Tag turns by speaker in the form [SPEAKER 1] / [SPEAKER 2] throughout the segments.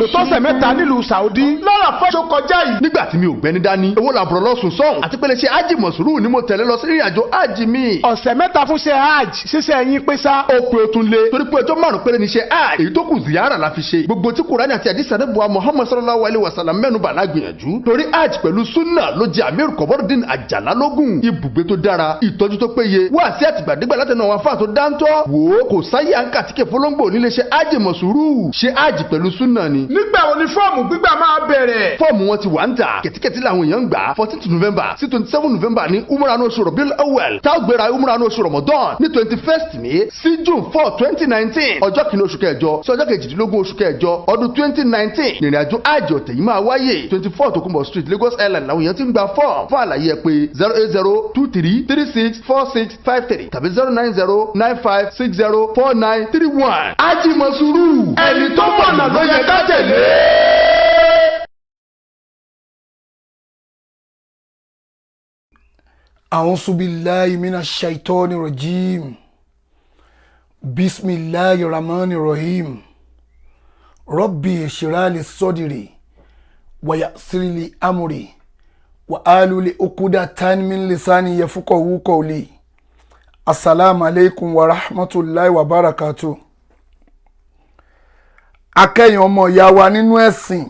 [SPEAKER 1] lò tọ́sẹ̀ 3 nílùú Saudi lọ́rọ̀ fọ́ṣọ kọjá yìí.
[SPEAKER 2] Nígbà tí mi ò gbẹ́ni dání, owó làbúrò lọ́sùn sọ̀hún àti pé lè ṣe ájì mọ̀sùrù ni mo tẹ̀lé lọ sí ìrìnàjò ájì mi.
[SPEAKER 1] Ọ̀sẹ̀ 3 fún ṣe hajj ṣíṣe yín pé sá.
[SPEAKER 2] Ó pé o tún lé torí pé ọjọ́ 5 péré ni ṣe hajj, èyí tó kù ziyara la fi ṣe. Gbogbo tí Kùránì àti àdìsí àdébùwà Muhammad sallallahu alayhi wa sallam mẹ́nu bà lágbìyànjú. Torí hajj pẹ̀lú sunna ló jẹ́ Amir Kọ̀bọ́rọ̀dín Àjàlá lógún. Ibùgbé tó dára, ìtọ́jú tó péye, wá sí àtìgbàdégbà látẹnu àwọn afáà tó dáńtọ́. Wò ó kò sáyé à ń kàtíkè fọlọ́ngbò nílé ṣe hajj mọ̀sùrù. Ṣe hajj pẹ̀lú sunna ni.
[SPEAKER 1] Nígbà wo ni fọ́ọ̀mù gbígbà máa bẹ̀rẹ̀?
[SPEAKER 2] Fọ́ọ̀mù wọn ti wà ń tà, kẹ̀tíkẹ̀tí làwọn èèyàn ń gbà. 14th November sí 27 November ní umrah oṣù Rabiul Awwal. Tá a gbéra umrah oṣù Ramadan ní 21st May sí June 4, 2019. Ọjọ́ 1 oṣù kẹjọ sí ọjọ́ 18 oṣù kẹjọ ọdún 2019 nìrìnàjò hajj ọ̀tẹ̀ yìí máa wáyé. 24 Tokunbo Street, Lagos Island làwọn èèyàn ti ń gba fọ́ọ̀mù. Fún àlàyé ẹ pé 08023364653 tàbí 09095604931. Hajj Mọ̀sùrù, ẹni tó mọ̀nà ló yẹ ká tẹ̀lé.
[SPEAKER 3] أعوذ بالله من الشيطان الرجيم بسم الله الرحمن الرحيم ربي اشرح لي صدري ويسر لي أمري واحلل عقدة من لساني يفقهوا قولي السلام عليكم ورحمة الله وبركاته. Akẹ́yìn ọmọ ìyá wa nínú ẹ̀sìn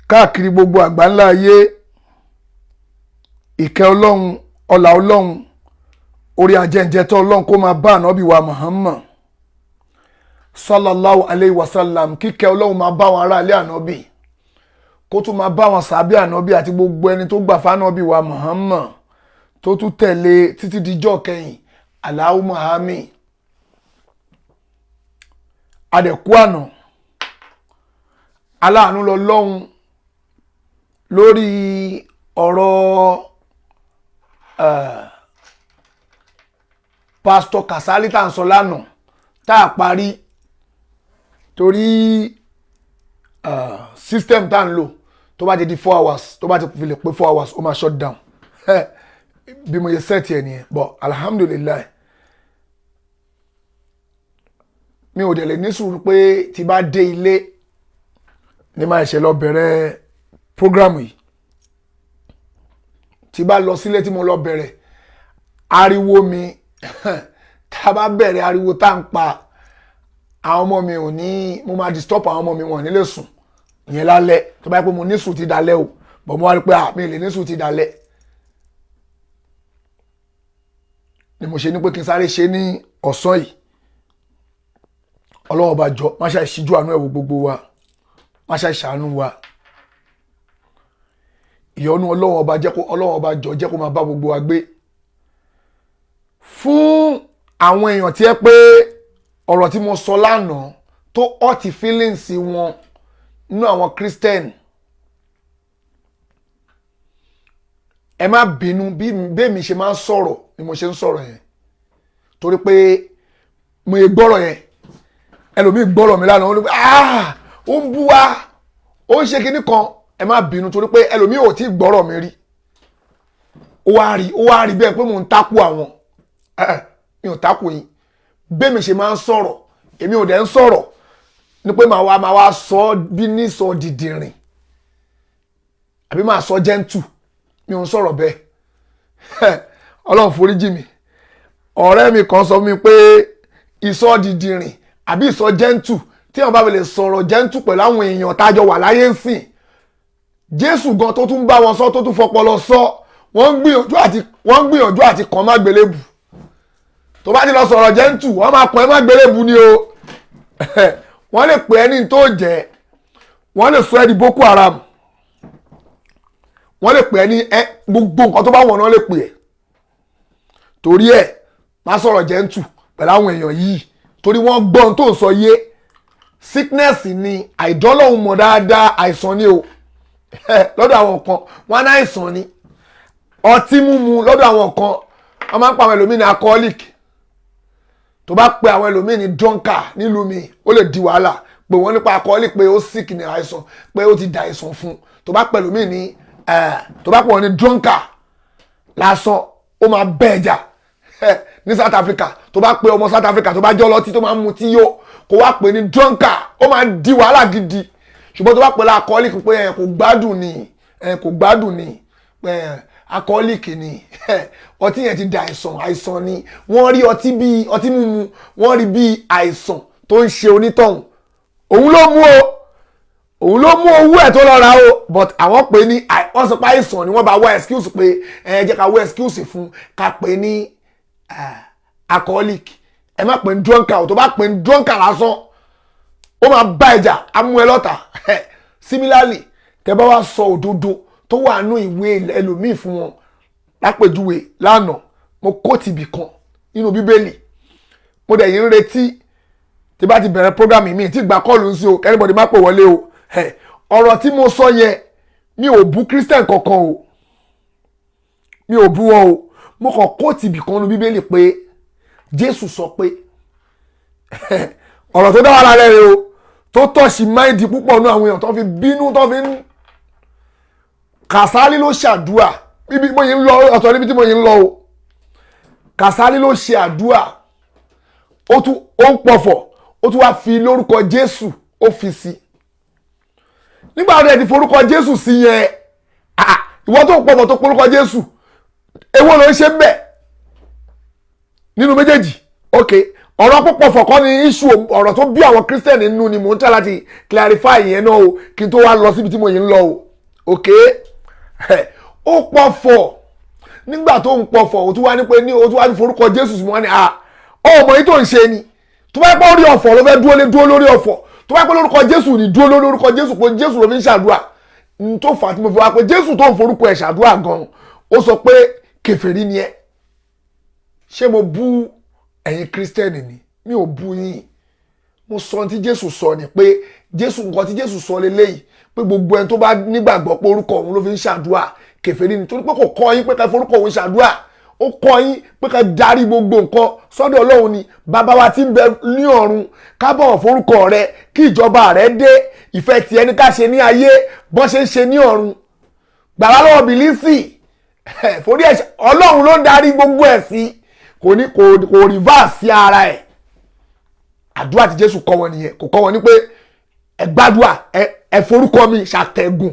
[SPEAKER 3] káàkiri gbogbo àgbáńlá ayé, ìkẹ́ Ọlọ́run, ọlà Ọlọ́run, orí ajẹ́njẹ́tọ́ Ọlọ́run kó máa bá ànábì wa Muhammad sallallahu alayhi wa sallam. Kíkẹ́ Ọlọ́run máa bá wọn aráalé ànábì, kó tún máa bá wọn sàábì ànábì àti gbogbo ẹni tó gbà fánábì wa Muhammad tó tún tẹ̀lé títí dijọ́ kẹyìn. Allahumma àmín. Adẹ̀kú àná, aláàánú lọ́lọ́run lórí ọ̀rọ̀ Pásítọ̀ Kàsálí tá à ń sọ lánàá tá a parí, torí system tá à ń lò, tó bá ti di 4 hours, tó bá ti fi lè pé 4 hours, ó máa shut down. Bí mo yẹ set ẹ̀ nìyẹn. But alhamdulillahi, mi ò dẹ̀ lè ní sùúrù pé tí bá dé ilé ní máa ṣe lọ bẹ̀rẹ̀ program yìí. Tí bá lọ sílé tí mo lọ bẹ̀rẹ̀ ariwo mi, tá a bá bẹ̀rẹ̀ ariwo tá n pa, àwọn ọmọ mi ò ní, mo máa disturb àwọn ọmọ mi, wọn nílé sùn ìyẹn lálẹ́. Tó bá yẹ pé mo ní sùn ti dalẹ́ o, bọ̀ mo wá rí pé mi lè ní sùn ti dalẹ́ ni mo ṣe ní pé kí n sáré ṣe ní ọ̀sán yìí. Ọlọ́run ọba jọ má ṣe ṣíjú àánú ẹ̀ wò gbogbo wa, má ṣe ṣàánú wa. Ìyọ́nú Ọlọ́run ọba jẹ́ kó, Ọlọ́run ọba jọ jẹ́ kó máa bá gbogbo wa gbé. Fún àwọn èèyàn tí ẹ pé ọ̀rọ̀ tí mo sọ lánàá tó hurt feelings wọn nínú àwọn Christian, ẹ má bínú bí èmi ṣe máa ń sọ̀rọ̀ ni mo ṣe ń sọ̀rọ̀ yẹn, torí pé mo yẹ gbọ́rọ̀ yẹn, ẹlòmíì gbọ́rọ̀ mi lánàá, ó ní pé ó ń bú wa, ó ń ṣe kinní kan. Ẹ má bínú torí pé ẹlòmíì ò tí ì gbọ́rọ̀ mi rí, ó wá rí bẹ́ẹ̀ pé mò ń takò àwọn. Mi ò takò yín. Bẹ́ẹ̀ mi ṣe máa ń sọ̀rọ̀, èmi ò dẹ̀ ń sọ̀rọ̀ ni pé màá wá sọ bí ní sọ dìdìrìn àbí máa sọ gentle, mi ò ń sọ̀rọ̀ bẹ́ẹ̀. Ọlọ́run foríjì mi. Ọ̀rẹ́ mi kan sọ mi pé ìsọ dìdìrìn àbí ìsọ gentle, tí wọ́n bá fi lè sọ̀rọ̀ gentle pẹ̀lú àwọn èèyàn tájọ wà láyé ń sìn, Jésù gan tó tún bá wọn sọ, tó tún fọpọlọ sọ, wọ́n gbìyànjú àti kàn má gbélébù. Tó bá ti lọ sọ̀rọ̀ gentle, wọ́n máa kàn ẹ́ má gbélébù ni o. Wọ́n lè pè é ní tó jẹ́, wọ́n lè sọ ẹ́ di Boko Haram, wọ́n lè pè é ní gbogbo nǹkan tó bá wọ̀n náà lè pè é. Torí ẹ̀ má sọ̀rọ̀ gentle pẹ̀lú àwọn èèyàn yìí, torí wọ́n gbọ́n tó ń sọ yé. Sickness ni àìdọ́lọ́hun mọ̀ dáadáa, àìsàn ni o. Lọ́dọ̀ àwọn kan wọ́n á àìsàn ni ọtí mímu. Lọ́dọ̀ àwọn kan wọ́n máa ń pa àwọn ẹlòmíì ní alcoholic. Tó bá pe àwọn ẹlòmíì ní drunkard nílùú mi, ó lè di wàhálà. Pé wọ́n nípa alcoholic pé ó sick ní àìsàn, pé ó ti da àìsàn fún. Tó bá pe ẹlòmíì ní tó bá pè wọ́n ní drunkard lásán, ó máa bẹ́ ẹja. Ní South Africa, tó bá pe ọmọ South Africa tó bá jẹ́ ọlọ́tí tó máa ń mutí yó, kó wá pè ní drunkard, ó máa di wàhálà gidi. Ṣùgbọ́n tó bá pè l'alcoholic pé ẹ kò gbádùn ni, ẹ kò gbádùn ni, ẹ alcoholic ni, ọtí yẹn ti di àìsàn. Àìsàn ni wọ́n rí ọtí bíi ọtí mímu, wọ́n rí bíi àìsàn tó ń ṣe onítọ̀hún. Òun ló mú o, òun ló mú owó ẹ̀ tó lọ ra o, but àwọn pè ní, wọ́n sọ pé àìsàn ni. Wọ́n bá wá excuse pé ẹ jẹ́ ká wá excuse fún, ká pè ní alcoholic. Ẹ má pè ní drunkard. Tó bá pè ní drunkard lásán, ó máa bá ẹjà, á mú ẹ lọ́tà. Similarly, tẹ bá wá sọ òdodo tó wà nú ìwé ẹlòmíì fún wọn, lápèjúwe, lánàá mo quote ibì kan nínú Bíbélì. Mo dẹ̀ yín ń retí tí bá ti bẹ̀rẹ̀ program mi tí gba call ń sí o, anybody má pè wọlé o. Ọ̀rọ̀ tí mo sọ yẹn, mi ò bú Christian kankan o, mi ò bú wọn o. Mo kàn quote ibì kan nínú Bíbélì pé Jésù sọ pé, ọ̀rọ̀ tó dá wà lálẹ́ rẹ o, tó touch mind púpọ̀ nú àwọn èèyàn tó fi bínú, tó fi ń Kàsálí ló ṣàdúà. Bíbí mo yìí ń lọ ọ̀tọ̀ níbi tí mo yìí ń lọ o. Kàsálí ló ṣe àdúà, ó tún ó ń pọ̀fọ̀, ó tún wá fi lórúkọ Jésù, ó fi sí. Nígbà tó yẹ ti forúkọ Jésù sí yẹn, ìwọ tó ń pọ̀fọ̀ tó porúkọ Jésù, èwo ló ń ṣe ń bẹ̀ nínú méjèèjì? Ok, ọ̀rọ̀ púpọ̀ fọ̀kọ́ ni issue. Ọ̀rọ̀ tó bí àwọn Christian nínú ni mò ń try láti clarify yẹn náà o, kí n tó wá lọ síbi tí mo yìí ń lọ o. Ok, ó pọ̀fọ̀. Nígbà tó ń pọ̀fọ̀, ó tún wá ní pé ní ó tún wá ní forúkọ Jésù sí. Wọn ni ọmọ yìí tó ń ṣe ni. Tó bá pẹ́ orí ọ̀fọ̀ ló fẹ́ dúró lé, dúró lórí ọ̀fọ̀. Tó bá pẹ́ lórúkọ Jésù ni, dúró lórí orúkọ Jésù, pé Jésù ló fi ń ṣàdúrà. N tó fà á tí mo fi wá pé Jésù tó ń forúkọ ẹ̀ ṣàdúrà gan, ó sọ pé kèfèrí ni ẹ́. Ṣé mo bú ẹ̀yin Christian ni? Mi ò bú yín. Mo sọ ohun tí Jésù sọ ni pé Jésù, nǹkan tí Jésù sọ leléyìí, pé gbogbo ẹni tó bá nígbàgbọ́ pé orúkọ òun ló fi ń ṣàdúrà, kèfèrí ni, torí pé kò kọ́ yín pé ká forúkọ òun ṣàdúrà. Ó kọ́ yín pé ká darí gbogbo nǹkan sọ́dọ̀ Ọlọ́run ni. Bàbá wa tí ń bẹ ní ọ̀run, ká bọ̀wọ̀ forúkọ rẹ, kí ìjọba rẹ dé, ìfẹ́ tiẹ̀ ní ká ṣe ní ayé bọ́n ṣe ń ṣe ní ọ̀run. Gbàrà lọ́wọ́ bìlísì forí ẹ̀. Ọlọ́run ló ń darí gbogbo ẹ̀ sí, kò ní kò reverse sí ara ẹ̀. Àdúrà tí Jésù kọ́ wọn nìyẹn. Kò kọ́ wọn ní pé ẹ gbàdúrà, ẹ forúkọ mi ṣàtẹ̀gùn.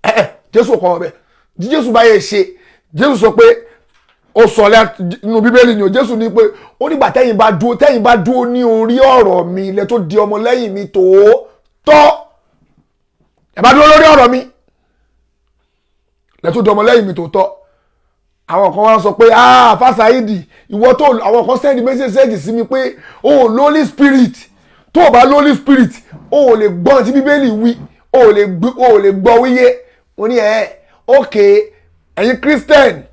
[SPEAKER 3] Ẹ Jésù kọ́ wọn bẹ́ẹ̀. Tí Jésù bá yẹ ṣe, Jésù sọ pé, ó sọ nínú Bíbélì ni o, Jésù ní pé ó nígbà tẹ́yìn bá dúró ní orí ọ̀rọ̀ mi, ilẹ̀ tó di ọmọ lẹ́yìn mi tòótọ́. Ẹ bá dúró lórí ọ̀rọ̀ mi, ilẹ̀ tó di ọmọ lẹ́yìn mi tòótọ́. Àwọn kan wá sọ pé, "Ah, Fásáìdì, ìwọ tó." Àwọn kan send message sí mi pé o ò Holy Spirit. Tó o bá Holy Spirit, o ò lè gbọ́n tí Bíbélì wí, o ò lè gbọ́ wíyé. Mo ní ẹ ok, ẹ̀yin Christian,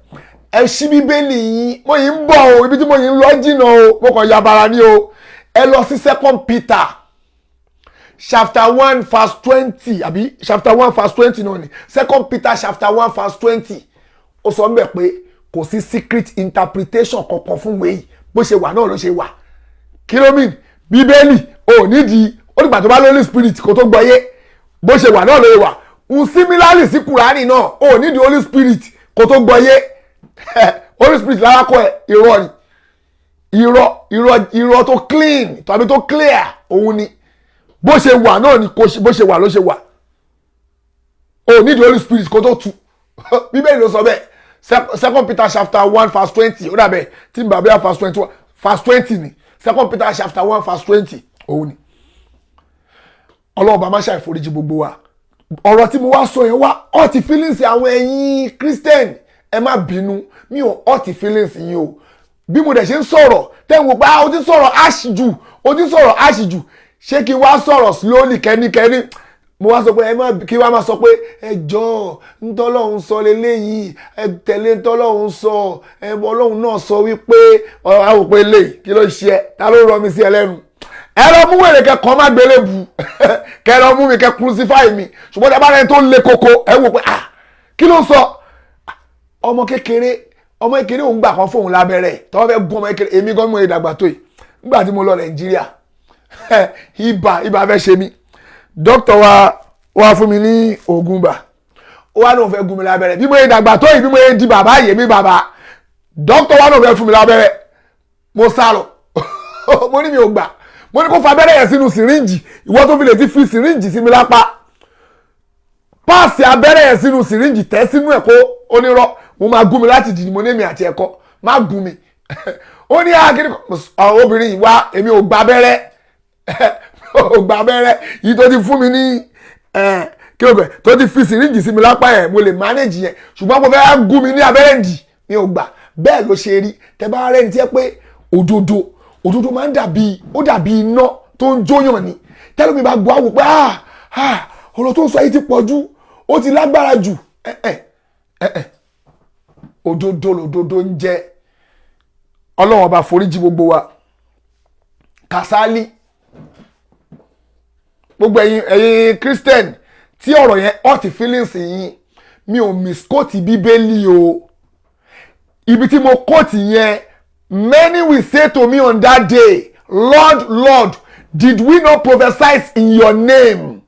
[SPEAKER 3] ẹ ṣí Bíbélì yín. Mo yìí ń bọ̀ o, ibi tí mo yìí ń lọ jìnnà o, mo kàn yabara ní o. Ẹ lọ sí Second Peter chapter 1 verse 20, àbí chapter 1 verse 20 náà ni. Second Peter chapter 1 verse 20, ó sọ ń bẹ̀ pé kò sí secret interpretation kankan fún wéyìí. Bó ṣe wà náà ló ṣe wà. Kí ló mean? Bíbélì ò nídìí ó nígbà tó bá Holy Spirit kó tó gbọ́ yé. Bó ṣe wà náà ló ṣe wà. N similarly sí Kùránì náà, ò nídìí Holy Spirit kó tó gbọ́ yé. Holy Spirit lára kọ́ ẹ, irọ́ ni, irọ́, irọ́, irọ́ tó clean tàbí tó clear òun ni. Bó ṣe wà náà ni kò ṣe, bó ṣe wà ló ṣe wà. Ò nídìí Holy Spirit kó tó tu. Bíbélì ló sọ bẹ́ẹ̀. Second Peter chapter 1 verse 20, ó dàbẹ̀ tí bàbá verse 21, verse 20 ni. Second Peter chapter 1 verse 20 òun ni. Ọlọ́run bá má ṣàìforíjì gbogbo wa. Ọ̀rọ̀ tí mo wá sọ yẹn wá hurt feelings àwọn ẹ̀yin Christian. Ẹ má bínú, mi ò hurt feelings yín o. Bí mo dẹ̀ ṣe ń sọ̀rọ̀, tẹ́ ń wò pé, "Ah, o ti sọ̀rọ̀ harsh jù, o ti sọ̀rọ̀ harsh jù, ṣé kí n wá sọ̀rọ̀ slowly?" Kẹ́nikẹ́ni mo wá sọ pé ẹ má kí wá máa sọ pé ẹ jọ̀ọ́, ntọ́lọ́hún sọ leléyìí, ẹ tẹ̀lé ntọ́lọ́hún sọ. Ẹ Ọlọ́hun náà sọ wípé ọ àwọn pé lè kí ló ṣe ẹ? Ta ló rọ mi sí ẹ lẹ́nu? Ẹ lọ mú wèrè kẹkọọ má gbélé bu, kẹ lọ mú mi, kẹ crucify mi. Ṣùgbọ́n tí a bá rẹ tó le koko, ẹ wò pé, "Ah, kí ló sọ?" Ọmọ kékeré, ọmọ kékeré òun gbà kan fóun lábẹ́rẹ́ tọ́wọ́ fẹ́ gún ọmọ kékeré. Èmi gan mo ìdàgbà tó yìí, nígbà tí mo lọ Nàìjíríà, ibà fẹ́ ṣe mí. Dókítà wa wá fún mi ní oògùn ibà, ó wá lóun fẹ́ gún mi lábẹ́rẹ́. Bí mo yẹ dàgbà tó yìí, bí mo yẹ di bàbá yìí, mi bàbá Dókítà wa náà fẹ́ fún mi lábẹ́rẹ́, mo sá lọ. Mo ní mi ò gbà. Mo ní kó fa abẹ́rẹ́ yẹn sínú syringe. Ìwọ tó fi lè ti fi syringe sí mi lápá, páàsì abẹ́rẹ́ yẹn sínú syringe, tẹ́ sínú ẹ̀ kó onírọ́ mo máa gún mi láti dìdì. Mo ní èmi àti ẹ̀kọ́ má gún mi. Ó ní àkíní obìnrin yìí wá, èmi ò gba abẹ́rẹ́, ò gba abẹ́rẹ́ yìí tó ti fún mi ní kí ló gbẹ tó ti fi syringe sí mi lápá yẹn, mo lè manage yẹn, ṣùgbọ́n mo fẹ́ gún mi ní abẹ́rẹ́ ǹdì, mi ò gbà. Bẹ́ẹ̀ ló ṣe rí. Tẹ́ bá rẹ́ni tí ẹ pé òdodo, òdodo máa ń dàbí, ó dàbí iná tó ń jóyàn ni. Tẹ́lómi bá gbọ́ àwò pé, ah ah, ọ̀rọ̀ tó ń sọ yìí ti pọ̀ jù, ó ti lágbára jù. Ẹ ẹ ẹ ẹ, òdodo lòdodo ń jẹ́. Ọlọ́run Ọba foríjì gbogbo wa. Kàsálí, gbogbo ẹ̀yin Christian tí ọ̀rọ̀ yẹn hurt feelings yín, mi ò misquote Bíbélì o. Ibi tí mo quote yẹn, "Many will say to me on that day, 'Lord, Lord, did we not prophesy in your name?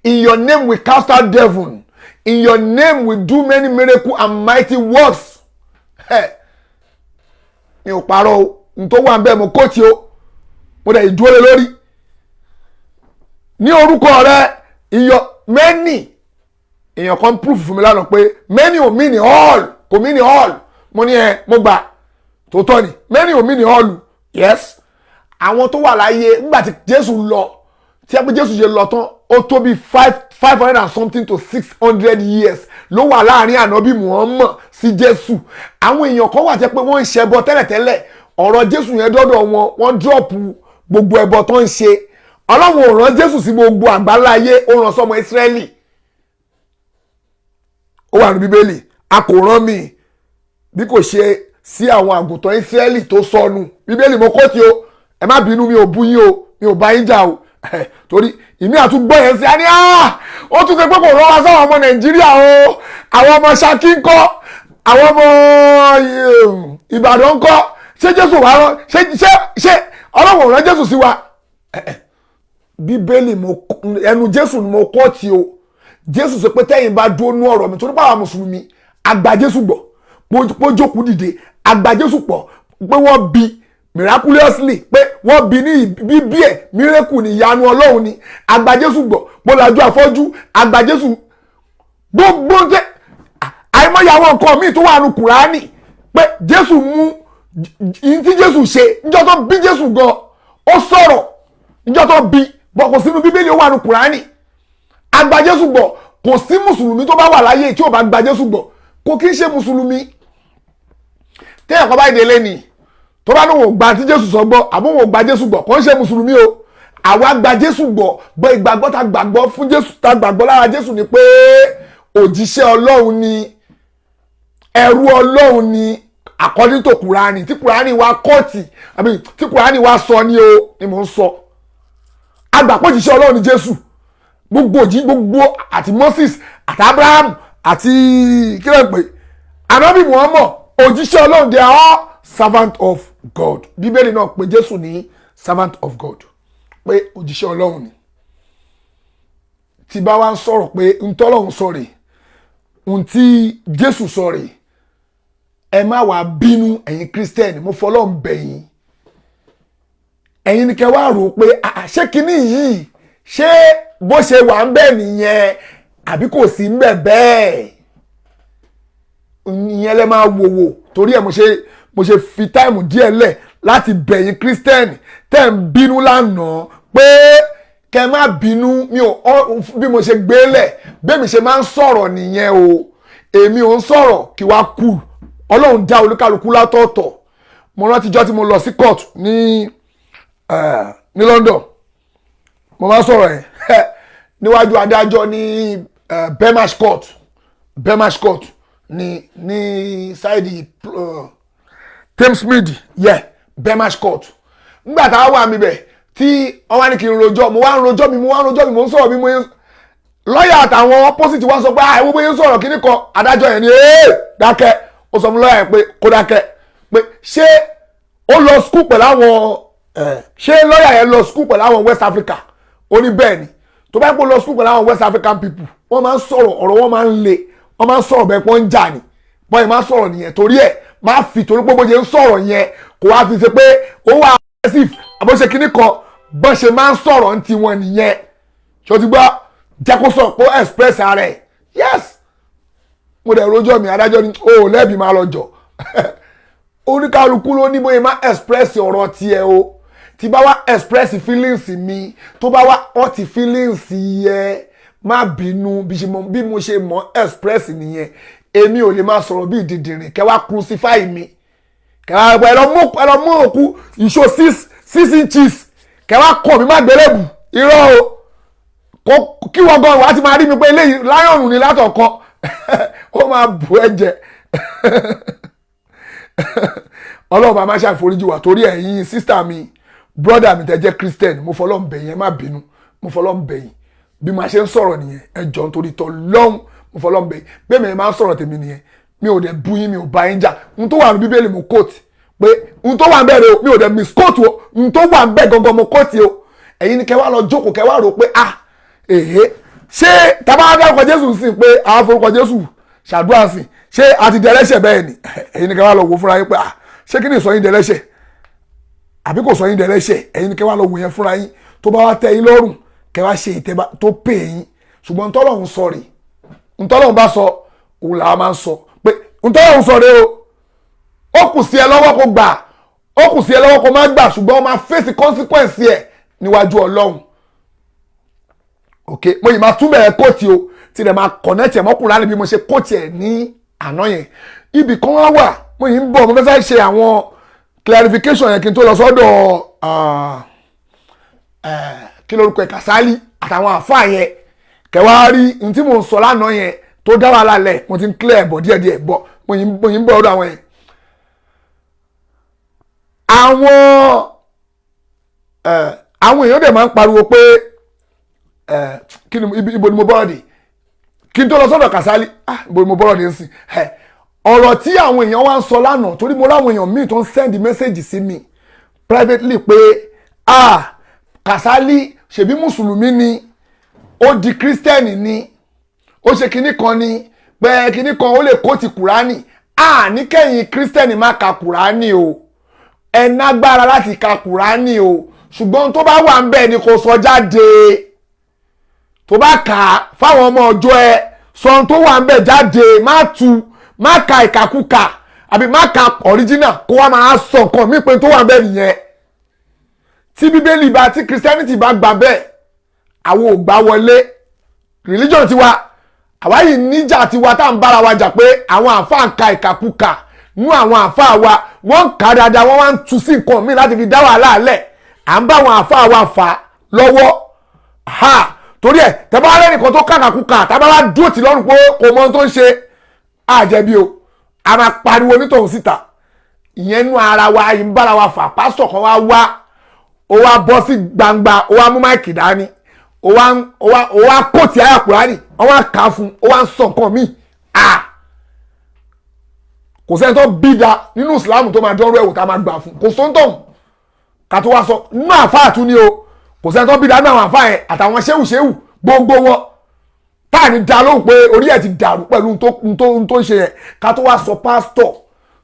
[SPEAKER 3] In your name we cast out devil. In your name we do many miracles and mighty works.'" Mi ò parọ́ o. N tó wà ń bẹ́ẹ̀ mo quote o, mo dẹ̀ ìdúró lé lórí. Ní orúkọ rẹ iyọ many. Èèyàn kan proof fún mi lánàá pé many ò mean all, kò mean all. Mo ní ẹ mo gbà, tòótọ́ ni, many ò mean all. Yes, àwọn tó wà láyé nígbà tí Jésù lọ, tí a pé Jésù ṣe lọ tán, ó tó bí 500 and something to 600 years ló wà láàrin ànábì Muhammad sí Jésù. Àwọn èèyàn kan wà jẹ́ pé wọ́n ń ṣẹbọ tẹ́lẹ̀tẹ́lẹ̀. Ọ̀rọ̀ Jésù yẹn dọ́dọ̀ wọn, wọ́n drop gbogbo ẹbọ tó ń ṣe. Ọlọ́run ò rán Jésù sí gbogbo àgbáláyé, ó rán sọmọ Ísírẹ́lì. Ó wà ní Bíbélì, a kò rán mi bí kò ṣe sí àwọn àgùntàn Ísírẹ́lì tó sọnù. Bíbélì mo kọ́ tí o. Ẹ má bínú, mi ò bú yín o, mi ò bá yín jà o, torí ìmí àtúgbọ́ yẹn sí a ní ó tún ṣe pé kò rán wa sáwọn ọmọ Nàìjíríà o. Àwọn ọmọ Ṣakí ńkọ́? Àwọn ọmọ Ìbàdàn ńkọ́? Ṣé Jésù wà rán? Ṣé Ọlọ́run ò rán Jésù sí wa? Bíbélì mo ẹnu Jésù ni mo kọ́ tí o. Jésù sọ pé tẹ́yìn bá dúró nú ọ̀rọ̀ mi, torí pé àwọn mùsùlùmí àgbà Jésù gbọ́ pé ó jókòó dìde, àgbà Jésù pọ̀ pé wọ́n bí miraculously, pé wọ́n bí ní bíbí ẹ̀ miracle ní, ìyanu Ọlọ́run ni. Àgbà Jésù gbọ́ pé lajú afọ́jú. Àgbà Jésù gbogbo tẹ àìmọye àwọn nǹkan míì tó wà nù Kùránì pé Jésù mú yìí tí Jésù ṣe níjọ́ tó bí Jésù gan, ó sọ̀rọ̀ níjọ́ tó bí bọ̀, kò sínú Bíbélì, ó wà nù Kùránì. Àgbà Jésù gbọ́. Kò sí mùsùlùmí tó bá wà láyé tí ò bá gba Jésù gbọ́, kò kí ń ṣe mùsùlùmí. Téèyàn kan bá délé ni tó bá lóun ò gba tí Jésù sọ gbọ́, àbó òun ò gba Jésù gbọ́, kò ń ṣe mùsùlùmí o. Àwa gba Jésù gbọ́ gbọ́. Ìgbàgbọ́ ta gbàgbọ́ fún Jésù, ta gbàgbọ́ lára Jésù ni pé òjíṣẹ́ Ọlọ́run ni, ẹrú Ọlọ́run ni, according to Kùránì tí Kùránì wa kọ́ọ̀tì àbí tí Kùránì wa sọ ni o ni mò ń sọ. Agbàpọ̀ òjíṣẹ́ Ọlọ́run ni Jésù. Gbogbo òjì gbogbo àti Moses àti Abraham àti kí ló ń pè anabi Muhammad, òjíṣẹ́ Ọlọ́run, they are all servant of God. Bíbélì náà pè Jésù ní servant of God, pé òjíṣẹ́ Ọlọ́run ni. Tí bá wá ń sọ̀rọ̀ pé ntọ́lọ́run sọ rèé, ohun tí Jésù sọ rèé, ẹ má wàá bínú. Ẹ̀yin Christian, mo fọlọ́run bẹ̀ yín. Ẹ̀yin ni kẹ́ wá rò ó pé ṣé kinní yìí, ṣé bó ṣe wà ń bẹ̀ nìyẹn àbí kò sí ń bẹ̀ bẹ́ẹ̀? Ìyẹn lẹ máa wò wò. Torí ẹ̀ mo ṣe fi time díẹ̀ lẹ̀ láti bẹ̀yìn Christian tẹ́ ń bínú lánàá pé kẹ́ má bínú. Mi ò bí mo ṣe gbé lẹ̀ bẹ́ẹ̀ mi ṣe máa ń sọ̀rọ̀ nìyẹn o. Èmi ò ń sọ̀rọ̀ kí wá kú. Ọlọ́run dá olúkálukú látọ̀ọ̀tọ̀. Mo rántí jọ́ tí mo lọ sí court ní London. Mo máa ń sọ̀rọ̀ yẹn níwájú adájọ́ ní Belmarsh Court, Belmarsh Court ní side Thamesmead, yeah, Belmarsh Court. Nígbà tá a wà mí bẹ̀ tí wọ́n wá ní kí n rojọ́, mo wá ń rojọ́ mi, mo wá ń rojọ́ mi, mo ń sọ̀rọ̀ mi, mo ń lọ́ọ̀yà àtàwọn opposite wá sọ pé, "Ah, ẹ̀wọ́n bóyá ń sọ̀rọ̀ kíní kan." Adájọ́ yẹn ni, "Ee, dákẹ́." Ó sọ fún lọ́ọ̀yà yẹn pé kó dákẹ́, pé ṣé ó lọ school pẹ̀lú àwọn, ṣé lọ́ọ̀yà yẹn lọ school pẹ̀lú àwọn West Africa? Ó ní bẹ́ẹ̀ ni. Tó bá yẹ kó lọ school pẹ̀lú àwọn West African people, wọ́n máa ń sọ̀rọ̀, ọ̀rọ̀ wọn máa ń le, wọ́n máa ń sọ̀rọ̀ bẹ́ẹ̀ pọ́n ń jà ní bọ́ọ̀ máa ń sọ̀rọ̀ nìyẹn. Torí ẹ̀ Má fi torí pé bó ṣe ń sọ̀rọ̀ yẹn kó wá fi ṣe pé ó wà aggressive àbó ṣe kíní kan. Bọ́n ṣe máa ń sọ̀rọ̀ ń tiwọn nìyẹn. Ṣó ti gbọ́? Jẹ́ kó sọ, kó express ara ẹ̀. Yes, mo dẹ̀ rojọ́ mi. Adájọ́ ni o ò lẹ́bi, máa lọ jọ. Oníkálukú ló ní bóyá máa express ọ̀rọ̀ tiẹ̀ o. Tí bá wá express feelings mi, tó bá wá hurt feelings yẹ, má bínú. Bí mo ṣe mọ̀ express nìyẹn. Èmi ò lè máa sọ̀rọ̀ bí ìdìdìrìn kẹ́ wá crucify mi, kẹ́ wá ẹ lọ mú òkú ìṣó 6 6 inches, kẹ́ wá kọ̀ mí má gbélébù. Irọ́ o. Kí wọ́n gan wàá ti máa rí mi pé eléyìí lion ni látọ̀kan, ó máa bù ẹ jẹ. Ọlọ́run bá máa ṣàforíjì wà. Torí ẹ̀yin sister mi, brother mi tẹ́ jẹ́ Christian, mo fọlọ́run bẹ̀ yín, ẹ má bínú. Mo fọlọ́run bẹ̀ yín. Bí màá ṣe ń sọ̀rọ̀ nìyẹn. Ẹ jọ̀ọ́, nítorí tọ́ lọ́hùn, mo fọlọ́run bẹ̀ yín. Bẹ́ẹ̀ mi máa ń sọ̀rọ̀ tèmi nìyẹn. Mi ò dẹ̀ bú yín, mi ò bá yín jà. N tó wà ní Bíbélì mo quote pé n tó wà ń bẹ̀rẹ̀ o. Mi ò dẹ̀ misquote o. N tó wà ń bẹ̀ gangan mo quote o. Ẹ̀yin ni kẹ́ wá lọ jókòó, kẹ́ wá rò pé, ah, èhé, ṣé tábà dárúkọ Jésù sí pé àwọn forúkọ Jésù ṣàdúrà sí, ṣé a ti dẹlẹ́ṣẹ̀? Bẹ́ẹ̀ ni. Ẹ̀yin ni kẹ́ wá lọ wò fúnra yín pé, ah, ṣé kí ni sọ yín dẹlẹ́ṣẹ̀ àbí kò sọ yín dẹlẹ́ṣẹ̀? Ẹ̀yin ni kẹ́ wá lọ wò yẹn fúnra yín. Tó bá wá tẹ́ yín lọ́rùn, kẹ́ wá ṣe ìtẹ́bá tó pè yín. Ṣùgbọ́n ntọ́lọ́hún sọ rè, ntọ́lọ́hún bá sọ, òun làwọn máa ń sọ pé ntọ́lọ́hún sọ rè o. Ó kù sí ẹ lọ́wọ́ kó gbà, ó kù sí ẹ lọ́wọ́ kó má gbà, ṣùgbọ́n ó máa face consequence ẹ̀ níwájú Ọlọ́run. Ok, mo yìí máa túbẹ̀ ẹ quote o, tí rẹ̀ máa connect ẹ̀ mọ́kùnrin lálẹ́ bí mo ṣe quote ẹ̀ ní àná yẹn. Ibì kan wá wà, mo yìí ń bọ̀. Mo fẹ́ sáré ṣe àwọn clarification yẹn kí n tó lọ sọ́dọ̀ kí lórúkọ ẹ̀, Kàsálí àtàwọn àfáà yẹn. Kẹwàá rí n tí mò ń sọ lánàá yẹn tó dá wàhálà lẹ̀. Mo ti ń clear bọ̀ díẹ̀díẹ̀ bọ̀. Mo yìí ń bọ̀ ọ̀dọ̀ àwọn yẹn. Àwọn èèyàn dẹ̀ máa ń pariwo pé kí ni ibo ni mo bọ́rọ̀ dé kí n tó lọ sọ́dọ̀ Kàsálí? Ah, ibo ni mo bọ́rọ̀ dé ń sìn? Ọ̀rọ̀ tí àwọn èèyàn wá ń sọ lánàá, torí mo ráwọn èèyàn míì tó ń send message sí mi privately pé, ah, Kàsálí ṣèbí mùsùlùmí ni, ó di Christian ni, ó ṣe kinní kan ni, pé kinní kan, ó lè quote Kùránì. Ah, ní kẹ́yìn Christian má ka Kùránì o. Ẹ nágbára láti ka Kùránì o, ṣùgbọ́n tó bá wà ń bẹ̀ ni kò sọ jáde. Tó bá kà á fáwọn ọmọ ọjọ́, ẹ sọ ohun tó wà ń bẹ̀ jáde. Má tu, má ka ìkàkùkà, àbí má ka original kó wá máa sọ nǹkan mí pé tó wà ń bẹ̀ nìyẹn. Tí Bíbélì bá, tí Christianity bá gbà bẹ́ẹ̀, àwọn ò gbà wọlé. Religion tiwa, àwa yìí níjà tiwa tá à ń bára wa jà pé àwọn àáfàá ń ka ìkàkùkà nú. Àwọn àáfàá wa, wọ́n ń kà dáadáa, wọ́n wá ń tu sí nǹkan míì láti fi dá wàhálà lẹ̀. À ń bá àwọn àáfàá wa fà lọ́wọ́ ha. Torí ẹ̀, tẹ́bá rẹ́ nìkan tó kàkàkùkà, tábà wá dúró tì lọ́rùn pé kò mọ ohun tó ń ṣe, àjẹbí o. A máa pariwo nítòun síta. Ìyẹn nú ara wa yìí ń bára wa fà. Pásítọ̀ kan wá wá, ó wá bọ́ sí gbangba, ó wá mú mic dání, ó wá quote àyà Kùránì, wọ́n wá kà á fún, ó wá ń sọ nǹkan míì. À, kò sẹ́ni tó bí da nínú Ìsìlámù tó máa dánrú ẹ̀wò tá a máa gbà fún. Kò sóńtọ̀hún ká tó wá sọ nínú àfáà tún ni o. Kò sẹ́ni tó bí da nínú àwọn àfáà yẹn àtàwọn ṣéwù ṣéwù gbogbo wọn tá à ní da lóhùn pé orí ẹ̀ ti dàrú pẹ̀lú ohun tó ń ṣe yẹn, ká tó wá sọ pásítọ̀.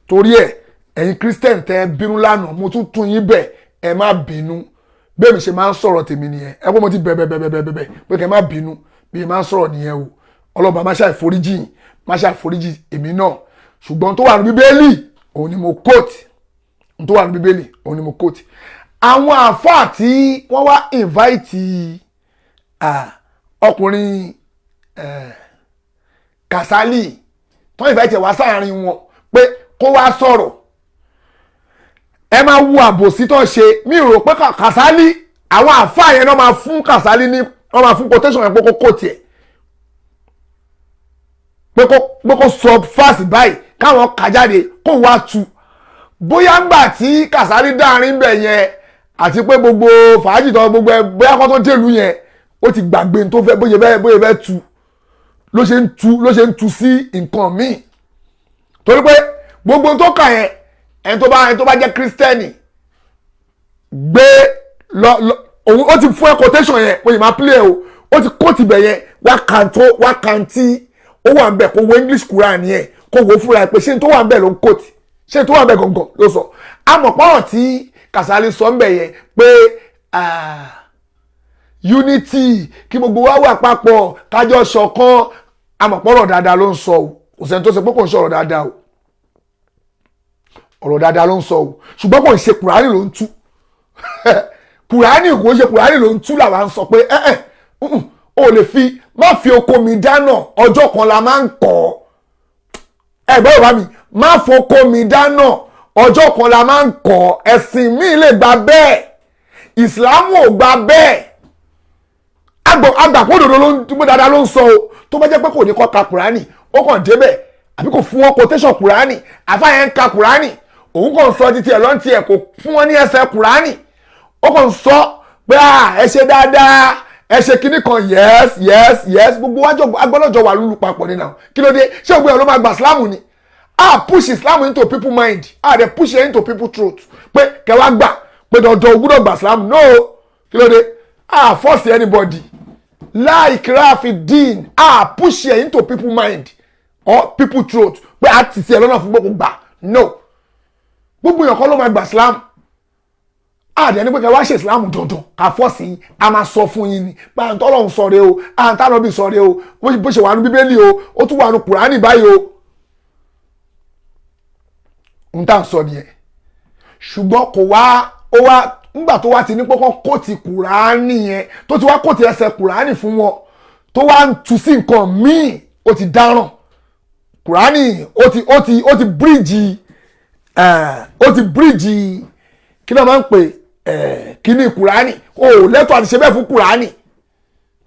[SPEAKER 3] Torí ẹ̀, ẹ̀yin Christian tẹ́ ẹ bínú lánàá, mo tún tún yín bẹ̀, ẹ má bínú. Bẹ́ẹ̀ mi ṣe máa ń sọ̀rọ̀ tèmi nìyẹn. Ẹ kó mo ti bẹ̀ bẹ̀ bẹ̀ bẹ̀ bẹ̀ pé kẹ́ má bínú. Bí mi máa ń sọ̀rọ̀ nìyẹn o. Ọlọ́ba má ṣàìforíjì yín, má ṣàìforíjì èmi náà. Ṣùgbọ́n tó wà ní Bíbélì, òun ni mo quote. Tó wà ní Bíbélì, òun ni mo quote. Àwọn àáfàá tí wọ́n wá invite ọkùnrin Kàsálì, tó invite ẹ̀ wá sáàrin wọn pé kó wá sọ̀rọ̀, ẹ máa wo àbòsí tó ṣe. Mi rò pé Kàsálí, àwọn àáfàá yẹn náà máa fún Kàsálí ní, wọ́n máa fún quotation yẹn pé kó quote ẹ̀, pé kó sọ verse báyìí káwọn kà jáde, kó wá tu. Bóyá ńgbà tí Kàsálí dáàrin bẹ̀ yẹn àti pé gbogbo fàájì tó gbogbo ẹ, bóyá kó tó dèlú yẹn, ó ti gbàgbé tó fẹ́, bóyá fẹ́ tu ló ṣe ń tu, ló ṣe ń tu sí nǹkan míì. Torí pé gbogbo tó kà yẹn, ẹni tó bá jẹ́ Christian gbé lọ lọ, òun ó ti fún ẹ quotation yẹn, mo yìí máa play ẹ o. Ó ti quote ibẹ̀ yẹn wá kàntó wá kàntí ó wà ń bẹ̀. Kó wo English Quran yẹn, kó wo fúnra ẹ pé ṣé n tó wà ń bẹ̀ ló ń quote. Ṣé tó wà bẹ́ẹ̀ gangan ló sọ? Àmọ̀pọ̀rọ̀ tí Kàsálí sọ ń bẹ̀ yẹn pé unity, kí gbogbo wa wà papọ̀, kájọ ṣọ̀kan, àmọ̀pọ̀rọ̀ dáadáa ló ń sọ o. Kò sẹ́ni tó sọ pé kò ń sọ̀rọ̀ dáadáa o. Ọ̀rọ̀ dáadáa ló ń sọ o, ṣùgbọ́n kò ń ṣe Kùránì ló ń tú. Kùránì kò ń ṣe Kùránì ló ń tú làwa ń sọ pé ẹ ẹ o lè fi má fi oko mi dáná, ọjọ́ kan la máa ń kọ́ ẹ. Gbọ́dọ̀ bá mi má foko mi dáná, ọjọ́ kan la máa ń kọ́. Ẹ̀sìn mi lè gba bẹ́ẹ̀, Ìsìlámù ò gba bẹ́ẹ̀. Agbàpọ̀ òdòdó ló ń gbé dáadáa ló ń sọ o. Tó bá jẹ́ pé kò ní kọ́ ka Kùránì, ó kàn débẹ̀, àbí kò fún wọn quotation Kùránì, àfáàyàn ń ka Kùránì, òun kàn sọ títí ẹ̀ lọ́ntì ẹ̀, kò fún wọn ní ẹsẹ̀ Kùránì, ó kàn sọ pé ẹ ṣe dáadáa, ẹ ṣe kinní kan, yes, gbogbo wájú agbọ́dọ̀jọ wà lúlu papọ̀ nínú. Kí ló dé? Ṣé ògbé ẹ̀ ló máa gba Islam ni? A push Islam into people mind, a dey push it into people throat pé kẹwàá gbà pé dandan o gbọ́dọ̀ gba Islam. No, kí ló dé? A force anybody la ikraha fi din. A push it into people mind or people throat pé a ti sí ẹ lọ́nà fún gbogbo gbà. No, gbogbo èèyàn kọ́ ló máa gba Islam. Àdé ní pé ká wá ṣe Islam dandan, ká force yín. A máa sọ fún yín ni pé à ń tọ́lọ́hún sọ rẹ o, à ń tánàbí sọ rẹ o, bó ṣe wà nù Bíbélì o, ó tún wà nù Kùránì báyìí o. N tá à ń sọ nìyẹn. Ṣùgbọ́n kò wá, ó wá ńgbà tó wá ti ní pọ́kọ́ quote Kùránì yẹn, tó ti wá quote ẹsẹ̀ Kùránì fún wọn, tó wá ń tu sí nǹkan míì, ó ti dáràn. Kùránì ó ti bíríìjì, ó ti bíríìjì, kí ló máa ń pè kíní Kùránì. O ò lẹ́tọ̀ọ́ àti ṣe bẹ́ẹ̀ fún Kùránì.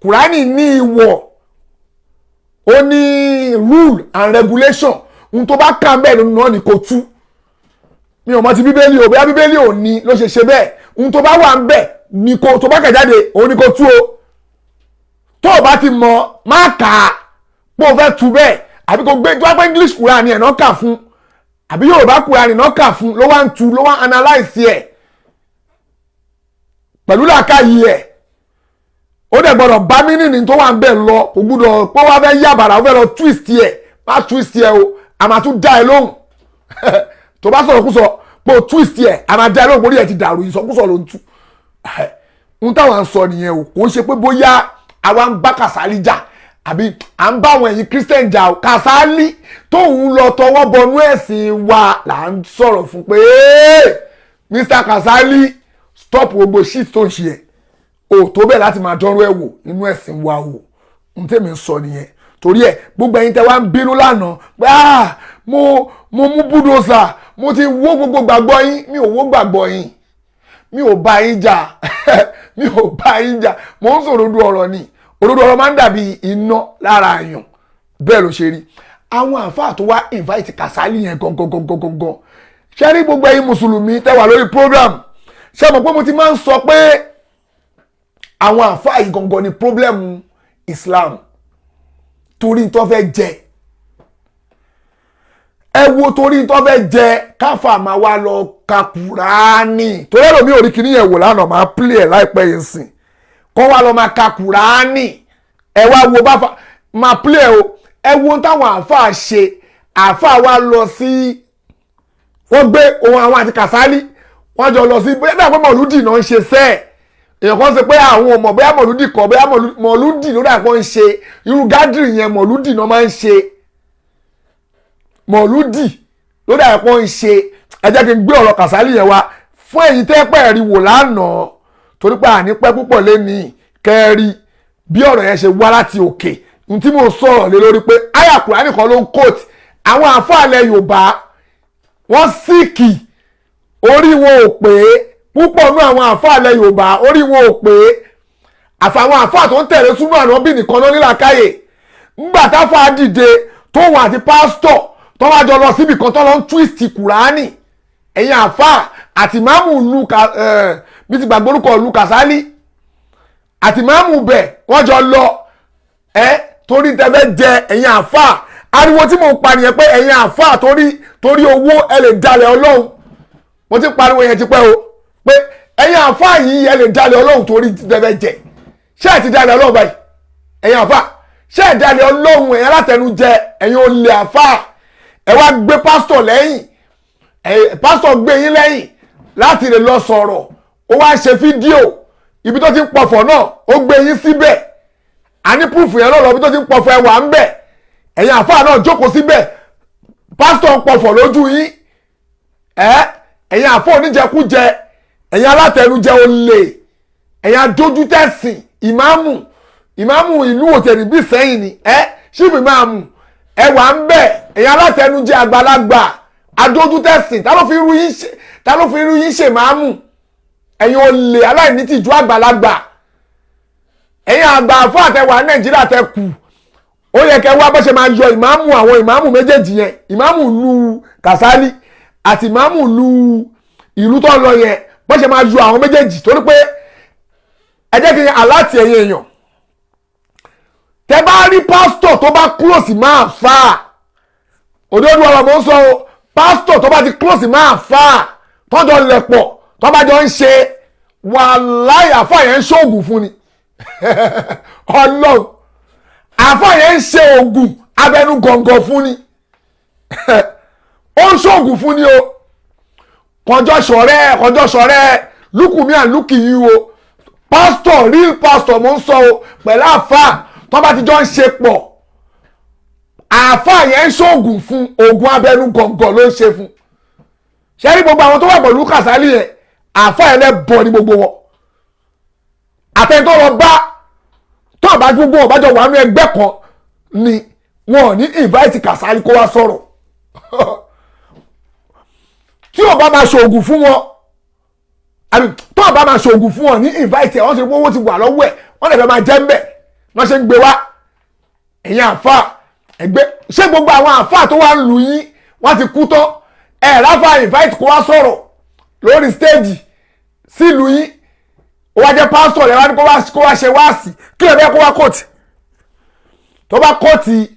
[SPEAKER 3] Kùránì ní ìwọ̀, ó ní rule and regulation. Ohun tó bá kà bẹ́ẹ̀ náà ni kò tú. Mi ò mọ ti Bíbélì o, bóyá Bíbélì ò ní ló ṣe ṣe bẹ́ẹ̀. Ohun tó bá wà ń bẹ̀ ni kò tó bá kà jáde, òun ni kò tú o. Tó o bá ti mọ̀, má kà á pé o fẹ́ tú bẹ́ẹ̀, àbí kò gbé tó wá pé English Kùránì ẹ̀ náà kà fún, àbí Yorùbá Kùránì náà kà fún, ló wá ń tú, ló wá ń analyse ẹ̀ pẹ̀lú làákàyè ẹ̀, ó dẹ̀ gbọ́dọ̀ bá meaning tó wà ń bẹ̀ lọ. Kò gbọ́dọ̀ pé wọ́n fẹ́ yàbàrà, ó fẹ́ lọ twist ẹ̀. Má twist ẹ̀ o, a máa tún dá ẹ lóhùn. Tó bá sọ̀rọ̀ kú sọ pé o twist ẹ̀, a máa dá ẹ lóhùn, orí ẹ̀ ti dàrú, ìsọkúsọ ló ń tú. Ń táwọn ń sọ nìyẹn o. Kò ń ṣe pé bóyá àwa ń bá Kàsálí jà, àbí à ń bá àwọn ẹ̀yin Christian jà o. Kàsálí tóun lọ tọwọ́ bọnú ẹ̀sìn wa là ń sọ̀rọ̀ fún pé, "Mr Kàsálí, stop gbogbo shit tó ń ṣe ẹ̀ o. Tó bẹ́ẹ̀ láti máa dánrú ẹ̀ wò nínú ẹ̀sìn wa o." N tèmi ń sọ nìyẹn. Torí ẹ̀, gbogbo ẹ̀yin tẹ́ wá ń bínú lánàá pé, "Ah, mo mú bulldozer, mo ti wó gbogbo gbàgbọ́ yín," mi ò wó gbàgbọ́ yín, mi ò bá yín jà, mi ò bá yín jà. Mo ń sọ̀rọ̀ òdodo ọ̀rọ̀ ni. Òdodo ọ̀rọ̀ máa ń dàbí iná lára àyàn, bẹ́ẹ̀ ló ṣe rí. Àwọn àáfàá tó wá invite Kàsálí yẹn gangan gangan gangan, ṣé rí gbogbo ẹ̀yin mùsùlùmí tẹ́ wà lórí program, ṣé mọ̀ pé mo ti máa ń sọ pé àwọn àáfàá yìí gangan ni problem Islam, torí tó fẹ́ jẹ. Ẹ wo, torí tó fẹ́ jẹ, káfà máa wá lọ ka Kùránì, torí ẹlòmíì ò rí kíní yẹn wò lánàá, máa play ẹ̀ láìpẹ́ yìí sìn, kọ́ wá lọ máa ka Kùránì. Ẹ wá wo bá fa máa play ẹ o. Ẹ wo táwọn àáfàá ṣe. Àáfàá wa lọ sí, wọ́n gbé ohun àwọn àti Kàsálí, wọ́n jọ lọ sí bóyá dàgbé mọ̀lúdì náà ń ṣe sẹ́ẹ̀. Èèyàn kan ṣe pé àwọn ọmọ bóyá mọ̀lúdì kọ́, bóyá mọ̀lúdì ló dà pọ̀ ń ṣe irú gathering yẹn, mọ̀lúdì náà máa ń ṣe, mọ̀lúdì ló dà pọ̀ ń ṣe. Ẹ jẹ́ kí n gbé ọ̀rọ̀ Kàsálí yẹn wá fún ẹ̀yin tẹ́ pẹ́ rí wò lánàá, torí pé àní pẹ́ púpọ̀ lẹ́nìí kẹ́rí bí ọ̀rọ̀ yẹn ṣe wá láti òkè. N tí mo sọ̀rọ̀ lé lórí pé àyà Kùránì kan ló ń quote. Àwọn àfáàlẹ̀ Yorùbá, wọ́n sick, orí wọn ò pé. Púpọ̀ nú àwọn àfáàlẹ̀ Yorùbá, orí wọn ò pé. Àfàwọn àfáà tó ń tẹ̀lé súnmọ́ ànábì nìkan náà nílàkáyè. Ńgbà táfà dìde, tóun àti pásítọ̀ tó wá jọ lọ síbì kan tó lọ ń twist Kùránì, ẹ̀yin àfáà àti máàmù lu bí ti gbàgbọ́ orúkọ lu Kàsálí àti máàmù bẹ̀, wọ́n jọ lọ ẹ́ torí tẹ́fẹ́ jẹ. Ẹ̀yin àfáà, ariwo tí mò ń pa nìyẹn pé ẹ̀yin àfáà, torí owó, ẹ lè dalẹ̀ Ọlọ́run. Mo ti pariwo yẹn tipẹ́ o pé ẹ̀yin àfáà yìí, ẹ lè dalẹ̀ Ọlọ́run torí tẹ́fẹ́ jẹ. Ṣé ẹ ti dalẹ̀ Ọlọ́run báyìí? Ẹ̀yin àfáà, ṣé ẹ dalẹ̀ Ọlọ́run? Ẹ̀yin alátẹnujẹ, ẹ̀yin olè àfáà, ẹ wá gbé pásítọ̀ lẹ́yìn. Ẹ pásítọ̀ gbé yín lẹ́yìn láti lè lọ sọ̀rọ̀, ó wá ṣe fídíò ibi tó ti ń pọ̀fọ̀ náà, ó gbé yín síbẹ̀. A ní proof yẹn náà lọ, ibi tó ti ń pọ̀fọ̀ ẹ wà ń bẹ̀. Ẹ̀yin àfáà náà jókòó síbẹ̀, pásítọ̀ ń pọ̀fọ̀ lójú yín. Ẹ ẹ̀yin àfáà oníjẹkújẹ, ẹ̀yin alátẹnujẹ olè, ẹ̀yin adójútẹ̀sìn, ìmáàmù, ìmáàmù ìlú òtẹ̀rì bí sẹ́yìn ni ẹ ṣífù ìmáàmù ẹ wà ń bẹ̀. Ẹ̀yin alátẹnujẹ àgbàlagbà adójútẹ̀sìn, ta ló fi irú yín ṣe, ta ló fi irú yín ṣe ìmáàmù? Ẹ̀yin olè aláìnítìjú àgbàlagbà, ẹ̀yin àgbà àfáà tẹ wà ní Nàìjíríà tẹ kù, ó yẹ kẹ́ wá bó ṣe máa yọ ìmáàmù, àwọn ìmáàmù méjèèjì yẹn, ìmáàmù ìlú Kàsálí àti ìmáàmù ìlú tó ń lọ yẹn, bó ṣe máa yọ àwọn méjèèjì. Torí pé ẹ jẹ́ kí n aláàtì ẹ̀yin èèyàn, tẹ bá rí pásítọ̀ tó bá close máa fà á, òdodo ọ̀rọ̀ mò ń sọ o, pásítọ̀ tó bá ti close máa fà á, tọ́jọ́ lẹ̀pọ̀, tó bá jọ ń ṣe, wàláì, àfà yẹn ń ṣoògùn fún ni. Ọlọ́run, àfà yẹn ń ṣe oògùn abẹnú gọ̀ǹgọ̀ fún ni, ó ń ṣoògùn fún ni o. Kọjọ́ ṣọ̀rẹ́, kọjọ́ ṣọ̀rẹ́, look me and look you o. Pastor, real pastor mo ń sọ o, pẹ̀lú àfà tó bá ti jọ ń ṣe pọ̀, àfà yẹn ń ṣoògùn fún, oògùn abẹnú gọ̀ǹgọ̀ ló ń ṣe fún. Ṣé rí gbogbo àwọn tó wà pẹ̀lú Kàsálí yẹn, àfà yẹn lẹ́ bọ̀ ní gbogbo wọn. Àtẹ̀tọ́ lọ bá tó àbá gbogbo ọ̀bájọ wà nínú ẹgbẹ́ kan ni wọn ò ní invite Kàsálí kó wá sọ̀rọ̀. Tí ò bá máa ṣoògùn fún wọn, àbí tó ò bá máa ṣoògùn fún wọn ní invite ẹ̀, wọ́n ti owó ti wà lọ́wọ́ ẹ̀, wọ́n lè fẹ́ máa jẹ́ ń bẹ̀ wọ́n ṣe ń gbé wá. Ẹ̀yin àfà ẹgbẹ́, ṣé gbogbo àwọn àfà tó wà ń lù yín wọ́n ti kú tán? Ẹ̀ ráfà invite kó wá sọ̀rọ̀ lórí stage sílùú yín, ó wá jẹ́ pásítọ̀ rẹ̀ wá ní kó wá ṣe wáàsì. Kí lè fẹ́ kó wá quote? Tó bá quote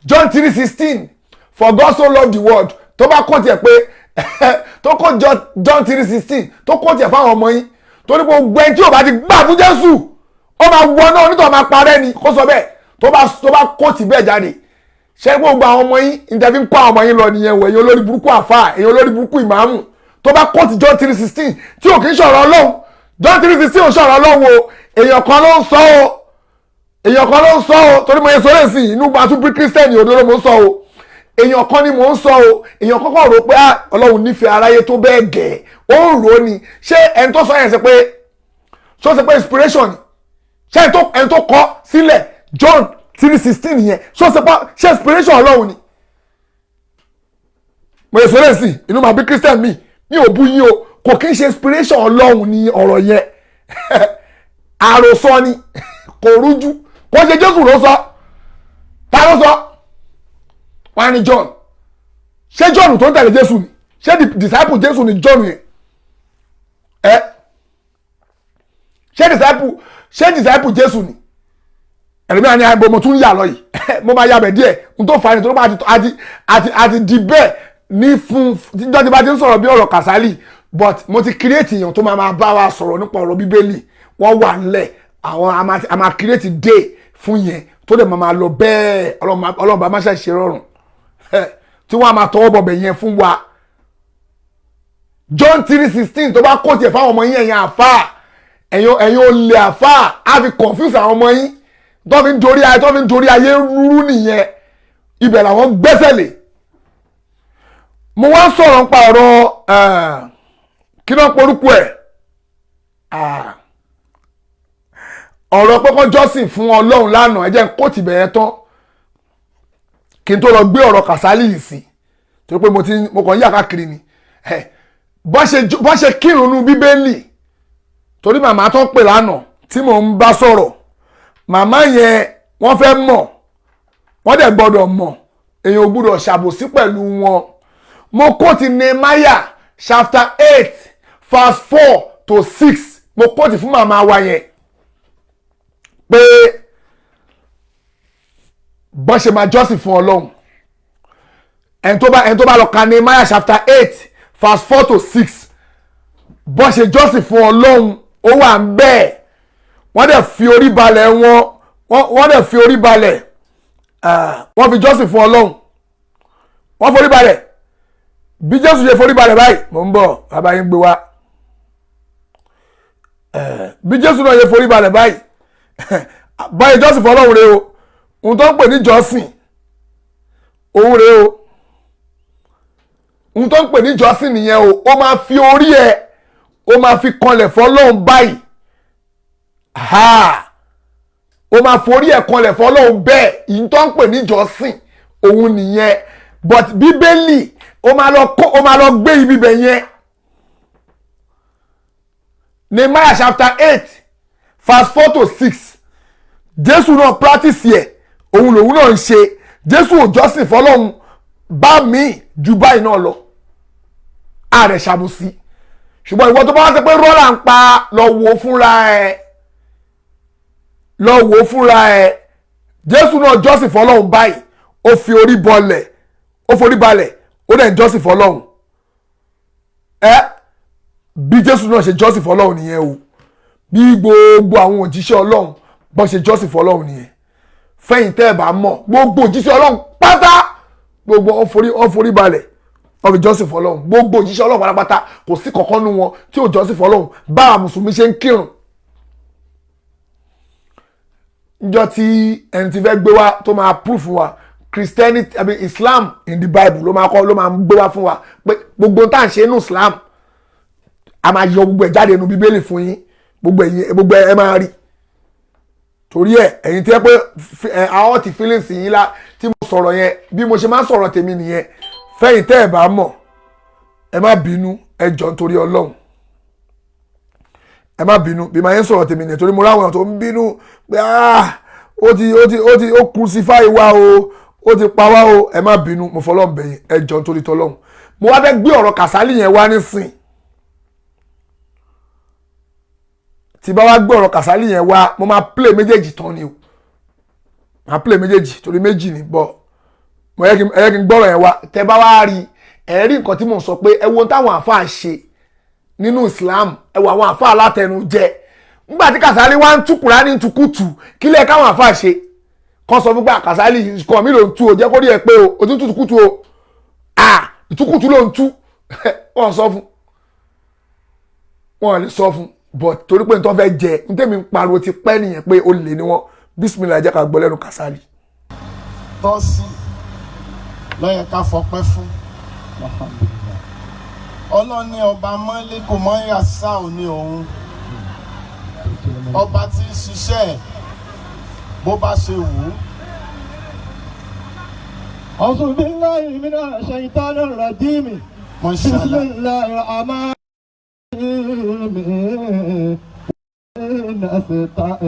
[SPEAKER 3] John 3:16, "For God so loved the world," tó bá quote ẹ̀ pé tó quote John 3:16, tó quote ẹ̀ fáwọn ọmọ yín, torí gbogbo ẹni tí ò bá ti gbà fún Jésù, ó máa wọ náà, onítọ̀ máa parẹ́ ni, kó sọ bẹ́ẹ̀. Tó bá quote bẹ́ẹ̀ jáde, ṣé gbogbo àwọn ọmọ yín ìjẹ́bí ń kọ́ àwọn ọmọ yín lọ nìyẹn wọ̀? Ẹ̀yin olórí burúkú àfáà, ẹ̀yin olórí burúkú ìmáàmù, tó bá quote John 3:16 tí ò kì í ṣọ̀rọ̀ Ọlọ́run, John 3:16 ò ṣọ̀rọ̀ Ọlọ́run o, èèyàn kan ló ń sọ o, èèyàn kan ló ń sọ o. Torí mo yẹ sọ lẹ́sìn inú gba tún bí Kírísítẹ́nì òdodo mo ń sọ o, èèyàn kan ni mò ń sọ o. Èèyàn kọ́kọ́ rò pé Ọlọ́run nífẹ̀ẹ́ aráyé tó bẹ́ẹ̀ gẹ̀, ó ń rò ó ni. Ṣé ẹni tó sọ yẹn ṣe pé, ṣó ṣe pé inspiration ni? Ṣé ẹni tó kọ sílẹ̀ John 3:16 yẹn, ṣó ṣe pé, ṣé inspiration Ọlọ́run ni? Mo yẹ sọ lẹ́sìn inú màá bí Christian mi, mi ò bú yín o. Kò kí n ṣe inspiration Ọlọ́run ni ọ̀rọ̀ yẹn, àròsọ ni, kò rújú. Kò ṣe Jésù ló sọ. Ta ló sọ? Wọn ni John. Ṣé John tó ń tẹ̀lé Jésù ni? Ṣé disciple Jésù ni John yẹn? Ẹ ṣé disciple, ṣé disciple Jésù ni? Ẹlòmíràn ní àìbò mo tún yà lọ yìí, mo máa yabẹ̀ díẹ̀ n tó fa ni tó bá àti di bẹ́ẹ̀ ní fún tíjọ́ tí bá ti ń sọ̀rọ̀ bí ọ̀rọ̀ Kàsálì. But mo ti create èèyàn tó máa bá wa sọ̀rọ̀ nípa ọ̀rọ̀ Bíbélì, wọ́n wà nílẹ̀. Àwọn a máa create day fún yẹn tó dẹ̀ máa lọ bẹ́ẹ̀. Ọlọ́run bá má ṣe ṣe rọrùn tí wọ́n á máa tọwọ́ bọ̀bẹ̀ yẹn fún wa. John 3:16 tó bá kó tiẹ̀ fáwọn ọmọ yín, ẹ̀yin àfáà, ẹ̀yin olè àfáà, á fi confuse àwọn ọmọ yín tó fi ń dorí ayé, tó fi ń dorí ayé rúrú nìyẹn. Ibẹ̀ làwọn gbẹ́sẹ̀ lé. Mo wá sọ̀rọ̀ nípa ọ̀rọ̀ kí ló ń porúkọ ẹ̀, ọ̀rọ̀ pé kọ́ jọ́sìn fún Ọlọ́run lánàá. Ẹ jẹ́ n kó tìbẹ̀ yẹn tán kí n tó lọ gbé ọ̀rọ̀ Kàsálì yìí sí, torí pé mo kàn ń yà káàkiri ni. Bọ́n ṣe kírun nu Bíbélì, torí màmá tó ń pè lánàá tí mò ń bá sọ̀rọ̀, màmá yẹn wọ́n fẹ́ mọ̀, wọ́n dẹ̀ gbọ́dọ̀ mọ̀, èèyàn ò gbọ́dọ̀ ṣàbòsí pẹ̀lú wọn. Mo quote Nehemiah chapter 8 verse 4 to 6, mo quote fún màmá wa yẹn pé bọ́n ṣe máa jọ́sìn fún Ọlọ́run. Ẹni tó bá lọ ka Nehemiah chapter 8 verse 4 to 6, bọ́n ṣe jọ́sìn fún Ọlọ́run, ó wà ń bẹ́ẹ̀. Wọ́n dẹ̀ fi orí balẹ̀ wọn, wọ́n dẹ̀ fi orí balẹ̀, wọ́n fi jọ́sìn fún Ọlọ́run, wọ́n forí balẹ̀. Bí Jésù ṣe forí balẹ̀ báyìí, mò ń bọ̀, bàbá yín gbé wá. Bí Jésù náà ṣe forí balẹ̀ báyìí, báyìí jọ́sìn fọlọ́run rẹ o. Ohun tó ń pè ní jọ́sìn òun rẹ o. Ohun tó ń pè ní jọ́sìn nìyẹn o. Ó máa fi orí ẹ, ó máa fi kanlẹ̀ fọlọ́run báyìí. Ó máa forí ẹ̀ kanlẹ̀ fọlọ́run bẹ́ẹ̀. Ìyẹn tó ń pè ní jọ́sìn òun nìyẹn. But Bíbélì, ó máa lọ kó, ó máa lọ gbé ibi bẹ̀ yẹn. Nehemiah chapter 8 verse 4 to 6, Jésù náà practice yẹ, òun lòun náà ń ṣe. Jésù ò jọ́sìn fọlọ́run bá mi ju báyìí náà lọ, ààrẹ ṣàbùsí. Ṣùgbọ́n ìwọ tó bá wá sí pé rọ́là ń pa, lọ wò ó fúnra ẹ, lọ wò ó fúnra ẹ. Jésù náà jọ́sìn fọlọ́run báyìí, ó fi orí bọlẹ̀, ó forí balẹ̀, ó dẹ̀ ń jọ́sìn fọlọ́run ẹ. Bí Jésù náà ṣe jọ́sìn fọlọ́run nìyẹn o. Bí gbogbo àwọn òjíṣẹ́ Ọlọ́run bọ́n ṣe jọ́sìn fọlọ́run nìyẹn. Fẹ́yìn tẹ́ ẹ bá mọ̀, gbogbo òjíṣẹ́ Ọlọ́run pátá, gbogbo wọn forí balẹ̀, wọn fi jọ́sìn fọlọ́run. Gbogbo òjíṣẹ́ Ọlọ́run pátápátá, kò sí kankan nínú wọn tí ò jọ́sìn fọlọ́run bá a mùsùlùmí ṣe ń kírun. Níjọ́ tí ẹni tí fẹ́ gbé wá tó máa proof wa Christianity, I mean Islam in the Bible, ló máa kọ́, ló máa gbé wá fún wa pé gbogbo tá à ń ṣe nínú Islam, a máa yọ gbogbo ẹ̀ jáde nínú Bíbélì fún yín. Gbogbo ẹ̀yin, gbogbo ẹ máa rí. Torí ẹ, ẹ̀yin tí ẹ pé ẹ àwọn ti feelings yín la tí mo sọ̀rọ̀ yẹn, bí mo ṣe máa ń sọ̀rọ̀ tèmi nìyẹn. Fẹ́yìn tẹ́ ẹ bá mọ̀, ẹ má bínú, ẹ jọ̀ọ́ nítorí Ọlọ́run, ẹ má bínú. Bí màá yẹn sọ̀rọ̀ tèmi nìyẹn, torí mo ráwọn èèyàn tó ń bínú pé, ah, ó ti ó crucify wa o, ó ti pa wá o. Ẹ má bínú, mo fọlọ́run bẹ̀yìn, ẹ jọ̀ọ́ nítorí tọ́lọ́run. Mo wá fẹ́ gbé ọ̀rọ̀ Kàsálí yẹn wá nísìn. Tí bá wá gbé ọ̀rọ̀ Kàsálí yẹn wá, mo máa play méjèèjì tán ni o. Máa play méjèèjì torí méjì ni bọ̀. Mo yẹ kí ẹ yẹ kí n gbọ́rọ̀ yẹn wá. Tẹ bá wá rí ẹ, rí nǹkan tí mò ń sọ pé ẹ wo ohun táwọn àáfàá ṣe nínú Islam. Ẹ wo àwọn àáfàá alátẹnujẹ. Nígbà tí Kàsálí wá ń tú Kùránì tukutu, kílẹ̀ káwọn àáfàá ṣe kọ́ sọ fún pé Kàsálí kọ́ mi ló ń tú o, jẹ́ kó rí ẹ pé o tún tukutu o, à ìtukutu ló ń tú. Wọ́n sọ fún wọn lè sọ fún, but torí pé nítorí fẹ́ jẹ ní tèmi ń pariwo ti pẹ́ nìyẹn pé ó lè ní wọn. Bísímìlà, jẹ́ ká gbọ́ lẹ́nu Kàsálí.
[SPEAKER 4] Tọ́ sí lọ́yẹ̀ ká fọpẹ́ fún Ọlọ́ni ọba mọ́lẹ́kùn mọ́yà sáò ní òun ọba tí ń ṣiṣẹ́ ẹ̀ bó bá ṣe wù ú.
[SPEAKER 5] أعوذ بالله من الشيطان الرجيم. بسم
[SPEAKER 4] Mọ́ṣálá.
[SPEAKER 5] الله الرحمن الرحيم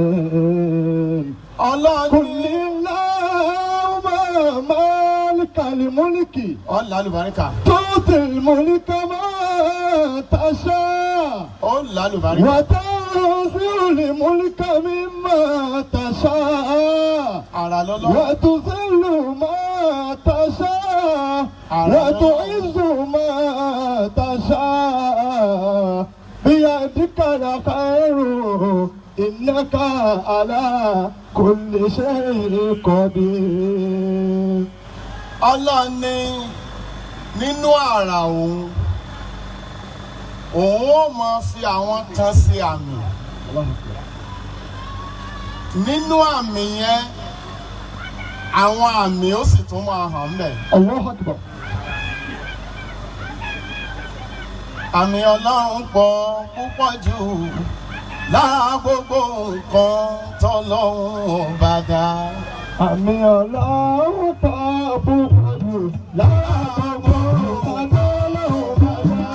[SPEAKER 5] نستعين.
[SPEAKER 4] Ọlọ́ni
[SPEAKER 5] قل اللهم مالك الملك
[SPEAKER 4] ọ̀là àlùbáríkà.
[SPEAKER 5] تؤتي الملك من تشاء
[SPEAKER 4] ọ̀là àlùbáríkà.
[SPEAKER 5] وتنزع الملك ممن تشاء
[SPEAKER 4] Àrà lọ́lọ́.
[SPEAKER 5] وتذل ما تشاء وتعز ما تشاء بيدك الخير إنك على كل شيء قدير.
[SPEAKER 4] Ọlọ́ni nínú àrà òun, òun ó máa fi àwọn kan sí àmì. Nínú àmì yẹn, àwọn àmì ó sì tún máa hàn ńbẹ̀.
[SPEAKER 5] الله أكبر.
[SPEAKER 4] Àmì Ọlọ́run pọ̀ púpọ̀ jù lára gbogbo nǹkan tọ́lọ́run bá dá.
[SPEAKER 5] Àmì Ọlọ́run pọ̀ púpọ̀ jù lára gbogbo nǹkan tọ́lọ́run bá dá.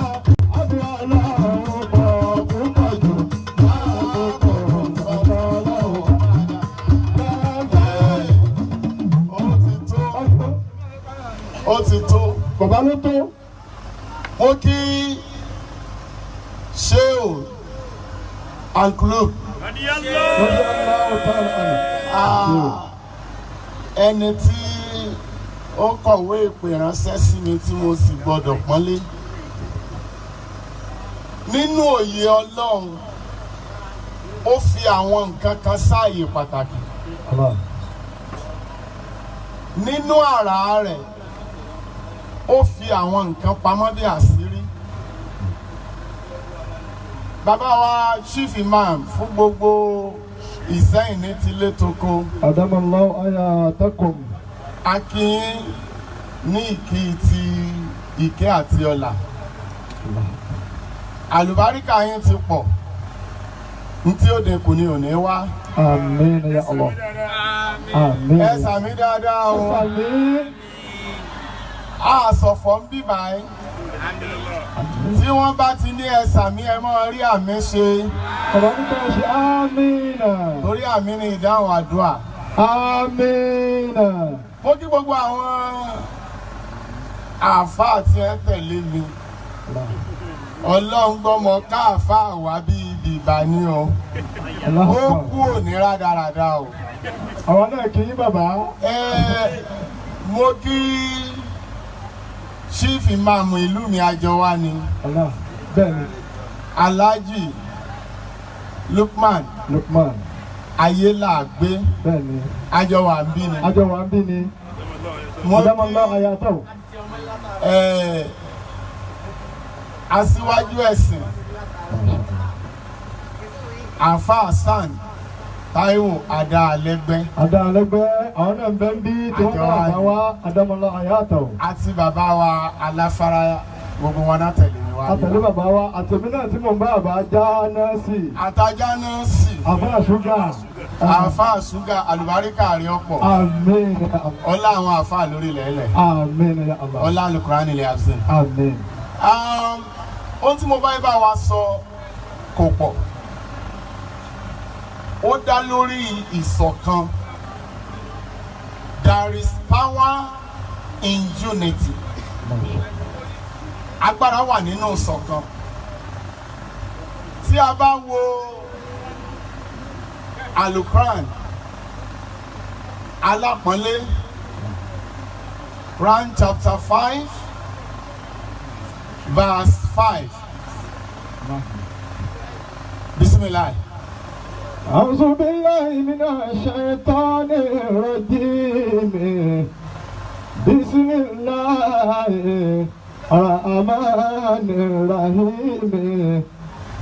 [SPEAKER 5] Àmì Ọlọ́run pọ̀ púpọ̀ jù lára gbogbo nǹkan tọ́lọ́run bá dá.
[SPEAKER 4] Ó ti tó, ó ti tó.
[SPEAKER 5] Bàbá ló tó.
[SPEAKER 4] Mo kí Sheu and club. Ah, ẹni tí ó kọ̀wé ìpè ránṣẹ́ sí mi tí mo sì gbọ́dọ̀ pọ́nlé. Nínú òye Ọlọ́run, ó fi àwọn nǹkan kan sáàyè pàtàkì. Nínú àrà rẹ̀, Ó fi àwọn nǹkan pamọ́ bí àṣírí. Bàbá wa Chief Imam fún gbogbo Ìsẹ́yìn ní tilé toko.
[SPEAKER 5] أدام الله حياتكم.
[SPEAKER 4] A kí yín ní ìkí ti ìkẹ́ àti ọlà. Àlùbáríkà yín ti pọ̀, ntí ó dínkù ni ò ní wá.
[SPEAKER 5] آمين يا الله، آمين.
[SPEAKER 4] Ẹ sàmí dáadáa o.
[SPEAKER 5] آمين.
[SPEAKER 4] Àsọ̀fọ̀ ń bí báyìí. Tí wọ́n bá ti ní ẹ sàmí, ẹ mọ́ rí àmì ṣe.
[SPEAKER 5] Ọ̀rọ̀ nípa ṣe آمين.
[SPEAKER 4] Torí àmì ni ìdáhùn àdúrà.
[SPEAKER 5] آمين.
[SPEAKER 4] Mo kí gbogbo àwọn àáfàá tí ẹ tẹ̀lé mi. Ọlọ́run gbọ́mọ káàfáà wá bí ibi ìbá ní o.
[SPEAKER 5] الله
[SPEAKER 4] Ó
[SPEAKER 5] أكبر.
[SPEAKER 4] kú òní rádaràda o.
[SPEAKER 5] Àwọn náà kì í bàbá.
[SPEAKER 4] Ẹ mo kí Chief Imam ìlú mi, àjọ wa ni.
[SPEAKER 5] Allah, bẹ́ẹ̀ ni.
[SPEAKER 4] Alhaji Lukman
[SPEAKER 5] Lukman.
[SPEAKER 4] Ayélàgbé.
[SPEAKER 5] Bẹ́ẹ̀ ni.
[SPEAKER 4] Àjọ wa ń bí ni.
[SPEAKER 5] Àjọ wa ń bí ni.
[SPEAKER 4] Mo
[SPEAKER 5] أدام الله
[SPEAKER 4] kí
[SPEAKER 5] حياته.
[SPEAKER 4] Aṣíwájú ẹ̀sìn, Àfa Hasan Taiwo Adáalẹ́gbẹ́.
[SPEAKER 5] Adáalẹ́gbẹ́, àwọn náà ń bẹ́ ń bí tí wọ́n
[SPEAKER 4] Àjọ
[SPEAKER 5] náà
[SPEAKER 4] wa
[SPEAKER 5] bá wá. أدام الله حياته.
[SPEAKER 4] Àti bàbá wa Aláfárá, gbogbo wọn náà tẹ̀lé mi wá.
[SPEAKER 5] Àtẹ̀lé bàbá wa, àtẹ̀mí náà tí mò ń bá bàbá já náà sí.
[SPEAKER 4] Àtajá náà sì.
[SPEAKER 5] Àfa ṣúgà.
[SPEAKER 4] Àfa ṣúgà, àlùbáríkà rí ọ̀pọ̀.
[SPEAKER 5] آمين.
[SPEAKER 4] Ọlá àwọn àfa lórí ilẹ̀ ẹlẹ̀.
[SPEAKER 5] آمين يا الله.
[SPEAKER 4] Ọlá Alukurani ilẹ̀ absent.
[SPEAKER 5] آمين.
[SPEAKER 4] Ohun tí mo bá yín bá wa sọ kò pọ̀. Ó dá lórí ìṣọ̀kan. There is power in unity. Agbára wà nínú ìṣọ̀kan. Tí a bá wo Alukuran alápọ̀nlé, Quran chapter 5 verse 5, Bisimilahi.
[SPEAKER 5] أعوذ بالله من الشيطان الرجيم. بسم الله الرحمن الرحيم.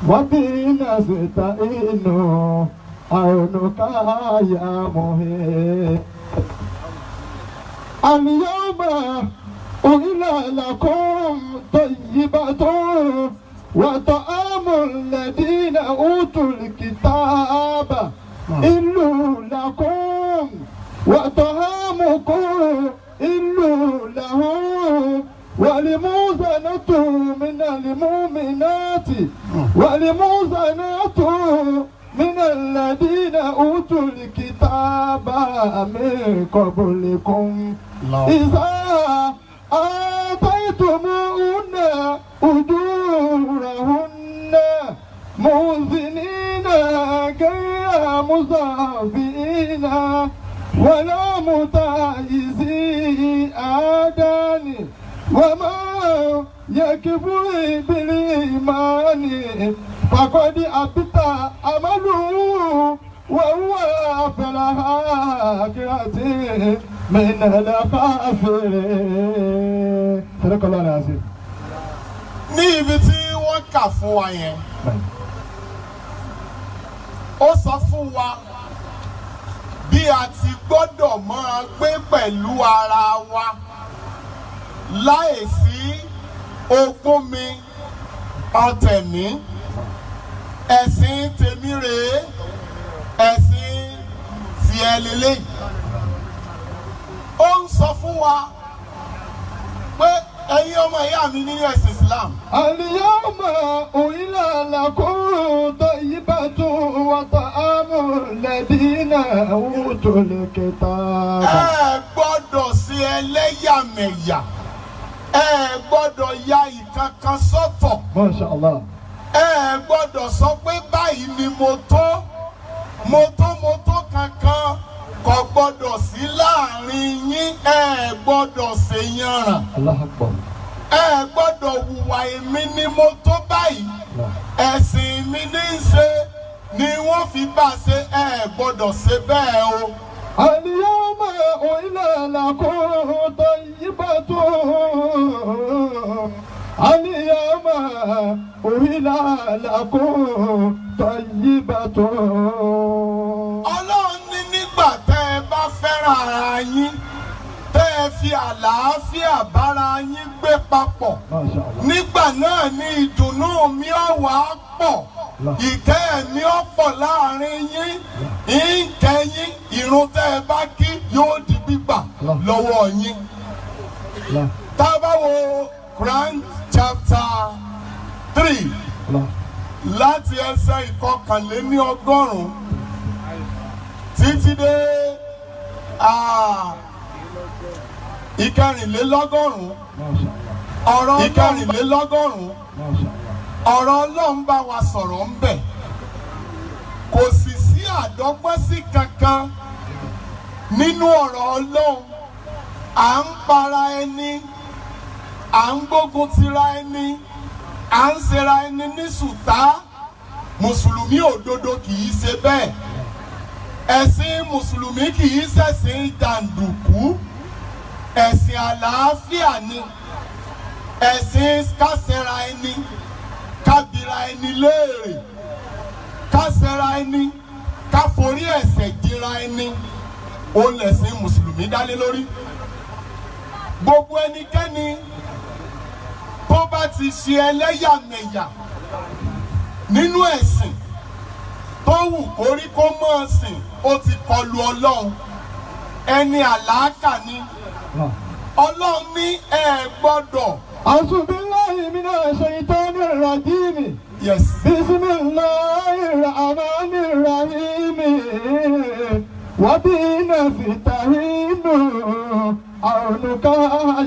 [SPEAKER 5] وبه نستعين، عونك يا مهين. اليوم أهل لكم طيبة وطعام الذين أوتوا الكتاب حل لكم وطعامكم حل لهم، والمحصنات من المؤمنات والمحصنات من الذين أوتوا الكتاب من قبلكم إذا آتيتموهن أجورهن محصنين غير مسافحين ولا متخذي أخدان، ومن يكفر بالإيمان فقد حبط عمله وهو في الآخرة من الخاسرين. صدق الله العظيم.
[SPEAKER 4] Ní ibi tí wọ́n kà fún wa yẹn, ó sọ fún wa bí a ti gbọ́dọ̀ máa gbé pẹ̀lú ara wa láìsí ogún mi ọ̀tẹ̀ mi, ẹ̀sìn tèmi rèé, ẹ̀sìn tiẹ̀ lélẹ́yìí. Ó ń sọ fún wa pé ẹ̀yin ọmọ ìyá mi nínú ẹ̀sìn Islam.
[SPEAKER 5] اليوم أحل لكم طيبة وطعام الذين أوتوا الكتاب.
[SPEAKER 4] Ẹ gbọ́dọ̀ sí ẹlẹ́yàmẹ̀yà, ẹ gbọ́dọ̀ ya ìkankan sọ́tọ̀.
[SPEAKER 5] ما شاء الله.
[SPEAKER 4] Ẹ gbọ́dọ̀ sọ pé báyìí ni mo tó, mo tó, mo tó kankan kò gbọ́dọ̀ sí láàrin yín. Ẹ gbọ́dọ̀ ṣèyànràn.
[SPEAKER 5] الله أكبر.
[SPEAKER 4] Ẹ gbọ́dọ̀ hùwà èmi ni mo tó báyìí, ẹ̀sìn mi ní í ṣe ni wọ́n fi bá ṣe. Ẹ gbọ́dọ̀ ṣe bẹ́ẹ̀ o.
[SPEAKER 5] اليوم أحل لكم طيبة. أهل لكم طيبة.
[SPEAKER 4] Ọlọ́run ní nígbà tẹ́ ẹ bá fẹ́ràn ara yín, tẹ́ ẹ fi àlàáfíà bára yín gbé papọ̀,
[SPEAKER 5] ما شاء الله.
[SPEAKER 4] nígbà náà ni ìdùnnú mi ó wá pọ̀, ìkẹ́ mi ó pọ̀ láàrin yín, ìkẹ́ yín, ìrun tẹ́ ẹ bá kí yóò di gbígbà lọ́wọ́ yín.
[SPEAKER 5] الله.
[SPEAKER 4] Tá a bá wo Quran chapter 3
[SPEAKER 5] الله.
[SPEAKER 4] láti ẹsẹ̀ 91 títí dé 94,
[SPEAKER 5] ما شاء الله.
[SPEAKER 4] ọ̀rọ̀ 94,
[SPEAKER 5] ما شاء الله.
[SPEAKER 4] ọ̀rọ̀ Ọlọ́run bá wa sọ̀rọ̀ ń bẹ̀. Kò sì sí àdọ́gbọ́nsí kankan nínú ọ̀rọ̀ Ọlọ́run. À ń para ẹni, à ń gbógun tira ẹni, à ń ṣera ẹni ní sùtá, mùsùlùmí òdodo kì í ṣe bẹ́ẹ̀. Ẹ̀sìn mùsùlùmí kì í ṣẹ̀sìn jàǹdùkú, ẹ̀sìn àlàáfíà ni, ẹ̀sìn kásẹ̀ra ẹni, kábìra ẹni léèrè, kásẹ̀ra ẹni, káforí ẹ̀ṣẹ̀ jìra ẹni, òun lẹ̀sìn mùsùlùmí dálé lórí. Gbogbo ẹnikẹ́ni tó bá ti ṣe ẹlẹ́yàmẹ̀yà nínú ẹ̀sìn tó wù kórí kó mọ̀ ọ́ sìn, ó ti kọlu Ọlọ́run. Ẹni àlàákà ni Ọlọ́run ní ẹ gbọ́dọ̀.
[SPEAKER 5] أعوذ بالله من الشيطان الرجيم.
[SPEAKER 4] Yes.
[SPEAKER 5] بسم الله الرحمن الرحيم. وبه نستعين عونك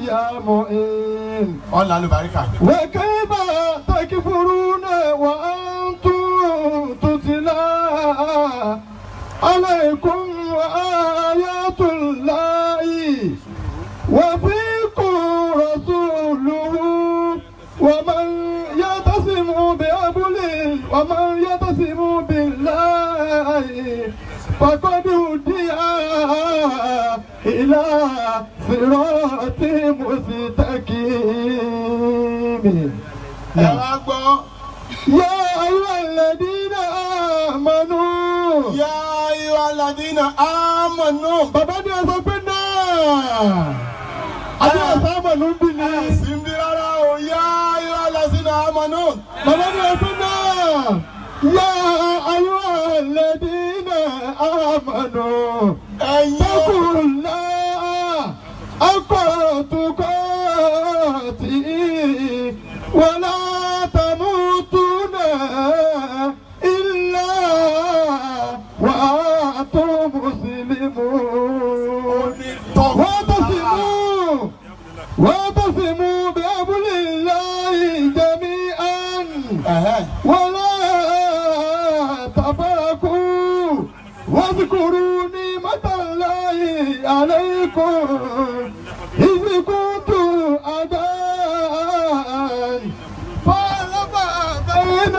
[SPEAKER 5] يا معين.
[SPEAKER 4] Ọ̀là àlùbáríkà.
[SPEAKER 5] وكيف تكفرون وأنتم تتلى عليكم آيات الله وفيكم رسوله؟ ومن يعتصم بالله فقد هدي إلى صراط مستقيم.
[SPEAKER 4] Ẹ wá gbọ́.
[SPEAKER 5] يا أيها الذين آمنوا.
[SPEAKER 4] يا أيها الذين آمنوا.
[SPEAKER 5] Bàbá ní ọsọ pé náà àbí ọ̀sán àmọ̀lú ń bì ní.
[SPEAKER 4] Sí ń bí rárá o. يا أيها الذين آمنوا.
[SPEAKER 5] Bàbá ní ọsọ náà. يا أيها الذين آمنوا.
[SPEAKER 4] Ẹ̀yin o.
[SPEAKER 5] اتقوا الله حق تقاته ولا تموتن إلا وأنتم مسلمون. واعتصموا بحبل الله جميعا ولا تفرقوا، واذكروا نعمة الله عليكم إذ كنتم أعداء فألف بين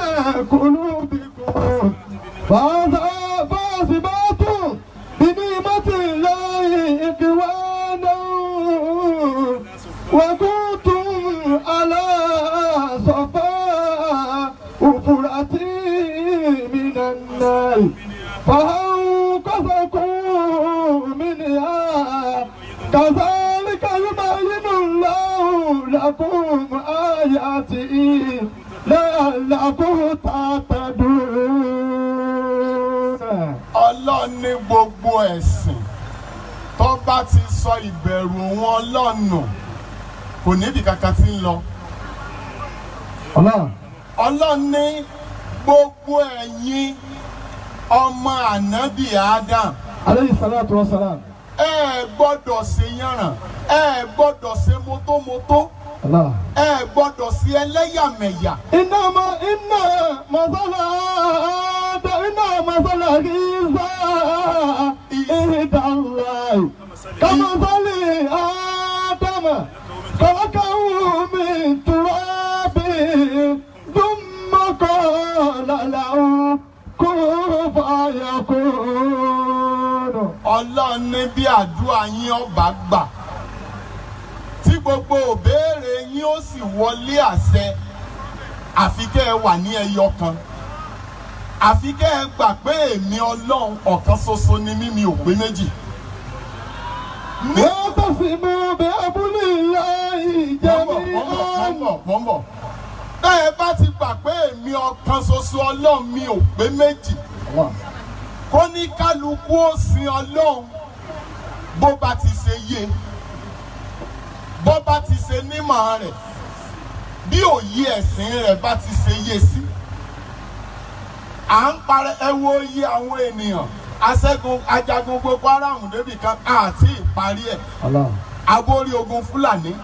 [SPEAKER 5] قلوبكم فأصبحتم بنعمة الله إخوانا وكنتم على شفا حفرة من النار فأنقذكم منها. كذلك يبين الله لكم آياته لعلكم تهتدون.
[SPEAKER 4] Ọlọ́run ní gbogbo ẹ̀sìn tó bá ti sọ ìbẹ̀rù wọn lọ́nà, kò níbi kankan tí ń lọ.
[SPEAKER 5] Allah.
[SPEAKER 4] Ọlọ́run ní gbogbo ẹ̀yin ọmọ ànábì Adam,
[SPEAKER 5] عليه الصلاة والسلام.
[SPEAKER 4] ẹ gbọ́dọ̀ ṣe yànràn, ẹ gbọ́dọ̀ ṣe mótómótó,
[SPEAKER 5] Allah.
[SPEAKER 4] ẹ gbọ́dọ̀ ṣe ẹlẹ́yàmẹ̀yà.
[SPEAKER 5] إنما إن مثل آدم إن مثل عيسى عند الله كمثل آدم، خلقه من تراب ثم قال له كن فيكون.
[SPEAKER 4] Ọlọ́run ní bí àdúrà yín ọba gbà, tí gbogbo òbéèrè yín ó sì wọlé àṣẹ. Àfi kẹ́ ẹ wà ní ẹyọ kan, àfi kẹ́ ẹ gbà pé èmi Ọlọ́run ọ̀kan ṣoṣo ni mí, mi ò pé méjì.
[SPEAKER 5] واعتصموا بحبل الله جميعا.
[SPEAKER 4] Mọ̀ ń bọ̀. Tẹ́ ẹ bá ti gbà pé èmi ọ̀kan ṣoṣo Ọlọ́run, mi ò pé méjì, kó ní kálukú ó sin Ọlọ́run bó bá ti ṣe yé, bó bá ti ṣe nímọ̀ rẹ̀, bí òye ẹ̀sìn rẹ̀ bá ti ṣe yé sí. À ń parẹ́. Ẹ wo iye àwọn ènìyàn aṣẹ́gun ajagun Boko Haram débì kan àti ìparí ẹ̀, aborí ogun Fúlàní.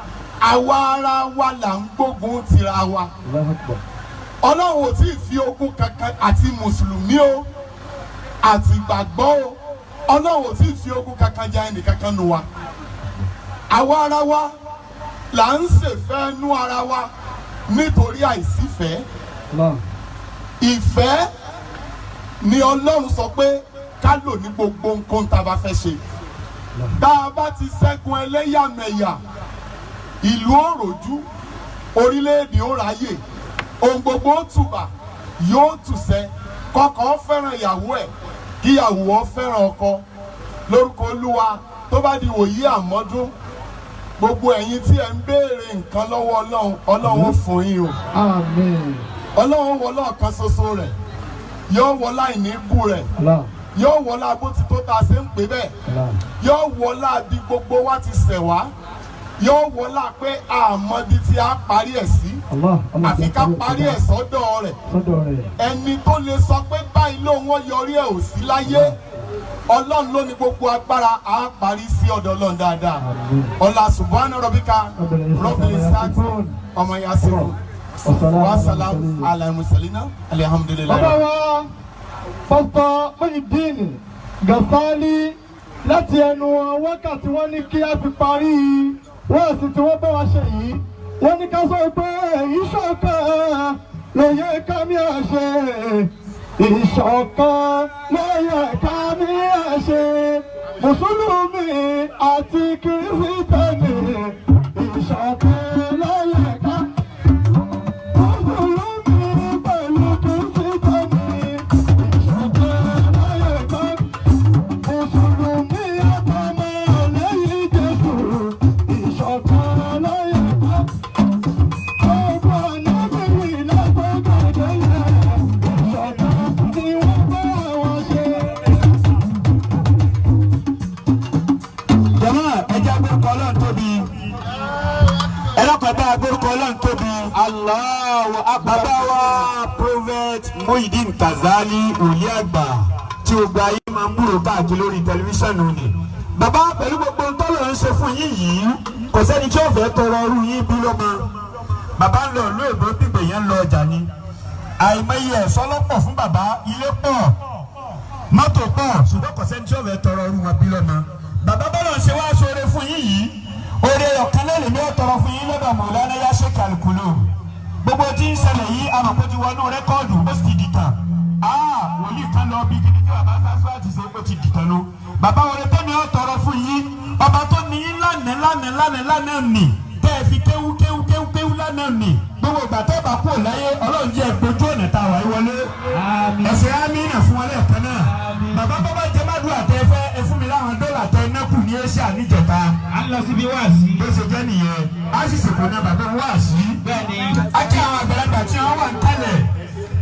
[SPEAKER 4] Àwa ara wa là ń gbógun tira wa. Ọlọ́run ò tí ì fi ogun kankan, àti mùsùlùmí o àti ìgbàgbọ́ o, Ọlọ́run ò tí ì fi ogun kankan ja ẹnìkankan nù wa. Àwa ara wa là ń ṣèfẹ́ nú ara wa nítorí àìsífẹ́. Ìfẹ́ ni Ọlọ́run sọ pé ká lò ní gbogbo nǹkan tá a bá fẹ́ ṣe. Tá a bá ti ṣẹ́gun ẹlẹ́yàmẹ̀yà, ìlú ó rojú, orílẹ̀-èdè ó ráyè, ohun gbogbo ó tùbà, yóò tùsẹ́. Kọ́kọ́ fẹ́ràn ìyàwó ẹ̀, kíyàwó ó fẹ́ràn ọkọ. Lórúkọ Olúwa, tó bá di wòyí àmọ́dún, gbogbo ẹ̀yin tí ẹ ń béèrè nǹkan lọ́wọ́ Ọlọ́run, Ọlọ́run ó fún yín o.
[SPEAKER 5] Àmín.
[SPEAKER 4] Ọlọ́run wọlé ọ̀kan ṣoṣo rẹ̀, yóò wọlé àìníkù rẹ̀, yóò wọlé abó ti tó tá a ṣe ń pè bẹ́ẹ̀, yóò wọlé bí gbogbo wa ti ṣẹ̀ wá, yóò wọlé pé àmọ́ ibi tí a parí ẹ̀ sí, àfi ká parí ẹ̀ sọ́dọ̀ rẹ̀.
[SPEAKER 5] Sọ́dọ̀ rẹ̀.
[SPEAKER 4] Ẹni tó lè sọ pé báyìí lòun ó yọrí ẹ̀ ò sí láyé. Ọlọ́run ló ní gbogbo agbára. A parí sí ọ̀dọ̀ Ọlọ́run dáadáa. Ọlá subhana rabbika rabbil izzati amma yasifun wa salam ala mursalina, alhamdulillahi.
[SPEAKER 5] Bàbá wa, Pásítọ̀ Muyideen Gàsálí, láti ẹnu wákàtí wọn ní kí a fi parí wọ́ọ̀sì tí wọ́n bá wa ṣe yìí, wọ́n ní ká sọ pé ìṣọ̀kan ló yẹ ká mi àṣẹ, ìṣọ̀kan ló yẹ ká mi àṣẹ, mùsùlùmí àti kìrìsìtẹ́nì, ìṣọ̀kan ló yẹ ká. Mùsùlùmí pẹ̀lú kìrìsìtẹ́nì, ìṣọ̀kan ló yẹ ká. Mùsùlùmí àtọmọ lẹ́yìn Jésù, ìṣọ̀kan ló yẹ ká. Gbogbo ànábìrì lágbàgàdé yẹn, ìṣọ̀kan ni wọ́n bá wọn ṣe.
[SPEAKER 6] Jama, ẹ jẹ́ agbórúkọ Ọlọ́run tóbi. Ẹ lọ́kàn bá agbórúkọ Ọlọ́run tóbi. Allahu Akbar. Bàbá wa, Prophet Muyideen Kazali, òye àgbà tí o gba ayé máa ń gbúrò káàkiri lórí tẹlifíṣàn ni. Bàbá, pẹ̀lú gbogbo tọ́lọ̀ ń ṣe fún yín yìí, kò sẹ́ni tí ó fẹ́ tọrọ ọrú yín bí lọ́mọ. Bàbá ń lọ ìlú èbó, pípé yẹn ń lọ ọjà ni. Àìmọye ẹ̀sọ́ lọ́pọ̀ fún bàbá, ilé pọ̀, mọ́tò pọ̀, ṣùgbọ́n kò sẹ́ni tí ó fẹ́ tọrọ ọrú wọn bí lọ́mọ. Bàbá, bọ́lá ń ṣe wá sóore fún yín yìí, oore ọ̀kan lẹ́lẹ̀ ní ọ̀tọ̀rọ̀ fún yín lọ́dọ̀ Mọ̀lánà yá Sheikh Alukulu. Gbogbo tí ń ṣẹlẹ̀ yìí, àmọ̀ pé ti wọnú record, ó sì ti dìtàn. Aa wòlíì kan lọ bí kíní tí bàbá sású àti ṣe, ó ti dìtàn ló. Bàbá, oore tẹ́mi ọ̀tọ̀rọ̀ fún yín, ọba tó ní yín lánàá lánàá lánàá lánàá nì tẹ́ ẹ fi kéwú kéwú kéwú kéwú lánàá nì, gbogbo ìgbà tẹ́ bá kúrò láyé, Ọlọ́run jẹ́ gbójú ọ̀nà tá a wà yí wọlé. Ẹ̀sẹ̀ amínà fún wọn lẹ́ẹ̀kan náà. Bàbá, bàbá jẹ́ mádùú àtẹ fẹ́ ẹ fún mi láwọn dọ́là tẹ nẹ́kù ní Asia níjẹta.
[SPEAKER 7] À ń lọ síbi wáàsí.
[SPEAKER 6] Bó ṣe jẹ́ nìyẹn, á sì sèkò náà bàbá wáàsí.
[SPEAKER 7] Bẹ́ẹ̀ni.
[SPEAKER 6] Á kí àwọn àgbàlagbà tí wọ́n wà ń kalẹ̀.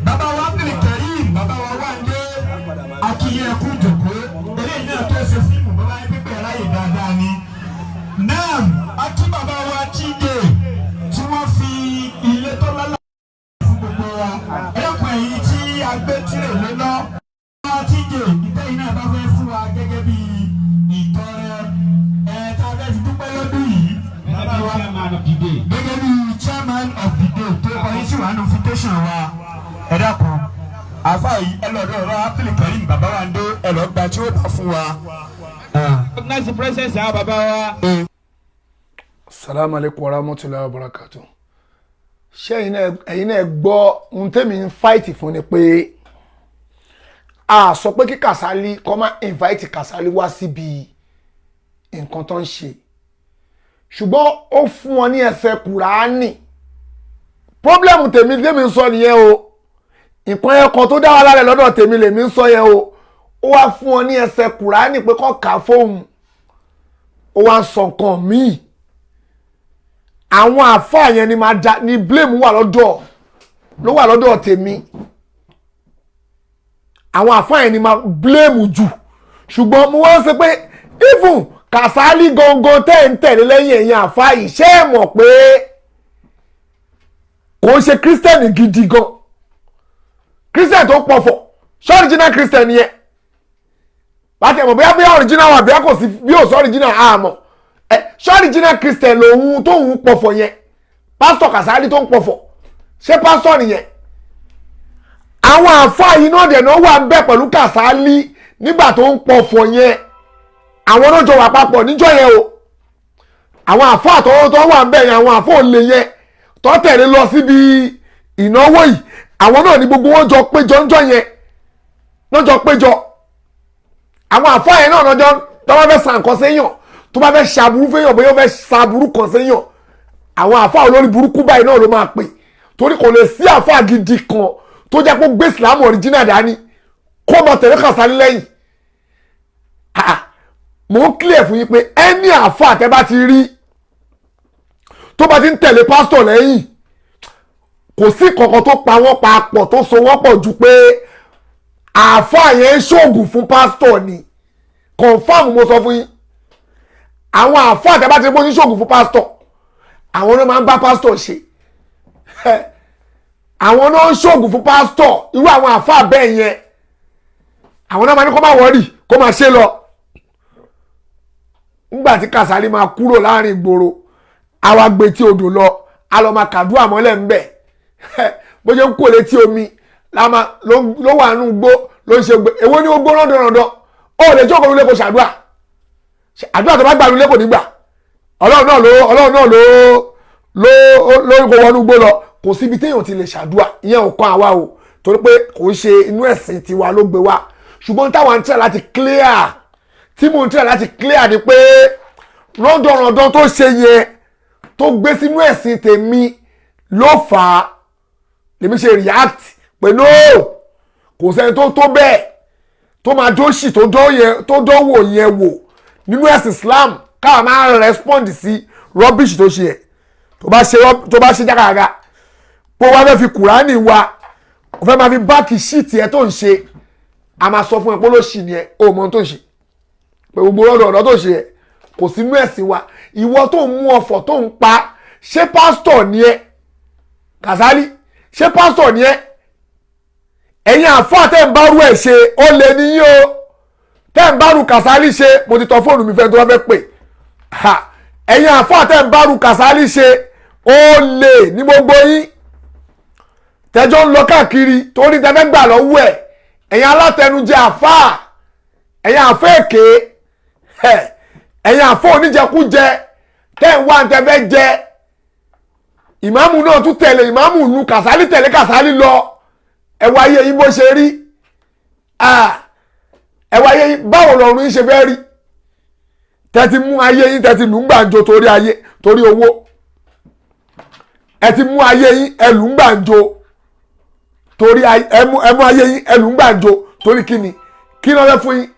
[SPEAKER 6] Bàbá wa Abdul Karim, bàbá wa wà ń dé akínyẹ ẹkú jòkó. Eléyìí náà tó ṣe fíìmù, bàbá yẹn pípẹ́ ráyè dáadáa ni. Naam, akí bàbá wa Tíde tí wọ́n fi ilé tó lálẹ́ fún gbogbo wa. Ẹ̀kọ́ ẹ̀yìn tí a gbé tirè lé lọ. Tíde ìtẹ́yìn náà bá fẹ́ fún wa gẹ́gẹ́ bí ìtọrẹ ẹ̀ tá a fẹ́ fi dúpẹ́ lọ́dún yìí.
[SPEAKER 7] Gẹ́gẹ́ bí chairman of the day.
[SPEAKER 6] Gẹ́gẹ́ bí chairman of the day tó kọ yín sí wàánu invitation wa. Ẹ dákun, àfa yìí, ẹ lọ́dọ̀ ọ̀rọ̀ Abdul Karim, bàbá wa ń dé, ẹ lọ́ọ́ gba tí ó bá fún wa.
[SPEAKER 7] Recognize the presence àwọn bàbá wa.
[SPEAKER 3] Salamu alaikum warahmatulahi wabarakatuh. Ṣé ẹ̀yin náà gbọ́ ohun tẹ́mi ń fight fún ni pé a sọ pé kí Kasali kọ́ máa invite Kasali wá síbi nǹkan tó ń ṣe, ṣùgbọ́n ó fún wọn ní ẹsẹ̀ Kùránì. Problem tèmi tèmi ń sọ nìyẹn o. Nǹkan ẹ̀kan tó dá wa lálẹ́ lọ́dọ̀ tèmi lèmi ń sọ yẹn o. Ó wá fún ọ ní ẹsẹ̀ Kùránì pé kó kà á fóun, ó wá ń sọ nǹkan míì. Àwọn àáfàá yẹn ni máa da ni blame wà lọ́dọ̀, ló wà lọ́dọ̀ tèmi. Àwọn àáfàá yẹn ni máa blame jù. Ṣùgbọ́n mo wá ń sọ pé even Kàsálí gangan tẹ́ ń tẹ̀lé lẹ́yìn, ẹ̀yìn àáfàá yìí, ṣé ẹ mọ̀ pé kò ń ṣe Christian gidi gan? Christian tó pọ̀fọ̀, ṣé original Christian yẹn láti ẹ̀mọ̀ bóyá bóyá original wà, bóyá kò sí, bí ò sí original àmọ́ ẹ, ṣé original Christian lòun tó ń pọ̀fọ̀ yẹn? Pásítọ̀ Kàsálí tó ń pọ̀fọ̀, ṣé pásítọ̀ nìyẹn? Àwọn àáfàá yìí náà dẹ̀ náà wà ń bẹ̀ pẹ̀lú Kàsálí nígbà tó ń pọ̀fọ̀ yẹn. Àwọn náà jọ wà papọ̀ níjọ́ yẹn o. Àwọn àáfàá tó wà ń bẹ̀ yẹn, àwọn àáfàá olè yẹn tó tẹ̀lé lọ síbi ìnáwó yìí, àwọn náà ní gbogbo wọn jọ péjọ ńjọ́ yẹn náà jọ péjọ. Àwọn àáfàá yẹn náà lọ́jọ́ tó bá fẹ́ san nǹkan séyàn, tó bá fẹ́ ṣàbúrú fẹ́yàn, bóyá ó fẹ́ ṣàbúrú kan séyàn, àwọn àáfàá olórí burúkú báyìí náà ló máa pè, torí kò lè sí àáfàá gidi kan tó jẹ́ pé ó gbé Ìsìlámù original dání kó mọ tẹ̀lé Kàsálí lẹ́yìn. Mò ń clear fún yín pé ẹni àáfàá tẹ́ bá ti rí tó bá ti ń tẹ̀lé pásítọ̀ lẹ́yìn, kò sí kankan tó pa wọ́n papọ̀, tó so wọ́n pọ̀ ju pé àáfàá yẹn ń ṣoògùn fún pásítọ̀ ni. Confam mo sọ fún yín. Àwọn àáfàá tẹ́ bá ti rí pé ó ń ṣoògùn fún pásítọ̀, àwọn náà máa ń bá pásítọ̀ ṣe, àwọn náà ń ṣoògùn fún pásítọ̀. Irú àwọn àáfàá bẹ́ẹ̀ yẹn, àwọn náà máa ní kó má worry, kó máa ṣe lọ. Nígbà tí Kàsálí máa kúrò láàrin ìgboro, àwa gbé tí odò lọ, a lọ máa kàdúrà mọ́lẹ̀ ńbẹ̀. Bó ṣe ń kó létí omi ló wà nínú igbó, ló ń ṣe gbé. Èwo ni gbó rọ́ndọ̀rọ̀ndọ̀? Ó lè jókòó nílé kó ṣàdúrà. Àdúrà tó bá gbà nílé kò ní gbà. Ọlọ́run náà ló kó wọnú igbó lọ. Kò síbi téèyàn ti lè ṣàdúrà, ìyẹn ò kan àwa o, torí pé kò ń ṣe inú ẹ̀sìn tiwa ló gbé wa. Ṣùgbọ́n táwa ń tẹ̀ láti clear, tí mò ń tẹ̀ láti clear ni pé rọ́ndọ̀rọ̀ndọ̀ tó ṣe yẹn, tó gbé sínú ẹ̀sìn tèmi, ló fà á lèmi ṣe react pé no, kò sẹ́ni tó tó bẹ́ẹ̀ tó máa dóṣì tó dánwò yẹn wò nínú ẹ̀sìn Islam, káwa máa respond sí rubbish tó ṣe yẹn. Tó bá ṣe jákàgà pé wọ́n fẹ́ fi Kùránì wa, wọ́n fẹ́ máa fi back shit ẹ̀ tó ń ṣe, a máa sọ fún ẹ pé olóṣì ni ẹ, ó mọ ohun tó ń ṣe, pé gbogbo ọ̀dọ̀ ọ̀dọ̀ tó ṣe ẹ kò sínú ẹ̀sìn wa. Ìwọ tó ń mú ọ̀fọ̀ tó ń pa, ṣé pásítọ̀ ni ẹ? Kàsálí, ṣé pásítọ̀ ni ẹ? Ẹ̀yin àfáà tẹ́ ń bá rú ẹ̀ ṣe, ó lè níyìn o. Tẹ́ ń bá rú Kàsálí ṣe, mo ti tọ fóònù mi fẹ́ tó bá fẹ́ pè. Ẹ̀yin àfáà tẹ́ ń bá rú Kàsálí ṣe, ó lè ní gbogbo yín tẹjọ́ ń lọ káàkiri torí tẹ́ fẹ́ gbà lọ́wọ́ ẹ̀. Ẹ̀yin alátẹnujẹ àfáà, ẹ̀yin àfẹ́ èké, ẹ̀yin àfọ́ oníjẹkújẹ tẹ́ ń wá tẹ́ fẹ́ jẹ. Ìmáàmù náà tún tẹ̀lé ìmáàmù lu Kàsálí, tẹ̀lé Kàsálí lọ. Ẹ wá ayé yín bó ṣe rí. Ẹ wá ayé yín, báwo lọ́run yín ṣe fẹ́ rí? Tẹ́ ti mú ayé yín, tẹ́ ti lù ń gbàǹjo torí ayé, torí owó. Ẹ ti mú ayé yín, ẹ lù ń gbàǹjo torí ẹ mú ayé yín, ẹ lù ń gbàǹjo torí kíni? Kí ló fẹ́ fún yín?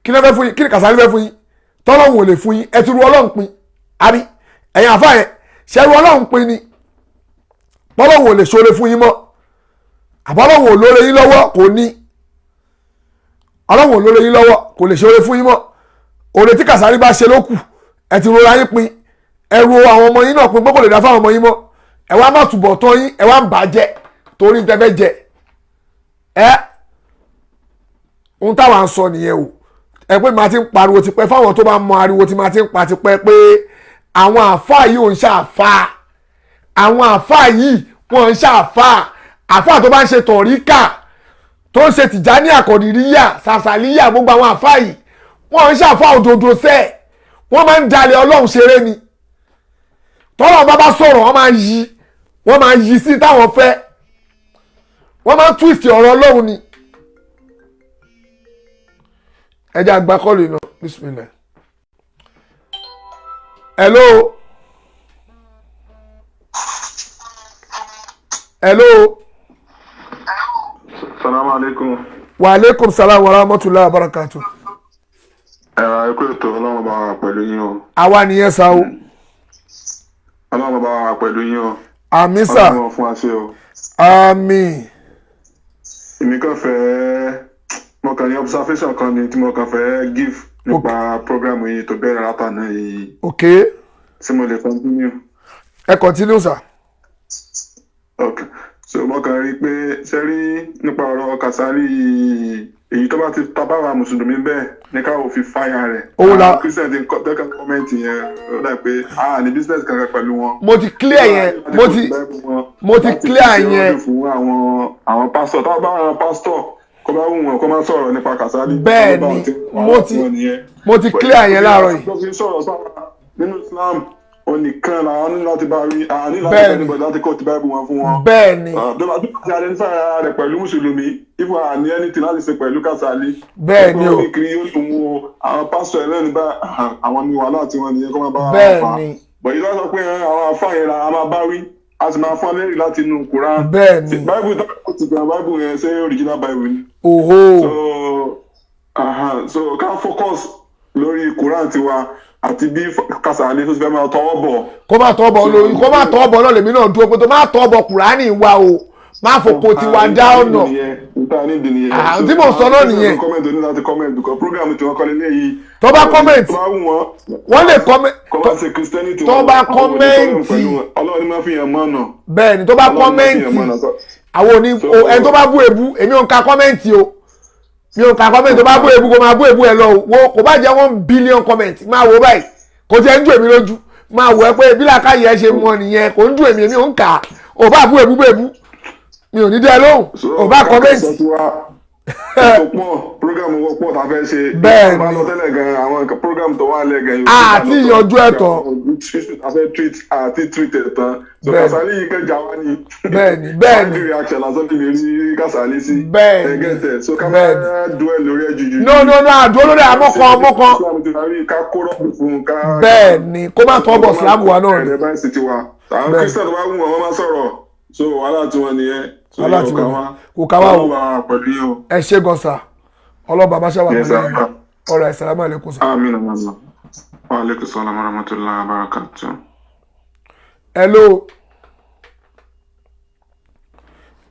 [SPEAKER 3] Kí ló fẹ́ fún yín? Kí ni Kàsálí fẹ́ fún yín tọ́lọ́hún ò lè fún yín? Ẹ ti ru Ọlọ́run pin, àbí? Ẹ̀yin àfáà yẹn, ṣe ru Ọlọ́run pin ni tọ́lọ́hún ò lè ṣoore fún yín mọ́? Àbọ́lọ́hún ò lóore yín lọ́wọ́? Kò ní Ọlọ́hún ò lóore yín lọ́wọ́, kò lè ṣoore fún yín mọ́. Oore tí Kàsálí bá ṣe ló kù. Ẹ ti rora yín pin, ẹ ro àwọn ọmọ yín náà pin pé kò lè dá fáwọn ọmọ yín mọ́. Ẹ wá má túbọ̀ tán yín, ẹ wá ń bàjẹ́ torí tẹ́ fẹ́ jẹ ẹ. Ohun táwa ń sọ nìyẹn o. Ẹ pé màá ti ń pariwo tipẹ́ fáwọn tó bá mọ ariwo tí màá ti ń pa tipẹ́ pé àwọn àáfàá yìí ò ń ṣàfáà. Àwọn àáfàá yìí, wọ́n ń ṣàfáà. Àáfàá tó bá ń ṣe tọ̀ríkà, tó ń ṣe Tìjání, Àkọ̀dìríyà, Sàṣàlíyà, gbogbo àwọn àáfàá yìí, wọ́n ń ṣàfáà òdodo sẹ́ẹ̀. Wọ́n máa ń dalẹ̀ Ọlọ́run ṣeré ni. Tọ́lọ́run bá sọ̀rọ̀, wọ́n máa yí, wọ́n máa yí sí táwọn fẹ́. Wọ́n máa ń twist ọ̀rọ̀ Ọlọ́run ni. Ẹ jẹ́ àgbà call iná. Bismillah. Hello. Hello.
[SPEAKER 8] Salaam alaikum.
[SPEAKER 3] Wa aleykum salaam wa rahmatulahi wa barakatu.
[SPEAKER 8] Ẹ̀rọ ikú ètò, Ọlọ́run bá wà pẹ̀lú yín o.
[SPEAKER 3] Àwa nìyẹn sa o.
[SPEAKER 8] Ọlọ́run bá wà pẹ̀lú yín o.
[SPEAKER 3] Àmín sà.
[SPEAKER 8] Ọlọ́run fún wa ṣe o.
[SPEAKER 3] Àmín.
[SPEAKER 8] Èmi kàn fẹ́, mo kàn ní observation kan ni tí mo kàn fẹ́ give nípa program yìí tó bẹ̀rẹ̀ látàná yìí.
[SPEAKER 3] Ok.
[SPEAKER 8] Tí mo lè continue?
[SPEAKER 3] Ẹ continue, sà.
[SPEAKER 8] Ok, so mo kàn rí i pé ṣe rí nípa ọ̀rọ̀ Kàsálí, èyí tó bá ti tabáwa mùsùlùmí bẹ́ẹ̀ ní káwọ́ fi fáyà rẹ̀.
[SPEAKER 3] Òun la-
[SPEAKER 8] Àwọn Christian ti kọ́ tẹ́ka comment yẹn, ó dà pé a ní business kankan pẹ̀lú wọn.
[SPEAKER 3] Mo ti clear yẹn, mo ti clear yẹn.
[SPEAKER 8] Fún àwọn pásítọ̀, táwọn bá àwọn pásítọ̀ kó bá wù wọn kó má sọ̀rọ̀ nípa Kàsálí.
[SPEAKER 3] Bẹ́ẹ̀ ni, mo ti clear yẹn láàárọ̀ yìí.
[SPEAKER 8] Tó fi ń sọ̀rọ̀ sára nínú Islam onìkan làwọn ní láti bá rí, àwọn ní láti
[SPEAKER 3] Bẹ́ẹ̀
[SPEAKER 8] bá
[SPEAKER 3] ni.
[SPEAKER 8] anybody láti kọ́ ti Bible wọn fún wọn.
[SPEAKER 3] Bẹ́ẹ̀ ni.
[SPEAKER 8] Tó bá ti identify ara rẹ̀ pẹ̀lú mùsùlùmí, if a ní anything láti ṣe pẹ̀lú Kàsálí.
[SPEAKER 3] Bẹ́ẹ̀ ni o.
[SPEAKER 8] Ó ní kiri yóò lòun o, àwọn pásítọ̀ ẹlẹ́ni bá àwọn ní wàhálà tí wọ́n nìyẹn kó máa bá wọn
[SPEAKER 3] Bẹ́ẹ̀
[SPEAKER 8] fà.
[SPEAKER 3] ni.
[SPEAKER 8] Bọ̀ yìí lọ́sọ pé àwọn afáàyàn yẹn la máa bá wí, a sì máa fún ọ lẹ́rìí láti inú Quran.
[SPEAKER 3] Bẹ́ẹ̀ ni.
[SPEAKER 8] Bible tó ti gbà, Bible yẹn, ṣé original Bible ni?
[SPEAKER 3] Oho.
[SPEAKER 8] So, aha, so ká focus lórí Quran tiwa àti bí Kàsálí tó ti fẹ́ máa tọwọ́ bọ̀.
[SPEAKER 3] Kó má tọ́ bọ̀ lórí, kó má tọ́ bọ̀ náà lèmi náà dúró pé tó má tọ́ bọ̀ Kùránì wa o, má fòpò tiwa dá ọ̀nà. Ah, tí mò ń sọ náà nìyẹn.
[SPEAKER 8] Comment ní láti comment because program tí wọ́n kọ́ lélẹ̀ yìí.
[SPEAKER 3] Tó bá comment,
[SPEAKER 8] tó bá wù wọ́n.
[SPEAKER 3] Wọ́n lè comment.
[SPEAKER 8] Kọ́ bá ṣe Christianity.
[SPEAKER 3] Tó bá comment.
[SPEAKER 8] Ọlọ́run ni máa fi yàn mọ́nà.
[SPEAKER 3] Bẹ́ẹ̀ ni, tó bá
[SPEAKER 8] Ọlọ́run ni máa fi yàn
[SPEAKER 3] comment,
[SPEAKER 8] mọ́nà.
[SPEAKER 3] àwọn òní ẹni tó bá bú èbú, èmi ò ń ka comment o, mi ò ka comment. Tó bá bú èbú, kó máa bú èbú ẹ lọ o. Wo kò bá jẹ́ 1 billion comment, máa wo báyìí, kò tiẹ̀ ń dùn èmi lójú. Máa wò ẹ pé bí làákàyè ẹ ṣe mọ nìyẹn, kò ń dùn èmi, èmi ò ń kà á. Ò bá bú èbú bú èbú, mi ò ní dẹ́ lóhùn. Ò bá comment.
[SPEAKER 8] Tó pọ̀, program wọ́n pọ̀ tá a fẹ́ ṣe.
[SPEAKER 3] Bẹ́ẹ̀ ni.
[SPEAKER 8] Bá lọ tẹ́lẹ̀ gan, àwọn nǹkan program tó wà lẹ̀ gan.
[SPEAKER 3] Àti ìyànjú ẹ̀ tán.
[SPEAKER 8] Issue tá a fẹ́ treat, àti treat ẹ̀ tán. So
[SPEAKER 3] Bẹ́ẹ̀ ni.
[SPEAKER 8] Kàsálí yìí kẹjà wá ní.
[SPEAKER 3] Bẹ́ẹ̀ ni, bẹ́ẹ̀ ni.
[SPEAKER 8] Body reaction lásán ní mi rí Kàsálí sí.
[SPEAKER 3] Bẹ́ẹ̀ ni.
[SPEAKER 8] Ẹgẹ́tẹ̀ so ká
[SPEAKER 3] Bẹ́ẹ̀
[SPEAKER 8] má dúẹ̀ lórí ẹ̀ jùjù.
[SPEAKER 3] No, no, no, àdúró lórí àmọ́kan ọmọkan.
[SPEAKER 8] Islam ti rí ká kó rọ́ọ̀bù fún un ká.
[SPEAKER 3] Bẹ́ẹ̀ ni, kó má tọ́ bọ̀ Islam wa náà ni.
[SPEAKER 8] Ẹ̀rẹ̀ báyìí sì ti wà. Àwọn
[SPEAKER 3] Bẹ́ẹ̀ ni.
[SPEAKER 8] Christian tó bá wù wọ́n, wọ́n máa sọ̀rọ̀. So wàhálà tiwọn nìyẹn. So
[SPEAKER 3] Wàhálà
[SPEAKER 8] yóò
[SPEAKER 3] tiwọn
[SPEAKER 8] ká
[SPEAKER 3] ni.
[SPEAKER 8] wá.
[SPEAKER 3] Kò ká wá o.
[SPEAKER 8] Ọlọ́run bá wà pẹ̀lú yín o.
[SPEAKER 3] Ẹ ṣé gan sa, ọlọ́ba bá ṣàwà
[SPEAKER 8] Yes,
[SPEAKER 3] pẹ̀lú
[SPEAKER 8] sir.
[SPEAKER 3] yín. Ọ̀rọ̀ assalamu alaikum sir.
[SPEAKER 8] Àmín, àmín. Wa alaikum salam wa rahmatullahi wa barakatuh.
[SPEAKER 3] Hello,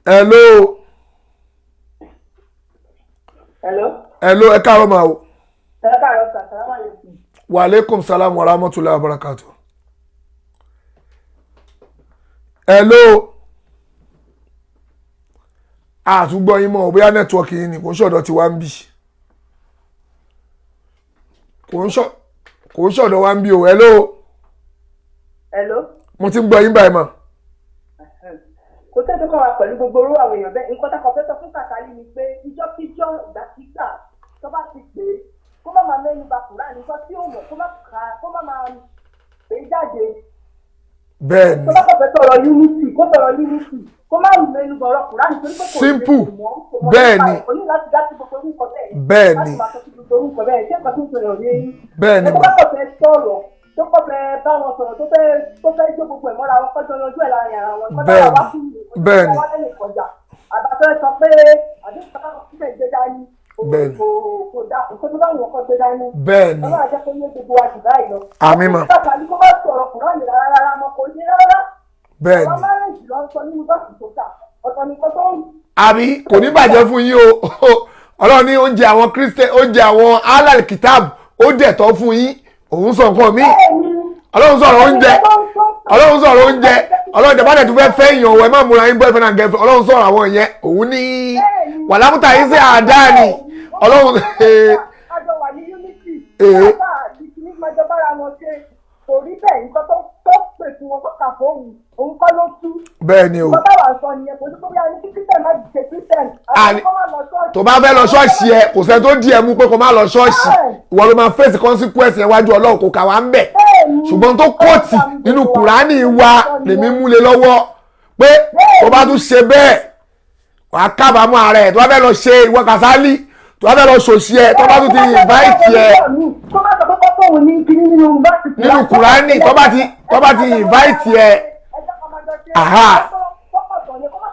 [SPEAKER 3] hello.
[SPEAKER 9] Hello.
[SPEAKER 3] Hello, ẹ káàárọ̀ máa o.
[SPEAKER 9] Ẹ káàárọ̀ sà, salaam alaikum.
[SPEAKER 3] Wa alaikum salam wa rahmatullahi wa barakatuh. Hello, àtúgbọ́ yín mọ̀, bóyá network yín ni, kò ń ṣọ̀dọ̀ tí wá ń bì, kò ń ṣọ̀dọ̀ wá ń bì o. Hello.
[SPEAKER 9] Hello.
[SPEAKER 3] Mo ti ń gbọ́ yín báyìí mọ̀.
[SPEAKER 9] Kò tẹ́ tó kọ́ wa pẹ̀lú gbogbo orú àwọn èèyàn bẹ́ẹ̀. Nǹkan tá a kàn fẹ́ sọ fún Kàsálí ni pé ìjọ́kíjọ́, ìgbàkígbà tó bá ti pè é, kó má máa mẹ́nu ba Kùránì, nǹkan tí ó mọ̀ kó má kà á, kó má máa pè é jáde.
[SPEAKER 3] Bẹ́ẹ̀ ni.
[SPEAKER 9] Tó bá kàn fẹ́ sọ̀rọ̀ unity, kó sọ̀rọ̀ unity, kó má mẹ́nu bọ̀rọ̀ Kùránì torí pé kò
[SPEAKER 3] Simple.
[SPEAKER 9] kò mọ̀, kò mọ̀
[SPEAKER 3] Bẹ́ẹ̀
[SPEAKER 9] nípa
[SPEAKER 3] ni.
[SPEAKER 9] ẹ̀. Kò ní láti dá sí gbogbo orúkọ bẹ́ẹ̀.
[SPEAKER 3] Bẹ́ẹ̀ ni.
[SPEAKER 9] Láti máa sọ sí gbogbo orúkọ bẹ́ẹ̀. Ṣé nǹkan tó ń sọ̀rọ̀ yé yín?
[SPEAKER 3] Bẹ́ẹ̀ ni
[SPEAKER 9] Tó
[SPEAKER 3] mà.
[SPEAKER 9] bá kàn fẹ́ sọ̀rọ̀, tó kàn fẹ́ bá wọn sọ̀rọ̀, tó fẹ́ jó gbogbo ẹ̀ mọ́ra wọn, kọ́jọ yanjú ẹ̀ láàrin ara wọn. Nǹkan
[SPEAKER 3] Bẹ́ẹ̀
[SPEAKER 9] táwa wá
[SPEAKER 3] ni.
[SPEAKER 9] fún mi,
[SPEAKER 3] Bẹ́ẹ̀ ni.
[SPEAKER 9] wá lẹ́yìn kọjá. Àbáfẹ́ sọ pé àdéhùn táwọn síbẹ̀ gbé dání.
[SPEAKER 3] Bẹ́ẹ̀ ni.
[SPEAKER 9] Kò dá nǹkan tó bá wọn kọ́ gbé dání.
[SPEAKER 3] Bẹ́ẹ̀ ni.
[SPEAKER 9] Ọlọ́run á jẹ́ kó yé gbogbo wa jù báyìí lọ.
[SPEAKER 3] Àmín mà.
[SPEAKER 9] Bàbá ní kó má sọ̀rọ̀ Kùránì rárá rárá mọ́, kò ní rárá.
[SPEAKER 3] Bẹ́ẹ̀
[SPEAKER 9] Àwọn
[SPEAKER 3] ni.
[SPEAKER 9] márùn-ún ló ń sọ nínú bọ́ọ̀sì tó kà. Ọ̀tọ̀ nìkan tó ń
[SPEAKER 3] Àbí kò ní bàjẹ́ fún yín o. Ọlọ́run ní oúnjẹ àwọn Christian, oúnjẹ àwọn alal kitab, ó dẹ̀ tọ́ fún yín. Òun sọ nǹkan míì. Ọlọ́run sọ̀rọ̀ oúnjẹ, Ọlọ́run sọ̀rọ̀ oúnjẹ, Ọlọ́run jẹ̀ bá dẹ̀ tún fẹ́ fẹ́ yàn ọ̀, ẹ má múra yín boyfriend and girlfriend. Ọlọ́run sọ̀rọ̀ àwọn yẹn, òun ní wàlámùtà yín sí àdáni Ọlọ́run.
[SPEAKER 9] Àjọ wà ní unity.
[SPEAKER 3] Ee.
[SPEAKER 9] Bàbá àti kìíní máa jọ bára wọn ṣe. Kò rí bẹ́ẹ̀, nǹkan tó pè fún wọn kó kà fóun, òun kọ́ ló tú.
[SPEAKER 3] Bẹ́ẹ̀ ni o.
[SPEAKER 9] Nǹkan táwa sọ nìyẹn, kò sí pé bóyá ní kí Christian má ṣe Christian. Àwọn kó má lọ ṣọ́ọ̀ṣì.
[SPEAKER 3] Tó bá fẹ́ lọ ṣọ́ọ̀ṣì ẹ, kò sẹ́ni tó di ẹ mú pé kó má lọ ṣọ́ọ̀ṣì. Ìwọ ló máa face consequence yẹn wájú Ọlọ́run, kò kà wá ń bẹ̀. Ṣùgbọ́n tó kóòtì nínú Kùránì wa lèmi múle lọ́wọ́ pé tó bá tún ṣe bẹ́ẹ̀, wàá kábàámọ̀ ara ẹ̀. Tó bá fẹ́ lọ ṣe, ìwọ Kàsálí, tó bá fẹ́ lọ ṣòṣì ẹ, tó bá tún ti invite ẹ
[SPEAKER 9] Tó bá sọ pé kó fóun ní kíní nínú bọ́ọ̀sì.
[SPEAKER 3] Nínú Kùránì, tó bá ti invite ẹ, aha.
[SPEAKER 9] Kọ́kọ̀tọ̀ ni kó má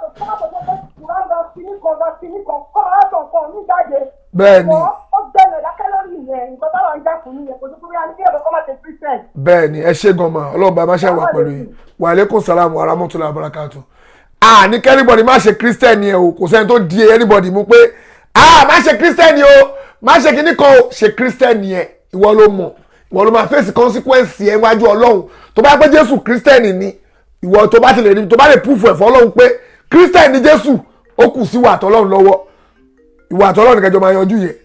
[SPEAKER 3] Bẹ́ẹ̀ni.
[SPEAKER 9] Ó gbẹ̀lẹ̀ dákẹ́ lórí ìyẹn, nǹkan táwọn ń jà fún nìyẹn, kò tó kúrò ní kí ẹ̀kọ́ kọ́ máa ṣe Christian.
[SPEAKER 3] Bẹ́ẹ̀ni, ẹ ṣé gan ma, Ọlọ́run bá má ṣe wà pẹ̀lú yín. Wa alaikum salam wa rahmatullahi wa barakatuh. Ah, ní kí anybody má ṣe Christian yẹn o, kò sẹ́ni tó di anybody mú pé ah, má ṣe Christian yẹn o, má ṣe kíní kan o, ṣe Christian yẹn, ìwọ ló mọ̀, ìwọ ló máa face consequence yẹn wájú Ọlọ́run. Tó bá pé Jésù Christian ni, ìwọ tó bá ti lè rí, tó bá lè proof ẹ̀ fún Ọlọ́run pé Christian ni Jésù, ó kù sí ìwà àtọ́lọ́run lọ́wọ́. Ìwà àtọ́lọ́run ní kẹjọ máa yanjú yẹn.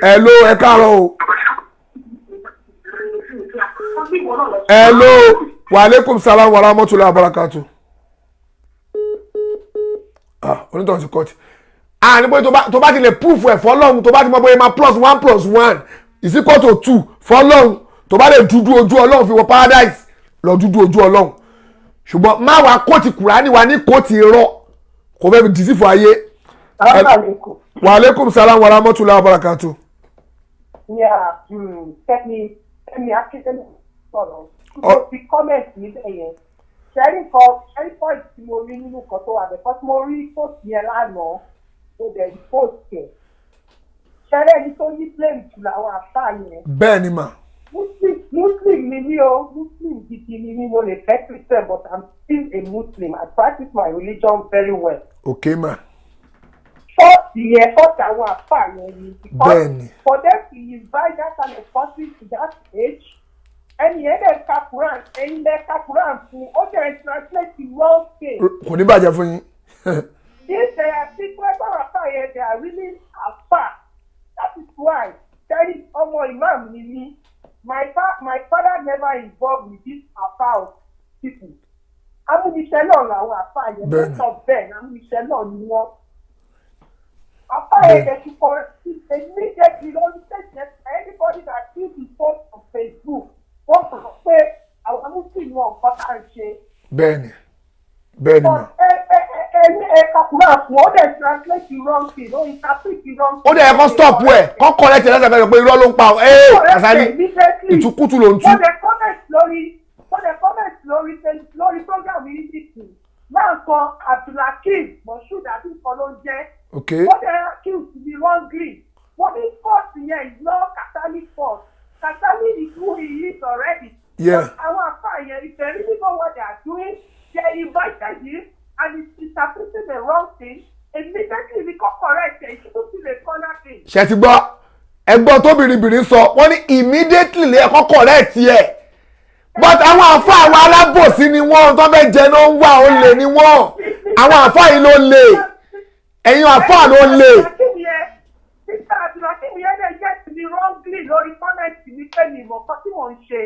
[SPEAKER 3] Hello, ẹ káàárọ̀ o. Hello, wa alaikum salam wa rahmatullahi wa barakatuh. Ah, onítọ̀hún ti cut. Ah, ní pé tó bá ti lè proof ẹ̀ fọlọ́hún, tó bá ti mọ bóyá máa plus one plus one is equal to two fọlọ́hún, tó bá lè dúdú ojú Ọlọ́run fi wọ paradise, lọ dúdú ojú Ọlọ́run. Ṣùgbọ́n má wàá kóòtù Kùránì wa ní kóòtù irọ́, kò fẹ́ fi dìísí fún ayé. Wa alaikum salam wa rahmatullahi wa barakatuh.
[SPEAKER 9] Yeah, Fẹ́mi Akíndélé sọ̀rọ̀. Mo fi comment níbẹ̀ yẹn. Ṣẹ́rí kan, ṣẹ́rí point tí mo rí nínú nǹkan tó wà bẹ́ẹ̀, because mo rí post yẹn lánàá, mo dẹ̀ rí post yẹn. Ṣẹ́rí ẹni tó ní blame jù làwọn àfáà yẹn.
[SPEAKER 3] Bẹ́ẹ̀ ni mà.
[SPEAKER 9] Muslim ni mí o, Muslim gidi ni mí, mo lè fẹ́ Christian, but I'm still a Muslim. I practice my religion very well.
[SPEAKER 3] Okay ma.
[SPEAKER 9] Fault yẹn, fault àwọn àfáà yẹn ni. Because
[SPEAKER 3] Bẹ́ẹ̀ni.
[SPEAKER 9] for them to invite that kind of person to that age, ẹni yẹn dẹ̀ ka Quran, ẹni lẹ ka Quran fún, ó dẹ̀ translate the wrong thing.
[SPEAKER 3] Kò ní bàjẹ́ fún yín.
[SPEAKER 9] If they are people, ẹgbẹ́ àfáà yẹn, they are really àfáà. That is why, tẹ́lí ọmọ imam ni mí. My father never involved with this àfáà of people. Amúniṣẹ́ náà làwọn àfáà yẹn,
[SPEAKER 3] Bẹ́ẹ̀ni.
[SPEAKER 9] most of them, amúniṣẹ́ náà ni wọ́n. Àfáà yẹn dẹ̀ ti kọ immediately lórí stage, anybody that sees the post on Facebook, wọ́n sọ pé àwọn Muslim wọn nǹkan tá à ń ṣe.
[SPEAKER 3] Bẹ́ẹ̀ni. Bẹ́ẹ̀ni mà.
[SPEAKER 9] But ẹ ẹ ẹ ẹ ẹ kakura fún ó dẹ̀ translate the wrong thing, ó interpret the wrong thing.
[SPEAKER 3] Ó dẹ̀ yẹ kó stop ẹ̀, kó correct ẹ̀ lẹ́sẹ̀ pé irọ́ ló ń pa ọ́. Ee, Kasali, ìtukùtù ló ń tú.
[SPEAKER 9] Wọ́n dẹ̀ comment lórí program yìí nìkan. Náà kan Abdulhakeem Moshood àti nǹkan ló ń jẹ́.
[SPEAKER 3] Okay.
[SPEAKER 9] Wọ́n dẹ̀ accuse me wrongly. Wọ́n ní court yẹn is not Catholic court. Catholic is who he is already.
[SPEAKER 3] Yeah.
[SPEAKER 9] But àwọn àfáà yẹn, if they really know what they are doing, they invited him and he's interpreting the wrong thing. Immediately we come correct it. It shouldn't be a corner thing.
[SPEAKER 3] Ṣé ti gbọ́? Ẹ̀gbọ́n tóbìnrin sọ, wọ́n ní immediately lè ẹ̀kọ́ correct ẹ̀. But àwọn àfáà àwọn alábòsí ni wọ́n, tó fẹ́ jẹ náà ń wà, ó lè ní wọ́n. Àwọn àfáà yìí ló lè. Ẹ̀yin àfáà ló lè.
[SPEAKER 9] Mr. Abdulhakeem yẹn dẹ̀ get me wrongly lórí comment mi pé mi mọ̀ nǹkan tí mò ń ṣe.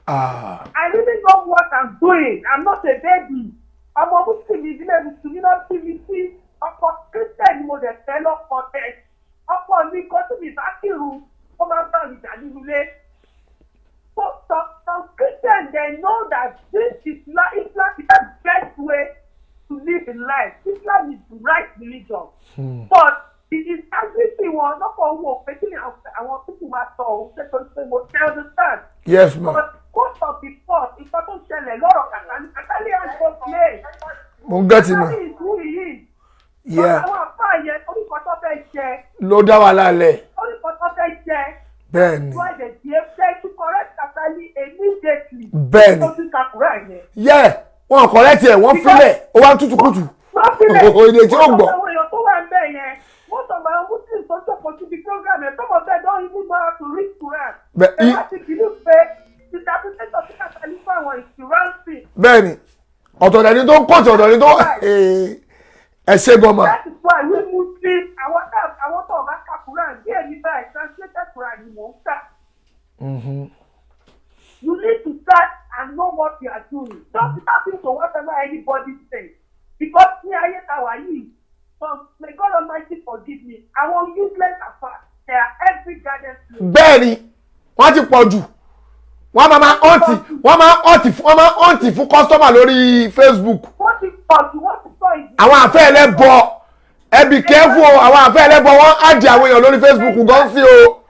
[SPEAKER 3] Ah.
[SPEAKER 9] I really know what I'm doing. I'm not a baby. Ọmọ Muslim ìdílé Mùsùlùmí náà bí mi sí. Ọkọ Christian ni mo dẹ̀ fẹ́ lọ́kọ tẹ̀. Ọkọ mi kan tí mi bá kírun, ó máa ń bá mi jà nínú ilé. So some Christians, they know that this is Islam is the best way to live in life. Islam is the right religion. But the integrity wọn lọ́pọ̀ owó pé kí ni àwọn pípù máa sọ òun ṣe tó ń ṣe mo ṣe understand.
[SPEAKER 3] Yes, ma.
[SPEAKER 9] But most of the fault, nǹkan tó ń ṣẹlẹ̀ lọ́rọ̀ Kasali, Kasali has no place.
[SPEAKER 3] Mo ń gẹ́tì mà.
[SPEAKER 9] Kasali is who he is.
[SPEAKER 3] Yeah.
[SPEAKER 9] Àwọn àfáà yẹn orúkọ tó fẹ́ jẹ.
[SPEAKER 3] Ló dá wàhálà lẹ̀.
[SPEAKER 9] Orúkọ tó fẹ́ jẹ.
[SPEAKER 3] Bẹ́ẹ̀ni.
[SPEAKER 9] Why they behave say to correct Kasali immediately.
[SPEAKER 3] Bẹ́ẹ̀ni.
[SPEAKER 9] Tó ti kakura yẹn.
[SPEAKER 3] Yeah, wọn correct ẹ̀, wọ́n filẹ̀, ó wá ń tútù kùtù.
[SPEAKER 9] Wọ́n filẹ̀.
[SPEAKER 3] Èdè tí ó gbọ́.
[SPEAKER 9] Àwọn èèyàn tó wà ń bẹ̀ yẹn, most of our Muslims tó jókòó síbi program yẹn, some of them don't even know how to read Quran. Ẹ wá ti believe pé interpretation tí Kasali fún àwọn is the wrong thing.
[SPEAKER 3] Bẹ́ẹ̀ni, ọ̀tọ̀ dẹni tó ń kọ̀tì, ọ̀tọ̀ dẹni tó ẹ ṣe gan ma.
[SPEAKER 9] That is why we Muslims, àwọn tó bá ka Quran bí èmi báyìí, translated Quran ni mò ń kà. You need to start and know what you are doing. Don't tap into whatever anybody says. Because ní ayé ta wà yìí, may God Almighty forgive me, àwọn useless afa, they are every garden place.
[SPEAKER 3] Bẹ́ẹ̀ni, wọ́n ti pọ̀ jù. Wọ́n máa ọ̀ǹtì, wọ́n máa ọ̀ǹtì fún, wọ́n máa ọ̀ǹtì fún kọ́sítọ́mà lórí Facebook.
[SPEAKER 9] Wọ́n ti pọ̀ jù, wọ́n ti sọ ìdí.
[SPEAKER 3] Àwọn àfẹ́ ẹlẹ́bọ, ẹ be careful o, àwọn àfẹ́ ẹlẹ́bọ wọ́n á di àwọn èèyàn lórí Facebook gan sí o.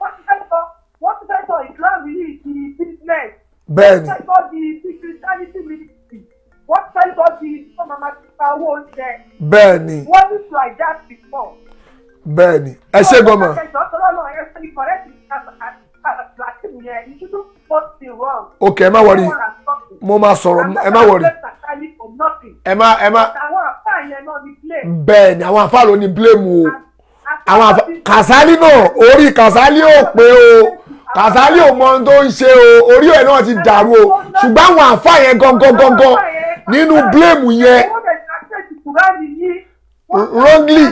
[SPEAKER 9] Wọ́n ti fẹ́ sọ Islam yìí di business.
[SPEAKER 3] Bẹ́ẹ̀ni.
[SPEAKER 9] Wọ́n ti fẹ́ sọ di Christianity ministry. Wọ́n ti fẹ́ sọ di ọmọ máa ti pa owó oúnjẹ.
[SPEAKER 3] Bẹ́ẹ̀ni.
[SPEAKER 9] Wọ́n ní like that before.
[SPEAKER 3] Bẹ́ẹ̀ ni, ẹ ṣé gan ma. Ok, ẹ má worry, mo máa sọ̀rọ̀, ẹ má worry, ẹ má. Bẹ́ẹ̀ ni, àwọn àfáà ló ní blame o. Àwọn àfáà, Kàsálí náà, orí Kàsálí ò pé o. Kàsálí ò mọ ohun tó ń ṣe o, orí ẹ̀ náà ti dàrú o. Ṣùgbọ́n àwọn àfáà yẹn gangan gangan nínú blame yẹn wrongly.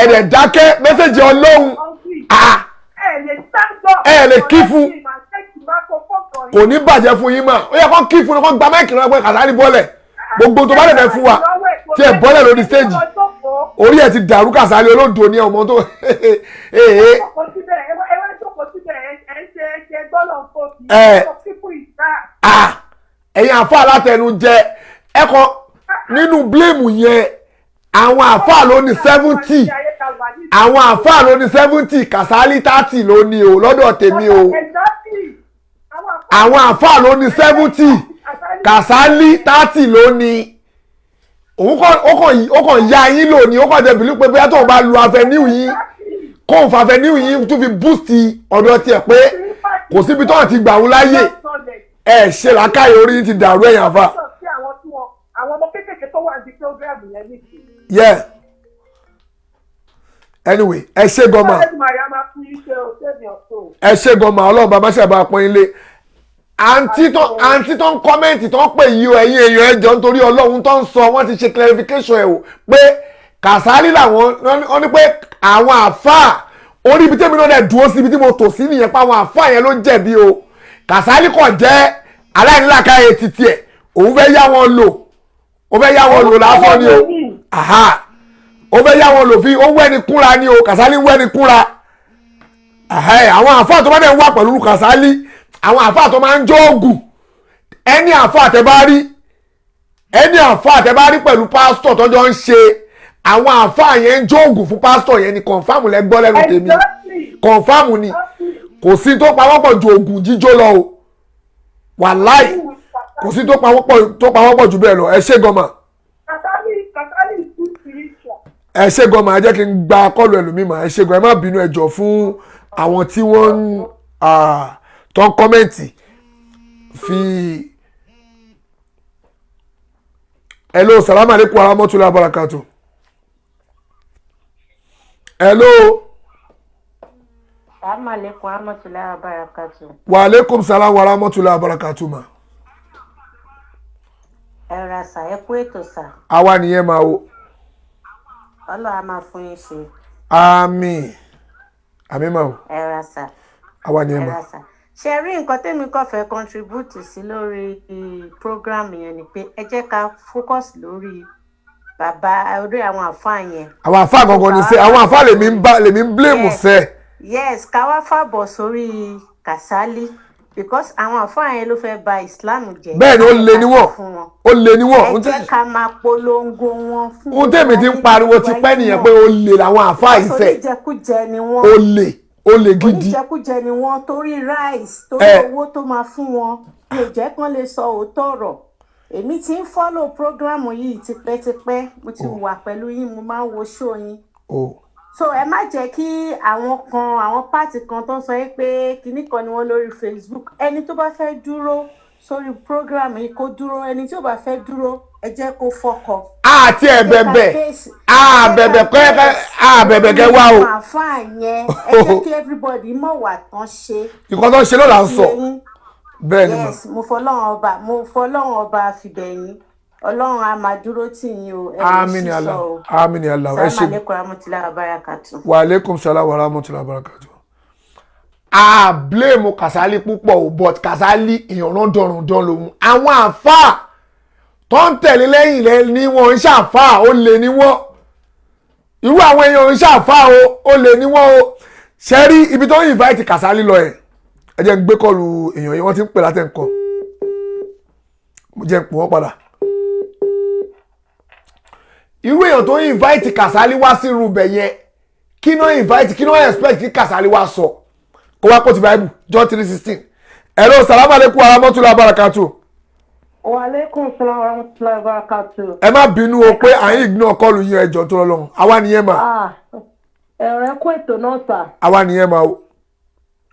[SPEAKER 3] Ẹ̀rẹ̀ dákẹ́ message Ọlọ́run. Ah, ẹ lè kí fún, kò ní bàjẹ́ fún yín mà. Ó yẹ kó kí fún, kó gba mic náà pé Kàsálí bọ́lẹ̀. Gbogbo tó bá lè fẹ́ fún wa tí ẹ bọ́lẹ̀ lórí stage, orí ẹ ti dàrú. Kàsálí olódo ní ọmọ tó ee. Ẹ ah, ẹ̀yin àfa alátẹnujẹ, ẹ kọ nínú blame yẹn, àwọn àfa ló ní 70, àwọn àfa ló ní 70, Kàsálí 30 ló ní o. Lọ́dọ̀ tèmi o, àwọn àfa ló ní 70, Kàsálí 30 ló ní. Òun kàn ó kàn ya yín lò ní, ó kàn jẹ́ bìlú pé bóyá tóun bá lu avenue yín, kóun fa avenue yín tún fi boost ọ̀dọ̀ tiẹ̀, pé kò síbi tó àti gbà òun láyè. Ẹ ṣe làákàyè, orí yín ti dàrú, ẹ̀yàn àfa.
[SPEAKER 9] Àwọn ọmọ kéékèèké tó wà ní program yẹn nìyí.
[SPEAKER 3] Yeah, anyway, ẹ ṣé gan ma. Ẹ ṣé gan ma. Ọlọ́run bàbá ṣàbà pọ́n ilé. Àǹtí tó ń comment, tó ń pè yí o, ẹ̀yin èèyàn, ẹjọ́ nítorí Ọlọ́run, tó ń sọ, wọ́n ti ṣe clarification ẹ̀ o, pé Kàsálí làwọn wọ́n ní pé àwọn àáfàá orí ibi tẹ́mi náà dẹ̀ dúró sí, ibi tí mo tò sí nìyẹn, pé àwọn àáfàá yẹn ló ń jẹ̀bi o. Kàsálí kàn jẹ́ aláìnílàkàyè títí ẹ̀, òun fẹ́ yá wọn lò, ó fẹ́ yá wọn lò lásán ni o. Aha, ó fẹ́ yá wọn lò fi ó wẹ́ni kúnra ni o. Kàsálí wẹ́ni kúnra. Àwọn àáfàá tó bá dẹ̀ ń wà pẹ̀lú Kàsálí, àwọn àáfàá tó máa ń jó oògùn, ẹni àáfàá tẹ bá rí, ẹni àáfàá tẹ bá rí pẹ̀lú pásítọ̀ tọ́jọ́ ń ṣe, àwọn àáfàá yẹn ń jó oògùn fún pásítọ̀ yẹn ni. Confirm lẹ gbọ́ lẹ́nu tèmi, confirm ni. Kò sí tó pawọ́pọ̀ ju oògùn jíjó lọ o. Wàláì, kò sí tó pawọ́pọ̀ jù bẹ́ẹ̀ lọ. Ẹ ṣé gan ma. Ẹ ṣé gan ma. Ẹ jẹ́ kí n gba call ẹlòmíì mà. Ẹ ṣé gan. Ẹ má bínú, ẹ jọ̀ọ́, fún àwọn tí wọ́n ń tó ń comment fi. Hello, salamu alaikum warahmatullahi wabarakatuh. Hello.
[SPEAKER 10] Assalamu alaikum warahmatullahi wabarakatuh.
[SPEAKER 3] Wa alaikum salam warahmatullahi wabarakatuh ma.
[SPEAKER 10] Ẹ ra sà, ẹ kú ètò sà.
[SPEAKER 3] Àwa nìyẹn máa o.
[SPEAKER 10] Ọlọ́run á máa fún yín ṣe.
[SPEAKER 3] Àmín, àmín máa o.
[SPEAKER 10] Ẹ ra sà.
[SPEAKER 3] Àwa nìyẹn
[SPEAKER 10] Ẹ
[SPEAKER 3] máa.
[SPEAKER 10] ra sà. Ṣe rí nǹkan tẹ́mi kàn fẹ́ contribute sí lórí program yẹn ni pé ẹ jẹ́ ká focus lórí bàbá, orí àwọn àfáà yẹn.
[SPEAKER 3] Àwọn àfáà gangan ni sẹ, àwọn àfáà lèmi ń bá, lèmi ń blame sẹ.
[SPEAKER 10] Yes, ká wá fàbọ̀ sórí Kàsálí, because àwọn àfáà yẹn ló fẹ́ ba Islam jẹ́.
[SPEAKER 3] Bẹ́ẹ̀ ni, ó lé níwọ̀n, ó lé níwọ̀n.
[SPEAKER 10] Ẹ jẹ́ ká máa polongo wọn fún.
[SPEAKER 3] Ohun tèmi ti ń pariwo ti pẹ́ nìyẹn pé ó lè làwọn àfáà yìí sẹ.
[SPEAKER 10] Oníjẹkújẹ ni wọ́n.
[SPEAKER 3] Ó lè, ó lè gidi.
[SPEAKER 10] Oníjẹkújẹ ni wọ́n, torí rice, torí owó tó máa fún wọn mi ò jẹ́ kán lè sọ òótọ́ ọ̀rọ̀. Èmi ti ń follow program yìí tipẹ́tipẹ́, mo ti wà pẹ̀lú yín, mo máa ń wo show yín. So ẹ má jẹ́ kí àwọn kan, àwọn party kan tó ń sọ pé kinní kan ni wọ́n lórí Facebook. Ẹni tó bá fẹ́ dúró sórí program yìí, kó dúró. Ẹni tí ò bá fẹ́ dúró, ẹ jẹ́ kó fọkọ.
[SPEAKER 3] Àti ẹ̀bẹ̀bẹ̀ àbẹ̀bẹ̀ kẹ́, àbẹ̀bẹ̀ kẹ́ wá o.
[SPEAKER 10] Àwọn àfáà yẹn, ẹ jẹ́ kí everybody mọ̀ wà tán ṣe.
[SPEAKER 3] Nǹkan tó ń ṣe ló là ń sọ. Bẹ́ẹ̀ ni mà.
[SPEAKER 10] Yes, mo fọlọ́run ọba fìbẹ̀yìn. Ọlọ́run á máa dúró tì yín o. Ẹ ní
[SPEAKER 3] Àmín
[SPEAKER 10] sísọ
[SPEAKER 3] Allah.
[SPEAKER 10] o.
[SPEAKER 3] Àmín Allah. Ẹ ṣe.
[SPEAKER 10] Assalamu alaikum warahmatullahi wabarakatuh.
[SPEAKER 3] Wa alaikum salam wa rahmatullahi wa barakatuh. A blame Kasali púpọ̀ o, but Kasali èèyàn rán dọ̀rùndọ̀n lòun. Àwọn àfáà tó ń tẹ̀lé lẹ́yìn rẹ̀ ni wọ́n ń ṣàfáà, ó lè ní wọ́n. Irú àwọn èèyàn ń ṣàfáà o, ó lè ní wọ́n o. Ṣe rí ibi tó ń invite Kasali lọ yẹn? Ẹ jẹ́ ń gbé call èèyàn yìí, wọ́n ti ń pè látẹ̀ nǹkan. Mo jẹ́ ń pè wọ́n padà. Irú èèyàn tó ń invite Kasali wá sí irú ibẹ̀ yẹn, kí náà invite, kí náà expect kí Kasali wá sọ? Kó wá quote Bible, John 3:16. Hello, salamu alaikum warahmatullahi wabarakatuh.
[SPEAKER 10] Wa alaikum salam wa rahmatullahi wa barakatuh.
[SPEAKER 3] Ẹ má bínú o pé à ń ignore call yín, ẹjọ́ tó lọ́lọ́run. Àwa nìyẹn mà.
[SPEAKER 10] Ah,
[SPEAKER 9] Ẹ̀rọ ẹ kú ètò náà sà.
[SPEAKER 3] Àwa nìyẹn máa o.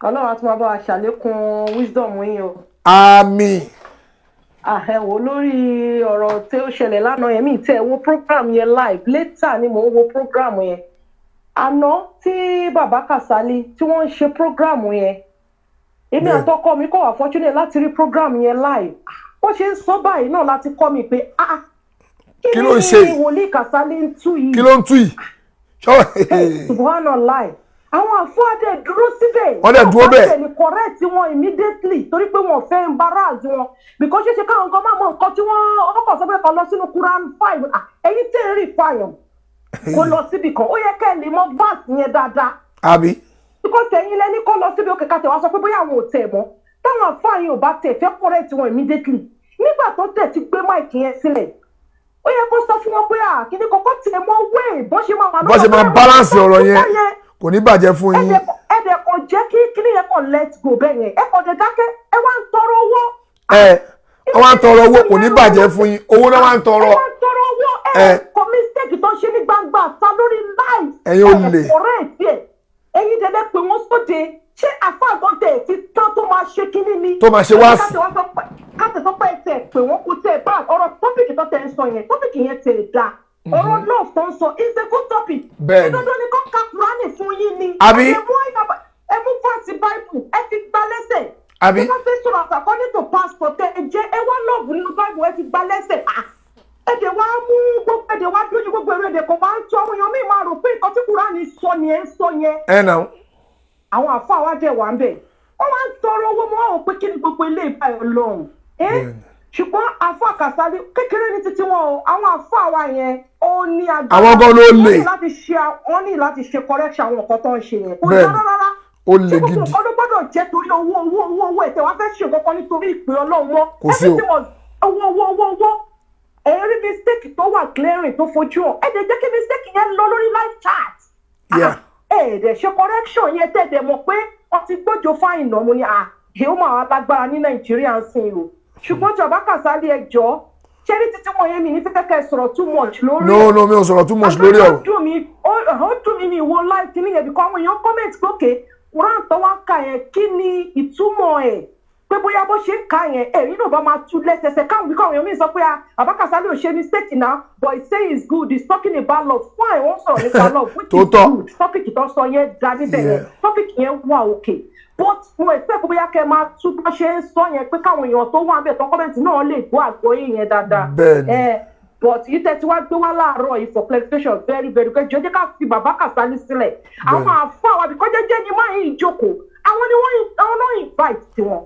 [SPEAKER 9] Ọlọ́run á tún máa bá wa ṣàlékún wisdom yín o.
[SPEAKER 3] Àmín.
[SPEAKER 9] Ah, ẹ wò lórí ọ̀rọ̀ tí ó ṣẹlẹ̀ lánàá yẹn, mi tí ẹ wo program yẹn live, later ni mò ń wo program yẹn. Àná tí bàbá Kàsálí tí wọ́n ń ṣe program yẹn, èmi àtọkọ mi kò wà fortunate láti rí program yẹn live. Bó ṣe ń sọ báyìí náà láti kọ́ mi pé, ah,
[SPEAKER 3] Kí ló ń ṣe
[SPEAKER 9] ni
[SPEAKER 3] yìí?
[SPEAKER 9] Wòlíì Kàsálí ń tú yìí?
[SPEAKER 3] Kí ló ń tú yìí? Ṣọ́
[SPEAKER 9] Subhanallah, àwọn àfáà dẹ̀ dúró síbẹ̀.
[SPEAKER 3] Wọ́n dẹ̀ dúró bẹ́ẹ̀.
[SPEAKER 9] Wọ́n dẹ̀ ní correct wọn immediately torí pé wọ́n fẹ́ embarrass wọn, because ṣeéṣe káwọn kan máa mọ nǹkan tí wọ́n ọkọ̀ sọ pé kó lọ sínú Quran 5. Ah, ẹ̀yin tẹ́ ń rí fàyàn kó lọ síbì kan, ó yẹ kẹ́ ẹ lè mọ verse yẹn dáadáa,
[SPEAKER 3] Àbí?
[SPEAKER 9] Because ẹ̀yin lẹ́ni kó lọ síbi òkè kàtẹ́ wá sọ pé bóyá àwọn ò tẹ̀ mọ́. Táwọn àfáà yẹn ò bá tẹ̀ fẹ́ correct wọn immediately nígbà tó tẹ̀ ti gbé mic yẹn sílẹ̀, ó yẹ kó sọ fún wọn pé à kíní kọ́kọ́ tiẹ̀ mọ́ wéè bó ṣe máa wà.
[SPEAKER 3] Bó ṣe máa balance ọ̀rọ̀ yẹn, kò ní bàjẹ́ fún yín.
[SPEAKER 9] Ẹ̀dẹ̀ kò jẹ́ kí kíní yẹn kàn let go bẹ́ẹ̀ yẹn, ẹ kàn dé dákẹ́, ẹ wá ń tọrọ owó.
[SPEAKER 3] Ẹ wọ́n wá ń tọrọ owó, kò ní bàjẹ́ fún yín. Owó náà wá ń tọrọ.
[SPEAKER 9] Ẹ wá ń tọrọ owó, ẹ kò mistake tó ń ṣe ní gbangba ta lórí live.
[SPEAKER 3] Ẹ̀yin ò lè.
[SPEAKER 9] Ẹ correct ẹ̀, ẹ̀yin dẹ̀dẹ̀ pé wọ́n sóde. Ṣé àfáàgbọ́n tẹ̀ ti tán tó máa ṣe kíní ni?
[SPEAKER 3] Tó máa ṣe wá sí.
[SPEAKER 9] Káṣí sọ pé ẹ tẹ̀ pé wọ́n kú tẹ̀ bá ọ̀rọ̀ topic tó tẹ̀ ń sọ yẹn, topic yẹn tẹ̀ da. Ọ̀rọ̀ love tó ń sọ is a good topic.
[SPEAKER 3] Bẹ́ẹ̀ni.
[SPEAKER 9] Dandan ni kó ka Kúránì fún yín ni?
[SPEAKER 3] Àbí?
[SPEAKER 9] Ẹ mú verse Bible, ẹ fi gbá lẹ́sẹ̀.
[SPEAKER 3] Àbí?
[SPEAKER 9] Ẹ bá fẹ́ sọ̀rọ̀ àṣà according to pastor tẹ ẹ jẹ́, ẹ wá love nínú Bible, ẹ fi gbá lẹ́sẹ̀. Ah, ẹ dẹ̀ wá mú gbogbo, ẹ dẹ̀ wá dójú gbogbo ẹ̀rọ, ẹ̀dẹ̀ kan wá ń tọ́ àwọn èèyàn míì máa rò pé nǹkan tí Kúránì sọ ni ẹ ń sọ yẹn.
[SPEAKER 3] Ẹ nà.
[SPEAKER 9] Àwọn àfáà wa dẹ̀ wà ń bẹ̀, wọ́n wá ń tọrọ owó mọ́ àwọn pé kí ni gbogbo ilé ìbáyọ̀ lọ́hùn. Ṣùgbọ́n àfáà Kàsálí kékeré ní títí wọn o. Àwọn àfáà wa yẹn, ó ní agbára.
[SPEAKER 3] Àwọn gan ló lè.
[SPEAKER 9] Wọ́n ní láti ṣe correction àwọn nǹkan tó ń ṣe yẹn. Kò dára rárá.
[SPEAKER 3] Ó le
[SPEAKER 9] Ṣé gbogbo
[SPEAKER 3] gidi.
[SPEAKER 9] nǹkan ló gbọ́dọ̀ jẹ́ torí owó, owó, owó, owó? Ẹ̀tẹ̀ wá fẹ́ ṣe nǹkan kan nítorí ìpè Ọlọ́run mọ́.
[SPEAKER 3] Kò sí o.
[SPEAKER 9] Everything was owó, owó, owó, owó. Ẹ rí mistake tó wà glaring, tó fojú hàn, ẹ dẹ̀ jẹ́ kí mistake yẹn lọ lórí live chat. Ẹ dẹ̀ ṣe correction yẹn, tẹ̀ dẹ̀ mọ̀ pé wọ́n ti gbójo fáìn náà. Mo ní à ṣé ó máa wá lágbára ní Nàìjíríà ń sìn o. Ṣùgbọ́n jọba Kàsálí, ẹ jọ̀ọ́, ṣé ní títí wọn yẹn, mi ní fẹ́ kẹ́ ẹ sọ̀rọ̀ too much lórí.
[SPEAKER 3] No, no, mi ò sọ̀rọ̀ too much lórí ọ̀rọ̀.
[SPEAKER 9] Ó dùn mí, ó dùn mí ní ìwọ live kìíní yẹn, because àwọn èèyàn comment pé òkè Quran tó wá ń kà yẹn, kí ni ìtumọ̀ ẹ̀? Pé bóyá bó ṣe ń kà yẹn, ẹ̀rí náà bá máa tú lẹ́sẹsẹ káwọn, bí káwọn èèyàn mi sọ pé, ah, bàbá Kàsálí ò ṣe mistake now, but he say it's good, he's talking about love. Fine, wọ́n sọ̀rọ̀ nípa love, which is
[SPEAKER 3] Tòótọ́.
[SPEAKER 9] good. Topic tó sọ yẹn da níbẹ̀ yẹn. Topic yẹn wà okay, but mo expect bóyá kẹ́ máa tú bó ṣe ń sọ yẹn, pé káwọn èèyàn tó wà níbẹ̀ tó comment náà lè gbọ́ àgbọ́yé yẹn dáadáa.
[SPEAKER 3] Bẹ́ẹ̀ni.
[SPEAKER 9] But yìí tẹ́ tí wàá gbé wá láàárọ̀ yìí for clarification, very very good. Jọjẹ́ ká fi bàbá Kàsálí sílẹ̀. Àwọn àfáà wa, bìkọ́ jẹ́jẹ́ ni máa ń jókòó, àwọn ni wọ́n, àwọn náà invite tiwọn.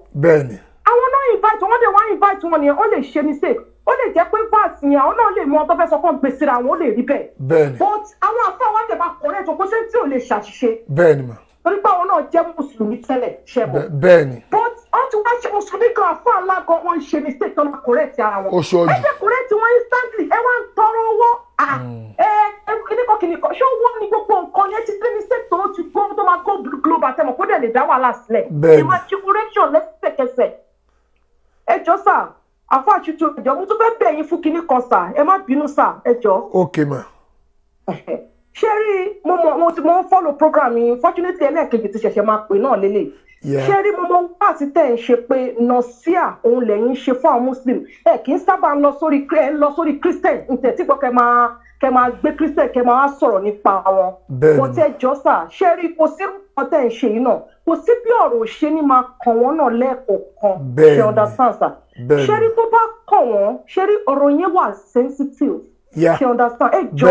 [SPEAKER 9] Àwọn náà invite wọn, dẹ̀ wá invite wọn nìyẹn. Ó lè ṣe mistake, ó lè jẹ́ pé verse yẹn, àwọn náà lè mọ tó fẹ́ sọ fún gbèsè ra àwọn, ó lè rí bẹ́ẹ̀. But àwọn àfáà wa dẹ̀ máa correct wọn. Kó ṣe tí ò lè ṣàṣìṣe
[SPEAKER 3] Bẹ́ẹ̀ni mà.
[SPEAKER 9] torí pé àwọn náà jẹ́ mùsùlùmí tẹ́lẹ̀ ṣẹ́bọ̀.
[SPEAKER 3] Bẹ́ẹ̀ni.
[SPEAKER 9] But wọ́n ti wá ṣe mùsùlùmí kan, àfáà ńlá gan, wọ́n ń ṣe mistake tó máa correct ara wọn.
[SPEAKER 3] Ó ṣọ́ọ̀jù.
[SPEAKER 9] Ẹ jẹ́ correct wọn instantly, ẹ wá ń tọrọ owó. Ah, ẹ ẹ kíníkan kíníkan, ṣé owó ni gbogbo nǹkan yẹn? Ti gbé mistake tó ti gbó tó máa go global, tẹmọ kó dẹ̀ lè dá wàhálà sílẹ̀. Ẹ máa ṣe correction lẹ́sẹ̀kẹsẹ̀. Ẹ jọ sà, àfáà ṣùtù, ẹ jọ, mo tún fẹ́ bẹ̀ yín fún kíní kan sà, ẹ má bínú sà, ẹ jọ.
[SPEAKER 3] Ok mà.
[SPEAKER 9] Ṣé rí, mo mọ mo ti mo ń follow program yìí. Fortunately, ẹlẹ́ẹ̀kejì ti ṣẹ̀ṣẹ̀ máa pè náà lélẹ̀. Ṣé rí, mo mọ wá sí tẹ̀ ń ṣe pé nọ́síà òun lẹ́yìn ṣe fún àwọn Muslim. Ẹ kì í sábà ń lọ sórí, ẹ ń lọ sórí Christian ntẹ̀ tí gbọ́ kẹ́ máa gbé Christian, kẹ́ máa wá sọ̀rọ̀ nípa wọn. Kò tẹ́ jọ sà, ṣé rí, kò sí nǹkan tẹ̀ ń ṣe yìí náà, kò sí bí ọ̀rọ̀ òṣè ní máa kàn wọ́n náà lẹ́ẹ̀kọ̀ọ̀kan. Ṣe understand sà? Ṣé rí, tó bá kàn wọ́n, ṣé rí, ọ̀rọ̀ yẹn wà sensitive. Ṣe understand? Ẹ jọ,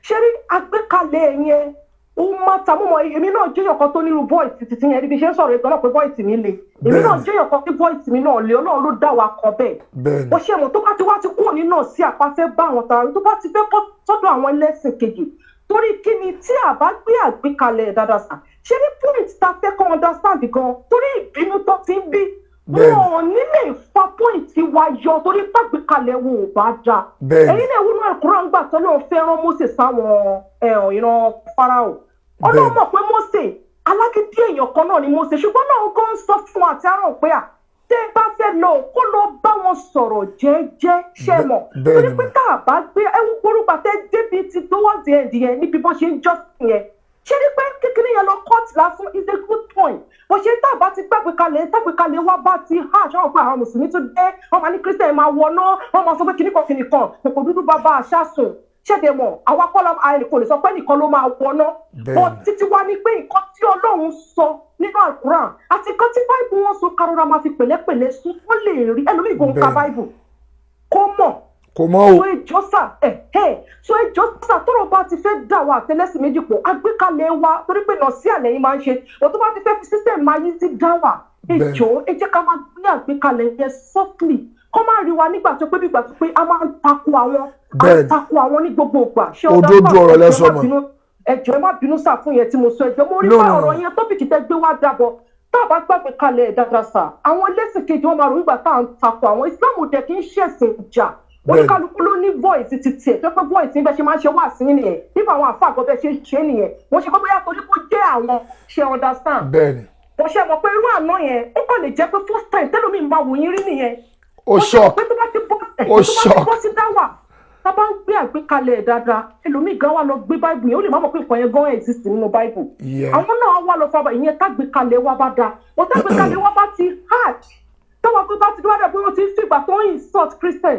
[SPEAKER 9] ṣé rí àgbékalẹ̀ yẹn, ó má ta mọ́. Èmi náà jẹ́yàn kan tó nírú voice títí yẹn ibi ṣe ń sọ̀rọ̀ ètò náà pé voice mi le. Èmi náà jẹ́yàn kan tí voice mi náà le. Ọlọ́run ló dá wa kan bẹ́ẹ̀. Ó ṣe mọ̀, tó bá ti wá ti kúrò nínú sí àpáfẹ́ bá àwọn tara, tó bá ti fẹ́ bọ́ sọ́dọ̀ àwọn ẹlẹ́sìn kejì, torí kí ni tí a bá gbé àgbékalẹ̀ dáadáa sà, ṣé ní point ta fẹ́ kọ́ understand gan, torí ìbínú tó ti ń bí, wọn ò ní lè fa point wa yọ torí pàgbékalẹ̀ wo ò bá dáa. Ẹ̀yin náà wúnú ẹ̀kúrọ̀ ń gbà tó lóun fẹ́ràn Mósè sáwọn ìran Fáráò. Ọlọ́run mọ̀ pé Mósè alágídí èèyàn kan náà ni Mósè, ṣùgbọ́n náà kò ń sọ fún àti àrùn pé à tẹ́ ẹ bá fẹ́ lọ, kó lọ bá wọn sọ̀rọ̀ jẹ́jẹ́. Ṣẹ́ mọ̀, torí pé tá a bá gbé ẹ wú gbórúkọ tẹ́ débi ti towards the end yẹn, níbi bó ṣe ń jọ́sìn yẹn. Ṣé ní pé kékeré yẹn lọ court lásán is a good point. Bó ṣe tá a bá ti gbàgbé kalẹ̀, tágbé kalẹ̀ wá bá ti há aṣọ pé àwọn mùsùlùmí tún dé, wọ́n máa ní Christian máa wọná, wọ́n máa sọ pé kìnnìkan kìnnìkan, kòkò dúdú bàbá àṣà sùn. Ṣẹ̀dẹ̀ mọ̀, àwa kọ́ la kò lè sọ pé nìkan ló máa wọná. But títí wá ní pé nǹkan tí Ọlọ́run sọ nínú Àlùkùránì àti nǹkan tí Bible wọn sọ, karora máa fi pẹ̀lẹ́pẹ̀lẹ́ sún, wọ́n lè rí ẹlòmíì kò ń ka Bible kó mọ̀.
[SPEAKER 3] Kò mọ̀ o.
[SPEAKER 9] So ẹjọ́ sà ẹ̀, so ẹjọ́ sà, tọ́rọ̀ bá ti fẹ́ dà wá àtẹlẹ́sìn méjì pọ̀, àgbékalẹ̀ wa, torí pé nà sí àlẹ́ yín máa ń ṣe ò, tó bá ti fẹ́ fi system máa yí sí dá wà, ẹjọ́, ẹ jẹ́ ká máa gbé àgbékalẹ̀ yẹn softly, kó má rí wa nígbà tó pé bí ìgbà tó pé a máa ń takò àwọn, a ń takò àwọn ní gbogbo ìgbà. Ṣé ọ̀dà?
[SPEAKER 3] Òdodo ọ̀rọ̀ lẹ sọ mọ́.
[SPEAKER 9] Ẹjọ́, ẹ má bínú sà fún yẹn tí mo sọ. Ẹjọ́, mo rí
[SPEAKER 3] No,
[SPEAKER 9] pé
[SPEAKER 3] no, no.
[SPEAKER 9] ọ̀rọ̀ yẹn, topic tẹ́ gbé wá dàbọ̀, tá a bá gbàgbé kalẹ̀ dáadáa sà, àwọn ẹlẹ́sìn kejì wọn máa rò wígbà tá à ń takò àwọn. Islam dẹ̀ kì í ṣẹ̀sìn ìjà. Oníkálukú ló ní voice ti tiẹ̀, tó pé voice níbẹ̀ ṣe máa ń ṣe wá sí nìyẹn, nípa àwọn àfa àgọ́ bẹ́ẹ̀ ṣe ń ṣe nìyẹn. Wọ́n ṣe pé bóyá torí kó jẹ́ àwọn, ṣe understand?
[SPEAKER 3] Bẹ́ẹ̀ni.
[SPEAKER 9] Wọ́n ṣe mọ̀ pé irú àná yẹn, ó kàn lè jẹ́ pé first time tẹ́lómi máa wò yín rí nìyẹn.
[SPEAKER 3] Ó shock.
[SPEAKER 9] Pé tó bá ti bọ́
[SPEAKER 3] Ó
[SPEAKER 9] tó bá ti
[SPEAKER 3] shock.
[SPEAKER 9] bọ́ sí dáwà, tá a bá ń gbé àgbékalẹ̀ ẹ̀ dáadáa, ẹlòmíì gan wà lọ gbé Bible yẹn, ó lè má mọ̀ pé nǹkan yẹn gan exist nínú Bible. Àwọn náà wà lọ fọba ìyẹn, tágbékalẹ̀ wa bá dáa, wọ́n tágbékalẹ̀ wa bá ti hard, táwọn pé bá ti dúró pé wọ́n ti ń fìgbà tó ń insult Christian,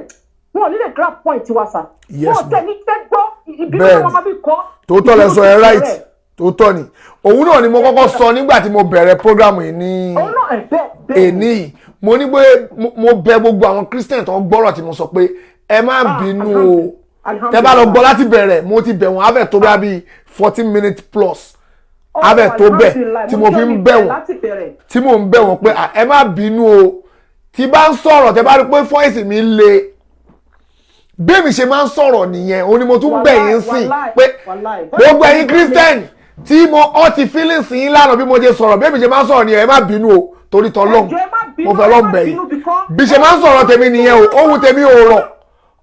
[SPEAKER 9] wọn ò ní lè grab point wa sà.
[SPEAKER 3] Yes,
[SPEAKER 9] wọn ò tẹ̀ ní fẹ́ gbọ́ ìbínú. Wọn máa fi kọ́.
[SPEAKER 3] Tòótọ́ lẹ sọ ẹ.
[SPEAKER 9] Ìbínú
[SPEAKER 3] Right,
[SPEAKER 9] rẹ̀.
[SPEAKER 3] tòótọ́ ni. Òun náà ni mo kọ́kọ́ sọ nígbà tí mo bẹ̀rẹ̀ program yìí ní
[SPEAKER 9] Òun náà ẹ̀ bẹ́ẹ̀ bẹ́ẹ̀.
[SPEAKER 3] èní yìí. Mo ní pé mo bẹ̀ gbogbo àwọn Christian tó ń gbọ́rọ̀ tí mo sọ pé ẹ má bínú o. Tẹ bá lọ gbọ́ láti bẹ̀rẹ̀, mo ti bẹ̀ wọ́n afẹ́ tó bá bíi 14 minutes plus afẹ́ tó bẹ̀ tí mo fi ń bẹ̀ wọ́n,
[SPEAKER 9] Láti bẹ̀rẹ̀.
[SPEAKER 3] tí mò ń bẹ̀ wọ́n pé, "Ah, ẹ má bínú o, tí bá ń sọ̀rọ̀, tẹ bá rí pé voice mi le, bẹ́ẹ̀mi ṣe máa ń sọ̀rọ̀ nìyẹn." Òun ni mo tún bẹ̀ yín sìn pé gbogbo ẹ̀yin Christian tí mo ọ́ ti feelings yín lánàá, bí mo ṣe sọ̀rọ̀, bẹ́ẹ̀mi ṣe máa ń sọ̀rọ̀ nìyẹn, ẹ má bínú o, torí tọ́lọ́hún mo fẹ́ lọ́n bẹ̀ yín. Bí ṣe máa ń sọ̀rọ̀ tèmi nìyẹn o, ohun tèmi ò rọ̀,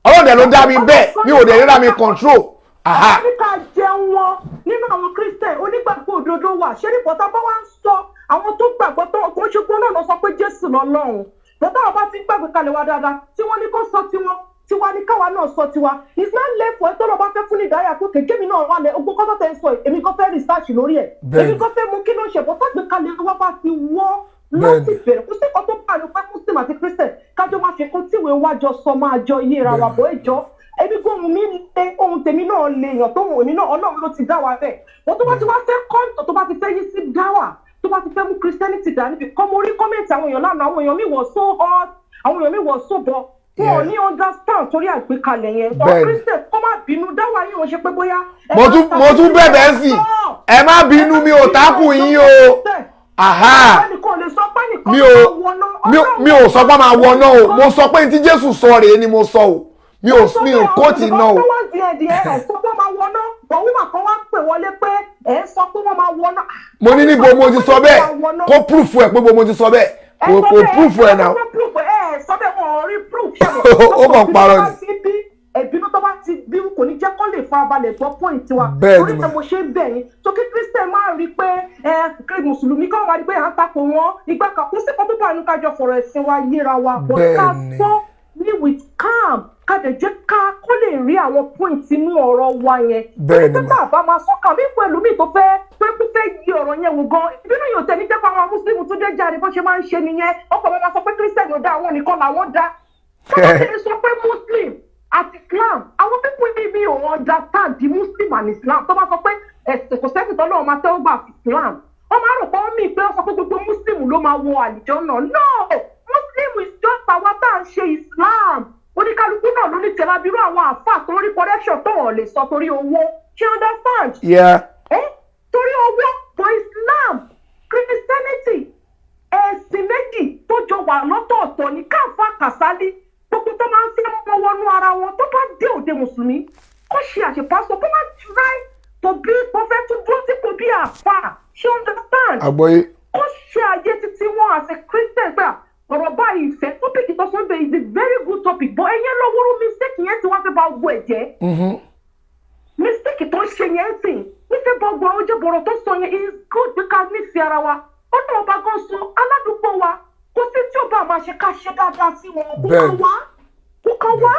[SPEAKER 3] ọlọ́dẹ ló dá mi bẹ́ẹ̀, mi ò dẹ̀ ríra mi control. Aha.
[SPEAKER 9] Ní ká jẹun wọn nínú àwọn Christian, onígbàgbọ́ òdodo wà. Ṣé ní bọ́tà bá wá ń sọ àwọn tó gbàgbọ́ tó kò ń ṣe gbọ́n náà lọ sọ pé Jésù lọ́lọ́run, bọ́tà wọn bá ti gbàgbé kalẹ̀ wá dáadáa, tí wọ́n ní kó sọ tiwọn, tiwa ní káwa náà sọ tiwa. It's not left for ẹ tó lọ bá fẹ́ fún ní ìdáyà pé kékeré mi náà wà lẹ ogun kọ́tọ́ tẹ̀ ń sọ yìí, èmi kò fẹ́ research lórí ẹ̀, èmi kò fẹ́ mú kí ló ń ṣe bọ́tà gbé kalẹ̀ wá bá ti wọ́ láti bẹ̀rẹ̀. Kó sí kan tó bá ní pé Muslim àti Christian kájọ máa fi kún tíwèé wájọ sọ, máa jọ yéra wa bọ́. Ẹjọ́, èmi gbóhùn mi lé, ohun tèmi náà lè yàn tó hùn èmi náà, Ọlọ́run ló ti dá wa bẹ́ẹ̀. Wọ́n tó bá ti wá fẹ́ kọ́ńtò, tó bá ti fẹ́ yí sí dáwà, tó bá ti fẹ́ mú Christianity dání níbi kọ́, mo rí comment àwọn èèyàn lánàá, àwọn èèyàn mi wọ̀ so hot, àwọn èèyàn mi wọ̀ so bọ̀, wọn ò ní understand torí àgbékalẹ̀ yẹn. Ọ̀ Christian kọ́ má bínú, dáwà yìí ò ṣe pé bóyá ẹ
[SPEAKER 3] Mo
[SPEAKER 9] má
[SPEAKER 3] tún mo tún bẹ̀bẹ̀ sí, ẹ má bínú, mi ò tákù yín o. Aha.
[SPEAKER 9] Ẹnìkan ò lè sọ pé nìkan
[SPEAKER 3] Mi
[SPEAKER 9] máa
[SPEAKER 3] ò
[SPEAKER 9] wọná.
[SPEAKER 3] Mi ò sọ pé máa wọná o. Mo sọ pé ní tí Jésù sọ rèé ni mo sọ o. Mi ò kóòtì náà o.
[SPEAKER 9] Tó wá di ẹ̀dì ẹ̀ sọ pé wọ́n máa wọná, bọ̀ wúmà kan wá pè wọlé pé ẹ̀ sọ pé wọ́n máa wọná.
[SPEAKER 3] Mo ní níbo mo ti sọ bẹ́ẹ̀? Kó proof ẹ̀ pé bo mo ti sọ bẹ́ẹ̀. Kò proof ẹ̀ náà.
[SPEAKER 9] Ẹ sọ bẹ́ẹ̀, wọn ò rí proof. Ṣe
[SPEAKER 3] Ó kàn parọ́ ni.
[SPEAKER 9] Ẹ̀bínú tó bá ti bí kò ní jẹ́ kó lè farabalẹ̀ gbọ́ point wa.
[SPEAKER 3] Bẹ́ẹ̀ ni
[SPEAKER 9] Torí
[SPEAKER 3] mà.
[SPEAKER 9] pé mo ṣe ń bẹ̀ yín tó, kí Christian máa rí pé ẹ kí mùsùlùmí kọ́ máa rí pé à ń takò wọn ìgbà kan, kó sí kan tó bá inú kájọ fọ̀rọ̀ ẹ̀sìn wa yéra wa bọ̀, ká
[SPEAKER 3] Bẹ́ẹ̀ ni.
[SPEAKER 9] sọ ní with calm, ká dẹ̀ jẹ́ ká kó lè rí àwọn point inú ọ̀rọ̀ wa yẹn.
[SPEAKER 3] Bẹ́ẹ̀ ni
[SPEAKER 9] Torí pé
[SPEAKER 3] mà.
[SPEAKER 9] tá a bá máa sọ kàmí pẹ̀lú mi tó fẹ́ pé kó fẹ́ yí ọ̀rọ̀ yẹn wò gan, ìbínú yóò tẹ̀ ní jẹ́ pé àwọn mùsùlùmí tó dé jáde bó ṣe máa ń ṣe nìyẹn, ọkọ̀ máa sọ pé Christian ò dá, àwọn nìkan làwọn dá. Tọ́lá sọ pé Muslim àti Islam, àwọn people ní mi ò understand the Muslim and Islam. Tó bá sọ pé ẹ̀sìn kò sẹ́sìn tọ́lọ́ máa tẹ́wọ́ gbà fi Islam, wọ́n máa rò pé wọ́n mì pé wọ́n sọ pé gbogbo Muslim ló máa wọ àlùjánnà. No, Muslim is just àwa tá à ń ṣe Islam. Oníkálukú náà ló ní tẹ̀lé abirú àwọn àáfàá tó rí correction tó wọ́n lè sọ torí owó. Ṣé understand?
[SPEAKER 3] Yeah.
[SPEAKER 9] Eh? Torí owó for Islam, Christianity, ẹ̀sìn méjì tó jọ wà lọ́tọ̀ọ̀tọ̀ ní káfá Kàsálí, gbogbo tó máa ń fẹ́ mọ́ wọnú ara wọn, tó bá dé òde mùsùlùmí, kó ṣe àṣepásọ, kó má try to be prophet, tó dúró sípò bí àfà. Ṣé understand?
[SPEAKER 3] Àgbọ́yé.
[SPEAKER 9] Kó ṣe àyè títí wọn as a Christian gbà ọ̀rọ̀ báyìí. Ìfẹ́ topic tó sọ bẹ́ẹ̀ is a very good topic, but ẹ̀yẹn lọ́wọ́rọ́ mistake yẹn ti wá fẹ́ bá gbọ́ ẹ̀ jẹ́. Mistake tó ń ṣe yẹn ń sìn nífẹ̀ẹ́ bọ́ gbọ́rọ̀ ojú bọ̀rọ̀ tó sọ yẹn is good bí ká nífẹ̀ẹ́ ara wa. Ó ní ọba gan sọ aládùúgbò wa, kò sí tí ó bá máa ṣe, ká ṣe dáadáa sí wọn. Kó kàn wá, kó kàn wá,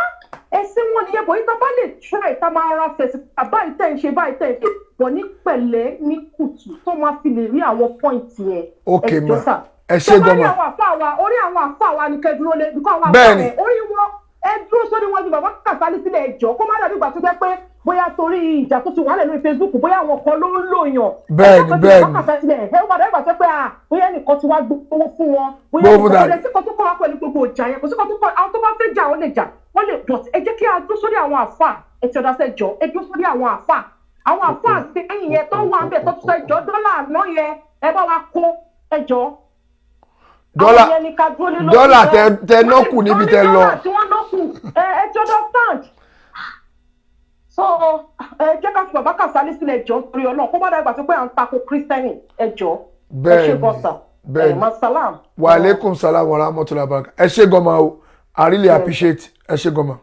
[SPEAKER 9] ẹ̀sìn wọn nìyẹn. Bọ̀ yìí tá bá lè try, tá máa ra fẹ̀sì báyìí tẹ̀ ń ṣe báyìí tẹ̀ ń ṣe. Bọ̀ ní pẹ̀lẹ́ ní kùtù tó máa fi lè rí àwọn point yẹn.
[SPEAKER 3] Ok,
[SPEAKER 9] Ẹ jọ̀ọ́
[SPEAKER 3] ma.
[SPEAKER 9] sà.
[SPEAKER 3] Ẹ ṣé
[SPEAKER 9] Tẹ́ bá
[SPEAKER 3] gan
[SPEAKER 9] rí
[SPEAKER 3] ma.
[SPEAKER 9] àwọn àfáà wa, orí àwọn àfáà wa ni kẹ́ dúró lé, because àwọn àfáà
[SPEAKER 3] Bẹ́ẹ̀ni.
[SPEAKER 9] yẹn, orí wọn, ẹ dúró sórí wọn ju bàbá Kàsálí sílẹ̀. Ẹ jọ̀ọ́, kó má dàbí ìgbà tó jẹ́ pé bóyá torí ìjà tó ti wà lẹ̀ lórí Facebook, bóyá àwọn kan ló ń lò yàn.
[SPEAKER 3] Bẹ́ẹ̀ni,
[SPEAKER 9] Ẹ jẹ́ kó
[SPEAKER 3] bẹ́ẹ̀ni.
[SPEAKER 9] bàbá Kàsálí sílẹ̀, ẹ ó padà ìgbà tó pé à bóyá ẹnìkan ti wá gbowó fún wọn, bóyá
[SPEAKER 3] Gbowó fún
[SPEAKER 9] ẹnìkan
[SPEAKER 3] dàdí.
[SPEAKER 9] kò sí kan tó kọ́ wa pẹ̀lú gbogbo ìjà yẹn, kò sí kan tó kọ́. Àwọn tó bá fẹ́ jà, wọ́n lè jà, wọ́n lè, but ẹ jẹ́ kí a dúró sórí àwọn àfà. Ẹ ti ọ̀dà sẹ́ jọ, ẹ dúró sórí àwọn àfà, àwọn àfà sẹ́yìn yẹn tó wà ń bẹ̀ tó tún sẹ́ jọ dọ́là àná yẹn, ẹ bá wa kó, ẹ jọ.
[SPEAKER 3] Dọ́là
[SPEAKER 9] Àwọn yẹn ni ká dúró lé lórí.
[SPEAKER 3] Dọ́là tẹ tẹ nọ́kù níbi tẹ lọ.
[SPEAKER 9] Dọ́là tí wọ́n nọ́kù, ẹ ti understand. So ẹ jẹ́ ká fi bàbá Kàsálí sílẹ̀, jọ, torí Ọlọ́run, kó má dàgbà tó pé à ń tako Kírísítẹ́nì. Ẹ jọ, ẹ ṣe gan sà.
[SPEAKER 3] Bẹ́ẹ̀ni.
[SPEAKER 9] Ẹ masalam.
[SPEAKER 3] Wa aleykum salam wa rahmatulah baraka. Ẹ ṣé gan ma o, I really appreciate. Ẹ ṣé gan ma.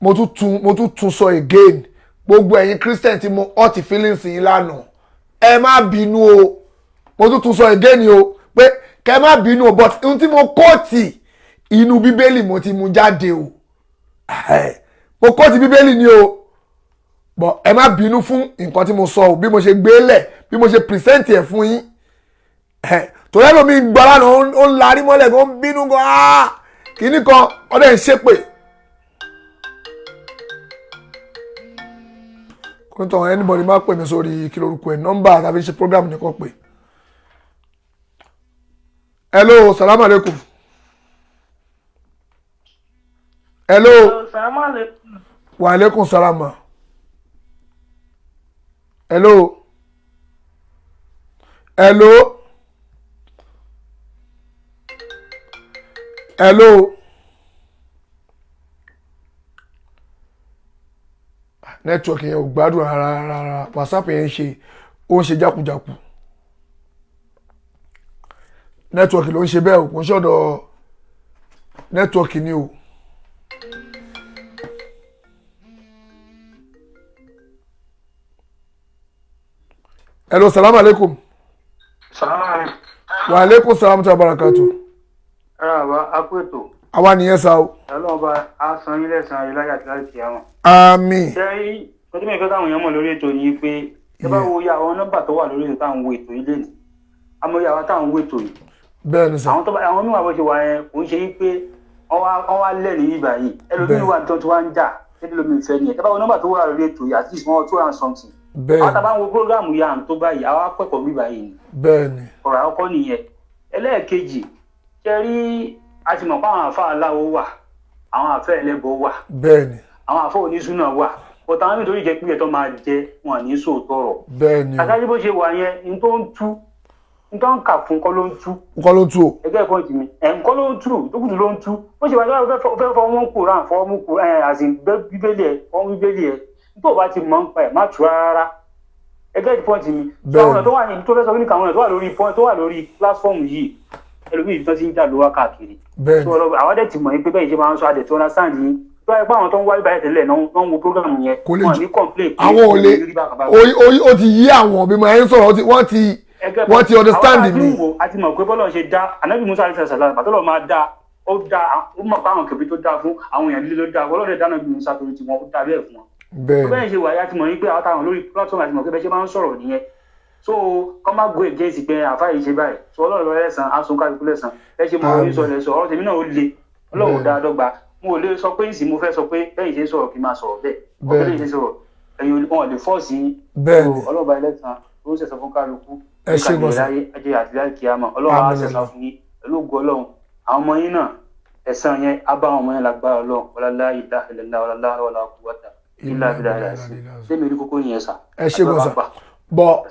[SPEAKER 3] Mo tún tún sọ again, gbogbo ẹ̀yin Christian tí mo hurt feelings yín lánàá, ẹ má bínú o. Mo tún tún sọ again o pé kẹ má bínú o, but ohun tí mo quote, inú Bíbélì mo ti mú jáde o. Mo quote Bíbélì ni o, but ẹ má bínú fún nǹkan tí mo sọ o, bí mo ṣe gbé lẹ̀, bí mo ṣe present ẹ̀ fún yín. Torí ẹlòmíì gbọ́ lánàá, ó ń larí mọ́lẹ̀, ó ń bínú gan, áá kínní kan ọdẹ ń ṣépè. Kò ní tọ́ anybody má pè mí sórí kí lorúkọ ẹ̀, nọ́mbà tàbí ṣe program nìkan pè. Hello, salam alaikum. Hello. Wa alaikum salam ma. Hello, hello, hello. Network yẹn ò gbádùn rárá rárá. WhatsApp yẹn ń ṣe, ó ń ṣe jákujàku. Network ló ń ṣe bẹ́ẹ̀ o, kò ń ṣọ̀dọ̀ network ni o. Hello, salam alaikum. Wa alaikum salam wa barakatu.
[SPEAKER 11] Ara wa, a kú ètò.
[SPEAKER 3] Àwa nìyẹn sa o.
[SPEAKER 11] Ọlọ́run bá a san yín lẹ́san ayé láyà àti láti kíyámà.
[SPEAKER 3] Àmín.
[SPEAKER 11] Ṣé rí ọdún mẹ́rin táwọn èèyàn mọ̀ lórí ètò ni pé ẹ bá wo iye àwọn nọ́mbà tó wà lórí ètò táwọn wo ètò yìí lẹ́nu, àmọ́ iye àwọn táwọn wo ètò yìí.
[SPEAKER 3] Bẹ́ẹ̀ ni sà.
[SPEAKER 11] Àwọn tó bá àwọn míì wà bó ṣe wà yẹn, kò ń ṣe yí pé wọ́n wá lẹ́rìí yìí báyìí, ẹlòmíì wà tó wá ń jà tẹ́lẹ̀ lómi ìfẹ́ nìyẹn. Ẹ bá wo nọ́mbà tó wà lórí ètò yìí, at least wọ́n two and something. Àwọn tá a bá ń wo program yìí, à ń tó báyìí, àwa akẹ́kọ̀ọ́ bí báyìí ni.
[SPEAKER 3] Bẹ́ẹ̀ ni.
[SPEAKER 11] Ọ̀rọ̀ àkọ́kọ́ nìyẹn. Ẹlẹ́ẹ̀kejì, ṣe rí, a ti mọ̀ pé àwọn àfa aláwo wà, àwọn àfẹ́ ẹlẹ́bọ wà,
[SPEAKER 3] bẹ́ẹ̀ ni.
[SPEAKER 11] àwọn àfọ onísùnà wà, bọ̀tà àwọn nítorí jẹ́ pípẹ́ tó máa jẹ wọn ní sòótọ́ ọ̀rọ̀.
[SPEAKER 3] Bẹ́ẹ̀ ni o.
[SPEAKER 11] Kàtàkì bó ṣe wà yẹn, n tó ń tú, n tó ń kà fún kọ́ ló ń tú.
[SPEAKER 3] Nǹkan ló ń tú o.
[SPEAKER 11] Ẹgbẹ́ ẹ̀kọ́ ìtìmí ẹ̀ nǹkan ló ń tú, tókùtù ló ń tú. Bó ṣe wà yẹn, ó fẹ́ fọwọ́ mú Kùrán, fọwọ́ mú Kùrán ẹ̀ àti Bíbélì ẹ̀, fọwọ́ mú Bíbélì ẹ̀, tó o bá ti mọ̀ ń pa ẹ̀, má tú rárá. Ẹgbẹ́ ìpọ́ǹtì mi.
[SPEAKER 3] Bẹ́ẹ̀ni.
[SPEAKER 11] Àwọn ọ̀nà tó wà ní tó fẹ́ sọ fún àwọn ọ̀nà tó wà lórí point tó wà lórí platform yìí, ẹlòmíì ibi tó ti ń jà ló wá káàkiri.
[SPEAKER 3] Bẹ́ẹ̀ni.
[SPEAKER 11] So, àwọn dẹ̀ ti mọ̀ yín pé bẹ́ẹ̀ ṣe máa ń sọ adẹ̀ tó understand yín tó wáyé pé àwọn tó ń wáyé báyìí tẹ́lẹ̀ náà ń wo program yẹn,
[SPEAKER 3] Kò lè
[SPEAKER 11] wọn
[SPEAKER 3] jù-
[SPEAKER 11] ní complain pé
[SPEAKER 3] àwọn ò lè
[SPEAKER 11] rí bákan bákan.
[SPEAKER 3] ó ti yí àwọn bí mo ẹ ń sọ̀rọ̀, wọ́n ti understand
[SPEAKER 11] àwọn
[SPEAKER 3] mi.
[SPEAKER 11] àti wò, a ti mọ̀ pé bọ́lọ̀ ṣe dá Anabi Musa alayhi salam, bàtọ́lọ̀ máa dá, ó dá, ó mọ̀ pé àwọn kẹ̀bí tó dá fún àwọn èèyàn líle ló dá, ọlọ́run dá Anabi Musa torí tiwọn, ó dá bẹ́ẹ̀ fún wọn.
[SPEAKER 3] Bẹ́ẹ̀ni.
[SPEAKER 11] Bẹ́ẹ̀ ṣe wà yá, ti mọ̀ yín pé àwọn táwọn lórí platform àti mọ̀ pé bẹ́ẹ̀ ṣe máa ń sọ̀rọ̀ nìyẹn, so kọ́ má go against pé àfa yìí ṣe báyìí. So Ọlọ́run lọ lẹ́sàn á sun kálukú lẹ́sàn. Ẹ ṣe mọ̀ orí sọ lẹ́sọ̀ ọ̀rọ̀ tèmi náà, ó le, Ọlọ́run ò dáa dọ́gba. Mo ò lè sọ pé ìsìn mo fẹ́ sọ pé bẹ́ẹ̀ ṣe ń sọ̀rọ̀ kí n máa sọ̀rọ̀ bẹ́ẹ̀, ọ̀bẹ lè ṣe sọ̀rọ̀ ẹ̀yin wọn ò lè force yín.
[SPEAKER 3] Bẹ́ẹ̀ni.
[SPEAKER 11] So, Ọlọ́run bá ẹlẹ́sàn ó ń ṣẹ̀sán fún kálukú.
[SPEAKER 3] Ẹ ṣé gan sir.
[SPEAKER 11] Láyé ajé àti láyé kíámà, Ọlọ́run á
[SPEAKER 3] Àmín.
[SPEAKER 11] ṣẹ̀sán fún yín pẹ̀lú ògo Ọlọ́run. Àwọn ọmọ yín náà, ẹ̀san yẹn á bá àwọn ọmọ yẹn lágbára Ọlọ́run. Wala ilaha illallah wala wala quwwata illa billahi. Lẹ́mi rí kókó yẹn sà.
[SPEAKER 3] Ẹ ṣé gan sir, bọ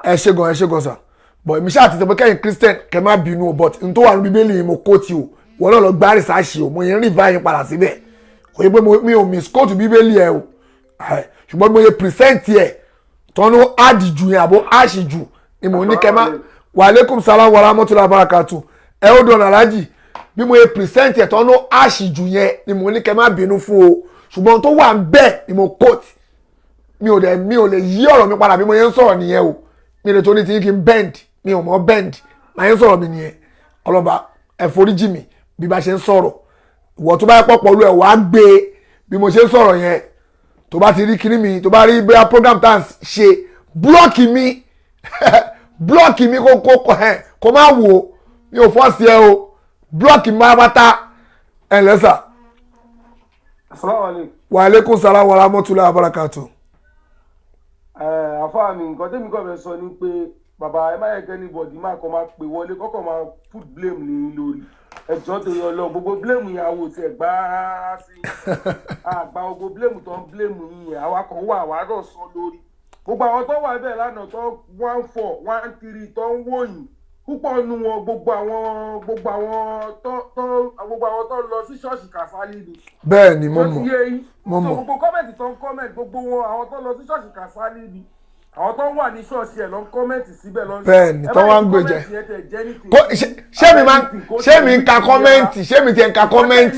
[SPEAKER 3] ẹ ṣé gan, ẹ ṣé gan sir. Bọ èmi ṣáà ti sọ pé kẹ́yìn Christian kẹ́ má bínú o, but n tó wà ní Bíbélì yìí mo kó ti o, wọn náà lọ gbá research o, mo yẹn rìn báyìí padà síbẹ̀, kò yẹ pé mi ò misquote Bíbélì ẹ o. Ṣùgbọ́n mo yẹ present ẹ tọ́nu àdìjù yẹn àbó àṣìjù ni mo ní kẹ́ má. Wa aleykum salam wa rahmatulah barakatu. Ẹ ó dọ̀nà alájì, bí mo yẹ present ẹ tọ́nu àṣìjù yẹn ni mo ní kẹ́ má bínú fún o, ṣùgbọ́n tó wà ń bẹ́ẹ̀ ni mo quote. Mi ò lè yí ọ̀rọ̀ mi padà. Bí mo yẹn ń sọ̀rọ̀ nìyẹn o, mi lè torí tí kí n bend, mi ò mọ̀ bend, màá yẹn ń sọ̀rọ̀ mi nìyẹn. Ọlọ́ba ẹ foríjì mi bí bá ṣe ń sọ̀rọ̀. Ìwọ tó bá yẹ pọ̀ pọ̀lú ẹ̀ wàá gbé bí mo ṣe ń sọ̀rọ̀ yẹn. Tó bá ti rí kíní mi, tó bá rí bóyá program tá à ń ṣe, block mi, block mi, kó ẹ kó má wò ó. Mi ò force ẹ o, block mi pátápátá. Ẹ ǹlẹ́ sà.
[SPEAKER 12] Asalaamualeykum.
[SPEAKER 3] Wa aleykum salaam wa rahmatulahi wa barakatu.
[SPEAKER 12] Ẹ àfáà mi, nǹkan tẹ́mi kàn fẹ́ sọ ni pé, bàbá, ẹ má yẹ kí anybody má kàn máa pè wọlé kọ́kọ́ máa put blame ní yín lórí. Ẹ jọ̀ọ́, torí Ọlọ́run, gbogbo blame yẹn, àwọn ò tiẹ̀ gbá rárá sí àgbà. Gbogbo blame tó ń blame yín yẹn, àwa kan wà, àwa náà sọ lórí gbogbo àwọn tó wà bẹ́ẹ̀ lánàá, tó 14 13 tó ń wò yín, púpọ̀ nu wọn, gbogbo àwọn tó lọ sí ṣọ́ọ̀ṣì Kàsálí ni.
[SPEAKER 3] Bẹ́ẹ̀ ni, mo
[SPEAKER 12] Tó ti
[SPEAKER 3] mọ̀.
[SPEAKER 12] yé yín?
[SPEAKER 3] Mo
[SPEAKER 12] So
[SPEAKER 3] mọ̀.
[SPEAKER 12] gbogbo comment tó ń comment, gbogbo wọn, àwọn tó lọ sí ṣọ́ọ̀ṣì Kàsálí ni, àwọn tó wà ní ṣọ́ọ̀ṣì ẹ̀ lọ ń comment síbẹ̀ lọ.
[SPEAKER 3] Bẹ́ẹ̀ ni, tó wá ń gbèjẹ. Ṣé mi máa, ṣé mi ń ka comment? Ṣé mi ti ń ka comment?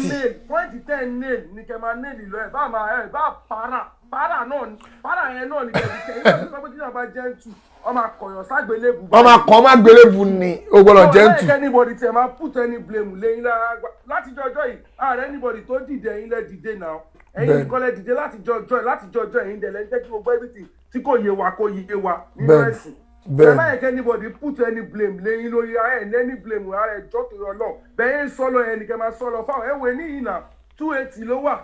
[SPEAKER 12] Point ten nail ni kẹ máa nail lọ. Ẹ bá máa, ẹ bá para para náà ni, para yẹn náà ni kẹ fi tẹ ẹ. Sọ pé tí wọn bá gentle, wọn máa kọyàn ságbélébù.
[SPEAKER 3] Wọ́n máa kọ́ má gbélébù ni, o gbọ́dọ̀ gentle.
[SPEAKER 12] Like anybody tiẹ̀ máa put any blame lẹ́yìn lára láti jọjọ́ yìí, ààrẹ anybody tó dìde, ẹ̀yin lẹ dìde náà, ẹ̀yin nìkan lẹ dìde láti jọjọ́ yìí. Láti jọjọ́ ẹ̀yin dẹ̀ lẹ jẹ́ kí gbogbo everything tí kò yé wa kó yé wa nínú ẹ̀sìn. Ẹ má yẹ kí anybody put any blame lẹ́yìn lórí ara ẹ̀ ní any blame ara ẹ̀. Jọ́ torí Ọlọ́run, bẹ́ẹ̀ ń sọ lọ, ẹnì kẹ́ máa sọ lọ fáwọn ẹ̀wẹ̀ ní ìnà. 280 ló wà,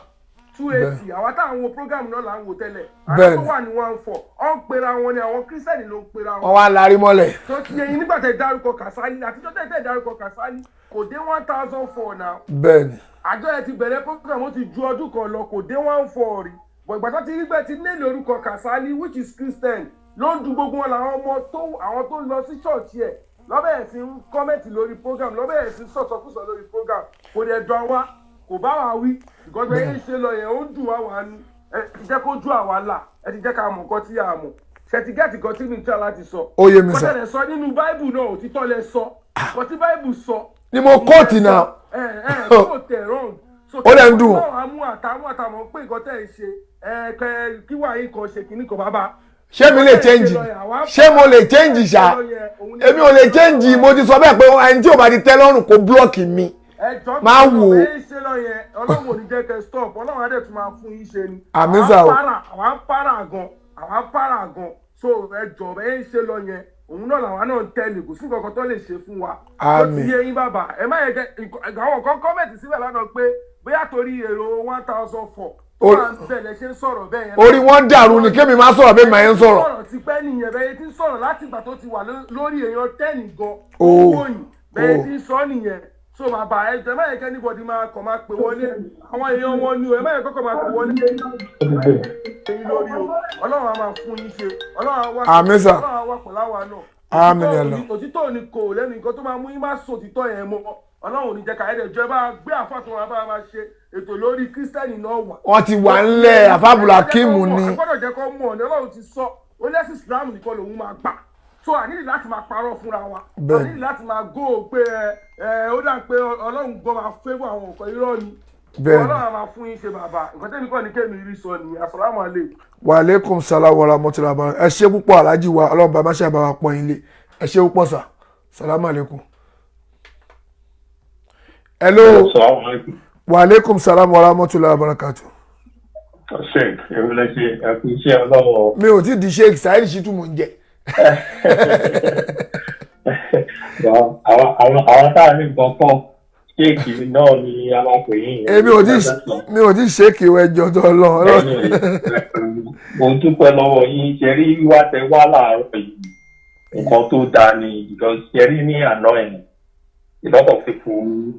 [SPEAKER 12] 280. Àwa táwọn wo program náà là ń wò tẹ́lẹ̀. Àwọn tó wà ní 14 ọ̀ ń pera wọn ni, àwọn Kírísítẹ̀nì ló ń pera wọn.
[SPEAKER 3] Wọ́n wá larí mọ́lẹ̀.
[SPEAKER 12] Tó ti yẹ yín, nígbà tẹ dárúkọ Kàsálí, àtijọ́ tẹ tẹ dárúkọ Kàsálí, kò dé 1004 náà. Àjọ yẹn ti bẹ̀rẹ̀ program, ó ti ju ọdún kan lọ, kò dé 14 rí. But ìgbà tó ti rí bẹ́ẹ̀ ti nílò orúkọ Kàsálí, which is Christian, ló ń du gbogbo wọn, làwọn ọmọ tó, àwọn tó ń lọ sí ṣọ́ọ̀ṣì ẹ̀ lọ́bẹ̀rẹ̀ sí ń comment lórí program, lọ́bẹ̀rẹ̀ sí ń sọ̀sọ̀kúsọ lórí program. Kò dẹ̀ dán wa, kò bá wa wí, because bẹ́ẹ̀ ń ṣe lọ yẹn, ó ń dùn wá wà nú. Ẹ ti jẹ́ kó ju àwa là, ẹ ti jẹ́ ká mọ̀ nǹkan tí a mọ̀. Ṣe ti get nǹkan tí mi ń tẹ́ láti sọ?
[SPEAKER 3] Ó yé mi sir.
[SPEAKER 12] Kọ́tẹ́ lẹ sọ nínú Báíbù náà, òtítọ́ lẹ sọ. Nǹkan tí Báíbù sọ
[SPEAKER 3] Ni mo quote náà.
[SPEAKER 12] Ẹ kò tẹ̀ wrong. So
[SPEAKER 3] Ó dẹ̀ ń dùn.
[SPEAKER 12] kí wọ́n mú àtàwọn àtàwọn pé nǹkan tẹ̀ ń ṣe ẹ kẹ kí wàá yín kan ṣe kìíní kan, bàbá.
[SPEAKER 3] Ṣé mi lè change? Ṣé mo lè change ṣá? Èmi ò lè change. Mo ti sọ bẹ́ẹ̀ pé ẹni tí ò bá ti tẹ́ lọ́rùn, kó block mi.
[SPEAKER 12] Ẹjọ́
[SPEAKER 3] Máa wò ó.
[SPEAKER 12] Ẹ ṣe lọ yẹn, Ọlọ́run ò ní jẹ́ kẹ́ stop. Ọlọ́run á dẹ̀ tún máa fún yín ṣe ni.
[SPEAKER 3] Àmín sà o.
[SPEAKER 12] Àwa ń para gan, àwa ń para gan. So ẹjọ́, ẹ ń ṣe lọ yẹn, òun náà làwa náà ń tẹ̀lé. Kò sí nǹkan kan tó lè ṣe fún wa.
[SPEAKER 3] Àmín.
[SPEAKER 12] Ó ti yé yín, bàbá. Ẹ má yẹ kẹ́ àwọn kan comment síbẹ̀ lánàá pé bóyá torí èrò 1004 tó máa ń bẹ̀rẹ̀ ṣe ń sọ̀rọ̀ bẹ́ẹ̀ yẹn.
[SPEAKER 3] Orí wọn dàrú ni kémi máa sọ̀rọ̀ bẹ́ẹ̀, máa ń sọ̀rọ̀.
[SPEAKER 12] Sọ̀rọ̀ ti pẹ́ nìyẹn, bẹ́ẹ̀ ti ń sọ̀rọ̀ láti ìgbà tó ti wà lórí èèyàn 10 gan.
[SPEAKER 3] Oh.
[SPEAKER 12] Owó yìí bẹ́ẹ̀
[SPEAKER 3] Oh.
[SPEAKER 12] ti ń sọ nìyẹn. So bàbá, ẹ jẹ́ má yẹ kí anybody máa kàn máa pè wọlé. Àwọn èèyàn wọn ni o, ẹ má yẹ kọ́kọ́ máa pè wọlé. Èyí lórí o, Ọlọ́run á máa fún yín ṣe. Ọlọ́run á wá
[SPEAKER 3] Àmín sà.
[SPEAKER 12] Ọlọ́run á wá pẹ̀lú àwa náà.
[SPEAKER 3] Àmín ya Allah.
[SPEAKER 12] Òtítọ́ ò ní kò lẹ́nu. Nǹkan tó máa mú yín má sọ òtítọ́ yẹn mọ́, Ọlọ́run ò ní jẹ́ ká. Ẹ̀dẹ̀ jọ, ẹ bá gbé àfàtúnwá wa bá máa ṣe ètò lórí Kírísítẹ́nì náà wà.
[SPEAKER 3] Wọ́n ti wà ńlẹ̀, àfàbùlà kíìmù ni.
[SPEAKER 12] A gbọ́dọ̀ jẹ́ kó mọ̀ ní Ọlọ́run ti sọ, ó lẹ́sìn Islam nìkan lòun máa gbà. So a nílò láti máa parọ́ fúnra wa, a nílò láti máa go pé ẹ ẹ ó dà pé Ọlọ́run gbọ́ máa favour àwọn nǹkan, irọ́ ni. Ọlọ́run á máa fún yín ṣe, bàbá. Nǹkan tẹ́mi kọ́ ni kémi rí sọ nìyẹn. Assalamu alaikum.
[SPEAKER 3] Wa aleykum salam wa rahmatulah wa barakatuh. Ẹ ṣé púpọ̀, aláàjì wa. Ọlọ́run bá má ṣe àbáwá pọ́n yín lé. Ẹ ṣé púpọ̀ sà. Salamu aleykum. Hello. Wa aleykum salam wa rahmatulah wa barakatuh.
[SPEAKER 13] Sheik, èmi lè ṣe ẹkú iṣẹ́ Ọlọ́run.
[SPEAKER 3] Mi ò tí di Sheik, Saheed Shittu mò ń jẹ.
[SPEAKER 13] Àwọn tá a ní nǹkan kan, Sheik náà ni a máa pè yín.
[SPEAKER 3] Èmi ò tí, mi ò tí Sheik ìwé ẹjọ́ tó lọ.
[SPEAKER 13] Mo dúpẹ́ lọ́wọ́ yín. Ṣe rí wíwá tẹ wá láàárọ̀ yìí, nǹkan tó dáa ni, because ṣe rí ní àná ẹ̀, a lot of people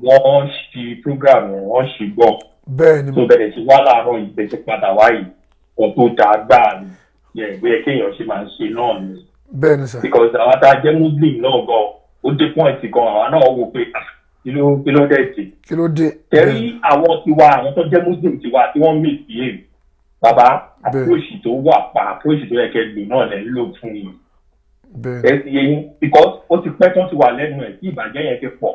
[SPEAKER 13] wọ́n ṣí program yẹn, wọ́n ṣì gbọ́.
[SPEAKER 3] Bẹ́ẹ̀ ni.
[SPEAKER 13] Tó bẹ̀rẹ̀ sí wá láàárọ̀ yìí, bẹ̀rẹ̀ sí padà wá yìí, nǹkan tó dáa gbáà ni yẹn, bóyá kéèyàn ṣe máa ń ṣe náà ni.
[SPEAKER 3] Bẹ́ẹ̀ ni sà.
[SPEAKER 13] Because àwọn tá a jẹ́ Muslim náà gan, ó dé point gan, àwa náà wò pé, ah, kí ló dé sí.
[SPEAKER 3] Kí ló dé?
[SPEAKER 13] Tẹ̀rí àwọn tiwa, àwọn tó jẹ́ Muslim tiwa tí wọ́n misbehave, bàbá, approach tó wà pa, approach tó yẹ kẹ́ lò náà lẹ́ ń lò fún yín. Ẹ ti yé yín, because ó ti pẹ́ tó ti wà lẹ́nu ẹ̀ tí ìbàjẹ́ yẹn ti pọ̀,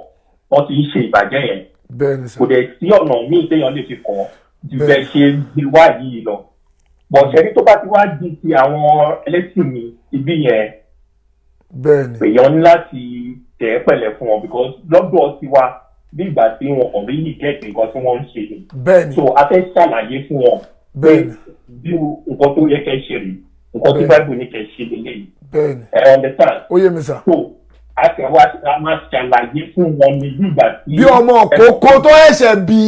[SPEAKER 13] wọ́n ti ń ṣe ìbàjẹ́ yẹn.
[SPEAKER 3] Bẹ́ẹ̀ ni sà.
[SPEAKER 13] Kò dẹ̀ sí ọ̀nà míì téèyàn lè fi kọ́ ju bẹ́ẹ̀ ṣe gbé wá yìí lọ. Bọ̀ṣẹ́rí tó bá ti wá di ti àwọn ẹlẹ́sìn mi ibi yẹn, èèyàn ní láti tẹ̀ ẹ́ pẹ̀lẹ́ fún wọn, because lọ́dọ̀ tiwa, bí ìgbà tí wọn kàn rí ní get nǹkan tí wọ́n ń ṣe ni.
[SPEAKER 3] Bẹ́ẹ̀ ni.
[SPEAKER 13] So a fẹ́ ṣàlàyé fún wọn.
[SPEAKER 3] Bẹ́ẹ̀ni.
[SPEAKER 13] Bí nǹkan tó yẹ kẹ́ ṣe rí, nǹkan tí Bible ní kẹ́ ṣe lélẹ́yìí.
[SPEAKER 3] Bẹ́ẹ̀ni.
[SPEAKER 13] Ẹ understand.
[SPEAKER 3] Ó yé mi sà.
[SPEAKER 13] So a kẹ́ wá a máa ṣàlàyé fún wọn ní ìgbà tí.
[SPEAKER 3] Bí ọmọ kókó tó ẹ̀ṣẹ̀ bí.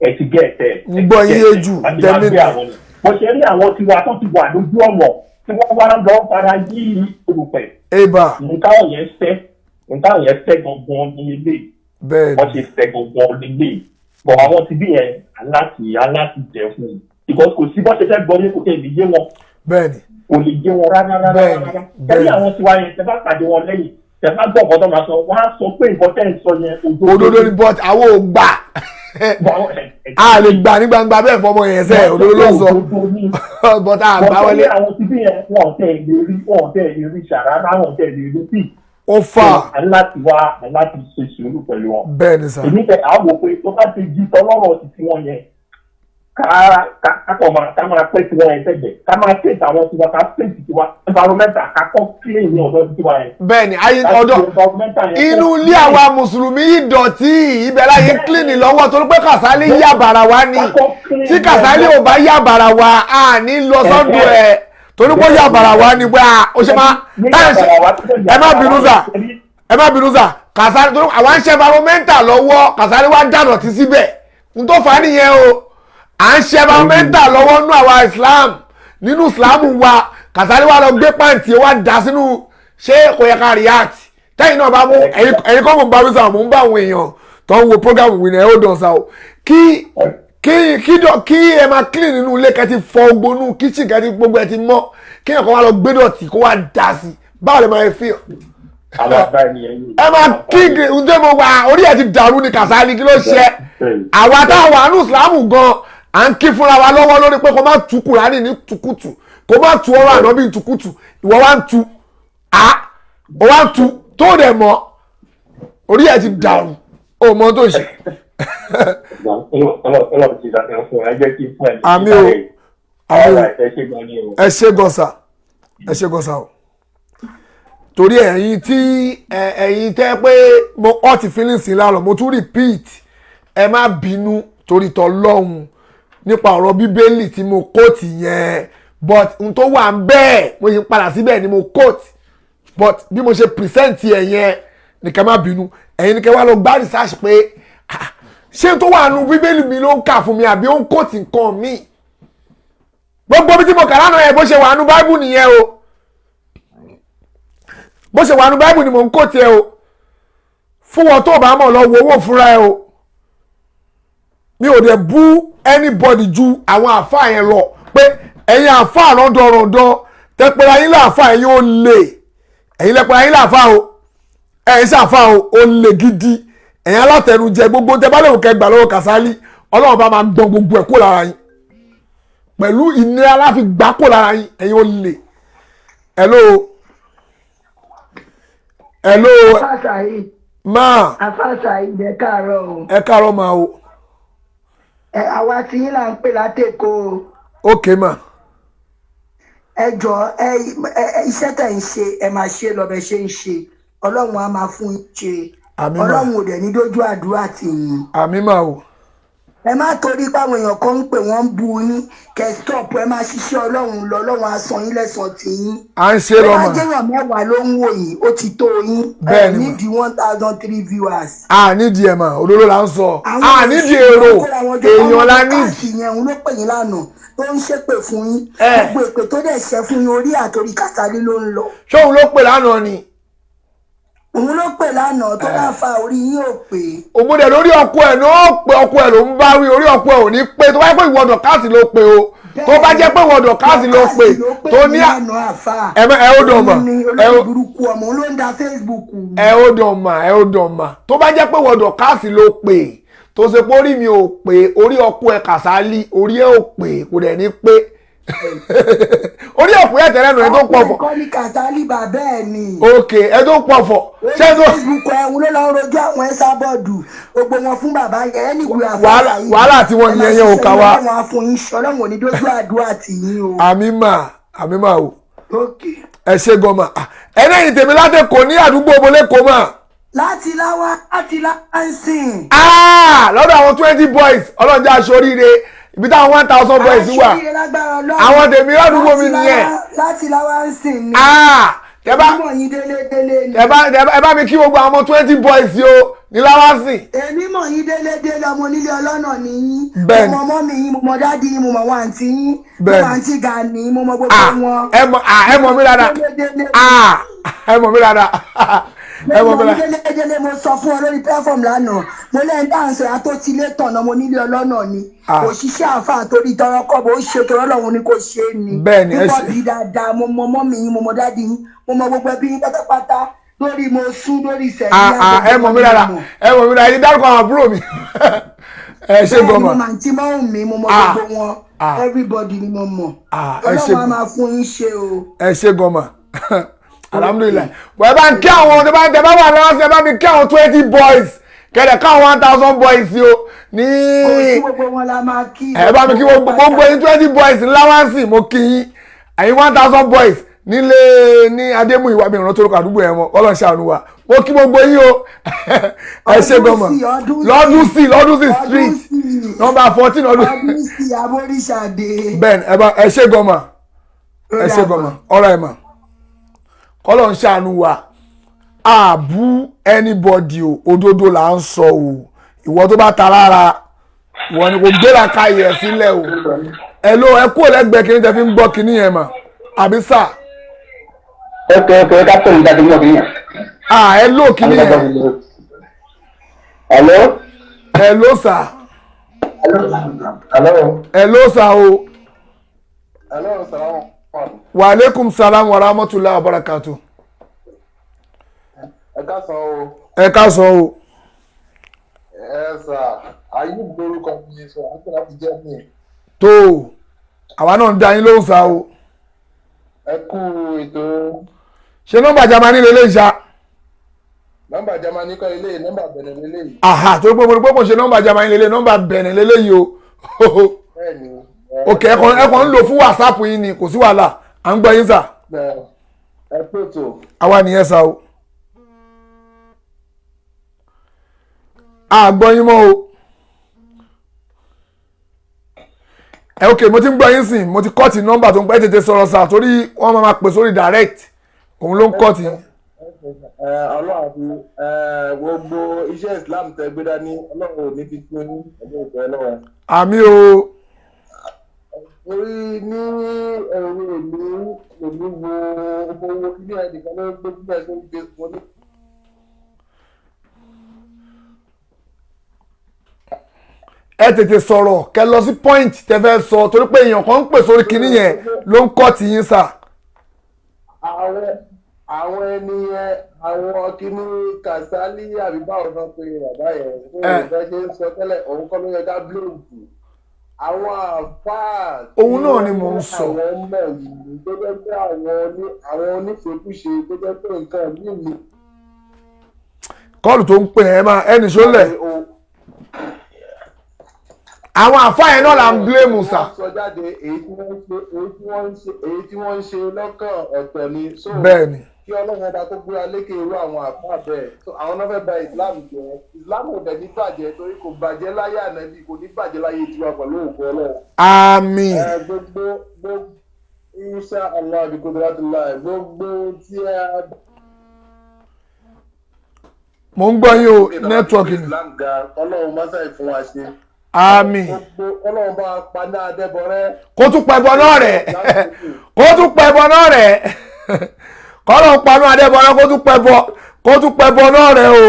[SPEAKER 13] Ẹ ti gẹ́ ẹ̀tẹ̀.
[SPEAKER 3] Ń gbọ́ iye jù tẹ́mi.
[SPEAKER 13] Bó ṣe rí àwọn tiwa tó ti wà lójú ọ̀nà tí wọ́n wá lọ fara yí olùpẹ̀.
[SPEAKER 3] Eba.
[SPEAKER 13] Nǹkan yẹn fẹ́, nǹkan yẹn fẹ́ gangan ní ilé.
[SPEAKER 3] Bẹ́ẹ̀ni.
[SPEAKER 13] Wọ́n ṣe fẹ́ gangan ní ilé. Bọ̀ àwọn ti bí yẹn aláti jẹ fún un. Because kò sí bó ṣe fẹ́ gbọ́ ní kò tẹ̀ lè yé wọn.
[SPEAKER 3] Bẹ́ẹ̀ni.
[SPEAKER 13] Kò lè yé wọn rárá rárá rárá. Tẹ́lẹ̀ àwọn tiwa yẹn tẹ bá pàdé wọn lẹ́yìn, tẹ bá gbọ́ nǹkan tó máa sọ, wọ́n á sọ pé nǹkan tẹ́ ń sọ yẹn
[SPEAKER 3] òdodo ni, but àwọn ò gbà. A lè gbà ní gbangba bẹ́ẹ̀ fọmọ yẹn sẹ́, òdodo ló sọ, but a gbà wọlé.
[SPEAKER 13] Àwọn ti bí yẹn wọn tẹ̀ lè rí, wọn tẹ̀ lè rí ṣàrárá, wọn tẹ̀ lè rí sí.
[SPEAKER 3] Ó fà.
[SPEAKER 13] Aláti wá aláti ṣe sùúrù pẹ̀lú wọn.
[SPEAKER 3] Bẹ́ẹ̀ni sà.
[SPEAKER 13] Èmi tẹ àwọn pé tó bá ti di tọlọ́rọ̀ ti ti wọn yẹn, ká kọ̀ máa ká máa pẹ́ tiwọn yẹn sẹ́gbẹ̀ẹ́, ká máa tẹ̀sí àwọn tiwa, ká tẹ̀sí tiwa environmental, ká kọ́ clean ní ọ̀dọ́ tiwa yẹn.
[SPEAKER 3] Bẹ́ẹ̀ni, ayé ọ̀dọ́ inú ilé àwa mùsùlùmí ìdọ̀tí ibẹ̀ láyé clean lọ́wọ́, torí pé Kàsálí yà bàrà wa ni. Tí Kàsálí ò bá yà bàrà wa, a ní lọ sọ́dọ̀ ẹ̀, torí pé ó yà bàrà wa ni pé ó ṣe máa ẹ má bínú sà, ẹ má bínú sà. Kàsálí torí àwa ń ṣe environmental lọ́wọ́, Kàsálí wa dàdọ̀tí síbẹ̀, n tó fà á nìyẹn o. À ń ṣe environmental lọ́wọ́ nínú àwa Islam, nínú Islam wa, Kàsálí wa lọ gbé pàǹtí wa dà sínú, ṣé kò yẹ ká react? Tẹ́yìn náà bá mú ẹ̀yin kọ́ mò ń bá wíṣà, mò ń bá àwọn èèyàn tó ń wo program wì ní ẹ̀ ó dàn sá o. Kí kí kí ẹ máa clean nínú ilé, kẹ́ ti fọ gbónú kitchen, kẹ́ ti gbogbo ẹ ti mọ́, kí ẹ̀kọ́ wa lọ gbé dọ̀tí kó wá dà sí, báwo lè máa fi ẹ máa kí ǹjẹ́ mo wà orí ẹ̀ ti dàrú ni. Kàsálí kí ló ṣe àwa táwọn àánú Islam gan à ń kí fúnra wa lọ́wọ́ lórí pé kó má tu Kùránì ní tukutu, kó má tu ọ̀rọ̀ ànábì ní tukutu, ìwọ wá ń tu, à ó wá ń tu tó dẹ̀ mọ́, orí ẹ̀ ti dàrú, ó mọ tó ṣe. Àmì o, àmì o, ẹ ṣé gan sà, ẹ ṣé gan sà o. Torí ẹ̀yin tí ẹ̀yin tẹ́ pé mo hot feelings lálọ́, mo tún repeat, ẹ má bínú torí tọlọ́hun nípa ọ̀rọ̀ bíbélì tí mo quote yẹn, but n tó wà ń bẹ́ẹ̀ mo ṣe padà síbẹ̀ ni mo quote, but bí mo ṣe present ẹ̀ yẹn nìkan, má bínú. Ẹ̀yin nìkan wá lọ gbá research pé ṣé tó wà nù bíbélì mi ló ń kà fún mi àbí ó ń quote nǹkan mi. Gbogbo bí tí mo kà lánàá yẹn, bó ṣe wà nù báíbù nìyẹn o, bó ṣe wà nù báíbù ni mò ń quote ẹ o. Fún wọn tó bá mọ̀ lọ wo owó fúnra ẹ o. Mi ò dẹ̀ bú anybody ju àwọn àfáà yẹn lọ, pé ẹ̀yin àfáà rọ́ndọ̀rọ̀ndọ̀ tẹ́pẹ́rẹ́ ayé láàfáà, ẹ̀yin ò lè, ẹ̀yin lẹ́pẹ́rẹ́ ayé láàfáà o, ẹ̀yin ṣàfáà o, ò lè gidi, ẹ̀yin alátẹnujẹ, gbogbo tẹ bá lè kẹ́ gbà lọ́wọ́ Kàsálí, Ọlọ́run bá máa gbọ́n gbogbo ẹ̀ kó lára yín pẹ̀lú ìnira láfi gbà kó lára yín, ẹ̀yin ò lè. Hello, hello. Máa.
[SPEAKER 14] Àfáàsà ìgbẹ́ káàárọ̀ o.
[SPEAKER 3] Ẹ káàárọ̀ máa o.
[SPEAKER 14] Àwa tí yín là ń pè látẹ̀kọ́.
[SPEAKER 3] Ok ma.
[SPEAKER 14] Ẹ jọ ẹ, iṣẹ́ tẹ̀ ń ṣe, ẹ máa ṣe lọ bẹ ṣe ń ṣe, Ọlọ́run á máa fún yín ṣe.
[SPEAKER 3] Àmín ma.
[SPEAKER 14] Ọlọ́run ò dẹ̀ ní dójú àdúrà tì yín.
[SPEAKER 3] Àmín ma o.
[SPEAKER 14] Ẹ má torí páwọn èèyàn kan ń pè wọ́n ń bu yín kẹ stop, ẹ máa ṣiṣẹ́ Ọlọ́run lọ, Ọlọ́run á san yín lẹ́san tì yín.
[SPEAKER 3] À ń ṣe lọ
[SPEAKER 14] Ẹ
[SPEAKER 3] mà.
[SPEAKER 14] má jẹ́yàn 10 ló ń wò yín, ó ti tó yín.
[SPEAKER 3] Bẹ́ẹ̀ ni
[SPEAKER 14] mà. Nídìí 1003 viewers.
[SPEAKER 3] A nídìí ẹ̀ mà, òdodo là ń sọ. A nídìí èrò, èèyàn la nídìí.
[SPEAKER 14] Yẹn òun ló pè yín lánàá tó ń ṣépè fún yín. Gbogbo èpè tó dẹ̀ ṣẹ́ fún yín orí àtòrí Kàsálí ló ń lọ.
[SPEAKER 3] Ṣóun ló pè lánàá ni?
[SPEAKER 14] Òun ló pè lánàá tó bá fa orí yín ò pé.
[SPEAKER 3] Òmùdẹ lórí ọkọ ẹ náà pé ọkọ ẹ ló ń bá wí, orí ọkọ ẹ ò ní pé. Tó bá jẹ́ pé ìwọ Dọ̀kásì ló pé o, tó bá jẹ́ pé ìwọ Dọ̀kásì ló pé tó ní ẹ ó dàn mà,
[SPEAKER 14] ẹ ó burúkú ọmọ ló ń da Facebook.
[SPEAKER 3] Ẹ ó dàn mà, ẹ ó dàn mà. Tó bá jẹ́ pé ìwọ Dọ̀kásì ló pé tó ṣe pé orí mi ò pé, orí ọkọ ẹ Kàsálí orí ẹ ò pé, kò dẹ̀ ní pé. Orí ọ̀pọ̀ ẹ̀ tẹ̀lé nu ẹ tó ń pọ̀fọ̀.
[SPEAKER 14] Ọkùnrin kọ́ ní Kàsálí bàbá ẹ̀ ni.
[SPEAKER 3] Ok, ẹ tó ń pọ̀fọ̀.
[SPEAKER 14] Ṣé tó. Facebook ẹ̀ ń ló lọ rojọ́ àwọn ẹ̀ sábọ̀dù gbogbo wọn fún bàbá yẹn ẹni ìwé àfọwọ́ yìí.
[SPEAKER 3] Wàhálà tí wọ́n ní ẹyẹ ò ká wa.
[SPEAKER 14] Ọlọ́run á fún yín ṣe, Ọlọ́run ò ní dójú àdúrà tì yín o.
[SPEAKER 3] Àmín mà, àmín mà o. Ẹ ṣe gan mà. Ẹlẹ́yìn tèmi látẹ̀kọ̀ ní àdúgbò Mọ́lẹ́kọ̀ mà.
[SPEAKER 14] Láti láwá, láti láǹsìn.
[SPEAKER 3] Lọ́dọ̀ àwọn 20 boys, ọlọ́jà aṣoríire. Ibi táwọn 1,000 boys wà.
[SPEAKER 14] Àṣírí lágbára Ọlọ́run.
[SPEAKER 3] Àwọn tèmi ládùúgbò mi nìyẹn.
[SPEAKER 14] Láti Láwánsìn ni.
[SPEAKER 3] Ah, tẹ bá
[SPEAKER 14] Èmi mọ̀ yín délé délé ni.
[SPEAKER 3] Ẹ bá mi kí gbogbo àwọn ọmọ 20 boys yìí o ní Láwánsìn.
[SPEAKER 14] Èmi mọ̀ yín délé délé, ọmọ onílé ọlọ́nà ni yín.
[SPEAKER 3] Bẹ́ẹ̀ni.
[SPEAKER 14] Mo mọ mummy yín, mo mọ daddy yín, mo mọ àwọn àǹtí yín. Mo
[SPEAKER 3] Bẹ́ẹ̀ni.
[SPEAKER 14] mọ àǹtí Gani, mo mọ gbogbo wọn.
[SPEAKER 3] Ẹ mọ̀, ah, ẹ mọ̀ mi dáadáa.
[SPEAKER 14] Délé délé.
[SPEAKER 3] Ah, ẹ mọ̀ mi dáadáa, ẹ mọ̀ mi
[SPEAKER 14] Mo
[SPEAKER 3] dáadáa.
[SPEAKER 14] délé délé, mo sọ fún ọ lórí platform lánàá. Mo lẹ́yìn tá à ń sọ àtòtílé tọ̀nà, mo nílé ọlọ́nà ni.
[SPEAKER 3] Ah.
[SPEAKER 14] Òṣìṣẹ́ àáfàá torí tọrọ kọ́bọ̀, ó ṣe torí Ọlọ́run ni kò ṣe é ni.
[SPEAKER 3] Bẹ́ẹ̀ni, ẹ
[SPEAKER 14] Nípa
[SPEAKER 3] ṣe.
[SPEAKER 14] bí dáadáa, mo mọ mummy yín, mo mọ daddy yín, mo mọ gbogbo ẹbí yín pátápátá, lórí mo sún lórí ìṣẹ̀lẹ̀.
[SPEAKER 3] Ah, ah, ẹ mọ̀ mi dáadáa, ẹ mọ̀ mi dáadáa. Ẹ ti dárúkọ àwọn àbúrò mi. Ẹ ṣe
[SPEAKER 14] Bẹ́ẹ̀ni,
[SPEAKER 3] gan
[SPEAKER 14] mo
[SPEAKER 3] ma.
[SPEAKER 14] máa ń tí mọ́ mi, mo mọ
[SPEAKER 3] Ah.
[SPEAKER 14] gbogbo wọn.
[SPEAKER 3] Ah.
[SPEAKER 14] Everybody ni mo mọ̀.
[SPEAKER 3] Ah, ẹ ṣe
[SPEAKER 14] Ọlọ́run á máa fún yín ṣe o.
[SPEAKER 3] Ẹ ṣe gan ma, alhamdulillahi. Wọ́n ẹ bá ń kí àwọn tó bá ń tẹ bá wà lọ́wọ́ sí, ẹ bá mi kí àwọn 20 boys kẹ̀dẹ̀, káwọn 1,000 boys yìí o ní.
[SPEAKER 14] Kò sí, gbogbo wọn la máa kí.
[SPEAKER 3] Ẹ bá mi kí gbogbo ẹ̀yin 20 boys Láwánsìn, mo kí yín. Ẹ̀yin 1,000 boys nílé ní Adémúyìwá, mi ìrántí orúkọ àdúgbò yẹn mọ́. Ọlọ́run ṣàánú wa. Mo kí gbogbo yín o, ẹ ṣe gan ma. Lọ́dún sí, lọ́dún sí street, number 14, ọdún.
[SPEAKER 14] Ọdún sí Aboríṣàdé.
[SPEAKER 3] Bẹ́ẹ̀ni, ẹ bá ẹ ṣe gan ma, ẹ ṣe gan ma. Ọ̀rọ̀ ẹ̀ mà, kọ́lọ̀ ń ṣàánú wa. Àbú anybody o, òdodo là ń sọ o. Ìwọ tó bá ta lára, ìwọ ni kò gbéra ka yẹ̀ sílẹ̀ o. Ẹ ló ẹ kúrò lẹ́gbẹ̀ẹ́ kí ni tẹ fi ń gbọ́ kinní yẹn mà, àbí sà?
[SPEAKER 15] Ok, ká tó ní dájú mọ́ kìíní yẹn.
[SPEAKER 3] Ah, ẹ ló kinní yẹn.
[SPEAKER 15] Hello.
[SPEAKER 3] Ẹ ló sà.
[SPEAKER 15] Hello.
[SPEAKER 3] Ẹ ló sà o.
[SPEAKER 16] Hello, salaam.
[SPEAKER 3] Wa aleykum salam wa rahmatulah wa barakatu.
[SPEAKER 16] Ẹ káàsán o.
[SPEAKER 3] Ẹ káàsán o.
[SPEAKER 16] Ẹ sà, Ayub lórúkọ mi sọ, àti láti jẹ́ mi.
[SPEAKER 3] Tó o, àwa náà ń da yín lóhùn sá o.
[SPEAKER 16] Ẹ kú ètò.
[SPEAKER 3] Ṣé nọ́mbà Jamani lélẹ́yìí ṣá?
[SPEAKER 16] Nọ́mbà Jamani kọ́ ilé, nọ́mbà Benin lélẹ́yìí.
[SPEAKER 3] Aha, tó gbogbo gbogbo ṣe nọ́mbà Jamani lélẹ́yìí, nọ́mbà Benin lélẹ́yìí o.
[SPEAKER 16] Bẹ́ẹ̀ni.
[SPEAKER 3] Ok, ẹ kàn ń lò fún WhatsApp yín ni, kò sí wàhálà, à ń gbọ́ yín sà.
[SPEAKER 16] Ẹ kú ètò.
[SPEAKER 3] Àwa nìyẹn sá o. À gbọ́ yín mọ́ o. Ẹ ok, mo ti ń gbọ́ yín sìn, mo ti cut nọ́mbà tó ń pẹ́. Tètè sọ̀rọ̀ sà, torí wọ́n máa pè sórí direct, òun ló ń cut yín.
[SPEAKER 16] Ẹ Ọlọ́run àti gbogbo iṣẹ́ Islam tẹ gbé dání, Ọlọ́run ò ní fi tún yín ẹgbẹ́ ìfẹ́ Ọlọ́run.
[SPEAKER 3] Àmín o.
[SPEAKER 16] Orí ní ẹ̀rọ èmi wo owó ilé ẹnìkan ló gbé sílẹ̀ sórí Facebook ní.
[SPEAKER 3] Ẹ tètè sọ̀rọ̀, kẹ lọ sí point tẹ fẹ́ sọ, torí pé èèyàn kan ń pè sórí kinní yẹn ló ń cut yín sà.
[SPEAKER 16] Àwọn ẹni yẹn, àwọn kinní Kàsálí àbí báwo náà pé bàbá yẹn fún ìfẹ́ ṣe ń sọ tẹ́lẹ̀, òun kọ́ ló yẹ ká blame jù, àwọn àfáà.
[SPEAKER 3] Òun náà ni mò ń sọ.
[SPEAKER 16] Àwọn ọmọ yìí tó jẹ́ pé àwọn oníṣekúṣe tó jẹ́ pé nǹkan míì ni.
[SPEAKER 3] Call tó ń pè ẹ máa ẹnì sólẹ̀, àwọn àfáà yẹn náà là ń blame sà.
[SPEAKER 16] Wọ́n sọ jáde èyí tí wọ́n ń ṣe, èyí tí wọ́n ń ṣe lọ́kàn ọ̀tọ̀ ni. So,
[SPEAKER 3] Bẹ́ẹ̀ni.
[SPEAKER 16] kí Ọlọ́run ọba kó gbéra lékè irú àwọn àfáà bẹ́ẹ̀. So àwọn náà fẹ́ bà Islam jẹ́. Islam ò dẹ̀ ní bàjẹ́, torí kò bàjẹ́ láyé ànábì, kò ní bàjẹ́ láyé tiwa pẹ̀lú òkú Ọlọ́run.
[SPEAKER 3] Àmín.
[SPEAKER 16] Ẹ gbogbo gbogbo, insha Allah bi kudratillah, gbogbo tí a.
[SPEAKER 3] Mo ń gbọ́ yín o, network ni.
[SPEAKER 16] Islam ga, Ọlọ́run mọ́sá ìfún wa ṣe.
[SPEAKER 3] Àmín.
[SPEAKER 16] Gbogbo Ọlọ́run bá wa pa ní adẹ́bọrẹ́.
[SPEAKER 3] Kó tún pẹ̀bọ náà rẹ̀, kó tún pẹ̀bọ náà rẹ̀, kọ́lọ̀ ń panú adẹ́bọ náà, kó tún pẹ̀bọ náà rẹ̀ o.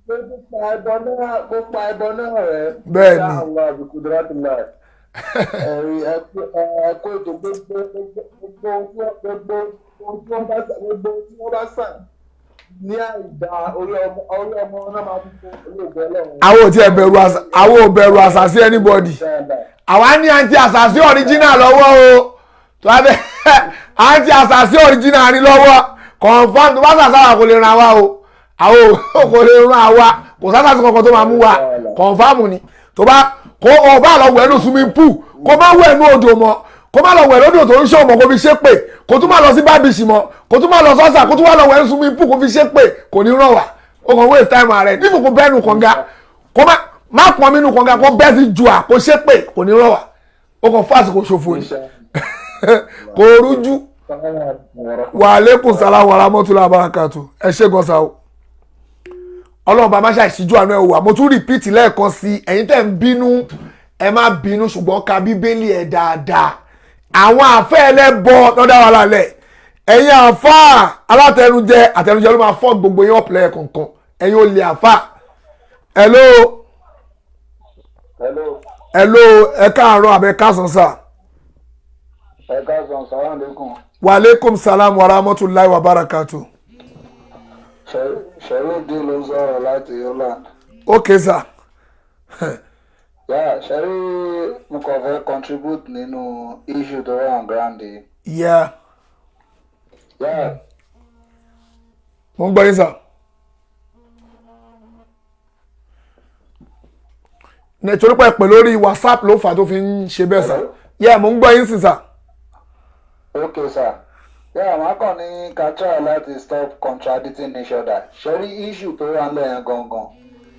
[SPEAKER 16] Kó pa ẹbọ náà, kó pa ẹbọ náà rẹ̀.
[SPEAKER 3] Bẹ́ẹ̀ni.
[SPEAKER 16] Insha Allah bi kudratillah. Ẹ̀rí ẹ̀kú ètò. Gbogbo gbogbo tí wọ́n bá sàn ní àìdá, orí ọmọ náà máa fi fún olóògbé Ọlọ́run.
[SPEAKER 3] Àwọn ò tiẹ̀ bẹ̀rù àṣà, àwọn ò bẹ̀rù àṣà sí anybody. Àwa ní anti àṣàsí original lọ́wọ́ o. Tó bá bẹ anti àṣàsí original ní lọ́wọ́, confam, tó bá ṣàṣàwà kò lè ràn wá o. Àwọn ò kò lè ràn wá, kò sásàsí kankan tó máa mú wa, confam ni. Tó bá kó o bá lọ wẹ̀ ní swimming pool, kó má wẹ̀ ní odò mọ́, kó má lọ wẹ̀ lódò tó ń ṣàn mọ́, kó fi ṣépè, kó tún má lọ sí bábìsì mọ́, kó tún má lọ sọ́sà, kó tún wá lọ wẹ̀ ní swimming pool kó fi ṣépè, kò ní ràn wá. O kàn waste time rẹ̀ nífò, kó bẹ́ẹ̀nù kànga, kó má Má pọn mi nínú kànga kó bẹ́ẹ̀ sí ju à kó ṣépè kò ní rọ̀ wá. Ó kàn fásitì kò ṣòfò ni. Kò rújú. Wa alaikum salam wa rahmatullahi wa barakatuh. Ẹ ṣé gan sa o. Ọlọ́run bá má ṣàìṣíjú àánú ẹ̀ wà. Mo tún repeat lẹ́ẹ̀kan sí i, ẹ̀yin tẹ̀ ń bínú, ẹ má bínú, ṣùgbọ́n ka Bíbélì ẹ̀ dáadáa. Àwọn àfẹ́ ẹlẹ́bọ lọ́dá wa lálẹ́. Ẹ̀yin àfáà alátẹnujẹ, àtẹnujẹ ló máa fọ́ gbogbo yín ọ̀pẹ̀lẹ̀ kọ̀ọ̀kan. Ẹ̀yin olè àfáà. Hello.
[SPEAKER 17] Hello.
[SPEAKER 3] Hello, ẹ káàárọ̀ àbẹ káàsán sà.
[SPEAKER 17] Ẹ káàsán, salaam alaikum.
[SPEAKER 3] Wa alaikum salam wa rahmatullahi wa barakatuh.
[SPEAKER 17] Ṣẹ̀rídì ló ń sọ̀rọ̀ láti Holland.
[SPEAKER 3] Okay sir.
[SPEAKER 17] Yeah, ṣẹ̀rí, mo kàn fẹ́ contribute nínú issue tó wà on ground yìí.
[SPEAKER 3] Yeah.
[SPEAKER 17] Yeah.
[SPEAKER 3] Mo ń gbọ́ yín sà. Nítorí pé pè lórí WhatsApp ló fà á tó fi ń ṣe bẹ́ẹ̀ sà. Yeah, mo ń gbọ́ yín sí sà.
[SPEAKER 17] Okay sir. Yeah, màá kàn ní ká try láti stop contradicting each other. Ṣẹ̀rí, issue tó wà nílẹ̀ yẹn gangan,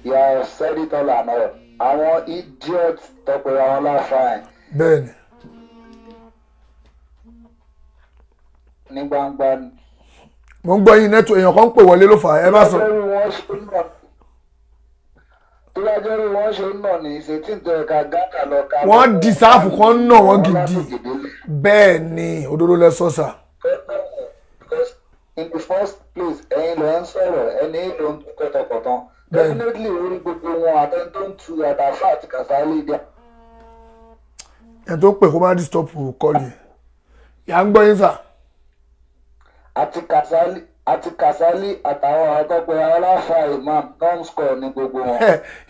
[SPEAKER 17] you have said it all and all. Àwọn idiot tọpẹ̀rẹ̀ àwọn láfa ẹ̀
[SPEAKER 3] Bẹ́ẹ̀ni.
[SPEAKER 17] ní gbangba ni.
[SPEAKER 3] Mo ń gbọ́ yín. Nẹ́tò èèyàn kan ń pè wọlé ló fà á, ẹ má sọ.
[SPEAKER 17] Tó bá jẹ́ bí wọ́n ṣe ń nà ní ṣètì tó ẹ̀ka gánà lọ ká.
[SPEAKER 3] Wọ́n dìsáàfù kan nà wọ́n gidi. Bẹ́ẹ̀ ni, òdodo lẹ sọ sà.
[SPEAKER 17] In the first place, ẹ̀yin ló ń sọ̀rọ̀, ẹni ló ń tú kọ̀tọ̀kọ̀tàn. Definitely, orí gbogbo wọn, àtẹni tó ń tu, àtàfà àti Kàsálí dẹ.
[SPEAKER 3] Ẹ̀ tó pè kó má disturb kọ́ọ̀lì. Yà ń gbọ́ yín sà.
[SPEAKER 17] Àti Kàsálí àtàwọn àtọ́pẹ́ aláfa imam, non-score ní gbogbo wọn.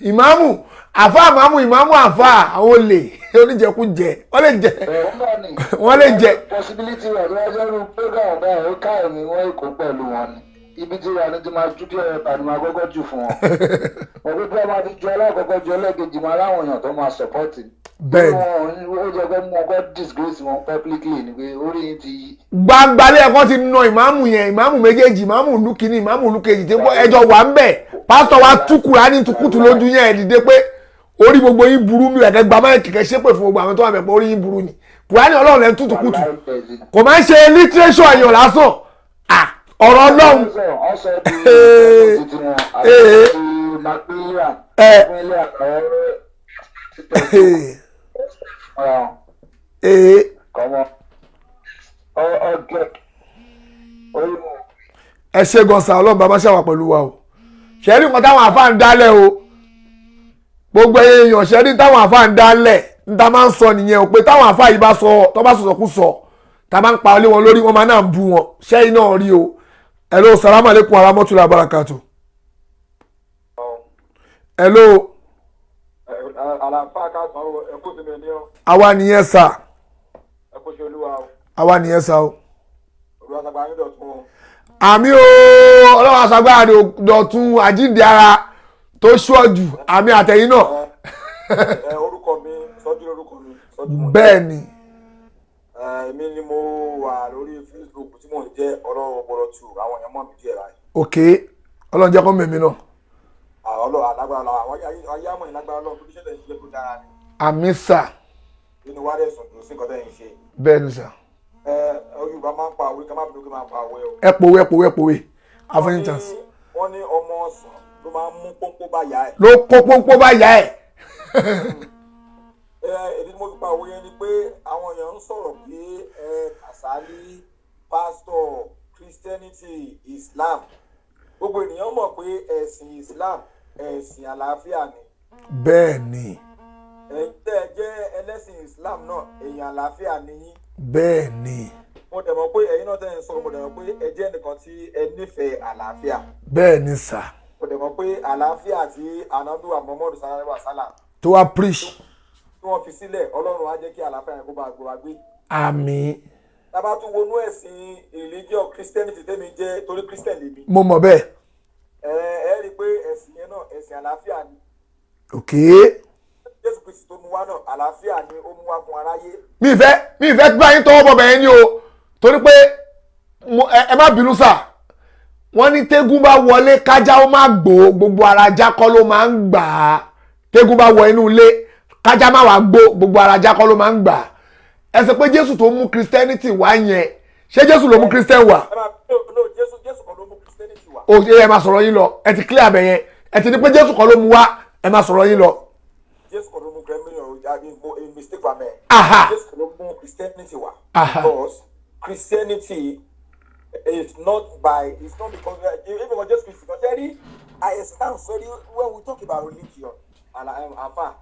[SPEAKER 3] Ìmáàmù àfa, ìmáàmù, ìmáàmù àfa, àwọn olè oníjẹkújẹ, wọ́n lè jẹ, wọ́n lè jẹ.
[SPEAKER 17] Possibility wà tó wájú ẹrú program báyìí, ó ká ẹ̀mí wọn èkó pẹ̀lú wọn ni. Ibi tí wà ní ti máa ju díẹ̀ ẹ̀ta ni máa kọ́kọ́ jù fún wọn. Wọ́n pé bí wọ́n máa ti ju alákọ̀ọ́kọ́ ju ẹlẹ́ẹ̀kejì, máa láwọn èèyàn tó máa support.
[SPEAKER 3] Bẹ́ẹ̀ni.
[SPEAKER 17] Ó jẹ́ pé mú ọkọ̀ disgrace wọn publicly ni pé orí yín ti yí.
[SPEAKER 3] Gbangba lẹ́ẹ̀kan ti na ìmáàmù yẹn, ìmáàmù méjèèjì, ìmáàmù ìlú kìíní, ìmáàmù ìlú kejì, tí ẹjọ́ wà ń bẹ̀. Pásítọ̀ wa tú Kùránì tukutu lójú yẹn, ẹ̀ dìde pé orí gbogbo yín burú mi, ẹ̀kẹ́ gba máìkì kẹ́ ṣépè fún gbogbo àwọn tó wà bẹ̀ pé orí yín burú ni. Kùránì Ọlọ́run lẹ́ ń tú tukutu. Kò máa ń ṣe literature èèyàn lásán. Ọ̀rọ̀ Ọlọ́run.
[SPEAKER 17] Ọ̀sọ̀ di títí wọn àti Macmillan, Macmillan àwọn kọ́mọ ọgẹ orí wọn.
[SPEAKER 3] Ẹ ṣe gan sa, Ọlọ́run bàbá ṣàwà pẹ̀lú wa o. Ṣẹ́rí nǹkan táwọn àfáà ń dálẹ̀ o, gbogbo èèyàn, ṣẹ́rí táwọn àfáà ń dálẹ̀ ń ta máa ń sọ nìyẹn o, pé táwọn àfáà yìí bá sọ, tó bá sọ̀sọ̀ kú sọ, tá a máa ń pa ọlé wọn lórí, wọn máa náà ń bú wọn. Ṣẹ́yìn náà rí o. Hello, salamu aleykum warahmatullahi wabarakatuh. Hello.
[SPEAKER 18] Àlàáfáà káàsán o, ẹ kú sinmi ní o.
[SPEAKER 3] Àwa nìyẹn sà.
[SPEAKER 18] Ẹ kú sí Olúwa o.
[SPEAKER 3] Àwa nìyẹn sà o.
[SPEAKER 18] Olúwa sàgbà yín dọ̀tun o.
[SPEAKER 3] Àmì o, Ọlọ́run aṣàgbára dọ̀tun, àjíǹde ara tó ṣọ́ọ̀jù, àmì àtẹ̀yìn náà.
[SPEAKER 18] Ẹ orúkọ mi Sọjí, lórúkọ mi Sọjí mo.
[SPEAKER 3] Bẹ́ẹ̀ ni.
[SPEAKER 18] Ẹ èmi ni mo wà lórí Facebook tí mò ń jẹ́ Ọlọ́run ọpọlọ tù, àwọn èèyàn mọ̀ mí díẹ̀ báyìí.
[SPEAKER 3] Ok, Ọlọ́run jẹ́ kó mẹ̀mí náà.
[SPEAKER 18] Àwọn Ọlọ́run alágbára lọ, àwọn ayé àmọ̀ ìlágbára Ọlọ́run tó bí ṣẹlẹ̀ ṣe tó dára ni.
[SPEAKER 3] Àmì sà.
[SPEAKER 18] Inú wa dẹ̀ sùn dùn sí nǹkan tẹ́ ń ṣe.
[SPEAKER 3] Bẹ́ẹ̀ ni sà.
[SPEAKER 18] Ẹ Yorùbá máa ń pa òwe, ká má bínú kí máa pa òwe o.
[SPEAKER 3] Ẹ pòwe, ẹ pòwe, ẹ pòwe, àfọyín chance.
[SPEAKER 18] Wọ́n ní ọmọ ọ̀sán ló máa ń mú pọ́npọ́ bá yá ẹ̀.
[SPEAKER 3] Ló kó pọ́npọ́ bá yá ẹ̀.
[SPEAKER 18] Ẹ èdè tí mo fi pa òwe yẹn ni pé àwọn èèyàn ń sọ̀rọ̀ pé ẹ Kàsálí, pásítọ̀, Christianity, Islam, gbogbo ènìyàn mọ̀ pé ẹ̀sìn Islam ẹ̀sìn àlàáfíà ni.
[SPEAKER 3] Bẹ́ẹ̀ ni.
[SPEAKER 18] Ẹ̀yin tẹ́ ẹ jẹ́ ẹlẹ́sìn Islam náà, èèyàn àlàáfíà ni yín.
[SPEAKER 3] Bẹ́ẹ̀ ni.
[SPEAKER 18] Mo dẹ̀ mọ̀ pé ẹ̀yin náà tẹ́ ẹ ń sọ̀rọ̀, mo dẹ̀ mọ̀ pé ẹ jẹ́ ẹnìkan tí ẹ nífẹ̀ẹ́ àlàáfíà.
[SPEAKER 3] Bẹ́ẹ̀ ni sà.
[SPEAKER 18] Mo dẹ̀ mọ̀ pé àlàáfíà tí Ànábì wa Muhammadu sallallahu alaihi wasallam
[SPEAKER 3] tó wá preach,
[SPEAKER 18] tí wọ́n fi sílẹ̀, Ọlọ́run á jẹ́ kí àlàáfíà yẹn kó bá gbọ́ wa gbé.
[SPEAKER 3] Àmín.
[SPEAKER 18] Tá bá tún wọnú ẹ̀sìn religion Christianity tẹ́mi jẹ́, torí Christian lèmi.
[SPEAKER 3] Mo mọ̀ bẹ́ẹ̀.
[SPEAKER 18] Ẹ ẹ rí i pé ẹ̀sìn yẹn náà, ẹ̀sìn àlàáfíà ni.
[SPEAKER 3] Ok.
[SPEAKER 18] Jésù Kristi tó mú wá náà, àlàáfíà ni ó mú wá fún aráyé.
[SPEAKER 3] Mi ìfẹ́ gbá yín tọwọ́ bọ̀ bẹ́ẹ̀ ni o, torí pé ẹ má bínú sà, wọ́n ní tégún bá wọlé kájá ó má gbó, gbogbo ara ajá kọ́ ló máa ń gbà á. Tégún bá wọ inú ilé, kájá má wàá gbó, gbogbo ara ajá kọ́ ló máa ń gbà. Ẹ sọ pé Jésù tó mú Christianity wá yẹn, ṣé Jésù ló mú Christian wá?
[SPEAKER 18] Jésù kan ló mú Christianity wá.
[SPEAKER 3] O ṣe, ẹ máa sọ̀rọ̀ yín lọ. Ẹ ti clear abẹ yẹn, ẹ ti ní pé Jésù kan ló mú wá. Ẹ máa sọ̀rọ̀ yín lọ.
[SPEAKER 18] Jésù kan ló mú Christianity, mistake wa mẹ́. Jésù kan ló mú Christianity wá. Because Christianity is not by, it's not because, even because Jésù Kristi kan ṣe rí. I stand sorry when we talk about religion and afa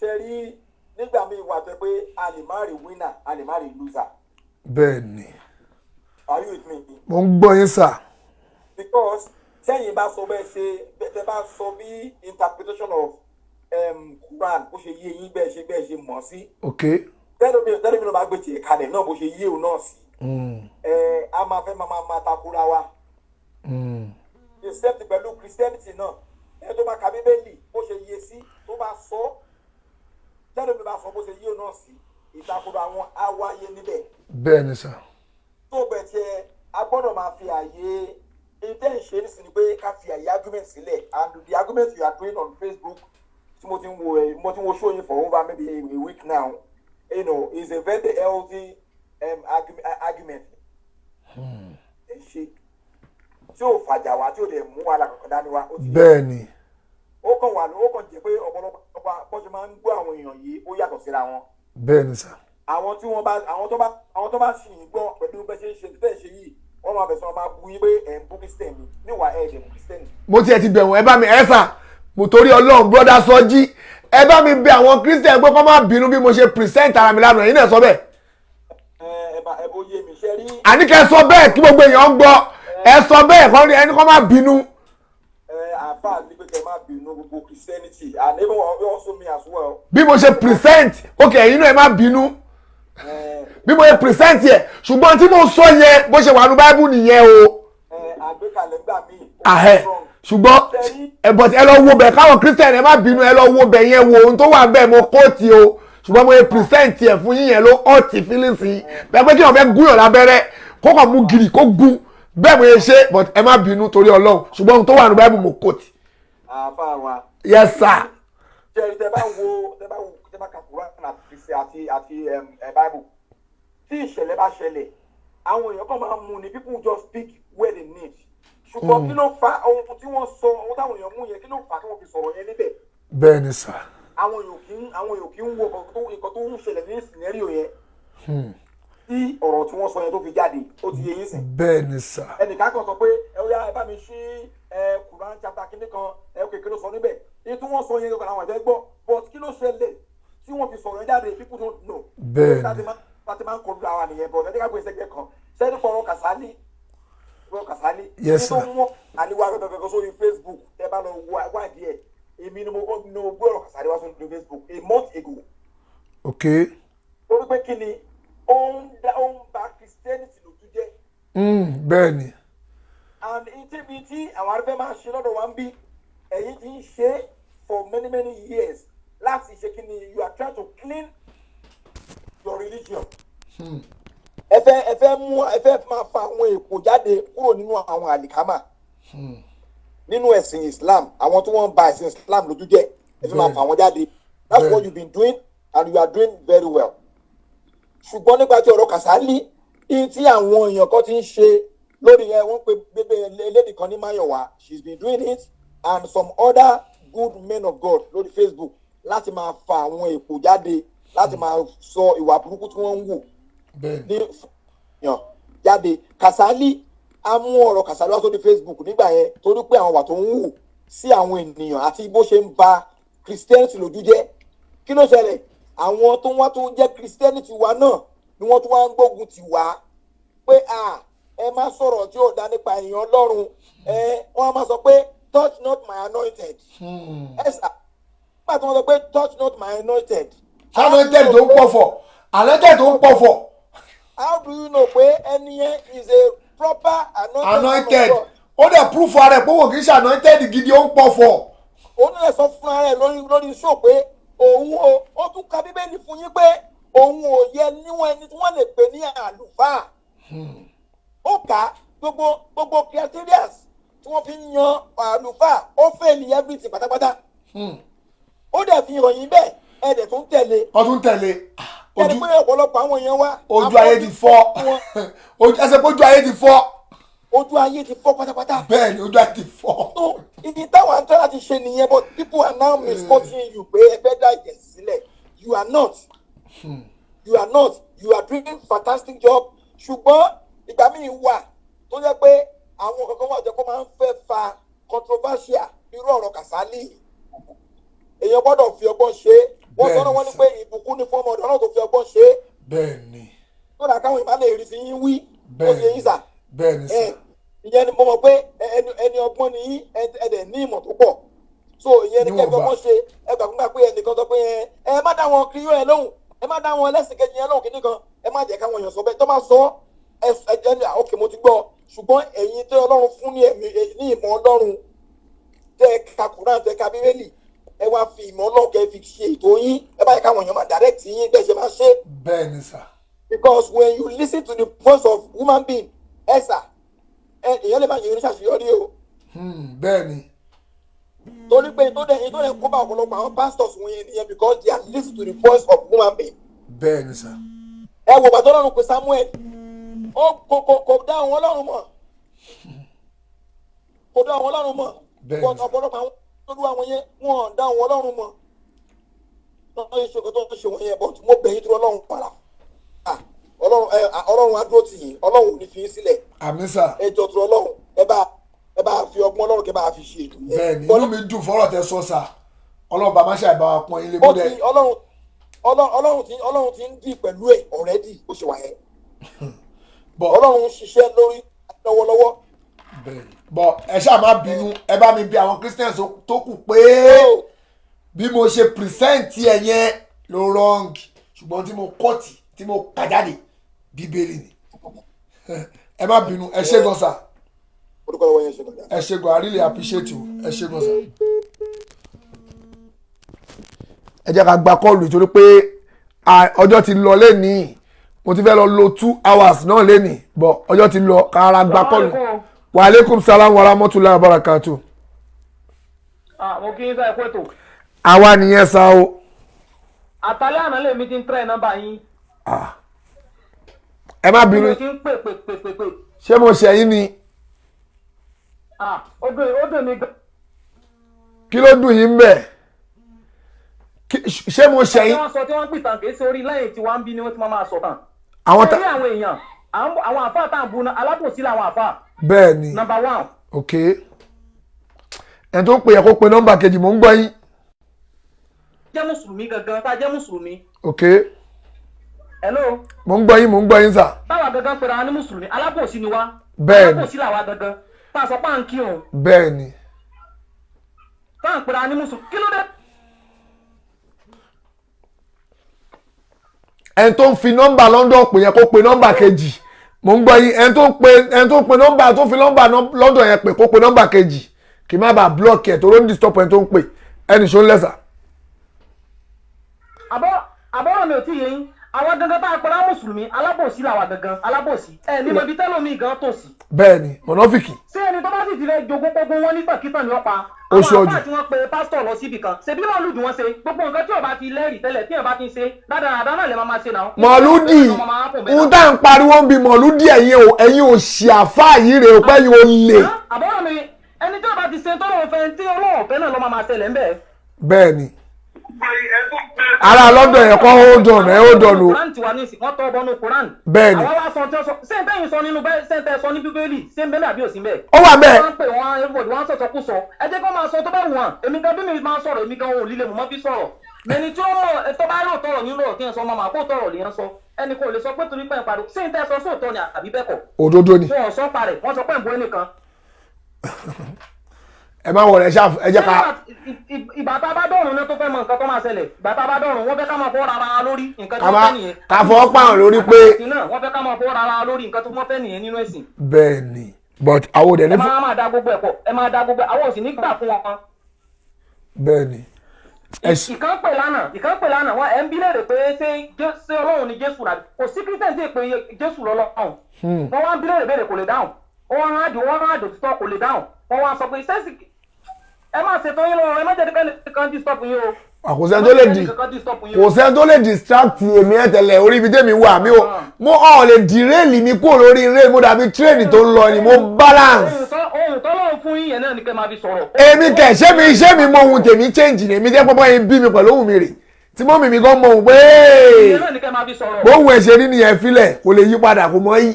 [SPEAKER 18] ṣe rí nígbà míì wà tó pé a lè má rí winner, a lè má rí loser.
[SPEAKER 3] Bẹ́ẹ̀ ni.
[SPEAKER 18] Are you with me?
[SPEAKER 3] Mo ń gbọ́ yín, sir.
[SPEAKER 18] Because tẹ́yìn bá sọ bẹ́ẹ̀ ṣe tẹ́ bá sọ bí interpretation of Quran bó ṣe yé yín, bẹ́ẹ̀ ṣe mọ̀ sí. Tẹ́lẹ̀ mi ló máa gbé tiẹ̀ kalẹ̀ náà bó ṣe yé òun náà sí. Ẹ a máa fẹ́ máa takora wa. The same thing pẹ̀lú Christianity náà. Ẹni tó bá ka Bíbélì bó ṣe yé sí, tó bá sọ, tẹ́lẹ̀ mi bá sọ bó ṣe yé òun náà sí, ìtakora wọn á wáyé níbẹ̀.
[SPEAKER 3] Bẹ́ẹ̀ ni, sir.
[SPEAKER 18] Tó bẹ̀ tiẹ̀, a gbọ́dọ̀ máa fi àyè ìtẹ́ ìṣe nísìnyí pé ká fi àyè argument sílẹ̀, and the argument you are doing on Facebook tí mo ti ń wo ẹ, mo ti ń wo show yín for over maybe a week now, is a very healthy argument ẹ ṣe tí ò fàjà wá, tí ò dẹ̀ mú wàhálà kankan dání wá.
[SPEAKER 3] Bẹ́ẹ̀ ni.
[SPEAKER 18] Ó kàn wà, ó kàn jẹ́ pé ọ̀pọ̀lọpọ̀ bó ṣe máa ń gbọ́ àwọn èèyàn yìí, ó yàtọ̀ síra wọn.
[SPEAKER 3] Bẹ́ẹ̀ ni, sir.
[SPEAKER 18] Àwọn tí wọ́n bá àwọn tó bá àwọn tó bá sì ń gbọ́ pẹ̀lú bẹ́ẹ̀ ṣe ń ṣe bẹ́ẹ̀ ṣe yìí, wọ́n máa fẹ̀sùn, máa bu yín pé ẹ̀ ń bú Christian ni, níwà ẹ̀ dẹ̀ bú Christian.
[SPEAKER 3] Mo tiẹ̀ ti bẹ̀ wọ́n. Ẹ bá mi, ẹ sà, mo torí Ọlọ́run, brother Sọjí, ẹ bá mi bẹ̀ àwọn Christian pé kọ́ má bínú bí mo ṣe present ara mi lánàá. Ẹ̀yin náà sọ bẹ́ẹ̀.
[SPEAKER 18] Ẹ bá ẹ bó yé mi ṣe rí.
[SPEAKER 3] Àní kẹ́ sọ bẹ́ẹ̀ kí gbogbo èèyàn gbọ́. Ẹ sọ bẹ́ẹ̀ kọ́ ẹni kọ́ má bínú.
[SPEAKER 18] Ẹ àfa ní pé kẹ́ má bínú gbogbo Christianity and even also me as well.
[SPEAKER 3] Bí mo ṣe present, ok, ẹ̀yin náà ẹ má bínú bí mo ṣe present yẹ, ṣùgbọ́n tí mo sọ yẹn, bó ṣe wà ní Bible nìyẹn o.
[SPEAKER 18] Àgbékalẹ̀ gbà míì.
[SPEAKER 3] Ahẹ́, ṣùgbọ́n ẹ but ẹ lọ wo bẹ̀ káwọn Christian ẹ má bínú. Ẹ lọ wo bẹ̀ yẹn, wo ohun tó wà bẹ́ẹ̀. Mo quote o, ṣùgbọ́n mo ṣe present yẹ fún yín yẹn ló hurt feelings yín bẹ́ẹ̀, pé kí wọ́n fẹ́ gúnyàn lábẹ́rẹ́, kó kàn mú gírì kó gún bẹ́ẹ̀ mo ṣe ṣe, but ẹ má bínú torí Ọlọ́run, ṣùgbọ́n ohun tó wà ní Bible mo quote.
[SPEAKER 18] Àfa wa.
[SPEAKER 3] Yes, sir.
[SPEAKER 18] Jẹ́rìí, tẹ́ bá wo, tẹ́ bá ka Quran àti Bible, tí ìṣẹ̀lẹ̀ bá ṣẹlẹ̀, àwọn èèyàn kan máa ń mú ni, people just speak where they need, ṣùgbọ́n kí ló fa ohun tí wọ́n sọ, ohun táwọn èèyàn mú yẹn, kí ló fà kí wọ́n fi sọ̀rọ̀ yẹn níbẹ̀?
[SPEAKER 3] Bẹ́ẹ̀ ni, sir.
[SPEAKER 18] Àwọn èèyàn kì í wo nǹkan tó ń ṣẹlẹ̀ ní scenario yẹn tí ọ̀rọ̀ tí wọ́n sọ yẹn tó fi jáde. Ó ti yé yín sìn?
[SPEAKER 3] Bẹ́ẹ̀ ni, sir.
[SPEAKER 18] Ẹnìkan kan sọ pé ẹ ó yá, ẹ bá mi ṣí ẹ Quran chapter kínní kan, ẹ òkè, kí ló sọ níbẹ̀? Èyí tí wọ́n sọ yẹn gbọ́dọ̀ àwọn ẹ̀fẹ́ gbọ́, but kí ló ṣẹlẹ̀ tí wọ́n fi sọ̀rọ̀ yẹn jáde, people don't know.
[SPEAKER 3] Bẹ́ẹ̀ ni.
[SPEAKER 18] Láti máa ń kọlu ara nìyẹn, but ẹ jẹ́ ká gbé sẹ́gbẹ́ kan sẹ́ni fọ̀rọ̀ Kàsálí, fọ̀rọ̀ Kàsálí.
[SPEAKER 3] Yes, sir.
[SPEAKER 18] Ní tó mú àníwá gẹ́gẹ́ sórí Facebook, ẹ bá lọ wádìí ẹ̀, èmi ni mo gbé ọ̀rọ̀ Kàsálí wá sórí Facebook a month ago. Torí pé kí ni, ó ń ba Christianity lójú jẹ́.
[SPEAKER 3] Bẹ́ẹ̀ ni.
[SPEAKER 18] And ìtìbi tí àwọn arúgbó máa ń ṣe lọ́dọ̀ wa ń bí, ẹ̀yin ti ń ṣe for many many years láti ṣe kí ni, you are trying to clean your religion. Ẹ fẹ́ máa fa àwọn èpò jáde kúrò nínú àwọn àlìkámà nínú ẹ̀sìn Islam, àwọn tí wọ́n ń ba ẹ̀sìn Islam lójú jẹ́, ẹ fẹ́ máa fa àwọn jáde. That's what you been doing and you are doing very well. Ṣùgbọ́n nípa tí ọ̀rọ̀ Kàsálí, ní tí àwọn èèyàn kan ti ń ṣe lórí ẹ, wọ́n pe bébè elédè kan ní Mayowa, she's been doing it, and some other good men of God lórí Facebook láti máa fa àwọn èpò jáde, láti máa sọ ìwà burúkú tí wọ́n ń wù ní yàn jáde. Kàsálí, á mú ọ̀rọ̀ Kàsálí wá sórí Facebook nígbà yẹn torí pé àwọn wà tó ń wù sí àwọn ènìyàn àti bó ṣe ń ba Christianity lójú jẹ́. Kí ló ṣẹlẹ̀? Àwọn tó wá tó jẹ́ Christianity wa náà ni wọ́n tún wá ń gbógun tì wá pé à ẹ má sọ̀rọ̀ tí ò dá nípa èèyàn Ọlọ́run. Ẹ wọ́n á máa sọ pé "Touch not my anointed." Ẹ sà, nígbà tí wọ́n sọ pé "Touch not my anointed."
[SPEAKER 3] Anointed tó ń pọ̀fọ̀, anointed tó ń pọ̀fọ̀.
[SPEAKER 18] How do you know pé ẹni yẹn is a proper anointed?
[SPEAKER 3] Anointed, ó dẹ̀ proof ara ẹ̀ pé wò kì í ṣe anointed gidi, ó ń pọ̀fọ̀.
[SPEAKER 18] Òun náà sọ fún ara ẹ̀ lórí show pé òun o, ó tún ka Bíbélì fún yín pé òun ò yẹ níwọ̀n ẹni tí wọ́n lè pè ní àlùfáà. Ó kà á, gbogbo criteria tí wọ́n fi ń yan àlùfáà, ó fail everything pátápátá. Ó dẹ̀ fi hàn yín bẹ́ẹ̀, ẹ dẹ̀ tún tẹ̀lé.
[SPEAKER 3] Wọ́n tún tẹ̀lé.
[SPEAKER 18] Ẹni pé ọ̀pọ̀lọpọ̀ àwọn èèyàn wa.
[SPEAKER 3] Ojú ayé ti fọ́. Ẹsẹ̀ pé ojú ayé ti fọ́.
[SPEAKER 18] Ojú ayé ti fọ́ pátápátá.
[SPEAKER 3] Bẹ́ẹ̀ ni, ojú ayé ti fọ́.
[SPEAKER 18] So ibi táwọn àǹtọ́ láti ṣe nìyẹn, but people are now misquoting you pé ẹ fẹ́ dá ìjẹ̀ sílẹ̀. You are not. You are not. You are doing fantastic job. Ṣùgbọ́n ìgbà míì wà tó jẹ́ pé àwọn kankan wà jẹ́ kó máa ń fẹ́ fa controversial, irú ọ̀rọ̀ Kàsálí. Èèyàn gbọ́dọ̀ fi ọgbọ́n ṣe é. Wọ́n sọ náà, wọ́n ní pé ìbùkún ní fún ọmọ ọ̀dọ́ náà tó fi ọgbọ́n ṣe é.
[SPEAKER 3] Bẹ́ẹ̀ ni.
[SPEAKER 18] Tó dà káwọn ìbá lè rí sí yín wí. Ó ti yé yín sà.
[SPEAKER 3] Bẹ́ẹ̀ ni sà.
[SPEAKER 18] Ìyẹn ni mo mọ̀ pé ẹni ọgbọ́n ni yín, ẹ dẹ̀ ní ìmọ̀ tó pọ̀. So ìyẹn ni kẹ́kẹ́ ọgbọ́n ṣe. Ẹ gbà fúngbà pé ẹnìkan sọ pé ẹ má dá wọn kiri ẹ lóhùn, ẹ má dá wọn ẹlẹ́sìn kejì yẹn lóhùn kìíní kan, ẹ má jẹ́ káwọn èèyàn sọ bẹ́ẹ̀ tó máa sọ ẹ ẹ ok, mo ti gbọ́. Ṣùgbọ́n ẹ̀yin tẹ́ Ọlọ́run fún ní ẹ̀mí ní ìmọ̀ Ọlọ́run, tẹ́ ẹ ka Kùránì, tẹ́ ẹ ka Bíbélì, ẹ wá fi ìmọ̀ Ọlọ́run kẹ́ ẹ fi ṣe ètò yín. Ẹ bá yẹ káwọn èèyàn máa direct yín bẹ́ẹ̀ ṣe máa ṣe.
[SPEAKER 3] Bẹ́ẹ̀ ni sà.
[SPEAKER 18] Because when you listen to the voice of human being, ẹ sà, ẹ èèyàn lè má yẹn oníṣàṣeyọrí o.
[SPEAKER 3] Bẹ́ẹ̀ ni.
[SPEAKER 18] Torí pé tó dẹ̀ kó bá ọ̀pọ̀lọpọ̀ àwọn pastors wọ̀nyẹn nìyẹn, because they are listening to the voice of human being.
[SPEAKER 3] Bẹ́ẹ̀ ni sà.
[SPEAKER 18] Ẹ wò bàtọ́ Ọlọ́run pé Samuel, ó kò dá àwọn Ọlọ́run mọ̀, kò dá àwọn Ọlọ́run mọ̀. But ọ̀pọ̀lọpọ̀ àwọn olúwa wọn yẹn, wọn ò dá àwọn Ọlọ́run mọ̀, wọ́n ṣe kó tó ń ṣe wọ̀nyẹn yẹn. But mo bẹ̀ yín tó Ọlọ́run para, Ọlọ́run ẹ Ọlọ́run á dúró tì yín, Ọlọ́run ò ní fi yín sílẹ̀.
[SPEAKER 3] Àmín sà.
[SPEAKER 18] Ẹ jọ̀ọ́ tó Ọlọ́run, ẹ bá fi ọgbọ́n Ọlọ́run kẹ bá fi ṣe ètò yẹn.
[SPEAKER 3] Bẹ́ẹ̀ ni, inú mi dùn fọ́rọ̀ tẹ sọ sà. Ọlọ́run bá má ṣe àìbá wa pọ́n ilé
[SPEAKER 18] Ó
[SPEAKER 3] mú
[SPEAKER 18] ti
[SPEAKER 3] dẹ́.
[SPEAKER 18] Ọlọ́run ti ń dì pẹ̀lú ẹ̀ already, ó ṣe wà yẹn. Ọlọ́run ń ṣiṣẹ́ lórí lọ́wọ́lọ́wọ́.
[SPEAKER 3] Bọ ẹ ṣáà má bínú, ẹ bá mi bí àwọn Christians tó kù pé bí mo ṣe present ẹ yẹn ló wrong, ṣùgbọ́n tí mo kọ́ọ̀tì tí mo kà jáde, Bíbélì ni. Ẹ má bínú, ẹ ṣé gan sà.
[SPEAKER 18] Orúkọ lọ́wọ́ yẹn ṣe gan.
[SPEAKER 3] Ẹ ṣé gan, I really appreciate you. Ẹ ṣé gan sà. Ẹ jẹ́ ká gba call torí pé ọjọ́ ti lọ lẹ́nìí. Mo ti fẹ́ lọ lo 2 hours náà lẹ́nìí, but ọjọ́ ti lọ, ká gba call. Wa aleykum salam wa rahmatulahi wa barakatu.
[SPEAKER 19] Mo kí yín sáà, kó ètò.
[SPEAKER 3] Àwa nìyẹn sa o.
[SPEAKER 19] Àtàlẹ́ àná lèmi ti ń try nọ́mbà yín.
[SPEAKER 3] Ẹ má bínú.
[SPEAKER 19] Mo ti ń pè pè pè pè pè.
[SPEAKER 3] Ṣé mo ṣe yín ni?
[SPEAKER 19] Ó dùn mí gan.
[SPEAKER 3] Kí ló dùn yín bẹ́ẹ̀? Ṣé mo ṣe
[SPEAKER 19] Tí
[SPEAKER 3] yín?
[SPEAKER 19] wọ́n sọ tí wọ́n ń pìtàn, kì í ṣe orí lẹ́yìn tí wọ́n ń bí ni wọ́n ti máa sọ tàn.
[SPEAKER 3] Àwọn
[SPEAKER 19] Ṣé rí àwọn èèyàn, àwọn àfáà tá à ń bu náà, alábòsí làwọn àfáà.
[SPEAKER 3] Bẹ́ẹ̀ ni.
[SPEAKER 19] Number one.
[SPEAKER 3] Ok, ẹni tó ń pè yẹ kó pe nọ́mbà kejì. Mò ń gbọ́ yín.
[SPEAKER 19] Jẹ́ mùsùlùmí gangan, tá a jẹ́ mùsùlùmí.
[SPEAKER 3] Ok.
[SPEAKER 19] Hello.
[SPEAKER 3] Mò ń gbọ́ yín, mò ń gbọ́ yín sà.
[SPEAKER 19] Táwa gangan pera wa ní mùsùlùmí, alábòsí ni wá.
[SPEAKER 3] Bẹ́ẹ̀ ni.
[SPEAKER 19] Alábòsí làwa gangan. Tá a sọ pé à ń kírun.
[SPEAKER 3] Bẹ́ẹ̀ ni.
[SPEAKER 19] Tá à ń pera wa ní mùsùlùmí. Kí ló dé?
[SPEAKER 3] Ẹni tó ń fi nọ́mbà London pè yẹ kó pe nọ́mbà kejì. Mò ń gbọ́ yín. Ẹni tó ń pe nọ́mbà, tó fi nọ́mbà London yẹn pè, kó pe nọ́mbà kejì kì í má bàa block ẹ̀ tó ló ń disturb ẹni tó ń pè. Ẹni ṣó ń lẹ́sà.
[SPEAKER 19] Àbọ̀rọ̀ mi ò tí ì yé yín. Àwọn gangan tá a pera mùsùlùmí, alábòsí làwa gangan, alábòsí. Ẹ ní mo ibi tẹ́lómi gan tòsí.
[SPEAKER 3] Bẹ́ẹ̀ ni, mọ̀nàfìkì.
[SPEAKER 19] Ṣé ẹni tó bá sì ti fẹ́ jogún pógún, wọn ní tàkítàn ni wọ́n pa?
[SPEAKER 3] Oṣù
[SPEAKER 19] Àwọn
[SPEAKER 3] ọjọ́.
[SPEAKER 19] àfáà tí wọ́n pe pásítọ̀ lọ síbì kan, ṣebí mọ̀lúdì wọ́n ṣe. Gbogbo nǹkan tí ò bá ti lẹ́rìí tẹ́lẹ̀ tí ò bá ti ń ṣe dáadáa náà lè máa ṣe náà.
[SPEAKER 3] Mọ̀lúdì ń tá à ń pariwo ń bi mọ̀lúdì. Ẹ̀yin ò ṣì àfáà yìí rè o, pé ẹ̀yin ò lè.
[SPEAKER 19] Àbọ̀rọ̀ mi, ẹni tí ò bá ti ṣe tọ́lọ́run fẹ́, tí Ọlọ́run fẹ́ náà ló máa ṣẹlẹ̀ ńbẹ̀.
[SPEAKER 3] Bẹ́ẹ̀ ni, ará London yẹn kọ́, hold on, ẹ hold on o.
[SPEAKER 19] Quran tiwa ní ìsìn, wọ́n tọ́ bọ́nú Quran.
[SPEAKER 3] Bẹ́ẹ̀ ni.
[SPEAKER 19] Àwa wá sọ tí wọ́n sọ, ṣé n tẹ́yìn sọ nínú bẹ́ẹ̀, ṣé n tẹ́ sọ ní Bíbélì, ṣé n bẹ́ẹ̀ àbí òsín bẹ́ẹ̀?
[SPEAKER 3] Ó wà bẹ́ẹ̀.
[SPEAKER 19] Wọ́n ń pè wọ́n, everybody wọ́n sọ̀sọ̀ kú sọ. Ẹ jẹ́ kí wọ́n máa sọ tó bá wù wọ́n. Èmi gan bí mi máa sọ̀rọ̀, èmi gan ò líle mọ̀ mọ́ bí sọ̀rọ̀. Mẹni tí ó mọ̀ tó bá rò tọrọ nínú ọ̀rọ̀ tí yẹn sọ, máa kó tọrọ lè yẹn sọ. Ẹnì kan ò lè sọ pé torí pé ń pariwo. Ṣé n tẹ́ sọ sóòótọ́ ni àbí bẹ́ẹ̀ kọ́?
[SPEAKER 3] Òdodo ni.
[SPEAKER 19] Wọ́n ò sọ parẹ̀, wọ́n sọ pé ń bo ẹnìkan.
[SPEAKER 3] Ẹ má wọlé, ẹ ṣáà ẹ jẹ́ ká.
[SPEAKER 19] Ìgbà tá a bá dọ̀run ní tó fẹ́ mọ nǹkan tó máa ṣẹlẹ̀. Ìgbà tá a bá dọ̀run, wọ́n fẹ́ ká máa fọwọ́ rara wa lórí nǹkan tí
[SPEAKER 3] Ká
[SPEAKER 19] wọ́n
[SPEAKER 3] má
[SPEAKER 19] fẹ́ nìyẹn.
[SPEAKER 3] ká fọwọ́ pààrọ̀ lórí pé.
[SPEAKER 19] Àti náà wọ́n fẹ́ ká máa fọwọ́ rara wa lórí nǹkan tí wọ́n fẹ́ nìyẹn nínú ẹ̀sìn.
[SPEAKER 3] Bẹ́ẹ̀ ni, but àwọn òde
[SPEAKER 19] Ẹ
[SPEAKER 3] ní
[SPEAKER 19] máa máa da gbogbo ẹ̀ pọ̀, ẹ máa da gbogbo ẹ̀, àwọn ò sì ní gbà fún wọn.
[SPEAKER 3] Bẹ́ẹ̀ ni, ẹ ṣe.
[SPEAKER 19] Ìkan pè lánàá, wọn ẹ̀ ń bí léèrè pé ṣé Ọlọ́run ni Jésù rà? Kò sí Christian tí ì pé Jésù lọ́lọ́run. Wọ́n wá ń bí léèrè béèrè, kò lè dáhùn. Wọ́n rán àjò, wọ́n rán àjò títọ́, kò lè dáhùn. Wọ́n wá sọ pé sẹ́sì. Ẹ má ṣètò yín lọ, ẹ má jẹ́ kẹ́ni kan disturb yín o.
[SPEAKER 3] Kò sẹ́ni tó lè di, kò sẹ́ni tó lè distract èmi ẹ̀ tẹ́lẹ̀. Orí ibi tẹ́mi wà, mi ò mo ọ̀ lè derail mi kúrò lórí rail. Mo dàbí train tó ń lọ ni, mo balance.
[SPEAKER 19] Ohun tọ́lọ́run fún yín yẹn náà ni kẹ́ máa fi sọ̀rọ̀.
[SPEAKER 3] Èmi kẹ̀, ṣé mi mọ ohun tèmi change ni? Èmi jẹ́ pọ́pọ́ yẹn bí mi pẹ̀lú ohun mi rè tí mọ́mì mi gan mọ ohun pé
[SPEAKER 19] Ìyẹn náà ni kẹ́ máa fi sọ̀rọ̀.
[SPEAKER 3] bóun ẹ̀ ṣe rí nìyẹn, filẹ̀, kò lè yí padà, kò mọ yí,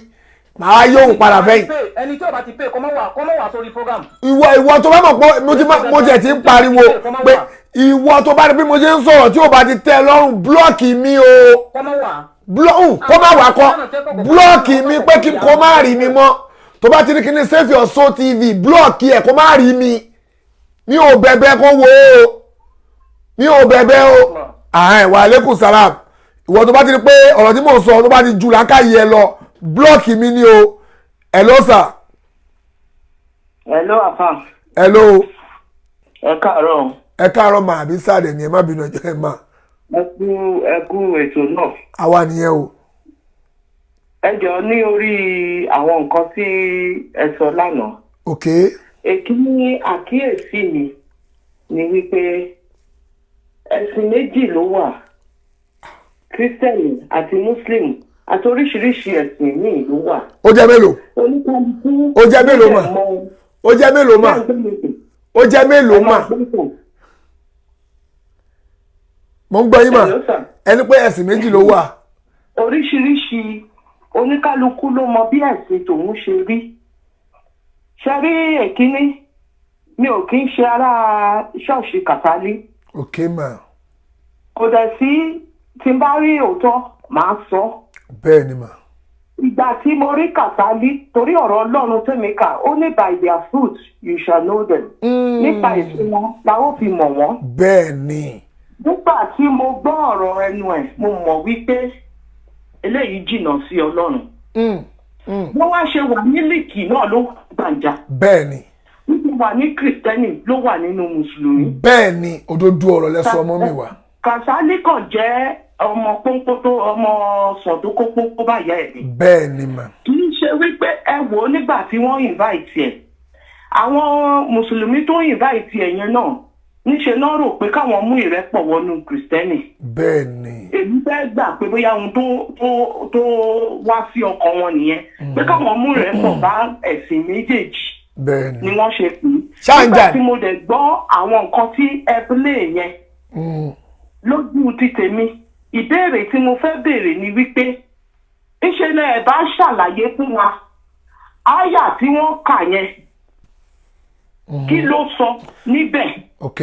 [SPEAKER 3] màá yí òun padà fẹ́yìn.
[SPEAKER 19] Ẹni tí ó bá ti pay, kó má wà sórí program.
[SPEAKER 3] Ìwọ tó bá mọ̀ pé mo tiẹ̀ ti ń pariwo pé ìwọ tó bá rí bí mo ṣe ń sọ̀rọ̀ tí ò bá ti tẹ́ ẹ lọ́rùn, block mi o.
[SPEAKER 19] Kó má wà.
[SPEAKER 3] Kó má wà kọ́, block mi pé kí kó má rí mi mọ́. Tó bá ti ní kí ni Save Your Soul TV, block ẹ̀, kó má rí mi. Mi ò bẹ̀bẹ̀ kó wo o, mi ò bẹ̀bẹ̀ o. Àhẹ́n, wa aleykum salam. Ìwọ tó bá ti rí pé ọ̀rọ̀ tí mò ń sọ tó bá ti ju làákàyè ẹ lọ, block mi ni o. Hello, sir.
[SPEAKER 20] Hello, afa.
[SPEAKER 3] Hello.
[SPEAKER 20] Ẹ káàárọ̀.
[SPEAKER 3] Ẹ káàárọ̀ mà àbí sáàdẹ̀ ni? Ẹ má bínú, ẹjọ́ ẹ má.
[SPEAKER 20] Ẹ kú ètò náà.
[SPEAKER 3] Àwa nìyẹn o.
[SPEAKER 20] Ẹ jọ, ní orí àwọn nǹkan tí ẹ sọ lánàá.
[SPEAKER 3] Ok.
[SPEAKER 20] Èkíní àkíyèsí mi ni wípé ẹ̀sìn méjì ló wà, Kírísítẹ̀nì àti Mùsùlùmí, àti oríṣiríṣi ẹ̀sìn míì ló wà.
[SPEAKER 3] Ó jẹ́ mélòó?
[SPEAKER 20] Oníkálukú.
[SPEAKER 3] Ó jẹ́ mélòó mà? Ó jẹ́ mélòó mà? Ó jẹ́ mélòó mà? Mo ń gbọ́ yín mà. Ẹni pé ẹ̀sìn méjì ló wà.
[SPEAKER 20] Oríṣiríṣi, oníkálukú ló mọ bí ẹ̀sìn tòun ṣe rí. Ṣe rí, èkíní, mi ò kí ń ṣe ará ṣọ́ọ̀ṣì Kàsálí.
[SPEAKER 3] Ok mà.
[SPEAKER 20] Kò dẹ̀ sí, tí n bá rí òótọ́, màá sọ.
[SPEAKER 3] Bẹ́ẹ̀ ni mà.
[SPEAKER 20] Ìgbà tí mo rí Kàsálí, torí ọ̀rọ̀ Ọlọ́run tẹ̀mí kà, ó ní, "By their fruits you shall know them." Nípa èso wọn la ó fi mọ̀ wọ́n.
[SPEAKER 3] Bẹ́ẹ̀ ni.
[SPEAKER 20] Nígbà tí mo gbọ́ ọ̀rọ̀ ẹnu ẹ̀, mo mọ̀ wípé eléyìí jìnnà sí Ọlọ́run. Wọ́n wá ṣe wà ní líìkì náà ló gbàǹjà.
[SPEAKER 3] Bẹ́ẹ̀ ni.
[SPEAKER 20] Níbi wà ní Kìrìtẹ́nì ló wà nínú Mùsùlùmí.
[SPEAKER 3] Bẹ́ẹ̀ ni, òdodo ọ̀rọ̀ lẹ́sọ ọmọ mi wá.
[SPEAKER 20] Kàsálí kàn jẹ́ ọmọ pọ́npọ́n tó ọmọ sàn tó kó pọ́npọ́n báyà ẹ̀ ni.
[SPEAKER 3] Bẹ́ẹ̀ ni mà.
[SPEAKER 20] Kì í ṣe wípé ẹ wò ó, nígbà tí wọ́n invite ẹ̀, àwọn Mùsùlùmí tó invite ẹ̀ yẹn náà, níṣe náà rò pé káwọn mú ìrẹ́pọ̀ wọnú Kìrìtẹ́nì.
[SPEAKER 3] Bẹ́ẹ̀ ni.
[SPEAKER 20] Èmi fẹ́ gbà pé bóyá ohun tó wá sí ọkàn wọn nìyẹn, pé káwọn mú ìrẹ́pọ̀ bá ẹ̀sìn méjèèjì
[SPEAKER 3] Bẹ́ẹ̀ ni.
[SPEAKER 20] ni wọ́n ṣe pè é.
[SPEAKER 3] Ṣáńjà.
[SPEAKER 20] Nígbà tí mo dẹ̀ gbọ́ àwọn nǹkan tí ẹ play yẹn, lójú ti tèmi, ìbéèrè tí mo fẹ́ béèrè ni wípé ńṣe lẹ ẹ̀ bá ṣàlàyé fún wa áyà tí wọ́n kà yẹn, kí ló sọ níbẹ̀?
[SPEAKER 3] Ok.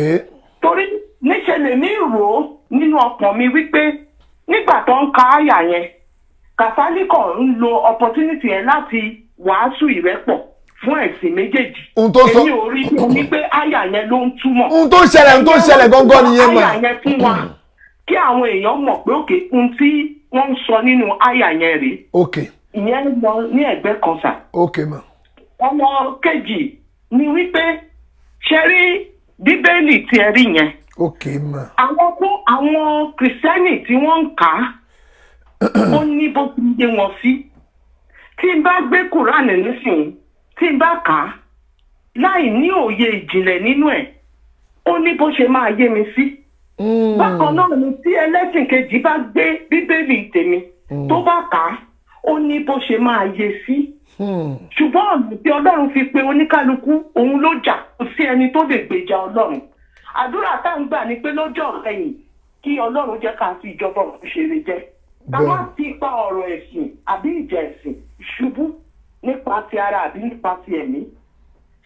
[SPEAKER 20] Torí níṣe lèmi rò ó nínú ọkàn mi wípé nígbà tó ń ka áyà yẹn, Kàsálí kàn ń lo opportunity yẹn láti wàásù ìrẹ́pọ̀ fún ẹ̀sìn méjèèjì.
[SPEAKER 3] Ohun tó sọ-
[SPEAKER 20] Èmi ò rí bí ní pé áyà yẹn ló ń túmọ̀.
[SPEAKER 3] Ohun tó ṣẹlẹ̀ gangan nìyẹn mà.
[SPEAKER 20] Áyà yẹn fún wa kí àwọn èèyàn mọ̀ pé òkè, ohun tí wọ́n ń sọ nínú áyà yẹn rèé.
[SPEAKER 3] Ok.
[SPEAKER 20] Ìyẹn lọ ní ẹ̀gbẹ́ kan sà.
[SPEAKER 3] Ok mà.
[SPEAKER 20] Ọmọ kejì ni wípé, ṣe rí Bíbélì tí ẹ rí yẹn,
[SPEAKER 3] Ok mà.
[SPEAKER 20] àwọn tó àwọn Kìrìsìtẹ́nì tí wọ́n ń kà á, ó ní bó ti ń yé wọn sí. Tí n bá gbé Kúránì nísìnyí, tí n bá kà á láì ní òye ìjìnlẹ̀ nínú ẹ̀, ó ní bó ṣe máa yé mi sí. Bákan náà ni tí ẹlẹ́sìn kejì bá gbé Bíbélì tèmi, tó bá kà á, ó ní bó ṣe máa yé sí. Ṣùgbọ́n ọ̀nà tí Ọlọ́run fi pe oníkálukú, òun ló jà. Kò sí ẹni tó lè gbèjà Ọlọ́run. Àdúrà tá à ń gbà ni pé lọ́jọ́ ẹ̀yìn, kí Ọlọ́run jẹ́ ká fi ìjọba òun ṣeré jẹ́, ká má ti pa ọ̀rọ̀ ẹ̀sìn àbí ìjà ẹ̀sìn ṣubú nípa ti ara àbí nípa ti ẹ̀mí.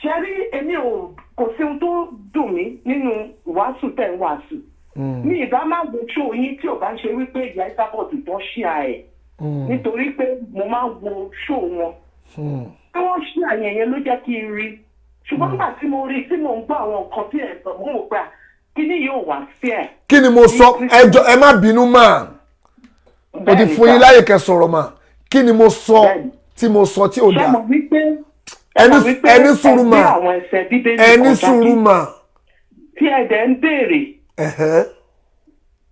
[SPEAKER 20] Ṣe rí, èmi ò kò sí ohun tó dùn mí nínú ìwàásù tẹ̀ ń wàásù. Mi ìbá má wo ṣó yín tí ò bá ń ṣe wípé ìyá Ìsábọ̀dù tó ṣíà ẹ̀, nítorí pé mo máa ń wo ṣó wọn tí wọ́n ṣí àyẹ̀ yẹn ló jẹ́ kí n rí. Ṣùgbọ́n nígbà tí mo rí tí mò ń gbọ́ àwọn nǹkan tí ẹ̀ sọ, mo rò pé kíní yóò wá sí ẹ̀.
[SPEAKER 3] Kí ni mo sọ? Ẹjọ́, ẹ má bínú mà, mo ti fún yín láyè kẹ́ sọ̀rọ̀ mà. Kí ni mo sọ tí mo sọ tí ò
[SPEAKER 20] Ṣé
[SPEAKER 3] dáa?
[SPEAKER 20] mo wípé
[SPEAKER 3] Ẹni sùúrù mà,
[SPEAKER 20] ẹgbẹ́ àwọn ẹsẹ̀ Bíbélì
[SPEAKER 3] ẹni
[SPEAKER 20] kan
[SPEAKER 3] sùúrù
[SPEAKER 20] dájú
[SPEAKER 3] mà.
[SPEAKER 20] tí ẹ dẹ̀ ń béèrè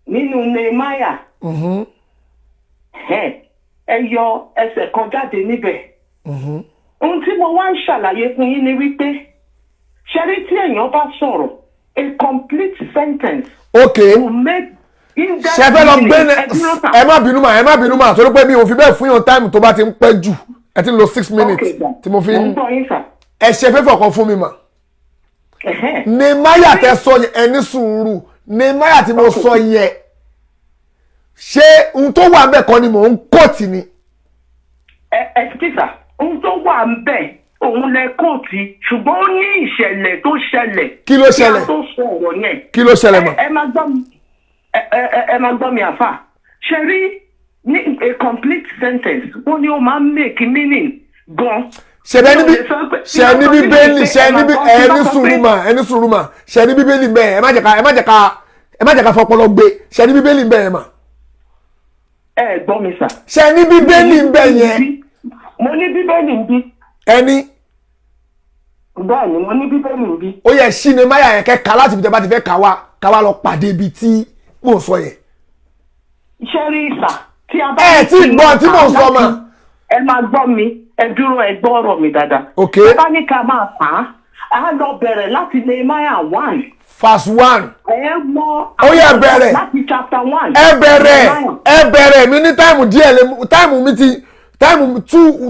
[SPEAKER 20] nínú Nehemiah, ẹ yọ ẹsẹ̀ kan jáde níbẹ̀. Ohun tí mo wá ń ṣàlàyé fún yín ni wípé Ṣẹ́rí tí èèyàn bá sọ̀rọ̀, a complete sentence will make in-depth
[SPEAKER 3] Ṣe fẹ́ lọ gbé
[SPEAKER 20] meaning. Ẹ dúró sà.
[SPEAKER 3] Ẹ má bínú mà, ẹ má bínú mà, torí pé mi ò fi bẹ́ẹ̀ fún yàn táìmù tó bá ti ń pẹ́ jù. Ẹ ti ń lo 6 minutes
[SPEAKER 20] Okay, sir.
[SPEAKER 3] tí mo fi
[SPEAKER 20] Mo ń
[SPEAKER 3] ń
[SPEAKER 20] gbọ́ yín, sà.
[SPEAKER 3] Ẹ ṣe fẹ́fọ̀ kan fún mi mà. Nehemiah tẹ sọ yẹn, ẹ ní sùúrù, Nehemiah tí mo sọ yẹn, ṣé ohun tó wà bẹ́ẹ̀ kọ́ ni mò ń kóòtì ni?
[SPEAKER 20] Ẹ sísà, ohun tó wà ń bẹ̀ òun lẹ kóòtù, ṣùgbọ́n ó ní ìṣẹ̀lẹ̀ tó ṣẹlẹ̀.
[SPEAKER 3] Kí ló ṣẹlẹ̀?
[SPEAKER 20] Kí a tó sọ ọ̀rọ̀ yẹn.
[SPEAKER 3] Kí ló ṣẹlẹ̀ mọ̀?
[SPEAKER 20] Ẹ máa gbọ́ mi, ẹ máa gbọ́ mi, àfà. Ṣe rí ní a complete sentence, wọ́n ní ó máa ń make meaning gan.
[SPEAKER 3] Ṣe bẹ níbi ṣe ní Bíbélì, ṣe níbi, ẹ ní sùúrù mà, ẹ ní sùúrù mà. Ṣe ní Bíbélì bẹ́ẹ̀? Ẹ má jẹ́ ká fọpọlọ gbé. Ṣe ní Bíbélì bẹ́ẹ̀ mà?
[SPEAKER 20] Ẹ gbọ́ mi, sà.
[SPEAKER 3] Ṣe ní Bíbélì bẹ́ẹ̀ yẹn?
[SPEAKER 20] Mo ní Bíbélì ń bí.
[SPEAKER 3] Ẹni.
[SPEAKER 20] Bẹ́ẹ̀ ni, mo ní Bíbélì ń bí.
[SPEAKER 3] Ó yẹ ṣí Nehemiah yẹn, kẹ́ ka láti ibi tẹ́ bá ti fẹ́ kà wá, ká wá lọ pàdé ibi tí mò ń sọ yẹn.
[SPEAKER 20] Ṣe rí, sà, tí a bá.
[SPEAKER 3] Ẹ tí gbọ́ tí mò ń sọ mà.
[SPEAKER 20] Ẹ máa gbọ́ mi, ẹ dúró, ẹ gbọ́ ọ̀rọ̀ mi dáadáa.
[SPEAKER 3] Ok.
[SPEAKER 20] Ẹ bá ní ká máa fà á, á lọ bẹ̀rẹ̀ láti Nehemiah 1.
[SPEAKER 3] Verse 1.
[SPEAKER 20] Ẹ mọ.
[SPEAKER 3] Ó yẹ bẹ̀rẹ̀.
[SPEAKER 20] Láti chapter 1.
[SPEAKER 3] Ẹ bẹ̀rẹ̀, ẹ bẹ̀rẹ̀. Mi ní táìmù díẹ̀ lè táìmù mi ti táìmù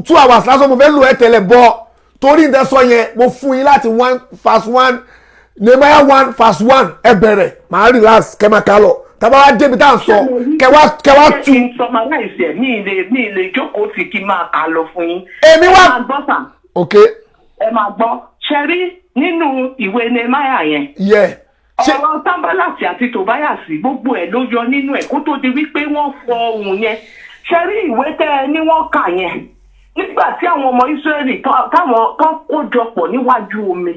[SPEAKER 3] two hours lásán mo fẹ́ lò ẹ tẹ́lẹ̀ bọ́, torí ìtẹ́ sọ yẹn, mo fún yín láti 1 verse 1, Nehemiah 1 verse 1. Ẹ bẹ̀rẹ̀, màá relax, kẹ́ máa kà lọ. Tàbá wá débi tá à ń sọ, kẹwàá
[SPEAKER 20] tu. Kí n summarize ẹ, mi lè jókòó sí kí n máa kà lọ fún yín.
[SPEAKER 3] Èmi wá.
[SPEAKER 20] Ẹ máa gbọ́, sà.
[SPEAKER 3] Ok.
[SPEAKER 20] Ẹ máa gbọ́. Ṣe rí nínú ìwé Nehemiah yẹn, ọ̀rọ̀ Sábàlàsì àti Tòbáyàsì, gbogbo ẹ̀ ló yọ nínú ẹ̀ kó tó di wípé wọ́n fọ ohùn yẹn. Ṣe rí ìwé tẹ́ ẹ ní wọ́n kà yẹn, nígbà tí àwọn ọmọ Ísírẹ́lì táwọn tó kó jọ pọ̀ níwájú omi,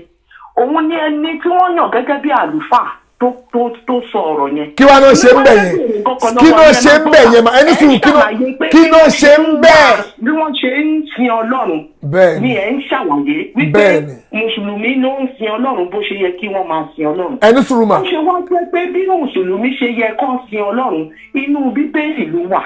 [SPEAKER 20] òun ní ẹni tí wọ́n yàn gẹ́gẹ́ bí àlùfáà tó sọ ọ̀rọ̀ yẹn.
[SPEAKER 3] Kí wàá ló ṣe ń bẹ̀ yẹn? Kí ló ṣe ń bẹ̀ yẹn? Ẹni sùn, kí ló ṣe ń bẹ̀?
[SPEAKER 20] Bí wọ́n ṣe ń sin Ọlọ́run ni ẹ̀ ń ṣàlàyé wípé mùsùlùmí ló ń sin Ọlọ́run bó ṣe yẹ kí wọ́n máa sin Ọlọ́run.
[SPEAKER 3] Ẹni sùúrù mà.
[SPEAKER 20] Ó ṣe wá jẹ́ pé bí mùsùlùmí ṣe yẹ kán sin Ọlọ́run, inú Bíbélì ló wà.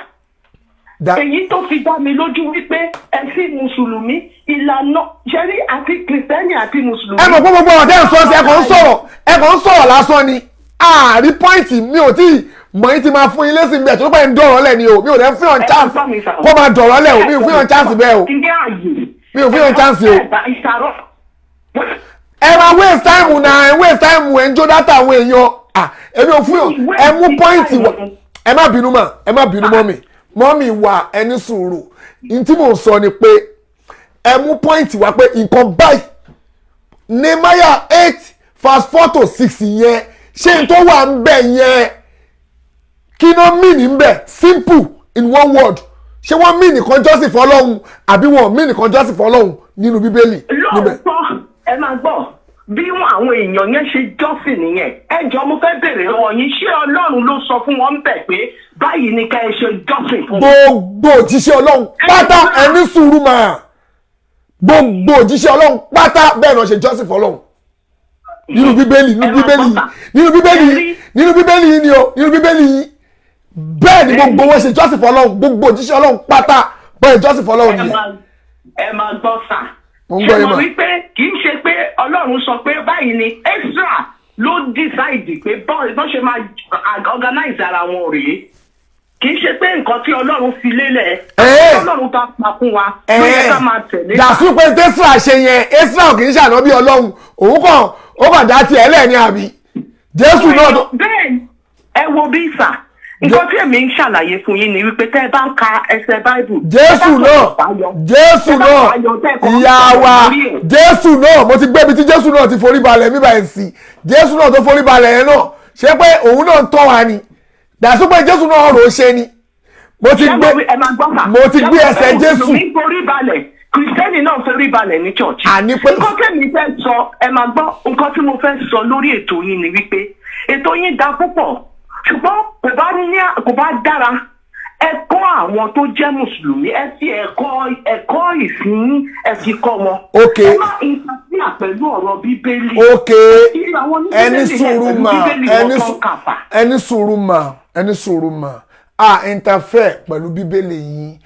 [SPEAKER 20] Èyí tó fi dá mi lójú wípé ẹ̀sìn mùsùlùmí, ìlànà ṣẹ́rí àti kìrìsìtẹ́nì àti mùsùlùmí.
[SPEAKER 3] Ẹ mọ̀ pé gbogbo ọ̀rọ̀ tẹ́ ń sọ sí, ẹ kàn ń sọ̀rọ̀, ẹ kàn ń sọ̀rọ̀ lásán ni. Ààrí point mi ò tí mọ̀ yín ti máa fún yín lésì bẹ́ẹ̀, tó pẹ́ ń dọ̀rọ̀ lẹ̀ ni o. Mi ò dẹ̀ ń fún yàn chance kó máa dọ̀rọ̀ lẹ̀ o. Mi ò fún yàn chance bẹ́ẹ̀ o, mi ò fún yàn chance o. Ẹ máa waste time na, ẹ waste time, ẹ ń jó data àwọn èèyàn. Èmi ò fún yàn. Ẹ mú point wá. Ẹ má bínú mà, ẹ má bínú, mummy, mummy wa, ẹ ní sùúrù. N tí mò ń sọ ni pé ẹ mú point wá pé nǹkan báyìí, Nehemiah 8 verse 4 to 6 yẹn, ṣé n tó wà ń bẹ̀ yẹn, kí ló mean ń bẹ̀? Simple, in one word, ṣé wọ́n mean nìkan jọ́sìn fọlọ́hun àbí wọ́n mean nìkan jọ́sìn fọlọ́hun nínú Bíbélì níbẹ̀?
[SPEAKER 20] Lóòótọ́, ẹ máa gbọ́ bí wọn àwọn èèyàn yẹn ṣe jọ́sìn nìyẹn. Ẹ jọ, mo fẹ́ bèrè lọ́wọ́ yín, ṣé Ọlọ́run ló sọ fún wọn bẹ̀ pé báyìí ni ká ẹ ṣe jọ́sìn fún wọn?
[SPEAKER 3] Gbogbo òjíṣẹ́ Ọlọ́run pátá, ẹ ní sùúrù mà, gbogbo òjíṣẹ́ Ọlọ́run pátá bẹ́ẹ̀ náà ṣe jọ́sìn fọlọ́hun nínú Bíbélì, nínú Bíbélì, nínú Bíbélì, nínú Bíbélì yìí ni o, nínú Bíbélì yìí. Bẹ́ẹ̀ ni gbogbo wọn ṣe jọ́sìn fọlọ́hun. Gbogbo òjíṣẹ́ Ọlọ́run pátá bẹ́ẹ̀ jọ́sìn fọlọ́hun nìyẹn.
[SPEAKER 20] Ẹ máa gbọ́, sà.
[SPEAKER 3] Mo ń gbọ́
[SPEAKER 20] Ṣé
[SPEAKER 3] yín
[SPEAKER 20] mo
[SPEAKER 3] mà.
[SPEAKER 20] wí pé kì í ṣe pé Ọlọ́run sọ pé báyìí ni. Ezra ló decide pé bọ́n ṣe máa organize ara wọn rèé. Kì í ṣe pé nǹkan tí Ọlọ́run fi lélẹ̀, Ọlọ́run bá pa fún wa ló yẹ ká máa tẹ̀lé.
[SPEAKER 3] Dàsú pé tẹ́sílà ṣe yẹn, Ezra kì í ṣàná bí Ọlọ́run, òun kàn ó kàn dá tiẹ̀ lẹ́ẹ̀ ní àbí Jésù náà tó.
[SPEAKER 20] Bẹ́ẹ̀, ẹ wo bí, sà, nǹkan tí èmi ń ṣàlàyé fún yín ni wípé tẹ́ ẹ bá ń ka ẹsẹ̀ Báìbù.
[SPEAKER 3] Jésù náà, Jésù náà, ìyá wa, Jésù náà, mo ti gbé ibi tí Jésù náà ti forí balẹ̀ mi báyìí sí. Jésù náà tó forí balẹ̀ yẹn náà, ṣé pé òun náà ń tọ́ wa ni? Dàsú pé Jésù náà rò ó ṣe ni. Mo ti gbé ẹsẹ̀ Jésù.
[SPEAKER 20] Mùsùlùmí forí balẹ̀, kìrìsìtẹ́nì náà forí balẹ̀ ní church.
[SPEAKER 3] Àní pé.
[SPEAKER 20] Nǹkan tẹ̀mí fẹ́ sọ, ẹ máa gbọ́, nǹkan tí mo fẹ́ sọ lórí ètò yín ni wípé ètò yín da púpọ̀, ṣùgbọ́n kò bá dára ẹ kọ́ àwọn tó jẹ́ mùsùlùmí, ẹ fi ẹ̀kọ́ ìsìn yín, ẹ fi kọ́ wọn. Ẹ má interfere pẹ̀lú ọ̀rọ̀ Bíbélì. Àwọn
[SPEAKER 3] Ẹni
[SPEAKER 20] oníbíbélì
[SPEAKER 3] sùúrù
[SPEAKER 20] yẹn pẹ̀lú
[SPEAKER 3] mà.
[SPEAKER 20] Bíbélì wọn
[SPEAKER 3] Ẹni
[SPEAKER 20] tó ń kàfà.
[SPEAKER 3] Ẹni sùúrù mà, ẹni sùúrù mà. A interfere pẹ̀lú Bíbélì yín?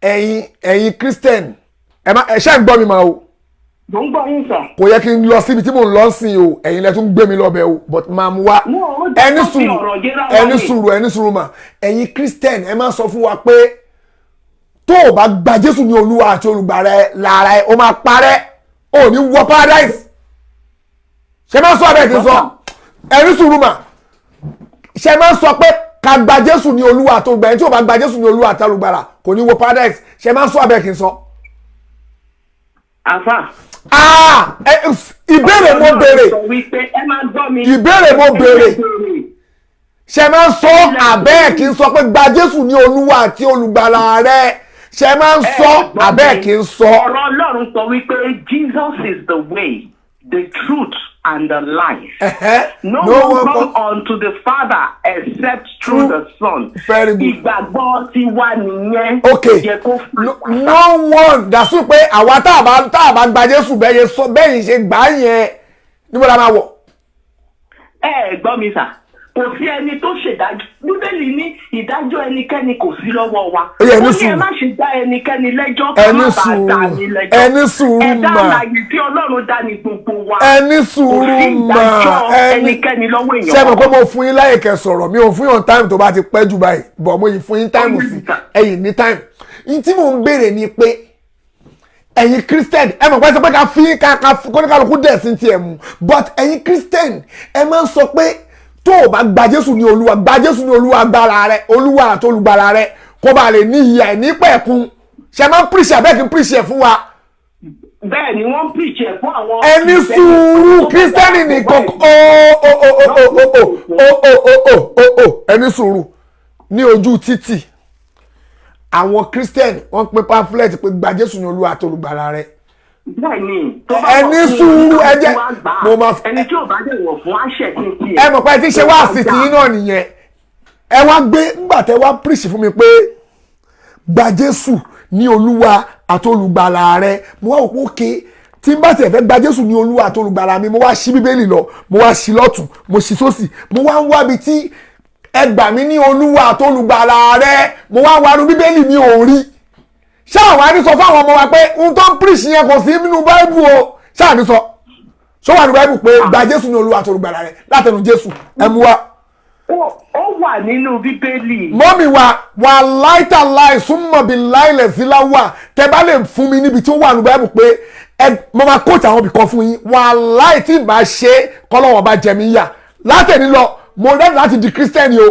[SPEAKER 3] Ẹ̀yin Christian, ẹ má ẹ ṣe ń gbọ́ mi mà o.
[SPEAKER 20] Mo ń gbọ́ yín sà.
[SPEAKER 3] Kò yẹ kí n lọ síbi tí mò ń lọ sí o, ẹ̀yin lẹ tún gbé mi lọ́bẹ̀ o, but máa mú wá. Ẹni sùúrù, ẹni sùúrù, ẹni sùúrù mà. Ẹ̀yin Christian, ẹ máa sọ fún wa pé tó o bá gba Jésù ní Olúwa àti olùgbàlà ẹ lára ẹ, o máa parẹ́, o ní wọ paradise. Ṣé máa sọ abẹ́ kí n sọ? Ẹni sùúrù mà. Ṣé máa sọ pé ká gba Jésù ní Olúwa àti olùgbàlà, ẹni tí o bá gba Jésù ní Olúwa àti olùgbàlà kò ní wọ paradise? Ṣé máa sọ abẹ́ kí n sọ?
[SPEAKER 20] Àfà.
[SPEAKER 3] Ah, ìbéèrè mo béèrè, ìbéèrè mo béèrè, ṣe máa ń sọ àbẹ́ kí n sọ pé gba Jésù ní Olúwa àti olùgbàlà rẹ? Ṣe máa ń sọ àbẹ́ kí n sọ?
[SPEAKER 20] Ọ̀rọ̀ Ọlọ́run sọ wípé Jesus is the way, the truth and the life. No one come unto the Father except through the Son.
[SPEAKER 3] Very good.
[SPEAKER 20] Ìgbàgbọ́ ti wà nìyẹn.
[SPEAKER 3] Okay. No one dàsú pé àwa tá a bá gba Jésù bẹ́ẹ̀ sọ bẹ́ẹ̀ ṣe gbà á yẹn, níbo la máa wọ̀?
[SPEAKER 20] Ẹ gbọ́ mi sà, kò sí ẹni tó ṣèdájọ́. Bíbélì ní ìdájọ́ ẹnikẹ́ni kò sí lọ́wọ́ wa. Ó ní ẹ má ṣe dá ẹnikẹ́ni lẹ́jọ́, kó má bàa dá ní lẹ́jọ́.
[SPEAKER 3] Ẹni sùúrù mà.
[SPEAKER 20] Ẹ̀dá alààyè tí Ọlọ́run dá ní gbogbo wa.
[SPEAKER 3] Ẹni sùúrù mà.
[SPEAKER 20] Kò sí ìdájọ́ ẹnikẹ́ni lọ́wọ́ èèyàn.
[SPEAKER 3] Ṣé mo pé mo fún yín láyè kẹ́ sọ̀rọ̀? Mi ò fún yàn táìmù tó bá ti pẹ́ jù báyìí, bọ̀ mo yìí fún yín táìmù sí ẹ̀yìn ní táìmù. Ní tí mò ń béèrè ni pé ẹ̀yin Christian, ẹ mọ̀ pé sọ pé ká fi ká kóníkàlùkù dẹ̀ sí tiẹ̀ mú, but ẹ̀yin Christian ẹ máa ń sọ pé tó o bá gba Jésù ní Olúwa, gba Jésù ní Olúwa gbára rẹ, Olúwa àti olùgbàlà rẹ, kó ba lè ní ìyà ẹ̀ ní pẹ̀kun. Ṣe máa ń píríṣì àbẹ́ kí n píríṣì ẹ̀ fún wa?
[SPEAKER 20] Bẹ́ẹ̀ ni wọ́n ń píríṣì ẹ̀ fún àwọn.
[SPEAKER 3] Ẹni sùúrù, Kírísítẹ́nì nìkan ó ó ó ó ó ó ó ó ó ó ó ẹni sùúrù. Ní ojú títì, àwọn Kírísítẹ́nì wọ́n pín pamphlet pé gba Jésù ní Olúwa àti olùgbàlà rẹ.
[SPEAKER 20] Bẹ́ẹ̀ni,
[SPEAKER 3] ẹni sùúrù, ẹ jẹ́ mo máa
[SPEAKER 20] ẹni tí ò bá dẹ̀ wọ̀ fún àṣẹ tí ń tiẹ̀.
[SPEAKER 3] Ẹ mọ̀ pé ẹ ti ṣe wáàsí tìyín náà nìyẹn. Ẹ wá gbé ńgbà tẹ wá píríṣì fún mi pé gba Jésù ní Olúwa àti olùgbàlà rẹ, mo wá òpó òkè tí n bá tiẹ̀ fẹ́ gba Jésù ní Olúwa àti olùgbàlà mi, mo wá ṣí Bíbélì lọ, mo wá ṣí lọ́tún, mo ṣí sósì, mo wá ń wábi tí ẹ gbà mí ní Olúwa àti olùgbàlà rẹ, mo wá ń wá nu Bíbélì mi ò rí. Ṣáà wá ní sọ fáwọn ọmọ wa pé ohun tó ń píríṣì yẹn kò sí nínú Báíbù o? Ṣáà ní sọ ṣó wà ní Báíbù pé gba Jésù ní Olúwa àti olùgbàlà rẹ látẹnu Jésù? Ẹ mú wa.
[SPEAKER 20] Ó wà nínú Bíbélì.
[SPEAKER 3] Mọ́mì wa wà láìta láì súnmọ́ bí láìlẹ̀ sí láwà, tẹ bá lè fún mi níbi tí ó wà ní Báíbù pé ẹ mo máa kóòtù àwọn ibìkan fún yín, wà láì tí bá ṣe kọ́lọ́wọ́n bá jẹ mí yà látẹ̀ní lọ. Mo rẹ́dì láti di Kírísítẹ́nì o,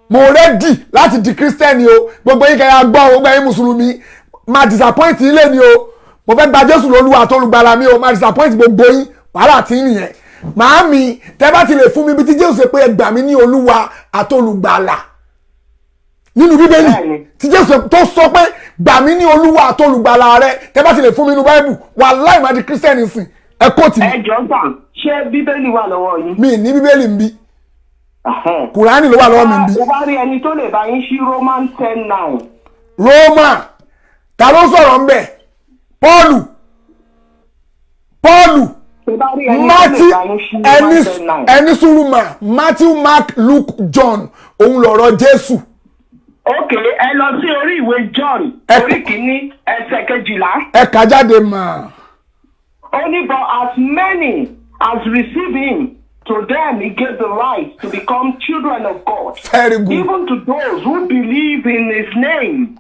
[SPEAKER 3] mo rẹ́dì láti di Kírísítẹ́nì o. Gbogbo yín kẹ́yà gbọ́, gbogbo yín mùsùlùmí máa disappoint yín lé ni o. Mo fẹ́ gba Jésù lólúwa àti olùgbàlà mi o, máa disappoint gbogbo yín, wàhálà tí ń nìyẹn. Màámi, tẹ́ bá ti lè fún mi bí tí Jésù ṣe pé ẹ gbà mí ní Olúwa àti olùgbàlà nínú Bíbélì, tí Jésù tó sọ pé gbà mí ní Olúwa àti olùgbàlà rẹ, tẹ́ bá ti lè fún mi nínú Báíbù, wàláhì máa di Kírísítẹ́nì sìn. Ẹ kóòtù mi.
[SPEAKER 20] Ẹ jọ̀ọ́ sà, ṣé Bíbélì wà lọ́wọ́ yín?
[SPEAKER 3] Mi ní Bíbélì ń bí, Kùránì ló wà lọ́wọ́ mi bí.
[SPEAKER 20] Mo bá rí ẹni tó lè bá yín ṣí Roman 10:9.
[SPEAKER 3] Roma, ta ló sọ̀rọ̀ ń bẹ̀? Pọ́ọ̀lù, Pọ́ọ̀lù, Matthew, ẹni sùúrù mà, Matthew, Mark, Luke, John, òun lọ̀rọ̀ Jésù.
[SPEAKER 20] Ok, ẹ lọ sí orí ìwé John, orí kìíní, ẹsẹ̀ 12.
[SPEAKER 3] Ẹ kà jáde mà.
[SPEAKER 20] Ó ní, but as many as receive him, to them he gave the right to become children of God.
[SPEAKER 3] Very good.
[SPEAKER 20] Even to those who believe in his name.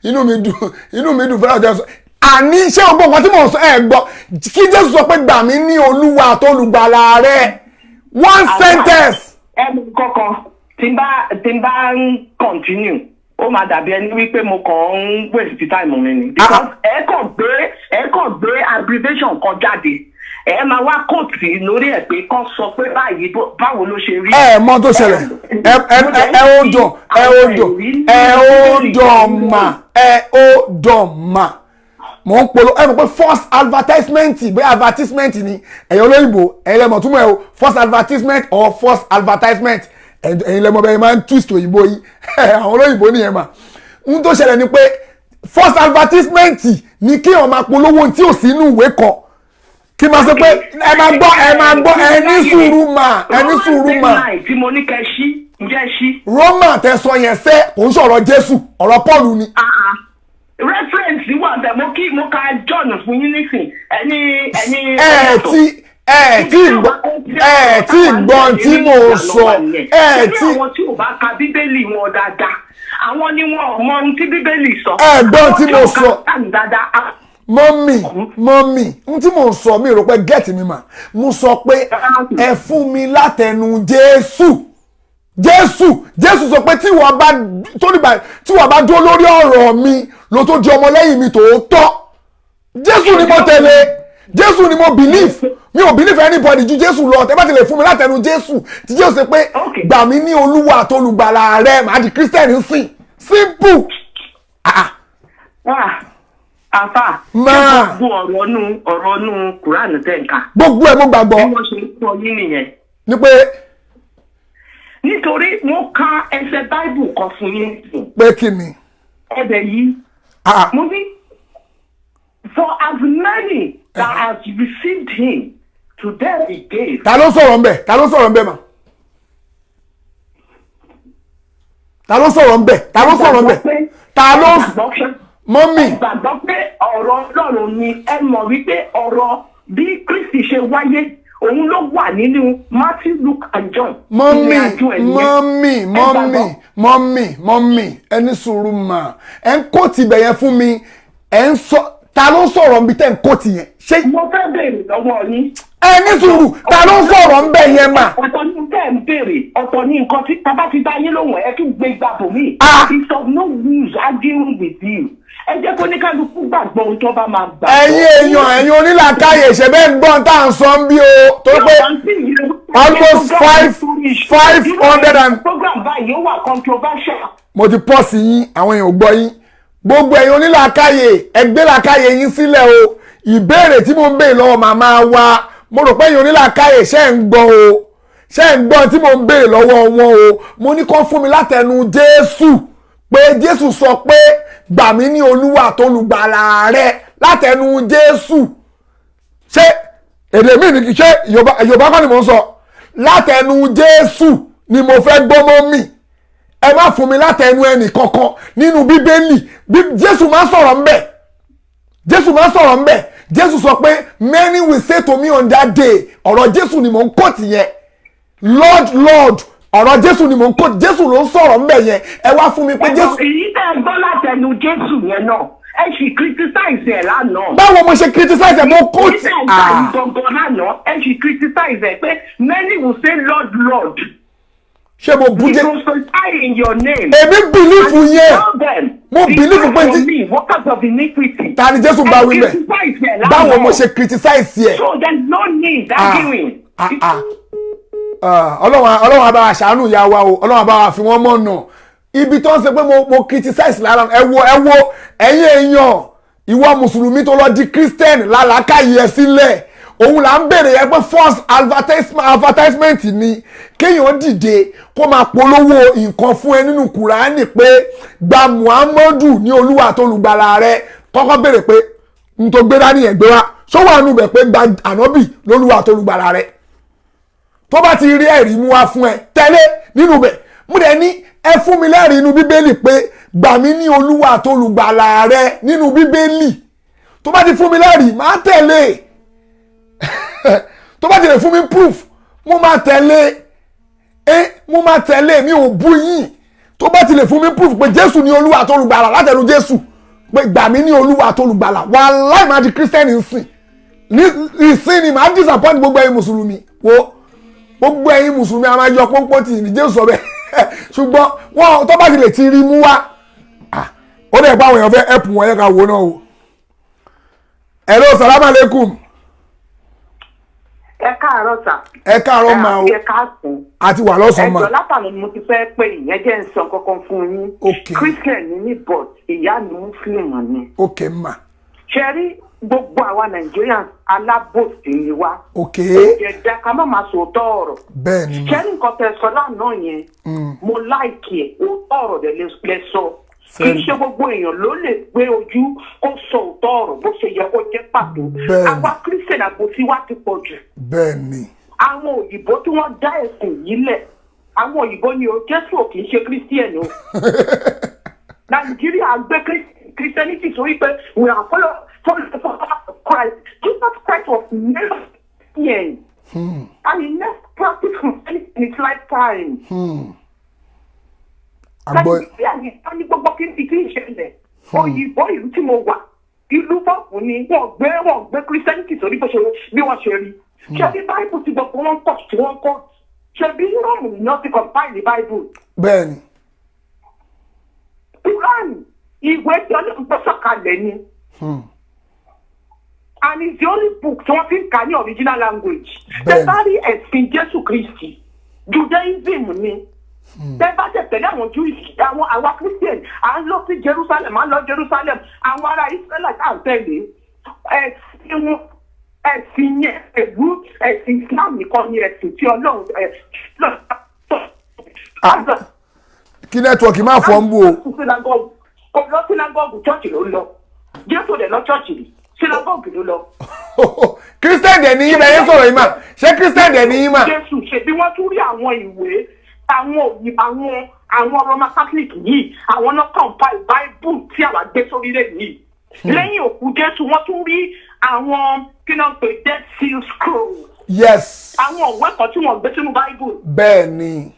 [SPEAKER 3] Inú mi dùn, inú mi dùn fẹ́ràn ọjọ́ sọ. Àní ṣé o gbọ́ nǹkan tí mò ń sọ? Ẹ gbọ́ kí Jésù sọ pé gbà mí ní Olúwa àti olùgbàlà rẹ. One sentence.
[SPEAKER 20] Ẹnu kọ̀ọ̀kan tí n bá ń continue, ó máa dàbí ẹni wípé mo kàn ń waste time mi ni. Because ẹ kàn gbé abbreviation kan jáde, ẹ máa wá kóòtù lórí ẹ pé kán sọ pé báyìí báwo ló ṣe rí.
[SPEAKER 3] Ẹ mọ tó ṣẹlẹ̀, ẹ ó dùn, ẹ ó dùn, ẹ ó dùn mà, ẹ ó dùn mà. Mo ń polo, ẹ mọ̀ pé first advertisement, bóyá advertisement ni ẹ̀yin olóyìnbó, ẹ̀yin lẹ́mọ̀ túmọ̀ ẹ̀ o, first advertisement or first advertisement, ẹ̀yin lẹ́mọ̀ bẹ́ẹ̀ máa ń twist òyìnbó yìí, àwọn olóyìnbó nìyẹn mà. N tó ṣẹlẹ̀ ni pé first advertisement ni kí ó máa polówó tí ò sí inú ìwé kan, kí máa sọ pé ẹ máa gbọ́, ẹ máa gbọ́, ẹ ní sùúrù mà, ẹ ní sùúrù mà.
[SPEAKER 20] Tí mo ní kẹ́ ṣí, ǹjẹ́ ṣí.
[SPEAKER 3] Roma tẹ sọ yẹn sẹ́, kò ń sọ̀rọ̀ Jésù, ọ̀rọ̀ Pọ́ọ̀lù ni.
[SPEAKER 20] Reference wà bẹ́ẹ̀, mo kí mo ka John fún yín nísìn ẹni ẹni.
[SPEAKER 3] Ẹ tí gbọ́, ẹ tí gbọ́ tí mò ń sọ, ẹ tí.
[SPEAKER 20] Àwọn tí ò bá ka Bíbélì wọn dáadáa, àwọn ni wọn ò mọ ohun tí Bíbélì sọ.
[SPEAKER 3] Ẹ gbọ́ tí mo
[SPEAKER 20] Àwọn tí ò ka
[SPEAKER 3] sọ.
[SPEAKER 20] Quran dáadáa.
[SPEAKER 3] Mummy, mummy, n tí mò ń sọ, mi rò pé get mi mà. Mo sọ pé ẹ fún mi látẹnu Jésù. Jésù sọ pé tí wọ́n bá tó nígbà tí wọ́n bá dúró lórí ọ̀rọ̀ mi ló tó di ọmọlẹ́yìn mi tòótọ́. Jésù ni mo tẹ̀lé, Jésù ni mo believe. Mi ò believe anybody ju Jésù lọ. Tẹ́ bá ti lè fún mi látẹnu Jésù tí Jésù ṣe pé gbà mí ní Olúwa àtolùgbàlà rẹ, màá di Christian sìn. Simple.
[SPEAKER 20] Ah, àfà.
[SPEAKER 3] Máa.
[SPEAKER 20] Ṣé gbogbo ọ̀rọ̀ nú Quran tẹ̀ ń kà?
[SPEAKER 3] Gbogbo ẹ̀ mo gbàgbọ́.
[SPEAKER 20] Bí wọ́n ṣe ń kọ́ yín nìyẹn.
[SPEAKER 3] Ní pé
[SPEAKER 20] Nítorí mo ka ẹsẹ̀ Báíbù kan fún yín sìn.
[SPEAKER 3] Pé kí ni?
[SPEAKER 20] Ẹbẹ̀ yìí. Mo ní, "For as many that has received him, to them he gave."
[SPEAKER 3] Ta ló sọ̀rọ̀ ńbẹ̀? Ta ló sọ̀rọ̀ ńbẹ̀ mà? Ta ló sọ̀rọ̀ ńbẹ̀? Ta ló sọ̀rọ̀ ńbẹ̀? Ta ló, mummy?
[SPEAKER 20] Ẹ gbàgbọ́ pé ọ̀rọ̀ Ọlọ́run ni. Ẹ mọ̀ wípé ọ̀rọ̀ bí Kristi ṣe wáyé, òun ló wà nínú Matthew, Luke and John.
[SPEAKER 3] Mummy,
[SPEAKER 20] Ìrìn àjò ẹ̀ nìyẹn.
[SPEAKER 3] Mummy,
[SPEAKER 20] Ẹ
[SPEAKER 3] mummy,
[SPEAKER 20] gbàgbọ́.
[SPEAKER 3] Mummy, mummy, ẹ ní sùúrù mà. Ẹ ń kó tibẹ̀ yẹn fún mi. Ẹ ń sọ, ta ló sọ̀rọ̀ nbí tẹ́ ń kó ti yẹn? Ṣé
[SPEAKER 20] Mo fẹ́ béèrè lọ́wọ́ yín.
[SPEAKER 3] Ẹ ní sùúrù, ta ló sọ̀rọ̀ ńbẹ̀ yẹn mà?
[SPEAKER 20] Ọ̀tọ̀ ní tẹ́ ń béèrè, ọ̀tọ̀ ní nǹkan tí tábà ti dá yín lóhùn, ẹ tún gbé gbàbọ̀ mí. It's of no use arguing with you. Ẹ jẹ́ kó ní kálukú gbàgbọ́ ohun tó bá máa gbàgbọ́.
[SPEAKER 3] Ẹ̀yin èèyàn, ẹ̀yin onílàkàyè, ṣẹ̀bẹ̀ ń gbọ́n tá à ń sọ ń bí o, torí pé almost five hundred and
[SPEAKER 20] Program báyìí ó wà controversial.
[SPEAKER 3] Mo ti pọ̀ sí yín, àwọn èèyàn ò gbọ́ yín. Gbogbo ẹ̀yin onílàkàyè, ẹgbẹ́ làkàyè yín sílẹ̀ o. Ìbéèrè tí mo ń béèrè lọ́wọ́ màmá wa, mo rò pé ẹ̀yin onílàkàyè ṣe ń gbọ́ o, ṣe ń gbọ́ tí mo ń béèrè lọ́wọ́ wọn o. Mo ní kó fún mi látẹnu Jésù pé Jésù sọ pé gbà mí ní Olúwa àtolùgbàlà rẹ látẹnu Jésù. Ṣé èdè mi ni? Ṣé Yorùbá kọ́ ni mò ń sọ? Látẹnu Jésù ni mo fẹ́ gbọ́ mọ́ mi. Ẹ má fún mi látẹnu ẹnì kankan nínú Bíbélì. Bí Jésù máa ń sọ̀rọ̀ ńbẹ̀, Jésù máa ń sọ̀rọ̀ ńbẹ̀. Jésù sọ pé, "Many will say to me on that day." Ọ̀rọ̀ Jésù ni mò ń kó tìyẹn. "Lord, Lord." Ọ̀rọ̀ Jésù ni mò ń kó. Jésù ló ń sọ̀rọ̀ ńbẹ̀ yẹn. Ẹ wá fún mi pé Jésù.
[SPEAKER 20] Èyí tẹ́ ẹ gbọ́ látẹnu Jésù yẹn náà, ẹ sì criticize ẹ̀ lánàá.
[SPEAKER 3] Báwo mo ṣe criticize ẹ? Mo kó
[SPEAKER 20] Èyí
[SPEAKER 3] tì.
[SPEAKER 20] tẹ́ ẹ gbà yìí gangan lánàá, ẹ sì criticize ẹ̀ pé, "Many will say, 'Lord, Lord.'"
[SPEAKER 3] Ṣé mo bú
[SPEAKER 20] We
[SPEAKER 3] jẹ́?
[SPEAKER 20] prophesy in your name.
[SPEAKER 3] Èmi believe
[SPEAKER 20] And
[SPEAKER 3] yẹn.
[SPEAKER 20] tell them,
[SPEAKER 3] Mo believe pé
[SPEAKER 20] "Depart from me, workers of iniquity."
[SPEAKER 3] Ta ni Jésù bá wí
[SPEAKER 20] Ẹ
[SPEAKER 3] bẹ̀?
[SPEAKER 20] criticize ẹ̀ lánàá.
[SPEAKER 3] Báwo mo ṣe criticize ẹ?
[SPEAKER 20] So there's no need arguing.
[SPEAKER 3] Ah, ah. Ah, Ọlọ́run, Ọlọ́run á bá wa ṣàánú ìyá wa o. Ọlọ́run á bá wa fi wọ́n mọ̀nà. Ibi tó ń ṣe pé mo criticize lára, ẹ wo, ẹ wo, ẹ̀yin èèyàn. Ìwọ mùsùlùmí tó lọ di Christian, lálàákàyè ẹ sílẹ̀. Òun là ń béèrè yẹn pé false advertisement ni kéèyàn dìde kó máa polówó nǹkan fún ẹ nínú Kùránì pé gba Muhammadu ní Olúwa àtolùgbàlà rẹ. Kọ́kọ́ béèrè pé n tó gbé dání yẹn, gbé wá, ṣó wà nù bẹ̀ pé gba ànábì lólúwa àtolùgbàlà rẹ? Tó bá ti rí ẹ̀rí mú wá fún ẹ tẹ́lẹ̀ nínú bẹ̀, mú dẹ̀ ní ẹ fún mi lẹ́rìí inú Bíbélì pé gbà mí ní Olúwa àtolùgbàlà rẹ nínú Bíbélì. Tó bá ti fún mi lẹ́rìí, máa tẹ̀lé. Tó bá ti lè fún mi proof, mo máa tẹ̀lé. Ẹ mo máa tẹ̀lé. Mi ò bú yín. Tó bá ti lè fún mi proof pé Jésù ní Olúwa àtolùgbàlà látẹnu Jésù pé gbà mí ní Olúwa àtolùgbàlà, wàláì, máa di Christian nsìn ní ìsìn ni. Màá disappoint gbogbo ẹ̀yin mùsùlùmí. Wo, gbogbo ẹ̀yin mùsùlùmí, a máa yọ pọ́npọ́n tì ní. Jésù sọ bẹ́ẹ̀. Ṣùgbọ́n wọn tó bá ti lè ti rí mú wá, ó dẹ̀ pa àwọn èèyàn fẹ́ ẹ̀pù wọn yẹ ká wo náà o. Hello, salaam alaikum.
[SPEAKER 20] Ẹ káàárọ̀ sà.
[SPEAKER 3] Ẹ káàárọ̀ ma o.
[SPEAKER 20] Ẹ káàsán.
[SPEAKER 3] Àti wà lọ́sàn-án ma.
[SPEAKER 20] Ẹjọ́, látàrí mo ti fẹ́ pé ìyẹn jẹ́ ń sọ kankan fún yín. Christian ni mí, but ìyá mi Muslim ni.
[SPEAKER 3] Ok ma.
[SPEAKER 20] Ṣe rí gbogbo àwa Nigerians, alábòsí ni wá. Ẹ̀jẹ̀ ká má máa sòótọ́ ọ̀rọ̀.
[SPEAKER 3] Bẹ́ẹ̀ ni ma.
[SPEAKER 20] Ṣe rí nǹkan tẹ́ sọ lánàá yẹn? Mo like ẹ̀. Òótọ́ ọ̀rọ̀ dẹ̀ lẹ sọ. Kì í ṣe gbogbo èèyàn ló lè gbé ojú kó sọ òótọ́ ọ̀rọ̀ bó ṣe yẹ kó jẹ́ pàtó. Àwa Christian, àbòsí wa ti pọ̀ jù.
[SPEAKER 3] Bẹ́ẹ̀ ni.
[SPEAKER 20] Àwọn òyìnbó tí wọ́n dá ẹ̀sìn yìí lẹ̀, àwọn òyìnbó ni o. Jésù ò kì í ṣe Christian o. Nàìjíríà gbé Christian Christianity sórí pé we are follow Christ. Jesus Christ was never Christian. And he never practiced Christianity in his lifetime. Nàìjíríà nìkan ní gbogbo kí n ti kí n ṣẹlẹ̀. Òyìnbó ìlú tí mo wà, ìlú bọ́ọ̀kù ni wọ́n gbé Christianity sórí bó ṣe bí wọ́n ṣe rí. Ṣé bí Bible ti gbogbo wọn kọ̀ tí wọ́n kọ̀? Ṣé bí Rome ni wọ́n ti compile Bible?
[SPEAKER 3] Bẹ́ẹ̀ni.
[SPEAKER 20] Quran, ìwé tí Ọlọ́run gbọ́ sọ̀kalẹ̀ ni. And it's the only book tí wọ́n fi ń kà ní original language. Tẹ bá rí ẹ̀sìn Jésù Kristi, Judaism ni. Tẹ bá tẹ̀ tẹ̀lé àwọn Jewish, àwọn àwa Christian, à ń lọ sí Jerusalem, à ń lọ Jerusalem, àwọn ará Israelite à ń tẹ̀lé. Ẹ̀sìn wọn, ẹ̀sìn yẹn pẹ̀lú ẹ̀sìn Islam nìkan ni ẹ̀sìn tí Ọlọ́run ẹ̀ lọ.
[SPEAKER 3] Kí network má fọ́ ń bù o.
[SPEAKER 20] Kò lọ synagogue, church ló ń lọ. Jésù dẹ̀ lọ church rí, synagogue ló lọ.
[SPEAKER 3] Christian dẹ̀ ní yín bẹ́ẹ̀ yín sọ̀rọ̀ yín mà, ṣé Christian dẹ̀ ní yín mà?
[SPEAKER 20] Jésù ṣe bí wọ́n tún rí àwọn ìwé àwọn òyìn àwọn Roman Catholic yìí, àwọn náà compile Bible tí àwa gbé sórílẹ̀ yìí. Lẹ́yìn òkú Jésù, wọ́n tún rí àwọn kí náà pè Dead Sea Scroll. Àwọn òwe kan tí wọ́n gbé sínú Bible.
[SPEAKER 3] Bẹ́ẹ̀ni.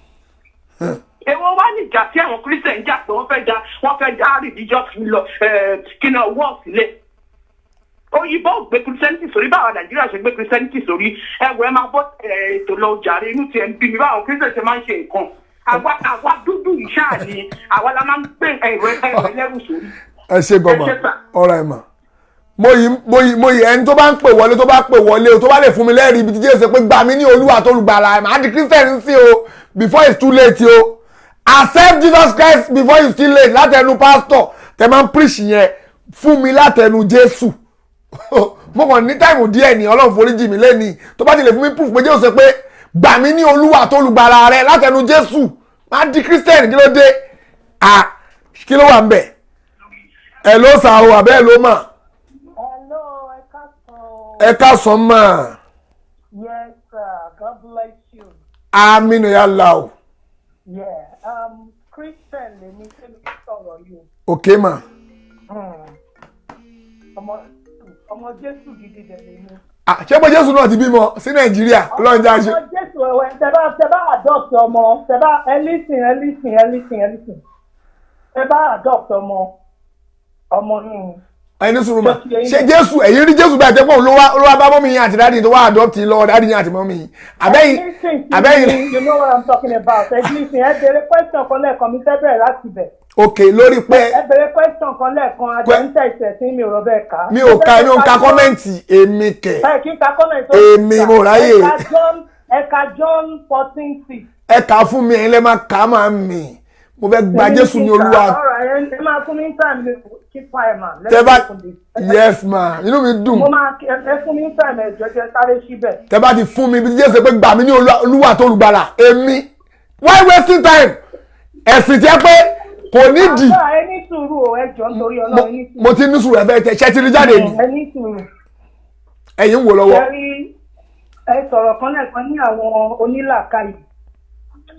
[SPEAKER 20] Èwo wá ní ìjà tí àwọn Christian jà pé wọ́n fẹ́ dá religious lọ kí náà wọ́ sílẹ̀? Òyìnbó ò gbé Christianity sórí báwa Nàìjíríà ṣe gbé Christianity sórí. Ẹwọ, ẹ máa bọ́ ètò lọ jàre. Inú tiẹ̀ ń bí mi báwọn Christian ṣe máa ń ṣe nǹkan. Àwa dúdú ìṣáà ni àwa la máa ń gbé ẹ̀rọ ẹlẹ́rù sórí.
[SPEAKER 3] Ẹ ṣe gọmọ ọ̀rọ̀ ẹ mà. Mo yìí ẹni tó bá ń pè wọlé, tó bá pè wọlé o, tó bá lè fún mi lẹ́rìí ibi tí Jésù pé gbà mí ní Olúwa tó olùgbàlà, màá di Christian sí o before it's too late o. Accept Jesus Christ before it's too late. Látẹnu pastor tẹ máa ń preach yẹn fún mi, látẹnu Jésù. Mo kàn ní time díẹ̀ ní, Ọlọ́run foríjì mi lẹ́ni tó bá ti lè fún mi proof pé Jésù sọ pé gbà mí ní Olúwa tó olùgbàlà rẹ látẹnu Jésù, máa di Christian. Kí ló dé? Ah, kí ló wà ń bẹ̀? Ẹ ló sà o, àbẹ́ ẹ ló mà? Ẹ káàsán mà.
[SPEAKER 9] Yes, sir. God bless you.
[SPEAKER 3] Aminu ya la o.
[SPEAKER 9] Yeah. Christian lèmi ṣé mi sọ̀rọ̀ yìí.
[SPEAKER 3] Ok mà.
[SPEAKER 9] Ọmọ Jésù gidi dẹ̀ lèmi.
[SPEAKER 3] Ah, ṣé pé Jésù náà ti bímọ sí Nàìjíríà? Ọlọ́run já ṣe.
[SPEAKER 9] Ọmọ Jésù ẹ̀wẹ̀, tẹ bá adopt ọmọ, tẹ bá, ẹ listen, ẹ listen, ẹ listen, ẹ listen. Tẹ bá adopt ọmọ, ọmọ yín.
[SPEAKER 3] Ẹni sùúrù mà, ṣé Jésù ẹ̀yin rí Jésù báyìí tẹ́pọ̀ ló wá bá mummy yín àti daddy tó wá adopt yín lọ́wọ́ daddy yín àti mummy yín? Àbẹ́yìn àbẹ́yìn.
[SPEAKER 9] You know what I'm talking about. Ẹ listen, ẹ béèrè question kan lẹ́ẹ̀kan, mi fẹ́ bẹ̀rẹ̀ láti bẹ̀.
[SPEAKER 3] Ok, lórí pé.
[SPEAKER 9] Ẹ béèrè question kan lẹ́ẹ̀kan, àjẹmítẹ̀ ìṣẹ̀sìn mi ò rọ bẹ́ẹ̀ ká.
[SPEAKER 3] Mi ò ka, mi ò ka comment èmi kẹ̀.
[SPEAKER 9] Ẹ kí n ka comment.
[SPEAKER 3] Èmi mo ráyè.
[SPEAKER 9] Ẹ ka John 14:6.
[SPEAKER 3] Ẹ kà á fún mi, ẹ̀yin lẹ́ máa kà á máa mì. Mo fẹ́ gba Jésù ní Olúwa.
[SPEAKER 9] Ẹ máa fún mi ní time, keep quiet ma.
[SPEAKER 3] Tẹ bá, yes ma, inú mi dùn.
[SPEAKER 9] Mo máa ẹ fún mi ní time, ẹ jọjọ sáré síbẹ̀.
[SPEAKER 3] Tẹ bá ti fún mi bí Jésù pé gbà mí ní Olúwa tó olùgbàlà èmi, why wasting time? Ẹ̀sìn tí ẹ pé kò nídìí.
[SPEAKER 9] Àbá, ẹ ní sùúrù o, ẹ jọ nítorí Ọlọ́run, ní sùúrù.
[SPEAKER 3] Mo ti ní sùúrù. Ẹ fẹ́ tẹ ṣẹ́ ti rí jáde ni?
[SPEAKER 9] Ẹ ní sùúrù.
[SPEAKER 3] Ẹ̀yin ń wò lọ́wọ́.
[SPEAKER 9] Ṣé rí, ẹ sọ̀rọ̀ kan lẹ́ẹ̀kan ní àwọn onílàkàyè,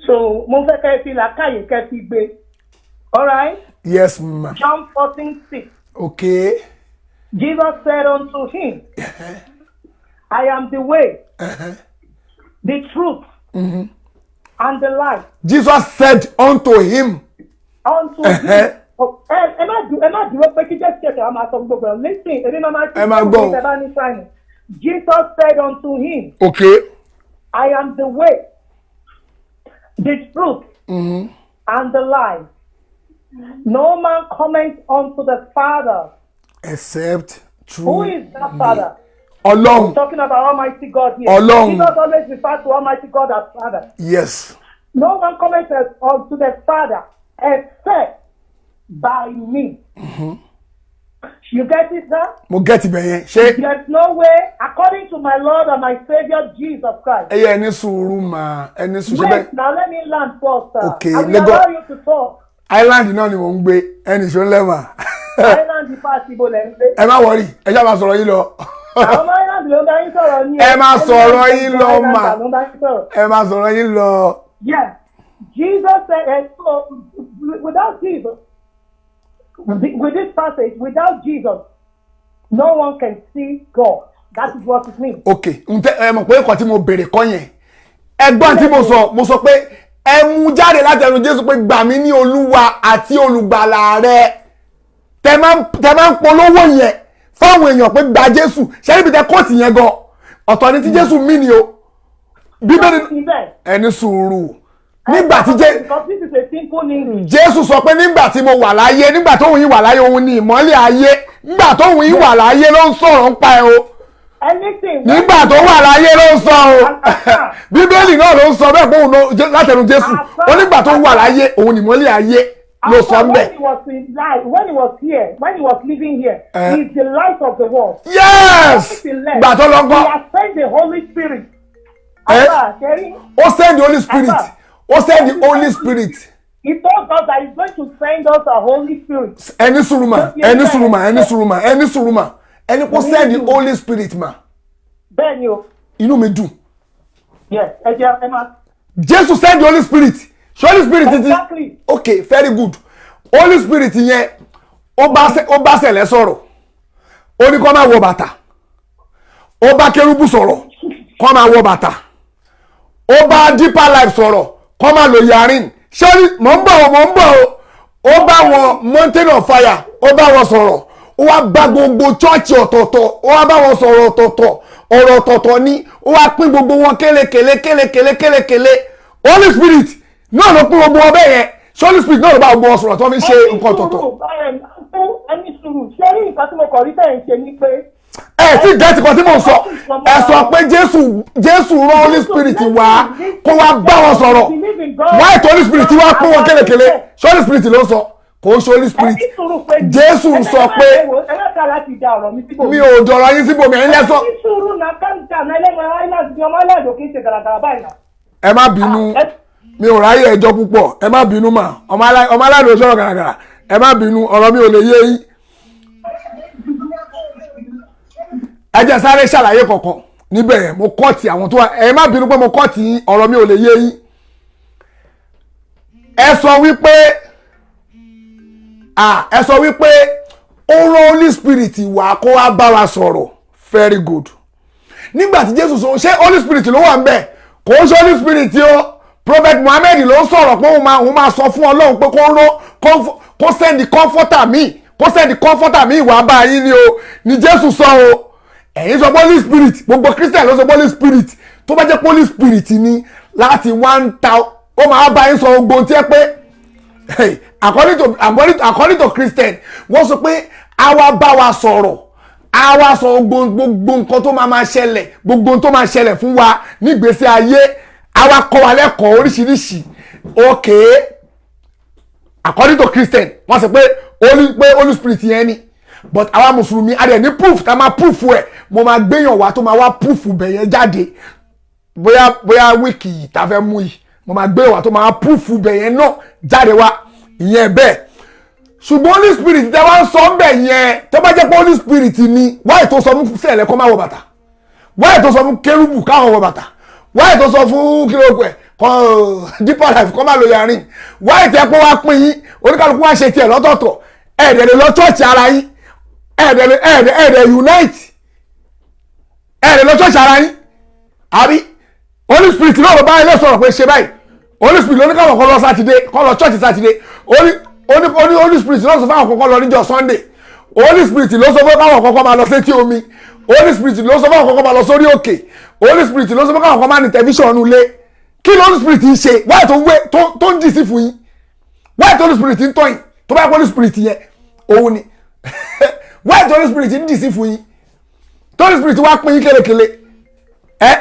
[SPEAKER 9] so mo fẹ́ kẹ́ ẹ fi làákàyè kẹ́ ẹ fi gbé. All right?
[SPEAKER 3] Yes ma.
[SPEAKER 9] John 14:6.
[SPEAKER 3] Okay.
[SPEAKER 9] Jesus said unto him, I am the way, the truth, and the life.
[SPEAKER 3] Jesus said unto him.
[SPEAKER 9] Unto him. Ẹ má dúró pé kí Jésù ṣẹ̀ṣẹ̀ wá máa sọ gbogbo ẹ̀. Listen, èmi máa máa
[SPEAKER 3] Ẹ máa gbọ́ o.
[SPEAKER 9] ẹ bá ní sáyẹn. Jesus said unto him, I am the way, the truth, and the life. No man cometh unto the Father.
[SPEAKER 3] Except through
[SPEAKER 9] Who is that
[SPEAKER 3] me.
[SPEAKER 9] Father?
[SPEAKER 3] Ọlọ́run.
[SPEAKER 9] We're talking about Almighty God here.
[SPEAKER 3] Ọlọ́run.
[SPEAKER 9] Jesus always refers to Almighty God as Father. No one cometh unto the Father except by me. You get it now?
[SPEAKER 3] Mo get ibẹ̀ yẹn. Ṣé
[SPEAKER 9] There's no way, according to my Lord and my Savior Jesus Christ.
[SPEAKER 3] Ẹ yẹ ẹni sùúrù mà, ẹni sùúrù ṣe
[SPEAKER 9] Wait,
[SPEAKER 3] bẹ́ẹ̀.
[SPEAKER 9] now let me land first, sir.
[SPEAKER 3] Okay,
[SPEAKER 9] I will
[SPEAKER 3] Lagos-
[SPEAKER 9] allow you to talk.
[SPEAKER 3] Island náà ni mò ń gbé, ẹni ṣó ń lẹ́mà.
[SPEAKER 9] Island ifá ti ibo lẹ̀ ń gbé?
[SPEAKER 3] Ẹ má worry, ẹ ṣáà máa sọ̀rọ̀ yín lọ.
[SPEAKER 9] Àwọn ọmọ Island ló ń bá yín sọ̀rọ̀ ní.
[SPEAKER 3] Ẹ máa sọ̀rọ̀ yín lọ mà.
[SPEAKER 9] Ló ń bá yín sọ̀rọ̀.
[SPEAKER 3] Ẹ máa sọ̀rọ̀ yín lọ.
[SPEAKER 9] Yes. Jesus said, so without Jesus With this passage, without Jesus, no one can see God. That is what it means.
[SPEAKER 3] Ok, ntẹ ẹ mọ̀ pé nǹkan tí mo béèrè kọ́ yẹn, ẹ̀gbọ́n tí mo sọ, mo sọ pé ẹ mú jáde láti ẹnu Jésù pé gbà mí ní Olúwa àti olùgbàlà rẹ. Tẹ máa ń polówó yẹn fáwọn èèyàn pé gba Jésù. Ṣé níbi tẹ kóòtù yẹn gan, ọ̀tọ̀ ni tí Jésù mí ni o. Bíbélì ẹni sùúrù nígbà tí Jésù sọ pé nígbà tí mo wà láyé, nígbà tóun yìí wà láyé, òun ni ìmọ́lẹ̀ ayé. Nígbà tóun yìí wà láyé ló ń sọ̀rọ̀ ń pa ẹ o. Nígbà tó wà láyé ló ń sọ o. Bíbélì náà ló ń sọ bẹ́ẹ̀ pé òun látẹnu Jésù ó nígbà tó wà láyé òun ni ìmọ́lẹ̀ ayé ló sọ ń bẹ̀.
[SPEAKER 9] When he was here, when he was living here, he is the light of the world.
[SPEAKER 3] Yes! Gbà tó lọ gbọ́.
[SPEAKER 9] He has sent the Holy Spirit.
[SPEAKER 3] Ó send the Holy Spirit. Ó send the Holy Spirit.
[SPEAKER 9] He told us that he's going to send us a Holy Spirit.
[SPEAKER 3] Ẹni sùúrù mà, ẹni sùúrù mà, ẹni sùúrù mà, ẹni sùúrù mà, ẹni kó send the Holy Spirit mà.
[SPEAKER 9] Bẹ́ẹ̀ni o.
[SPEAKER 3] Inú mi dùn.
[SPEAKER 9] Yes, ẹ jẹ́ ẹ máa.
[SPEAKER 3] Jésù send the Holy Spirit. Ṣé Holy Spirit ti?
[SPEAKER 9] Exactly.
[SPEAKER 3] Okay, very good. Holy Spirit yẹn, ó bá Sẹ̀lẹ̀ sọ̀rọ̀. Ó ní kó máa wọ bàtà. Ó bá Kérúbù sọ̀rọ̀, kó máa wọ bàtà. Ó bá Deeper Life sọ̀rọ̀, kó máa lo yarin. Ṣé mò ń bọ̀ o, mò ń bọ̀ o. Ó bá wọn Mountain of Fire, ó bá wọn sọ̀rọ̀. Ó wá bá gbogbo chọ́ọ̀chì ọ̀tọ̀ọ̀tọ̀, ó wá bá wọn sọ̀rọ̀ ọ̀tọ̀ọ̀tọ̀, ọ̀rọ̀ ọ̀tọ̀ọ̀tọ̀ ni. Ó wá pín gbogbo wọn kélekèlé kélekèlé kélekèlé. Holy Spirit náà ló pín gbogbo wọn bẹ́ẹ̀ yẹn. Ṣé Holy Spirit náà ló bá gbogbo wọn sọ̀rọ̀ tí wọ́n fi ń ṣe nǹkan ọ̀tọ̀ọ̀tọ̀?
[SPEAKER 9] Ẹni sùúrù, ṣé rí nǹkan tí mo kọ̀ rí tẹ̀ ń ṣe ni pé.
[SPEAKER 3] Ẹ tí gẹ́tì kan tí mò ń sọ, ẹ sọ pé Jésù rán Holy Spirit wá kó wá bá wọn sọ̀rọ̀. Why tó Holy Spirit wá pín wọn kélekèlé? Ṣé Holy Spirit ló ń sọ? Kò ń ṣe Holy Spirit. Jésù sọ pé mi ò dọ̀rọ̀ yín síbòmí, ẹ̀yin lẹ́sọ̀. Ẹ má bínú, mi ò ráyè ẹjọ́ púpọ̀, ẹ má bínú mà, ọmọ aláìlú sọ̀rọ̀ gàràgàrà, ẹ má bínú, ọ̀rọ̀ mi ò lè yé yín. Ẹ jẹ́ sáré ṣàlàyé kọ̀ọ̀kan níbẹ̀ yẹn, mo kọ́ ti àwọn tó wà, ẹ má bínú pé mo kọ́ ti yín, ọ̀rọ̀ mi ò lè yé yín. Ẹ sọ wípé ẹ sọ wípé ó rán Holy Spirit wá kó wá bá wa sọ̀rọ̀. Very good. Nígbà tí Jésù sọ, ṣé Holy Spirit ló wà ń bẹ̀? Kò ń ṣe Holy Spirit o. Prophet Muhammad ló ń sọ̀rọ̀ pé òun máa sọ fún Ọlọ́run pé kó rán, kó send comforter mi, kó send comforter mi wá bá yín ni o, ni Jésù sọ o. Ẹ̀yin sọ Holy Spirit, gbogbo Christian ló sọ Holy Spirit. Tó bá jẹ́ Holy Spirit ni láti 1000, ó máa bá yín sọ gbogbo tí ẹ pé. According to Christian, wọ́n sọ pé àwa bá wa sọ̀rọ̀, àwa sọ gbogbo nǹkan tó máa ṣẹlẹ̀, gbogbo tó máa ṣẹlẹ̀ fún wa nígbésí ayé, àwa kọ́ wa lẹ́kọ̀ọ́ oríṣiríṣi. Okay, according to Christian, wọ́n sọ pé Holy Spirit yẹn ni. But àwa Mùsùlùmí, a dẹ̀ ní proof tá a máa proof ẹ̀. Mo máa gbéyàn wá tó máa wá proof bẹ̀ yẹn jáde. Bóyá wíìkì yìí tá a fẹ́ mú yìí, mo máa gbéyàn wá tó máa proof bẹ̀ yẹn náà jáde wá. Ìyẹn bẹ́ẹ̀. Ṣùgbọ́n Holy Spirit tẹ́ wá ń sọ ń bẹ̀ yẹn, tó bá jẹ́ pé Holy Spirit ni, wáyé tó sọ fún Sẹ̀lẹ̀ kó má wọ bàtà, wáyé tó sọ fún Kérúbù káwọn wọ bàtà, wáyé tó sọ fún kílógù ẹ̀ kọ́ Deeper Life kó má lo yarin, wáyé tẹ́ pé wá pín yín, oníkálukú wá ṣe tiẹ̀ lọ́tọ̀ọ̀tọ̀, ẹ̀ẹ́dẹ̀ lè lọ church ara yín, ẹ̀ẹ́dẹ̀ unite, ẹ̀ẹ́dẹ̀ lọ church ara yín, àbí Holy Spirit náà ló bá ilé sọ̀rọ̀ pé ṣe báyìí. Holy Spirit ló ní káwọn kan lọ Sátidé, kọ́ lọ church Sátidé. Holy Spirit ló sọ fáwọn kọ̀ọ̀kan lọ níjọ́ Sunday. Holy Spirit ló sọ fún káwọn kọ̀ọ̀kan máa lọ sétí omi. Holy Spirit ló sọ fáwọn kọ̀ọ̀kan máa lọ sórí òkè. Holy Spirit ló sọ fún káwọn kọ̀ọ̀kan máa ní tẹlifíṣàn nulẹ̀. Kí ló Holy Spirit ń ṣe? Wáyé tó ń wé tó ń dì sí fún yín? Wáyé tó Holy Spirit ń tọ́ yín? Tó bá yẹ kó Holy Spirit yẹn òun ni. Wáyé tó Holy Spirit ń dì sí fún yín? Tó Holy Spirit wá pín yín kélekèle.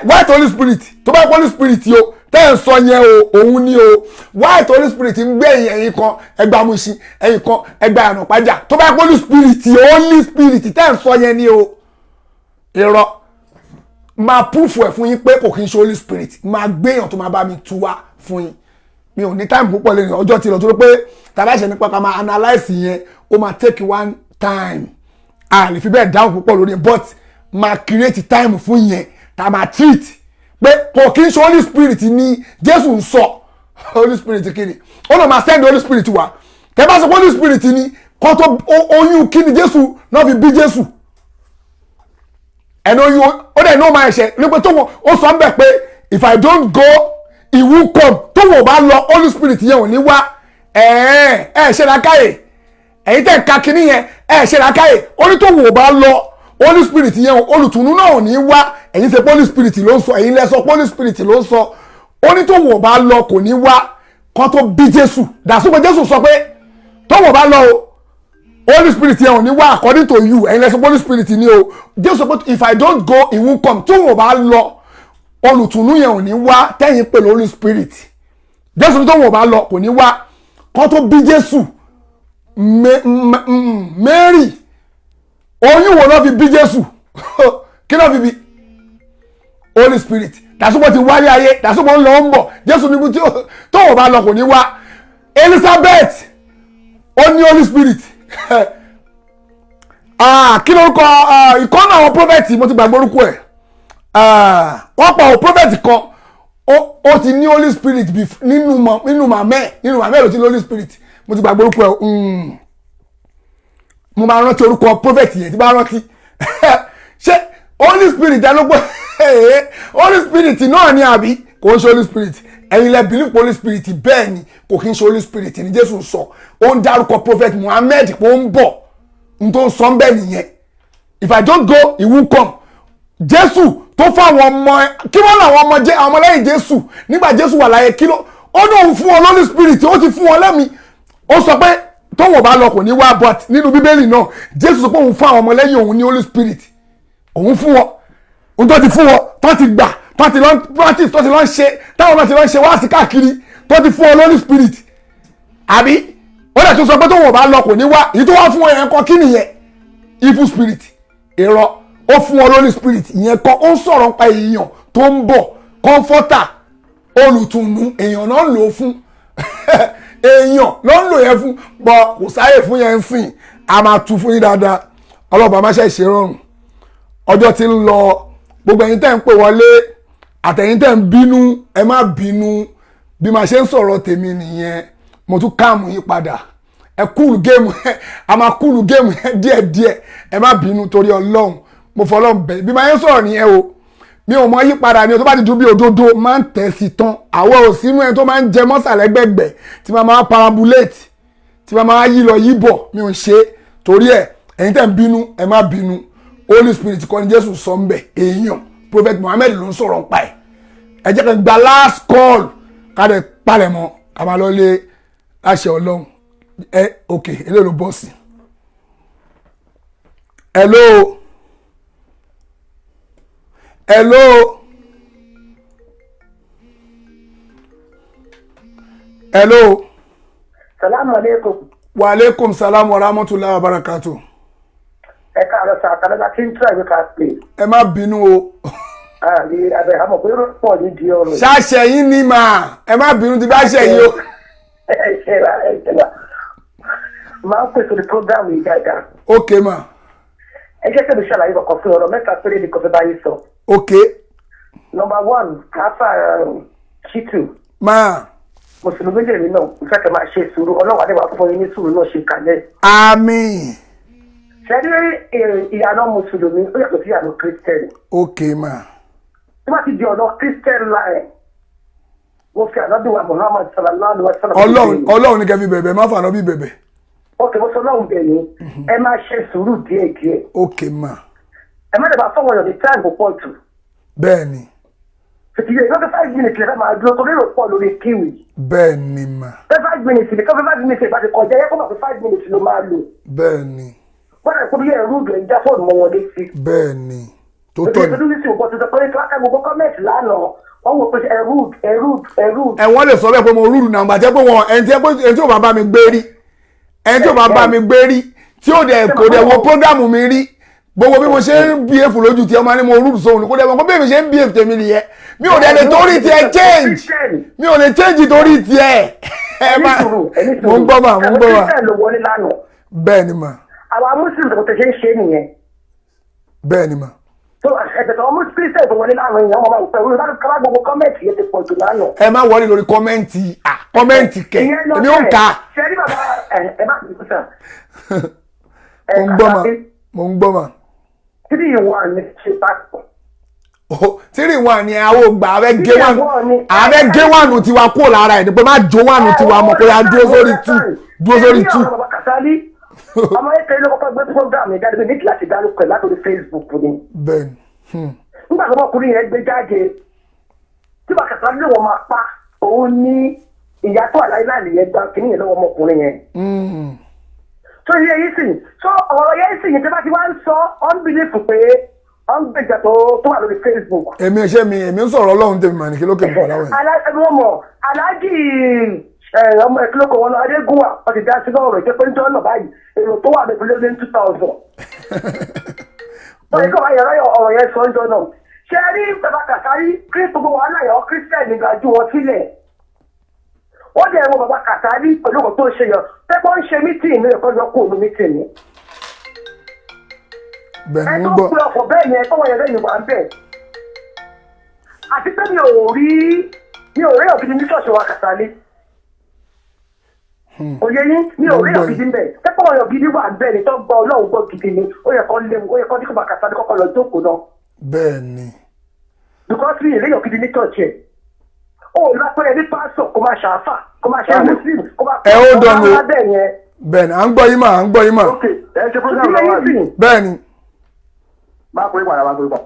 [SPEAKER 3] Wáyé tó Holy Spirit tó bá yẹ kó Holy Spirit yìí o tẹ́ ẹ̀ sọ yẹn o òun ni o. Wáyé tó Holy Spirit ń gbé ẹ̀yin kan ẹgbàá Mushin, ẹ̀yin kan ẹgbàá Ànàpájà. Tó bá yẹ kó Holy Spirit, Holy Spirit tẹ́ ẹ̀ sọ yẹn ni o. Irọ́ máa púfù ẹ̀ fún yín pé kò kí n ṣe Holy Spirit. Máa gbéyàn tó máa bá mi tú wá fún yín. Mi ò ní time púpọ̀ lẹ́yìn ọjọ́ ti lọ tó pé tàbá ṣe nípa ká máa analyse yẹn, ó máa take one time. A lè fi bẹ́ẹ̀ dáhùn púpọ̀ lórí ẹ̀, but máa create time fún yẹn tá a máa treat pé kò kí n ṣe Holy Spirit ni Jésù ń sọ. Holy Spirit kí ni? Ó lọ máa send Holy Spirit wá. Tẹ́ bá sọ pé Holy Spirit ni, Kọ́ tó oyún kí ni Jésù náà fi bí Jésù? Ẹni oyún ó dẹ̀ ní ó máa ṣe ní pé tó wọn ó sọ ń bẹ̀ pé if I don't go, he will come. Tó wọn ò bá lọ, Holy Spirit yẹn ò ní wá. Ẹ ẹ ṣe làákàyè, ẹ̀yin tẹ̀ ń ka kinní yẹn, ẹ ṣe làákàyè. Ó ní tó wọn ò bá lọ, Holy Spirit yẹn, olùtùnú náà ò ní wá. Ẹ̀yin ṣe Holy Spirit ló ń sọ, ẹ̀yin lẹ sọ Holy Spirit ló ń sọ. Ó ní tó wọn ò bá lọ, kò ní wá. Kọ́ tó bí Jésù dàsúgbò, Jésù sọ pé tó wọn ò bá lọ o, Holy Spirit yẹn ò ní wá. According to you, ẹ̀yin lẹ sọ Holy Spirit ni o. Jésù sọ pé if I don't go, he won't come. Tó wọn ò bá lọ, olùtùnú yẹn ò ní wá, tẹ́yìn pẹ̀lú Holy Spirit. Jésù ní tó wọn ò bá lọ, kò ní wá. Kọ́ tó bí Jésù, Mary, oyún wo náà fi bí Jésù? Kí náà fi bí Holy Spirit? Dàsúgbò ti wáyé ayé, dàsúgbò ń lọ ń bọ̀. Jésù níbi tí tó wọn bá lọ, kò ní wá. Elizabeth ó ní Holy Spirit. Kí lórúkọ ìkọ́nà àwọn prophet? Mo ti gbàgbé orúkọ ẹ̀. Wọ́n pa àwọn prophet kan, ó ti ní Holy Spirit nínú màmẹ́ ló ti ní Holy Spirit. Mo ti gbàgbé orúkọ ẹ̀. Mo máa rántí orúkọ prophet yẹn tí bá rántí. Ṣé Holy Spirit ẹ ló gbọ́? Holy Spirit náà ni àbí kò ń ṣe Holy Spirit? Ẹ̀yin lẹ believe Holy Spirit. Bẹ́ẹ̀ ni, kò kí ń ṣe Holy Spirit ni Jésù sọ. Ó ń dárúkọ prophet Muhammad pé ó ń bọ̀. N tó ń sọ ń bẹ́ẹ̀ nìyẹn. If I don't go, he won't come. Jésù tó fún àwọn ọmọ, kí wọ́n làwọn ọmọ jẹ́ àwọn ọmọlẹ́yìn Jésù nígbà Jésù wà láyé, kí ló ó ní òun fún wọn? Holy Spirit. Ó ti fún wọn lẹ́mìí. Ó sọ pé tóun ò bá lọ, kò ní wá. But nínú Bíbélì náà, Jésù sọ pé òun fún àwọn ọmọlẹ́yìn òun ní Holy Spirit. Òun fún wọn, òun tó ti fún wọn, tó ti gbà, tó ti lọ practice, tó ti lọ ṣe, táwọn náà ti lọ ṣe wáàsí káàkiri, tó ti fún wọn Holy Spirit, àbí? Ó dẹ̀ tún sọ pé tóun ò bá lọ, kò ní wá. Èyí tó wá fún wọn yẹn kọ́, kí nìyẹn? Evil spirit? Irọ́. Ó fún wọn Holy Spirit ìyẹn kọ́. Ó ń sọ̀rọ̀ nípa èèyàn tó ń bọ̀, comforter, olùtùnú. Èèyàn náà ń lò ó fún, èèyàn ló ń lò yẹn fún bọ́. Kò sáyè fún yẹn ń sìn. A máa tu fún yín dáadáa. Ọlọ́ba má ṣe ṣe rọrùn. Ọjọ́ tí ń lọ. Gbogbo ẹ̀yin tẹ́ ń pè wọlé àtẹ̀yin tẹ́ ń bínú, ẹ má bínú. Bí màá ṣe ń sọ̀rọ̀ tèmi nìyẹn. Mo tún káàmù yín padà. Ẹ cool game, a máa cool game díẹ̀díẹ̀. Ẹ má bínú torí Ọlọ́run, mo fọlọ́run bẹ̀. Bí màá yẹn sọ̀rọ̀ nìyẹn o, mi ò mọ yí padà ni o. Tó bá ti dùn bí òdodo máa ń tẹ̀ sí tán. Àwọ̀ ò sínú ẹni tó máa ń jẹ mọ́sàlẹ́gbẹ̀gbẹ̀ tí máa máa parabulate, tí máa máa yí lọ yí bọ̀. Mi ò ṣe torí ẹ̀. Ẹ̀yin tẹ́ ń bínú, ẹ má bínú. Holy Spirit kọ́ ni Jésù sọ ń bẹ̀. Èèyàn prophet Muhammed ló ń sọ̀rọ̀ ń pa ẹ̀. Ẹ jẹ́ kí n gba last call, ká dẹ̀ palẹ̀ mọ́, ká máa lọ lé láṣẹ Ọlọ́run. Ẹ ok, eléyìí ló bọ́ sí. Hello, hello, hello.
[SPEAKER 21] Salamu aleykum.
[SPEAKER 3] Wa aleykum salam wa rahmatulahi wa barakatu.
[SPEAKER 21] Ẹ káàárọ̀ sir, àtàlẹ́gbà tí ń tún àìwé ká pè.
[SPEAKER 3] Ẹ má bínú o.
[SPEAKER 21] Àbí abẹ àmọ̀ pé ó pọ̀ nídìí ọ̀rọ̀.
[SPEAKER 3] Ṣáṣẹ yín ni mà, ẹ má bínú tí bá ṣe yín o.
[SPEAKER 21] Ẹ ṣe wa, ẹ ṣe wa, máa ń pèsè ní program yìí dáadáa.
[SPEAKER 3] Ok ma.
[SPEAKER 21] Ẹ jẹ́ kí mi ṣàlàyé kọ̀ọ̀kan fún ọ̀rọ̀ mẹ́ta péré ní kọfí báyìí sọ.
[SPEAKER 3] Ok.
[SPEAKER 21] Number one, káfà Shitu.
[SPEAKER 3] Ma.
[SPEAKER 21] Mùsùlùmí lèmi náà, mo fẹ́ kẹ́ máa ṣe sùúrù. Ọlọ́wà ni wàá fún yín ní sùúrù náà ṣe kalẹ̀.
[SPEAKER 3] Àmín.
[SPEAKER 21] Ṣé ní ìyànà mùsùlùmí ó yàtọ̀ sí ìyànà kírísítẹ́nì.
[SPEAKER 3] Ok ma.
[SPEAKER 21] Tí wọ́n ti di ọ̀nà kírísítẹ́nì láì, mo fi ànábì wa Muhammad sallallahu alaihi wa sallam.
[SPEAKER 3] Ọlọ́run, Ọlọ́run ní kẹ́ fi bẹ̀bẹ̀, má fà ànábì bẹ̀bẹ̀.
[SPEAKER 21] Ok, mo sọ Ọlọ́run bẹ̀ yín, ẹ máa ṣe sùúrù díẹ̀ díẹ̀.
[SPEAKER 3] Ok ma.
[SPEAKER 21] Ẹ má dàgbà fọwọ́ yàn ní time púpọ̀ jù.
[SPEAKER 3] Bẹ́ẹ̀ni.
[SPEAKER 21] Fìtìyẹ ìgbà 5 minutes lè fẹ́ máa dúró torí èrò pọ̀ lórí kíwì.
[SPEAKER 3] Bẹ́ẹ̀ni ma.
[SPEAKER 21] Fẹ́ 5 minutes lè kọ́, 5 minutes ìbá ti kọjá yẹ kó mọ̀ pé 5 minutes ló máa lò.
[SPEAKER 3] Bẹ́ẹ̀ni.
[SPEAKER 21] Wọ́n rẹ̀ kó bí ẹ̀rú ìgbẹ́ ń já fóònù mọ́ wọn létí.
[SPEAKER 3] Bẹ́ẹ̀ni. Tó tọ́ ni.
[SPEAKER 21] Òtítọ́ ní sí òbọ̀ tuntun pé kí wọ́n ká gbogbo comment lánàá, wọ́n wò pé ẹ̀rú ẹ̀rú ẹ̀rú.
[SPEAKER 3] Ẹ wọ́n lè sọ bẹ́ẹ̀ pé mo rude náà gbàjẹ́ pé wọn ẹni tí ò bá bá mi gbé rí, ẹni tí ò bá bá mi gbé rí, tí ò dẹ̀ kò dẹ̀ wo program mi rí, gbogbo bí mo ṣe ń behave lójú tí ọmọ ní mo rude sóhun, kó dẹ̀ mọ̀ pé bí mi ṣe ń behave tèmi nìyẹn. Mi ò dẹ̀ lè torí tiẹ̀ change, mi ò lè change torí tiẹ̀. Ẹ má, mo ń gbọ́ mà, mo ń gbọ́ mà. Bẹ́ẹ̀ ni mà.
[SPEAKER 21] Àwa Muslim kò tẹ̀ ṣe ń ṣe nìyẹn.
[SPEAKER 3] Bẹ́ẹ̀ ni mà.
[SPEAKER 21] So ẹ̀sẹ̀ tó wọ́n Christian tó wọlé lánàá yẹn, wọ́n máa wò pẹ̀lú kábà gbogbo comment yẹn ti pọ̀ jù lánàá.
[SPEAKER 3] Ẹ má wọlé lórí comment, comment kẹ, èmi ò ń kà.
[SPEAKER 21] Ṣé ní bàbá Ẹ má bínú sà.
[SPEAKER 3] Mo ń gbọ́ mà, mo ń gbọ́ mà.
[SPEAKER 21] 3-1 ní ṣe pásítọ̀.
[SPEAKER 3] 3-1 ni àwọn ògbà abẹ́ gé wánu, abẹ́ gé wánu tiwa kúrò lára ẹ̀ ni pé má jó wánu tiwa mọ̀ pé a dúró sórí two, dúró sórí two.
[SPEAKER 21] Ọmọ ẹ̀kẹ́ ló kọ́kọ́ gbé program yẹn jáde ní kíláàsì dárúkọ ẹ̀ látòrí Facebook ni.
[SPEAKER 3] Bẹ́ẹ̀ni.
[SPEAKER 21] Nígbà tó ọmọkùnrin yẹn gbé jáde, tí bàbá Kàsálí lè wọ́n máa pa, òun ní ìyá tó àláìláàlì yẹn gba kínní yẹn lọ́wọ́ ọmọkùnrin yẹn. Tó yẹ yìí sì, so ọ̀rọ̀ yẹn sì yìí tí bá ti wá ń sọ unbelief pé ọ̀n gbèjà tó wà lórí Facebook.
[SPEAKER 3] Èmi ṣé mi, èmi ń sọ̀rọ̀ Ọlọ́run tèmi mà ní kí ló kè mí pọ̀ láwọn yẹn.
[SPEAKER 21] Aláàjì ọmọ ìkílókò wọn Adégúnwà wọn ti dá sí lọ́rọ̀ ìjẹ́ pé ń jọ́ ọ̀nà báyìí èrò tó wà bẹ̀rẹ̀ lé ní 2000. Wọ́n ní kí wọ́n yẹra ọ̀rọ̀ yẹn sọ ń jọ náà. Ṣé ẹ rí bàbá Kàsálí kí gbogbo wàhálà yọ Kírísítẹ́nì gbàjú wọn sílẹ̀? Wọ́n dẹ̀ wọ bàbá Kàsálí pẹ̀lú ọkọ̀ tó ń ṣe yọ. Pẹ́pọ́ ń ṣe mítìnì ní ẹ̀kọ́ yọ kó òun mítìnì.
[SPEAKER 3] Bẹ́ẹ̀ni,
[SPEAKER 21] ẹ
[SPEAKER 3] mo
[SPEAKER 21] tó
[SPEAKER 3] ń gbọ́.
[SPEAKER 21] pe ọkọ̀ bẹ́ẹ̀ yẹn tọ́wọ́ yẹn lẹ́yìn wà ń bẹ̀. Àti pé mi ò rí ògidì ní ṣọ́ọ̀ṣì wa Kàsálí. Òye yín, mi ò rí ògidì ń bẹ̀. Pẹ́pọ́ ọ̀yọ̀ gidi wà ń bẹ̀ ni tó gbọ́ Ọlọ́run gbọ́ gidi ni. Ó yẹ kó léwu, ó yẹ kó dínkù bá Kàsálí kọ́kọ́ lọ jókòó náà.
[SPEAKER 3] Bẹ́ẹ̀ni.
[SPEAKER 21] Because mi ì rí ògidì ní ṣọ́ọ̀ṣì ẹ̀. Ó lọ pé ẹni pásọ̀ kó máa ṣàáfà, kó máa ṣe Muslim, kó máa
[SPEAKER 3] Ẹ ó dọ̀nù.
[SPEAKER 21] bẹ́ẹ̀ yẹn.
[SPEAKER 3] Bẹ́ẹ̀ni, à ń gbọ́ yín mà, à ń gbọ́ yín mà.
[SPEAKER 21] Ẹ ṣe program lọ́wọ́ àbí?
[SPEAKER 3] Bẹ́ẹ̀ni.
[SPEAKER 21] Má pè é padà, má pè é padà.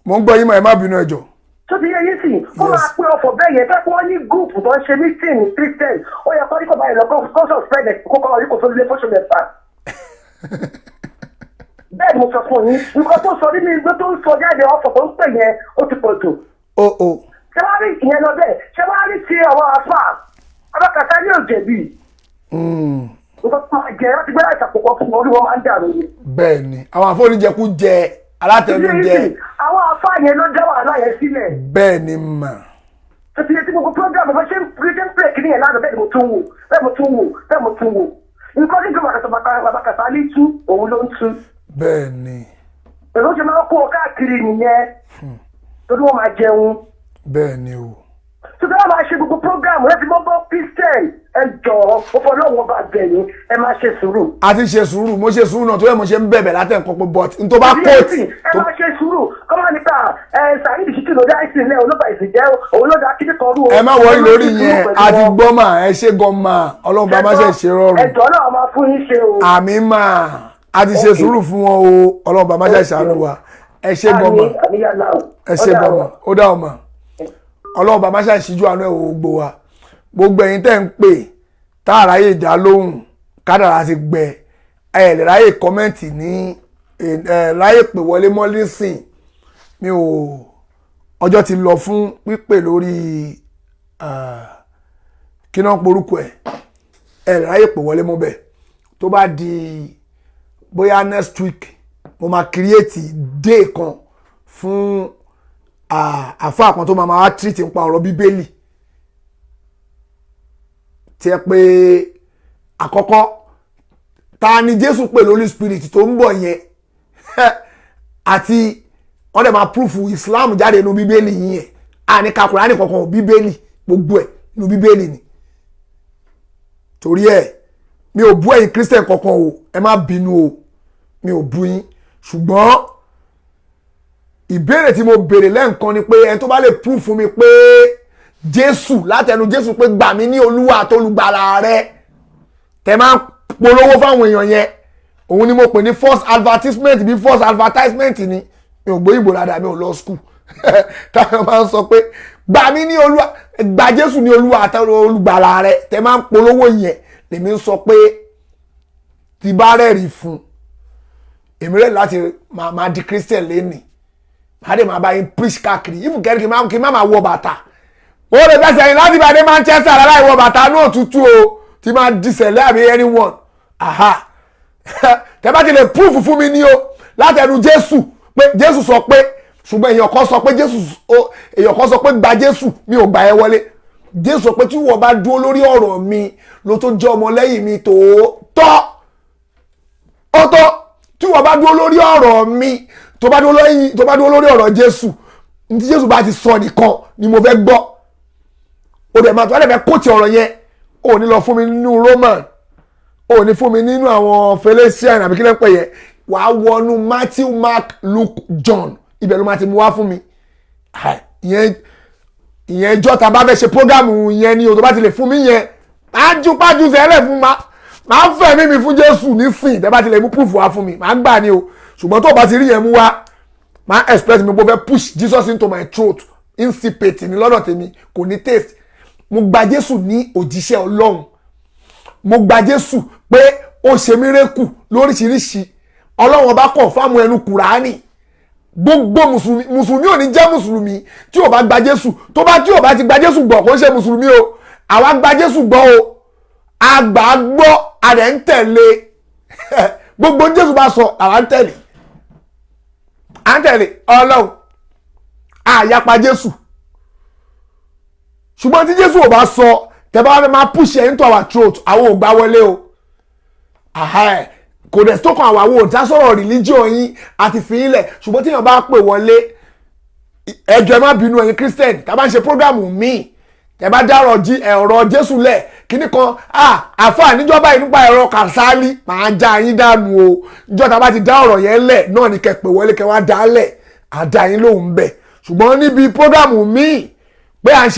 [SPEAKER 3] Mo ń gbọ́ yín mà, ẹ má bínú ẹ jọ̀ọ́.
[SPEAKER 21] Tó ti yẹ yín sì, kó máa pé ọ̀fọ̀ bẹ́ẹ̀ yẹn, fẹ́ kí wọ́n ní gúùpù tó ń ṣe mítìnì Christian, ó yẹ kó ní kò báyìí lọ kó suspend ẹ̀ kó kọ́ orí kò tó lé fóṣù mẹ́fà. Bẹ́ẹ̀ ni mo sọ fún yín, nǹkan tó sọ nínú igbó tó ń sọ jáde ọ̀fọ̀ tó ń pè yẹn, ó ti pọ̀ jù. Ṣé wàá rí ìyẹn lọ bẹ́ẹ̀? Ṣé wàá rí ti àwọn àfà? Abákàtà ní òjẹ̀bí. Nǹkan tó máa jẹ láti gbé láìsàn púpọ̀ fún wọn, orí wọn máa ń dàrú ni.
[SPEAKER 3] Bẹ́ẹ̀ni, àwọn àfọ̀nìjẹkújẹ alátẹnujẹ.
[SPEAKER 21] Àwọn àfà yẹn ló dá wàhálà yẹn sílẹ̀.
[SPEAKER 3] Bẹ́ẹ̀ni mà.
[SPEAKER 21] Tètè tí gbogbo program bá ṣe ń pè kí nìyẹn lánàá, bẹ́ẹ̀ ni mo tún wò, bẹ́ẹ̀ mo tún wò, bẹ́ẹ̀ mo tún wò. Nǹkan tí ìjọba àkàtà bàbá Kàsálí tú, òun ló ń tú.
[SPEAKER 3] Bẹ́ẹ̀ni.
[SPEAKER 21] Èrò ṣe máa ń kó o káàkiri nìyẹn. Torí wọ́n máa jẹun.
[SPEAKER 3] Bẹ́ẹ̀ni o.
[SPEAKER 21] Tuntun náà máa ṣe gbogbo program rẹ ti mọ́ bọ́ Christian, ẹ jọ̀ọ́, ó fọ Ọlọ́run ọba bẹ̀yìn, ẹ máa ṣe sùúrù.
[SPEAKER 3] A ti ṣe sùúrù, mo ṣe sùúrù náà tó yẹ mo ṣe ń bẹ̀bẹ̀ látẹ̀kọ́ pé but n tó bá kóòtù.
[SPEAKER 21] Ẹ máa ṣe sùúrù, kọ́ máa nípa ẹ Saheed Shittu lórí àìsàn ilẹ̀ olóba ìsìn jẹ́ òun ló dá kíní kan rú o.
[SPEAKER 3] Ẹ má wọrí lórí yẹn, a ti gbọ́ mà, ẹ ṣe gan mà, Ọlọ́run bá má ṣe ṣe rọrùn.
[SPEAKER 21] Ẹ jọ̀ọ́ náà máa fún yín ṣe o.
[SPEAKER 3] Àmín mà, a ti ṣe sùúrù fún wọn o, Ọlọ́run bá má ṣe ṣàánú wa. Ẹ ṣe gan mà, ẹ ṣe gan mà, ó dá ọ mà. Ọlọ́run bá má ṣe ṣíjú àánú ẹ̀ wò gbogbo wa. Gbogbo ẹ̀yin tẹ́ ń pè tá àráyè dá lóhùn, kádàrá ti gbẹ, ẹ lè ráyè kọ́mẹ́ǹtì ní ẹ ráyè pè wọlé mọ́ lísìn. Mi ò, ọjọ́ ti lọ fún pípè lórí kí náà porúkọ ẹ̀, ẹ lè ráyè pè wọlé mọ́ bẹ́ẹ̀. Tó bá di bóyá next week, mo máa create day kan fún àfáà kan tó máa máa treat nípa ọ̀rọ̀ Bíbélì. Tí ẹ pé àkọ́kọ́, ta ni Jésù pè lórí spirit tó ń bọ̀ yẹn, àti wọ́n dẹ̀ máa proof Islam jáde nínú Bíbélì yìí yẹn. A ní ka Kùránì kankan, Bíbélì gbogbo ẹ̀ nínú Bíbélì ni. Torí ẹ̀ mi ò bú ẹ̀yin Christian kankan o, ẹ má bínú o, mi ò bú yín. Ṣùgbọ́n ìbéèrè tí mo béèrè lẹ́ǹkan ni pé ẹni tó bá lè proof fún mi pé Jésù, látẹnu Jésù pé gbà mí ní Olúwa àtolùgbàlà rẹ, tẹ máa ń polówó fáwọn èèyàn yẹn, òun ni mo pè ní false advertisement. Bí false advertisement ni, mi ò gbóyìnbó dáadáa, mi ò lọ school. Táwọn máa ń sọ pé gbà mí ní Olúwa, gbà Jésù ní Olúwa àtolùgbàlà rẹ, tẹ máa ń polówó yẹn, lèmi ń sọ pé tí bá rẹ́rìí fún èmi rẹ̀ láti máa di Christian lẹ́nìí, máa dé máa bá yín preach káàkiri. If kẹ́rì kí má máa wọ bàtà, ó lè fẹsẹ̀ yín láti ìbàdí Manchester láì wọ bàtà ní òtútù o, tí máa disẹ̀lẹ̀ àbí anyone. Aha, tẹ bá ti lè proof fún mi ní o látẹnu Jésù pé Jésù sọ pé, ṣùgbọ́n èèyàn kan sọ pé Jésù, èèyàn kan sọ pé gba Jésù, mi ò gbà ẹ wọlé. Jésù sọ pé tí wọ́n bá dúró lórí ọ̀rọ̀ mi ló tó jẹ́ ọmọ lẹ́yìn mi tòótọ́, ó tọ́. Tí wọ́n bá dúró lórí ọ̀rọ̀ mi, tó bá dúró lórí ọ̀rọ̀ Jésù, ní tí Jésù bá ti sọ nìkan ni mo fẹ́ gbọ́. O dẹ̀ máa tó wá dẹ̀ fẹ́ kóòtù ọ̀rọ̀ yẹn, o ní lọ fún mi nínú Roman, Ò ní fún mi nínú àwọn Felician àbí kílẹ̀ ń pè yẹ. Wàá wọnú Matthew, Mark, Luke, John, ibẹ̀ ló máa ti mú wá fún mi. Ìyẹn ìjọ ta bá fẹ́ ṣe program yẹn ni o. Tó bá ti lè fún mi yẹn, máa ju pájú sẹ́lẹ̀ fún ma, máa fẹ́ mímí fún Jésù nísìn. Tẹ́ bá ti lè mú proof wá fún mi, máa gbà ní o. Ṣùgbọ́n tó o bá ti rí yẹn mú wá, máa expect mi bó fẹ́ push Jesus into my throat, insipid ní lọ́dọ̀ tèmi, kò ní taste. Mo gba Jésù ní òjíṣẹ́ Ọlọ́run. Mo gba Jésù pé ó ṣe miracle lóríṣiríṣi. Ọlọ́run Ọba confirm ẹnu Kùránì. Gbogbo mùsùlùmí, mùsùlùmí ò ní jẹ́ mùsùlùmí tí ò bá gba Jésù. Tó bá tí ò bá ti gba Jésù gbọ́, kò ń ṣe mùsùlùmí o. Àwa gba Jésù gbọ́ o, a gbà á gbọ́, a dẹ̀ ń tẹ̀lé. Gbogbo Jésù bá sọ, àwa ń tẹ̀lé, à ń tẹ̀lé Ọlọ́run, àyapa Jésù. Ṣùgbọ́n tí Jésù ò bá sọ, tẹ́ bá wá máa push ẹ̀ into our throat, àwọn ò gbà wọlé o. Kò dẹ̀ tó kan àwọn ò dá sọ̀rọ̀ religion yín àti fi yín lẹ̀. Ṣùgbọ́n tí èèyàn bá pè wọlé, ẹ jọ̀ọ́, ẹ má bínú, ẹ̀yin Christian. Tá a bá ń ṣe program míì, tẹ́ bá dá ọ̀rọ̀ Jésù lẹ̀ kíní kan, àáfàá níjọba yìí nípa ẹ̀rọ Kàsálí, màá já yín dànù o. Níjọ́ tá a bá ti dá ọ̀rọ̀ yẹn lẹ̀ náà ni kẹ́ pè wọlé, kẹ́ wá dá lẹ̀, àdá yín lóhùn bẹ̀. Ṣùgbọ́n níbi program míì pé à ń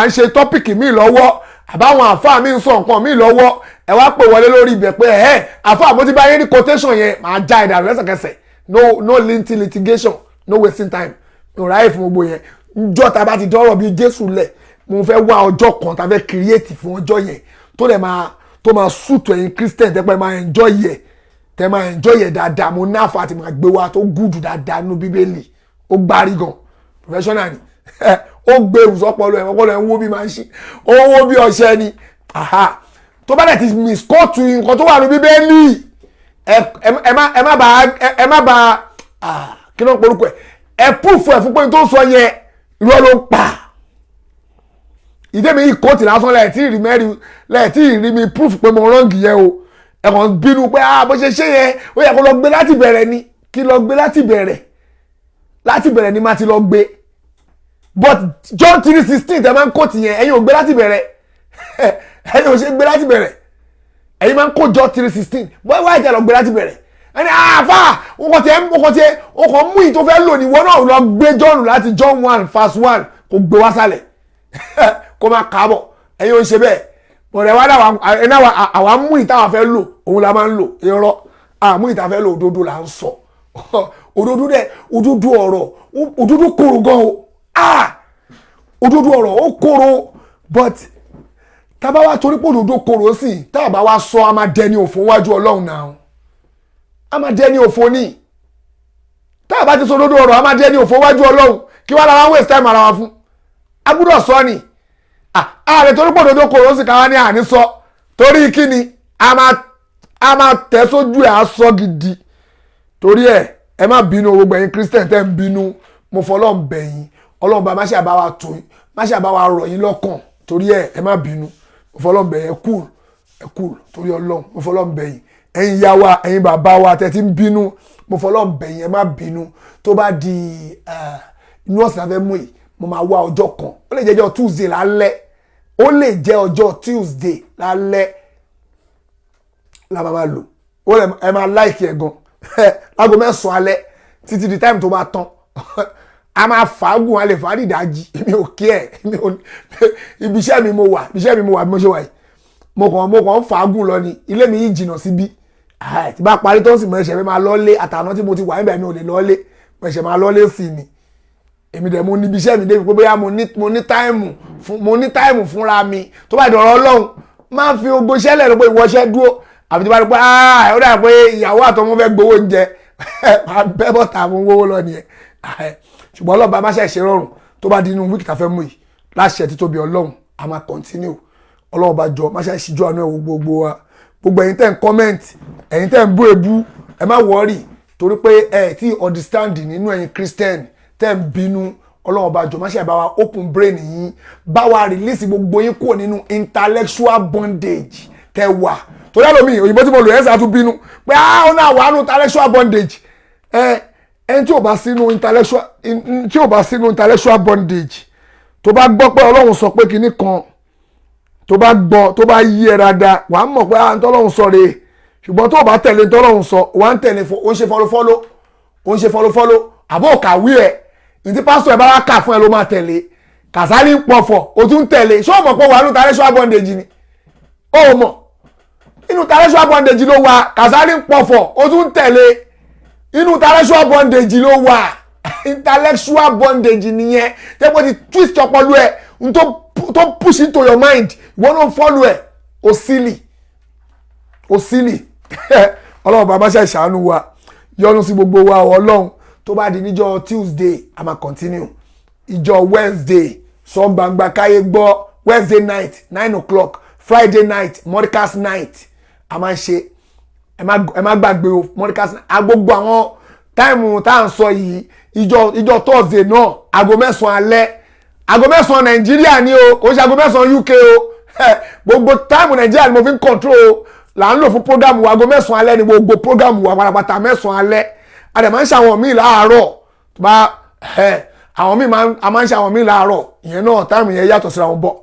[SPEAKER 3] ṣe topic míì lọ́wọ́, àbáwọn àáfàá mi ń sọ nǹkan míì lọ́wọ́, ẹ wá pè wọlé lórí ibẹ̀ pé ẹ àáfàá, mo ti bá yín ní quotation yẹn, màá já ìdàrú lẹ́sẹ̀kẹsẹ̀. No, no litigation, no wasting time. Mi ò ráyè fún gbogbo yẹn. Njọ́ tá a bá ti dọ́rọ̀ bíi Jésù lẹ̀, mo fẹ́ wá ọjọ́ kan tá a fẹ́ create fún ọjọ́ yẹn tó dẹ̀ máa tó máa suit ẹ̀yin Christian, tẹ́ pẹ́ máa enjoy yẹ, tẹ́ máa enjoy yẹ dáadáa. Mo náà fa àti máa gbé wa tó gùdù dáadáa nínú Bíbélì. Ó gbárí gan, professional ni. Ó gbé ìwùsọpọlọ ẹ̀, ọpọlọ ẹ̀ ń wó bí máa ń ṣí, ó ń wó bí ọṣẹ ni. Tó bá dẹ̀ ti misquote nǹkan tó wà ní Bíbélì, ẹ má bá, kí ló ń porúkọ ẹ, ẹ proof ẹ fún pé tó ń sọ yẹn, irọ́ ló ń pa. Ìdí mi yìí quote lásán lẹ́ẹ̀ tí ì rí mẹ́rin, lẹ́ẹ̀ tí ì rí mi proof pé mo wrong yẹn o. Ẹ kàn bínú pé, ah, bó ṣe ṣe yẹn, ó yẹ kó lọ gbé láti bẹ̀rẹ̀ ni. Kí lọ gbé láti bẹ̀rẹ̀? Láti bẹ̀rẹ̀ ni má ti lọ gbé. But John 3:16 tẹ máa ń quote yẹn, ẹ̀yin ò gbé láti bẹ̀rẹ̀. Ẹ̀yin ò ṣe gbé láti bẹ̀rẹ̀. Ẹ̀yin máa ń kó John 3:16 bọ́ wáyé tẹ lọ gbé láti bẹ̀rẹ̀. Ẹni àáfà ọkọ̀ tiẹ̀ ọkọ̀ mú ìyí tó fẹ́ lò ní ìwọ náà, lọ gbé John láti John 1 verse 1, kó gbé wá sálẹ̀, kó máa kà á bọ̀. Ẹ̀yin ò ń ṣe bẹ́ẹ̀. Bọ̀dẹ̀ wá náà, àwa mú ìta wà fẹ́ lò, òun la máa ń lò. Irọ́, àmú ìta fẹ́ lò, òdodo là ń sọ. Òdodo dẹ̀, òdodo ọ̀rọ̀, òdodo korò gan o. Ah, òdodo ọ̀rọ̀ ó korò. But tábà wá torí pé òdodo korò sí, tábà wá sọ, a máa dẹni òfò wájú Ọlọ́run náà. A máa dẹni òfò ní tábà ti sọ òdodo ọ̀rọ̀, a máa dẹni òfò wájú Ọlọ́run. Kí wàá lára waste time ara wa fún? A gbúdọ̀ sọ ni. Ààrẹ torí pé òdodo korò sí, káwá ní àní sọ torí kí ni? A máa tẹ̀ sójú ẹ̀, á sọ gidi. Torí ẹ̀, ẹ má bínú. Gbogbo ẹ̀yin Christian tẹ́ ń bínú, mo fọlọ́run bẹ̀ yín. Ọlọ́run bá má ṣe àbá wa tó, má ṣe àbá wa rọ̀ yín lọ́kàn. Torí ẹ̀, ẹ má bínú, mo fọlọ́run bẹ̀ yín. Ẹ cool, ẹ cool torí Ọlọ́run. Mo fọlọ́run bẹ̀ yín. Ẹ̀yin ìyá wa, ẹ̀yin bàbá wa tẹ́ ti ń bínú, mo fọlọ́run bẹ̀ yín, ẹ má bínú. Tó bá di inú ọ̀sẹ̀ tá fẹ́ mú yìí, mo máa wá ọjọ́ kan. Ó lè jẹ́ ọjọ́ Tuesday lálẹ́, ó lè jẹ́ ọjọ́ Tuesday lálẹ́ la máa lò ó. Lè ẹ máa like ẹ̀ gan. Láago 9 alẹ́ títí di time tó bá tán, a máa fàágùn, a lè fà á dìdájí. Èmi ò kí ẹ, èmi ò, ibi iṣẹ́ mi mo wà, ibi iṣẹ́ mi mo wà. Bí mo ṣe wà yìí, mo kàn ń fàágùn lọ ni. Ilé mi yìí jìnnà síbí. Tí bá parí tó ń sì mọ ẹsẹ̀ mi máa lọ́lé. Àtàná tí mo ti wà níbẹ̀, mi ò lè lọ́lé, mo ẹsẹ̀ máa lọ́lé sí ni. Èmi dẹ̀ mo níbi iṣẹ́ mi débi pé bóyá mo ní time fúnra mi. Tó bá dọ̀rọ̀ Ọlọ́run, máa fi ogbó iṣẹ́ lẹ̀ lọ pé ìwọ iṣẹ́ dúró, àfi tí bá rí pé ó dà pé ìyàwó àtọmọ fẹ́ gbowó oúnjẹ, máa bẹ́ bọ́tà mú owó lọ nìyẹn. Ṣùgbọ́n ọlọ́ba má ṣe ṣe rọrùn. Tó bá di inú week tá a fẹ́ mú yìí, láṣẹ títóbi Ọlọ́run, a máa continue. Ọlọ́run bá jọ má ṣe ṣíjú àánú ẹ̀ wo gbogbo wa. Gbogbo ẹ̀yin tẹ́ ń comment, ẹ̀yin tẹ́ ń bú ebú, ẹ má worry, torí pé ẹ tí understand nínú. Ẹ̀yin Christian tẹ́ ń bínú, Ọlọ́run bá jọ má ṣe bá wa open brain yín, bá wa release gbogbo yín kúrò nínú intellectual bondage tẹ́ wà. Torí ẹlòmíì, òyìnbó tí mo lò ẹ̀ sá tún bínú pé ah, ó náà wà nù intellectual bondage. Ẹ ẹni tí ò bá sínú intellectual bondage, tó bá gbọ́ pé Ọlọ́run sọ pé kinní kan, Tó bá gbọ́, tó bá yí ẹ dáadáa, wàá mọ̀ pé à ń tọ́lọ́hún sọ rèé. Ṣùgbọ́n tó o bá tẹ̀lé tọ́lọ́hún sọ, wàá ń tẹ̀lé, ó ń ṣe fọlọ́fọlọ́, ó ń ṣe fọlọ́fọlọ́, àbó kàwé ẹ̀. Ntí pásítọ̀ ẹ̀ bá wá kà fún ẹ ló máa tẹ̀lé. Kàsálí ń pọ̀fọ̀, o tún tẹ̀lé. Ṣé o mọ̀ pé wàá nù intellectual bondage ni? O mọ̀. Inú intellectual bondage ló wà. Kàsálí ń pọ̀fọ̀, o tún tẹ̀lé. Inú intellectual bondage ló wà. Intellectual bondage nìyẹn. Tẹ́pọ̀ ti twist ọpọlọ ẹ̀, n tó push into your mind, ìwọ náà follow ẹ̀. O silly. O silly. Ọlọ́run bàbá ṣe ṣàánú wa. Yọ́nú sí gbogbo wa, Ọlọ́run. Tó bá di níjọ́ Tuesday, a máa continue. Ìjọ́ Wednesday, sọ gbangba káyé gbọ́. Wednesday night 9 o'clock, Friday night Mordecai's night a máa ń ṣe. Ẹ má gbàgbé o, Mordecai's night. Agbogbo àwọn time tá à ń sọ yìí, ìjọ́ Thursday náà, aago 9 alẹ́, aago 9 Nàìjíríà ni o, kò ń ṣe aago 9 UK o. Gbogbo time Nàìjíríà ni mo fi ń control o, là ń lò fún program wa. Aago 9 alẹ́ ni gbogbo program wa pátápátá, 9 alẹ́. A dẹ̀ máa ń ṣe àwọn míì láàárọ̀, tó bá àwọn míì a máa ń ṣe àwọn míì láàárọ̀, ìyẹn náà time yẹn yàtọ̀ síra wọn bọ̀.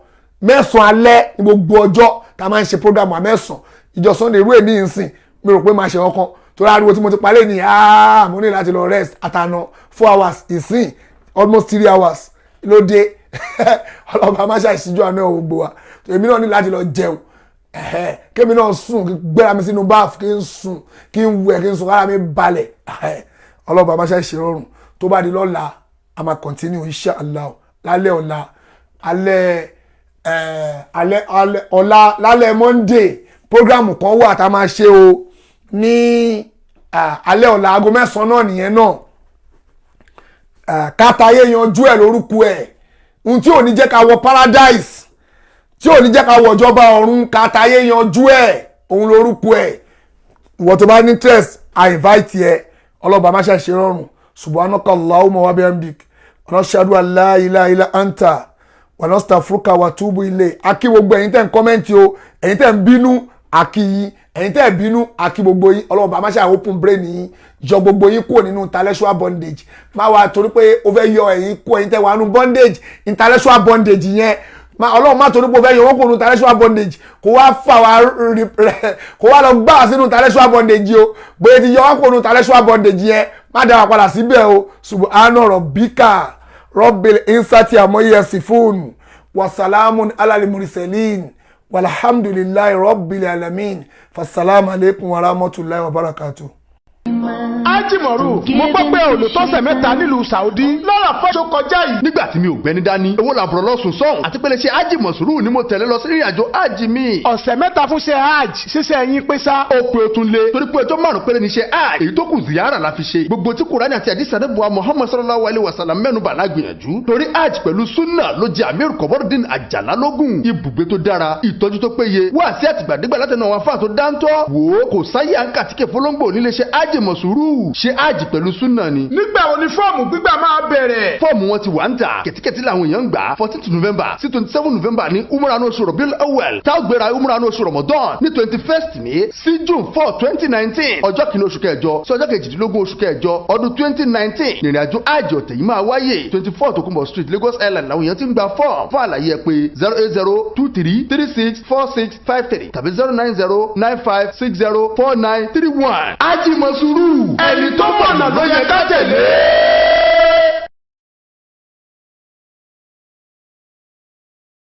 [SPEAKER 3] 9 alẹ́ ní gbogbo ọjọ́ tá a máa ń ṣe program wa, 9. Ìjọ Sunday irú èmi ìsìn, mi rò pé máa ṣe ọkàn torí ariwo tí mo ti palẹ̀ ní, mo ní láti lọ rest. Àtànà 4 hours, ìsìn almost 3 hours ló dé. Ọlọ́ba máa ṣàìsíjú àná gbogbo wa. Èmi náà ní láti lọ jẹun, kémi náà sùn, kí gbéra mi sínú báàfù, kí n sùn, kí n wẹ̀, kí n sùn, kára mi balẹ̀. Ọlọ́ba máa ṣàìṣe rọrùn. Tó bá di lọ́la, a máa continue insha Allah. Lálẹ́ ọ̀la, alẹ́ alẹ́ alẹ́ ọ̀la, lálẹ́ Monday, program kan wà tá a máa ṣe o ní alẹ́ ọ̀la, aago 9 náà nìyẹn náà. Kátàyé yanjú ẹ̀ lórúkọ ẹ̀, ohun tí ò ní jẹ́ ká wọ paradise, tí ò ní jẹ́ ká wọ ìjọba ọ̀run, kátàyé yanjú ẹ̀, òun lórúkọ ẹ̀. Ìwọ tó bá ní interest, I invite ẹ. Ọlọ́ba má ṣe ṣe rọrùn. Subhanaka Allahumma wa bihamdik, nashhadu an la ilaha illa anta wa nastaghfiruka wa tubu ilayk. Akí gbogbo ẹ̀yin tẹ́ ń comment o, ẹ̀yin tẹ́ ń bínú, akí yín, ẹ̀yin tẹ́ ń bínú, akí gbogbo yín. Ọlọ́ba má ṣe open brain yín, yọ gbogbo yín kúrò nínú intellectual bondage. Má wá torí pé o fẹ́ yọ ẹ̀yin kúrò, ẹ̀yin tẹ́ wà nínú bondage, intellectual bondage yẹn. Ọlọ́run má torí pé o fẹ́ yọ wọ́n kúrò nínú intellectual bondage, kó wá fà wá, kó wá lọ gbà wá sínú intellectual bondage o. Bóyá ti yọ wá kúrò nínú intellectual bondage yẹn, má dá wa padà síbẹ̀ o. Subhana rabbika rabbil izzati amma yasifun, wasalamun alal mursalin, walhamdulillahi rabbil alamin. Fassalamu alaikum wa rahmatullahi wa barakatuh.
[SPEAKER 2] Ájìmọ̀rù, mo gbọ́ pé olùtọ́sẹ̀ 3 nílùú Saudi lọ́rọ̀ fọ́ṣọ kọjá yìí. Nígbà tí mi ò gbẹ́ni dání, owó làbúrò lọ́sùn sọ̀hún, àti pé lè ṣe ájìmọ̀sùrù ni mo tẹ̀lé lọ sí ìrìnàjò ájì mi.
[SPEAKER 12] Ọ̀sẹ̀ 3 fún ṣe hajj, ṣíṣe ẹ̀yin pé sá.
[SPEAKER 2] Ó pe o tún lé, torí pé ọjọ́ 5 péré ni ṣe hajj, èyí tó kù ziyara la fi ṣe. Gbogbo tí Kùránì àti àdìsí àdébùwà Muhammad sallallahu alayhi wa sallam mẹ́nu bà lágbìyànjú. Torí hajj pẹ̀lú sunna ló jẹ Amir Kọ̀bọ́rọ̀dín Àjàlá lógún. Ibùgbé tó dára, ìtọ́jú tó péye, wá sí àtìgbàdégbà látẹnu àwọn afáà tó dáńtọ́. Wò ó, kò sáyé à ń kàtíkè fọlọ́ngbò nílé ṣe ájìmọ̀sùrù. Ṣe ájì pẹ̀lú súnà ni.
[SPEAKER 12] Nígbà wo ni fọ́ọ̀mù gbígbà máa bẹ̀rẹ̀?
[SPEAKER 2] Fọ́ọ̀mù wọn ti wà ń tà. Kẹ̀tíkẹ̀tí làwọn èèyàn ń gbà. 14 November sí 27 November ní umrah oṣù Rabiul Awwal. Tá ó gbéra umrah oṣù Ramadan ní 21st May sí June 4, 2019. Ọjọ́ 1 oṣù kẹjọ sí ọjọ́ 18 oṣù kẹjọ ọdún 2019. Ìrìnàjò ájì ọ̀tẹ̀ yìí máa wáyé. 24 Tokunbo Street, Lagos Island làwọn èèyàn ti ń gba fọ́ọ̀mù. Fún àlàyé ẹ pé 08023 36 46 53 tàbí 090 95 60 49 31. Ájì Mọ̀sùrù, ẹni tó mọ̀nà ló yẹ ká tẹ̀lé.